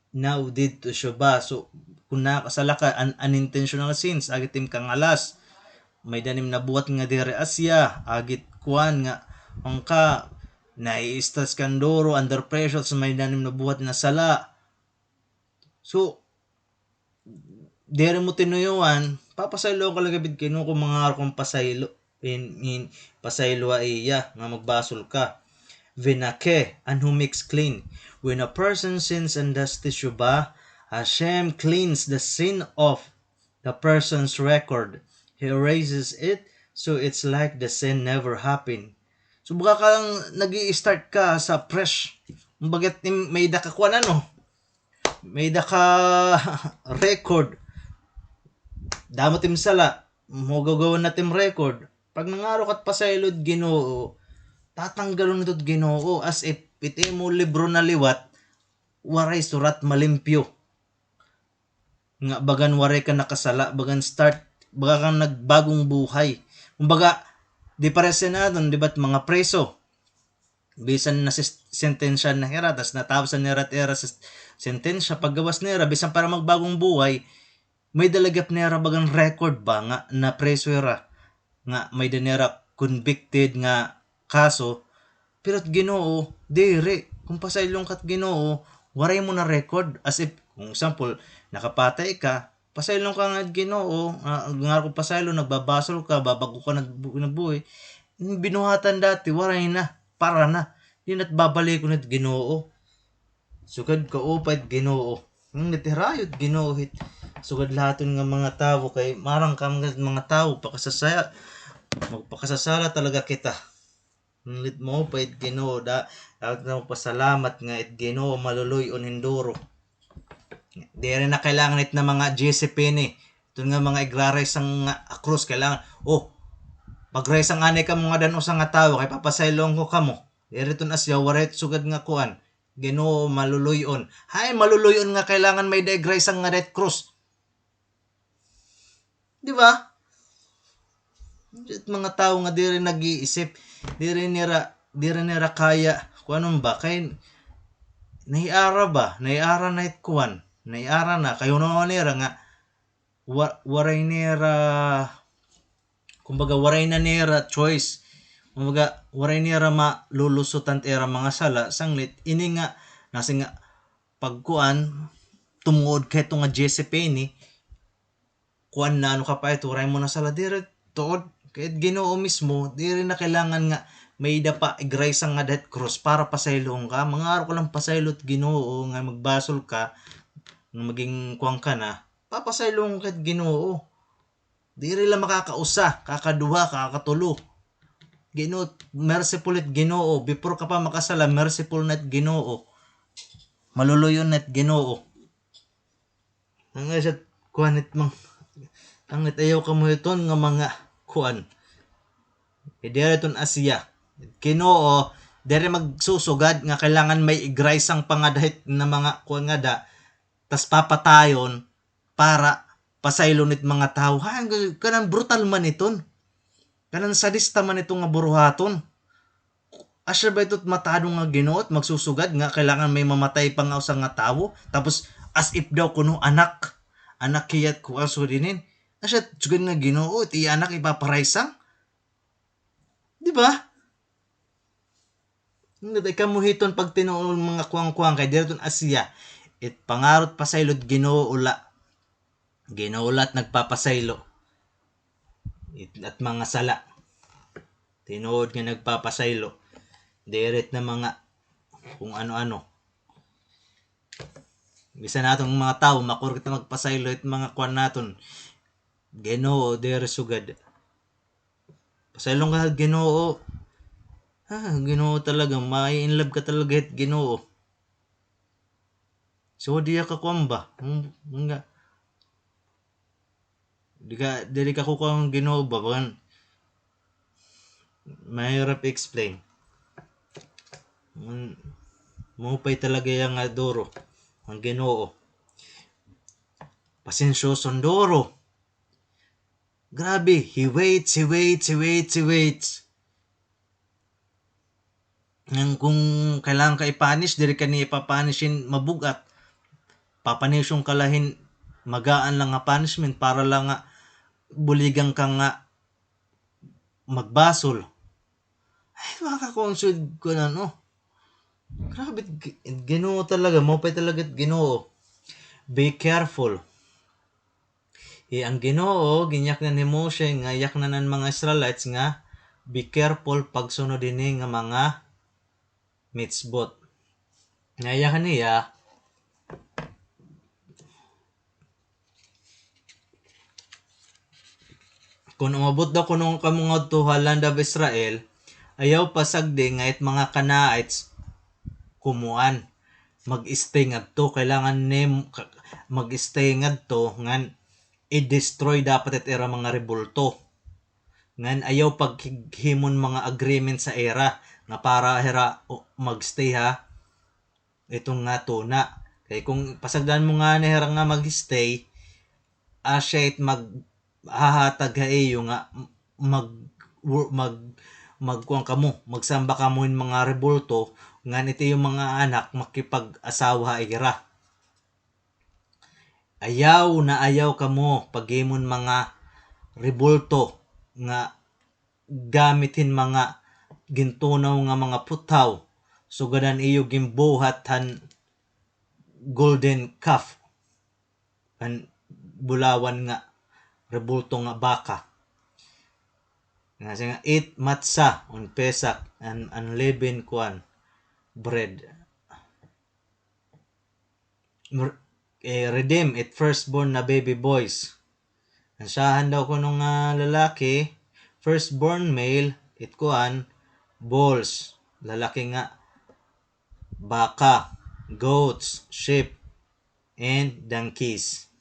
now did teshuvah. So, kung nakasala ka, un-, unintentional sins, agi it im kangalas, may-ada nim nabuhat nga diri asya, agi it kuan nga, ang ka, nai-stress ka hin duro, under pressure, so may-ada nim nabuhat nga sala. So, diri mo tinuyuan, papasayloon ka la gihap hit Ginoo kon mangaro ka hin pasaylo, hin, hin pasaylo ha iya nga magbasol ka. Venakeh, and who makes clean. When a person sins and does teshuvah, Hashem cleans the sin off the person's record. He erases it, so it's like the sin never happened. So, baga ka lang nag-i-start ka sa fresh. Kumbaga, tim-, may-ada ka kuan, ano? May-ada ka record. Damo it im sala. Mahugaw-hugawan na it im record. Pag nangaro ka hit pasaylo hit Ginoo, tatanggalon ito hit Ginoo. As if, it imo libro na liwat, waray surat, malimpyo. nga bagan waray ka nakasala, bagan start, baga kang nagbagong buhay. Kumbaga, di pareha sa naton, di ba, mga preso. Bisan nasentensya na hira, tas natapos na nira, ira sa sentensya, paggawas nira, bisan para magbagong buhay, may-ada la gihap nira bagan record ba nga napreso hira, nga may-ada nira convicted nga kaso, pero it Ginoo, diri. Kung pasaylon ka it Ginoo, waray mo na record. As if, kung example, nakapatay ka, pasaylon ka nga it Ginoo, ah, nga ako pasaylo, nagbabasol ka, ba, bag-o ka nagbu-, nagbuhi. Binuhatan dati, waray na, para na. Di na it babalikon it Ginoo. Sugad kaupay it Ginoo. Ang natirayo it Ginoo hit sugad la haton nga mga tawo, kay marang ka nga mga tawo, pakasasaya-, magpakasasala talaga kita. Ngunit maupay it Ginoo, da-, dapat na magpasalamat nga it Ginoo maluluy-on hin duro. Diri na kailangan it na mga G C P ini. Iton nga mga igraraysang nga krus, kailangan, oh, pagraysang anay kamo nga dan usa nga tawo, kay papasayloon ko kamo. Diri iton Asya, waray it sugad nga kuan. Ginoo maluluy-on. Hay, maluluy-on nga kailangan may-ada igraysang nga death cross. Di ba? It mga tawo nga diri nag-iisip, diri nira, diri nira kaya, kuanon ba, kay nahiara ba? Nahiara na it kuan. Nahiara na, kay hunahunaw nira nga, wa-, waray nira, kumbaga, waray na nira choice. Kumbaga, waray nira malulusotan it ira mga sala, sanglit ini nga, nasi nga, pagkuan, tumuod kay ito nga G C P ini, kuan na, ano ka pa ito, waray mo na sala, diri, tuod, kay it Ginoo mismo, diri na kailangan nga may-ada pa igraysa nga death cross para pasayloon ka. Mangaro ka lang pasaylo it Ginoo nga magbasol ka, nga maging kuan ka na, papasayloon ka it Ginoo. Diri la makakausa, kakaduha, kakatulo. Ginoo, merciful it Ginoo. Before ka pa makasala, merciful na it Ginoo. Maluluy-on na it Ginoo. Ang isa, kuan it mang-, ang it ayaw kamo hiton nga mga kuan. E, diri iton Asya. Ginoo, diri magsusugad nga kailangan may igraysang pangadahit na mga kuan nga da, tas papatayon para pasaylon it mga tawo. Ha, ang, kanan brutal man iton. Kanan sadista man iton nga buruhaton. Asya ba ito it matado nga Ginoo it magsusugad nga kailangan may mamatay pa nga usa nga tawo? Tapos, as if daw kuno anak, anak hiya it kuan, so dinin. Asya it sugad nga Ginoo, it iya anak ipaparaysang? Di ba? Nga, di kamo hiton pagtinuon mga kuan-kuan kay diri iton Asya. It pangaro it pasaylo it Ginoo la. Ginoo la it nagpapasaylo. It, it mga sala. Tinuod nga nagpapasaylo. Diri it na mga kung ano-ano. Bisan naton mga tawo, makuan kita magpasaylo it mga kuan naton. Ginoo, diri sugad. Pasaylon ka ha Ginoo. Ha, Ginoo talaga, ma-in love ka talaga hit Ginoo. So, di ka kuan ba? Hmm, nga. Di ka, diri ka kukuan Ginoo ba? Bagan, mahirap i-explain. Hmm, maupay talaga iya nga duro, ang Ginoo. Pasensyoso hin duro. Grabe, he waits, he waits, he waits, he waits. Ngan kung kailangan ka i-punish, diri ka niya ipa-punish hin mabug-at. Papanishon ka la hin magaan la nga punishment para la nga buligan ka nga magbasol. Ay, makakaonsud ko na, no? Grabe, Gi-, Ginoo talaga, maupay talaga it Ginoo. Be careful. Hi, ang Ginoo, ginyaknan hi Moshe nga yaknan an mga Israelites nga, "Be careful pagsunod hini nga mga mitzvot." Nga iya kaniya, "Kon umabot daw kuno kamo ngadto ha land of Israel, ayaw pasagdi nga it mga Canaanites kumuan, mag-stay ngadto. Kailangan nim-, ka-, mag-stay ngadto ngan i-destroy dapat it ira mga rebulto. Ngan ayaw paghimon mga agreement sa ira nga para hira, o, mag-stay ha iton nga tuna. Kay kung pasagdan mo ngani hira nga mag-stay, asya it maghahatag ha iyo nga mag-, mag-, magkuan kamo, magsamba kamo hin mga rebulto, ngan it iyo mga anak makipag-asawa ha ira. Ayaw na ayaw kamo paghimo hin mga rebulto nga gamit hin mga gintunaw nga mga puthaw, sugad han iyo ginbuhat han golden calf, han bulawan nga rebulto nga baka. Nga siya nga, eat matzah on Pesach, an unleavened kuan, bread. Mer-, eh, redeem it firstborn na baby boys. An syahan daw kuno nga lalaki, firstborn male, it kuan, bulls, lalaki nga baka, goats, sheep, and donkeys.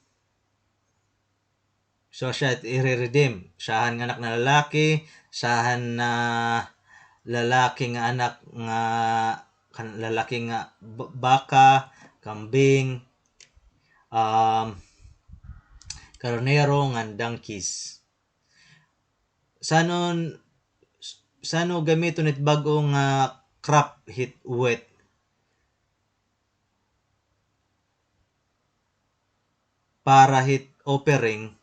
So, siya it ire-redeem. Syahan nga anak na lalaki, syahan na lalaki nga anak nga, kan-, lalaki nga b-, baka, kambing, um, karnero, ngan donkeys. San-o, san-o gamiton it bag-o nga crop hit wheat? Para hit offering,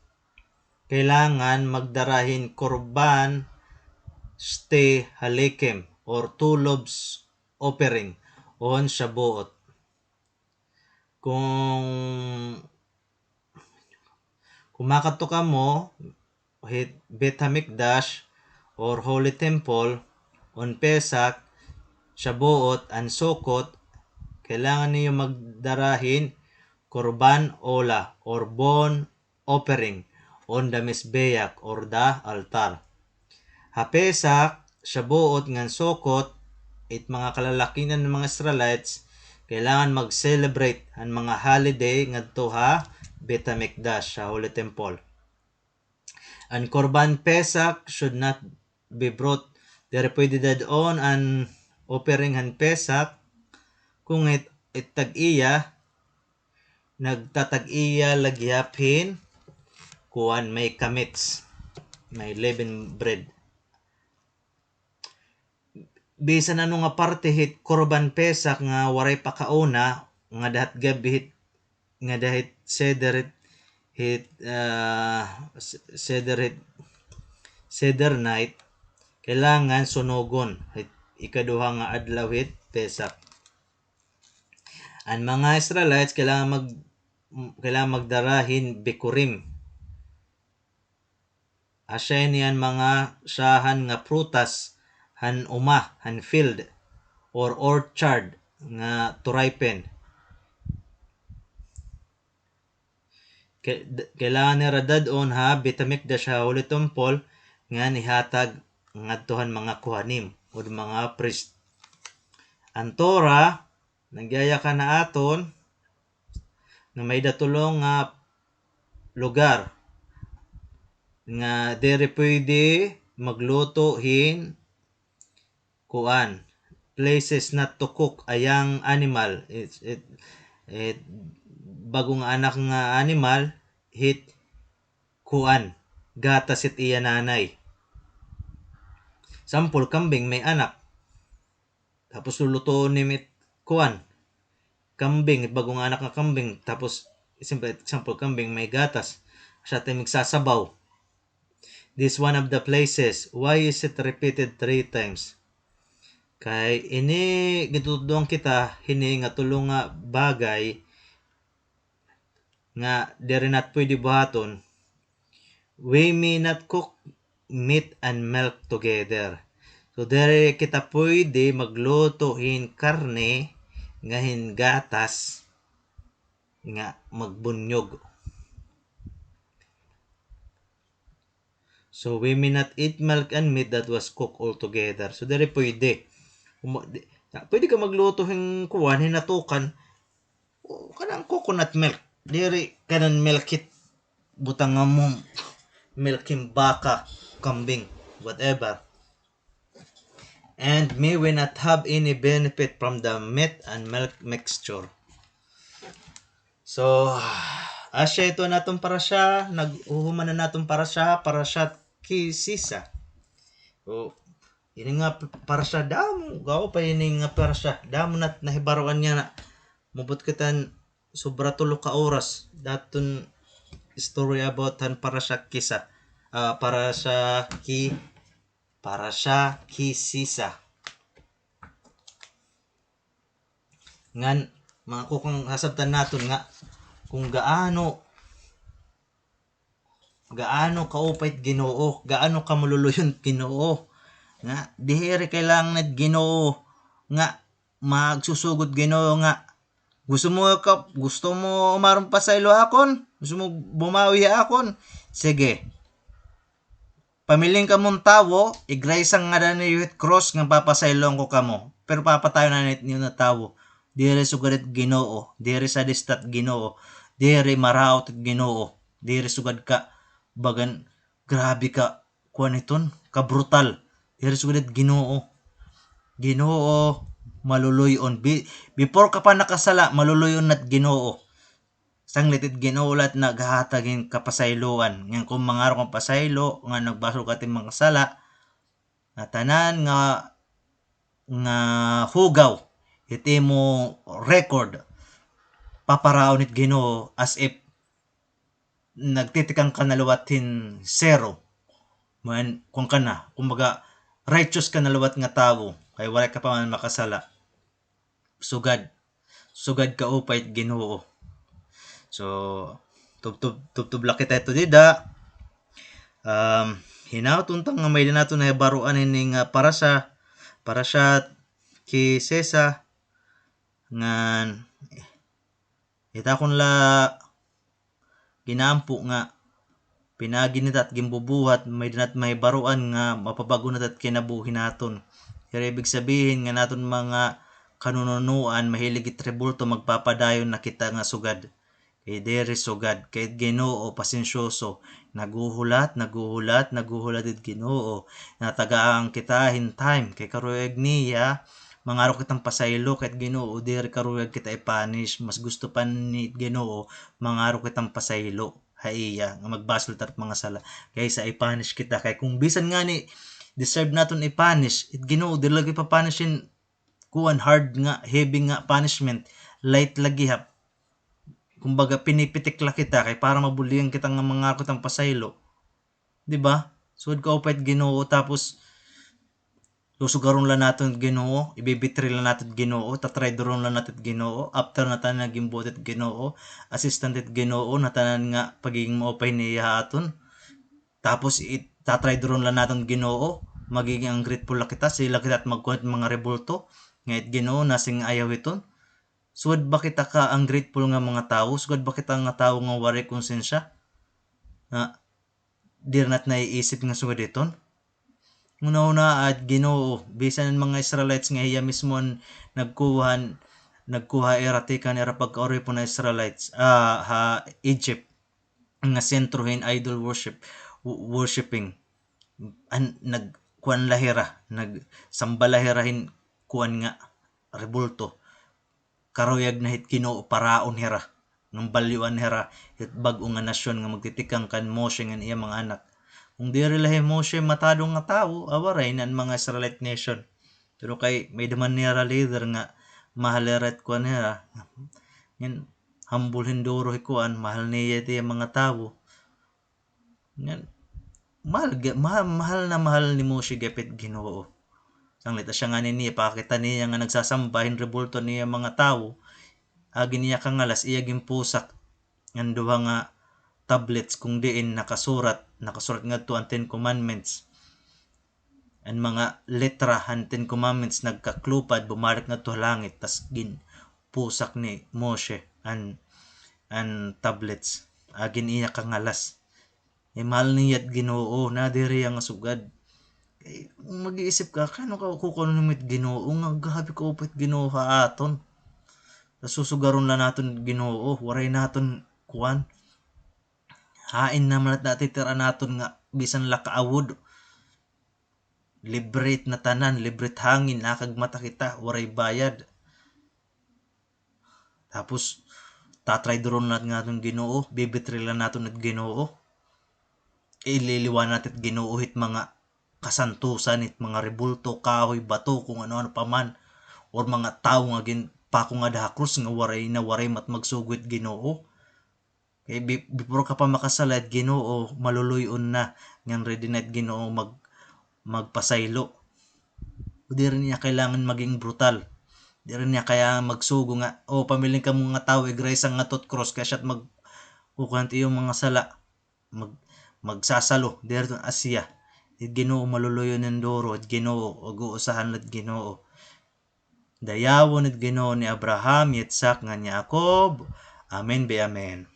kailangan magdara hin korban shte halikim or two loaves offering on Shavuot. Kung, kung makadto kamo hit Beit Hamikdash or Holy Temple on Pesach, Shavuot, and Sukkot, kailangan niyo magdara hin korban olah or burnt offering on the mizbeach or the altar. Ha Pesach, Shavuot, ngan Sukkot, it mga kalalakinan nga mga Israelites, kailangan mag-celebrate han mga holiday ngadto ha Beit Hamikdash, ha Holy Temple. An korban Pesach should not be brought. Diri pwede dad-on an offering han Pesach, kon it, it tag-iya, nagtatag-iya la gihap hin kuan, may chametz, may leavened bread. Bisan ano nga parte hit korban Pesach nga waray pa kauna, ngada hit gab-i hit, ngada hit seder hit, hit, ah, s-, seder hit, seder night, kailangan sunugon hit ikaduha nga adlaw hit Pesach. An mga Israelites kailangan mag-, kailangan magdara hin bikurim. Asya ini an mga syahan nga prutas han uma, han field, or orchard nga to ripen. Kay-, d-, kailangan nira dad-on ha Beit Hamikdash, ha Holy Temple, ngan ihatag ngadto han mga kohanim o mga priest. An Torah, nagyayakan ha aton nga may-ada tulo nga lugar nga diri pwede magluto hin kuan, places not to cook a young animal. It, it, it, bag-o nga anak nga animal, hit kuan, gatas it iya nanay. Sampol, kambing may anak. Tapos lulutoon nim it kuan, kambing, it bag-o nga anak nga kambing. Tapos, example, example, kambing may gatas. Siya it magsasabaw. This one of the places. Why is it repeated three times? Kay ini gintutudloan kita hini nga tulo nga bagay nga diri nat pwede buhaton. We may not cook meat and milk together. So, diri kita pwede magluto hin karne nga hin gatas nga magbunyog. So, we may not eat milk and meat that was cooked all together. So, diri pwede. Uma-, di-, na, pwede ka magluto hin kuan, hin natukan. O, kanang coconut milk. Diri, kanan milk it. Butang nga mo milk hin baka, kambing, whatever. And may we not have any benefit from the meat and milk mixture. So, Asya ito an aton parasha, naghuhuman na an aton parasha, parashat Kisisa. O, ini nga p-, parasha damo, kaupay ini nga parasha, damo na it nahibaruan niya na. Umabot kita hin sobra tulo ka oras, daton story about han parasha Kisa, ah, parasha Ki-, parasha Kisisa. Ngan, mga kukang, sasabtan naton nga kung gaano, gaano kaupay it Ginoo, gaano kamaluluy-on it Ginoo. Nga, diri kailangan it Ginoo nga magsusugod Ginoo nga, "Gusto mo ka, gusto mo umaron pasaylo ha akon? Gusto mo bumawi ha akon? Sige. Pamiling kamo hin tawo, igraysa an ngaran niyo hit krus nga papasayloan ko kamo." Pero papatayon na nit-, niyo na tawo. Diri sugad it Ginoo, diri sadista it Ginoo, diri maraot it Ginoo, diri sugad ka bagan, grabe ka, kuan iton, kabrutal. Diri sugad it Ginoo. Ginoo, maluluy-on. Bi-, before ka pa nakasala, maluluy-on na it Ginoo. Sanglit it Ginoo la it naghahatag hin kapasayloan. Ngan kon mangaro ka hin pasaylo, nga nagbasol ka it imo mga sala, nga tanan nga, nga hugaw, it imo record, paparaon it Ginoo as if nagtitikang ka na liwat hin zero. Kuan, kuan ka na, kumbaga, righteous ka na liwat nga tawo, kay waray ka pa man makasala. Sugad, sugad kaupay it Ginoo. So, tubtob, tubtob la kita hito dida. Um, hinaot unta nga may-ada naton nahibaruan hini nga parasha, parashat Kisisa, ngan, it akon la ginaampo nga pinaagi na ta it ginbubuhat, may-ada na it mahibaruan nga mapabag-o na ta it kinabuhi naton. Pero ibig sabihin nga an aton mga kanununuan, mahilig it rebulto, magpapadayon na kita nga sugad. Kay diri sugad, kay it Ginoo, pasensyoso, naghuhulat, naghuhulat, naghuhulat it Ginoo. Natagaan kita hin time, kay karuyag niya, mangaro kita hin pasaylo, kay it Ginoo, diri karuyag kita i-punish. Mas gusto pa ni Ginoo, mangaro kita hin pasaylo ha iya, nga magbasol ta hit mga sala, kaysa i-punish kita. Kay kung bisan ngani deserve naton i-punish, it Ginoo, diri la gihap ipa-punish hin kuan, hard nga, heavy nga punishment, light la gihap. Kumbaga, pinipitik la kita, kay para mabuligan kita nga mangaro kita hin pasaylo. Di ba? Sugad kaupay it Ginoo, tapos susugaron la naton it Ginoo, ibibitray la naton it Ginoo, tatraydoron la naton it Ginoo, after na tanan nga ginbuhat it Ginoo, assistant it Ginoo, na tanan nga pagiging maupay niya ha aton. Tapos it-, tatraydoron la naton it Ginoo, magiging ungrateful la kita, sila kita it magkuan hit mga rebulto, nga it Ginoo, nasing ayaw hiton. Sugad ba kita ka ungrateful nga mga tawo? Sugad ba kita nga tawo nga waray konsensya? Nga diri nat naiisip nga sugad hiton? Hunahunaa it Ginoo, bisan an mga Israelites nga hiya mismo an nagkuha, nagkuha ira tikang ira pagkauripon nga Israelites, ah, ha Egypt, nga sentro hin idol worship, wo-, worshiping. An, nagkuan la hira, nagsamba la hira hin kuan nga rebulto. Karuyag na hit Ginoo paraon hira, ngan balyoan hira hit bag-o nga nasyon nga magtitikang kan Moshe ngan iya mga anak. Kung diri la hi Moshe matado nga tawo, a, waray na an mga Israelite nation. Pero kay may-ada man nira leader nga mahal hira hit kuan hira. Ngan humble hin duro hi kuan, mahal niya it iya mga tawo. Ngan, mahal, mahal, mahal na mahal ni Moshe gihap it Ginoo. Sanglit asya ngani niya, pakita niya nga nagsasamba hin rebulto an iya mga tawo, agi niya kangalas, iya ginpusak an duha nga tablets kung diin nakasurat, nakasurat ngadto an Ten Commandments. An mga letra han Ten Commandments nagkaklupad, bumalik ngadto ha langit, tas ginpusak ni Moshe an, an tablets. Agi niya kangalas. Kay mahal niya it Ginoo, nadiri nga sugad. Kay, kung mag-iisip ka, kay ano ka, kukunon mo it Ginoo, nga grabe kaupay it Ginoo ha aton. Susugaron la naton it Ginoo, waray naton kuan. Hain naman it natitira naton nga bisan la kaawod. Libre it ngatanan, libre it hangin, nakagmata kita, waray bayad. Tapos, tatraydoron naton nga aton Ginoo, bibitrilhan naton it Ginoo. Ililiwan naton it Ginoo hit mga kasantosan, hit mga rebulto, kahoy, bato, kung ano-ano pa man, or mga tawo nga ginpako ngada ha krus nga waray na, waray mat magsugo it Ginoo. Kay bi-, before ka pa makasala, it Ginoo, maluluy-on na, ngan ready na it Ginoo mag-, magpasaylo. Diri niya kailangan maging brutal. Diri niya kaya magsugo nga, "O, pamiling kamo nga tawo, igraysa ngadto ha krus, kay asya it mag-, kukuan it iyo mga sala." Mag-, magsasalo, diri iton asya. It Ginoo maluluy-on hin duro, it Ginoo, ag-uusahan la it Ginoo. Dayawon it Ginoo ni Abraham, Yitzhak, ngan Yaakov. Amen be amen.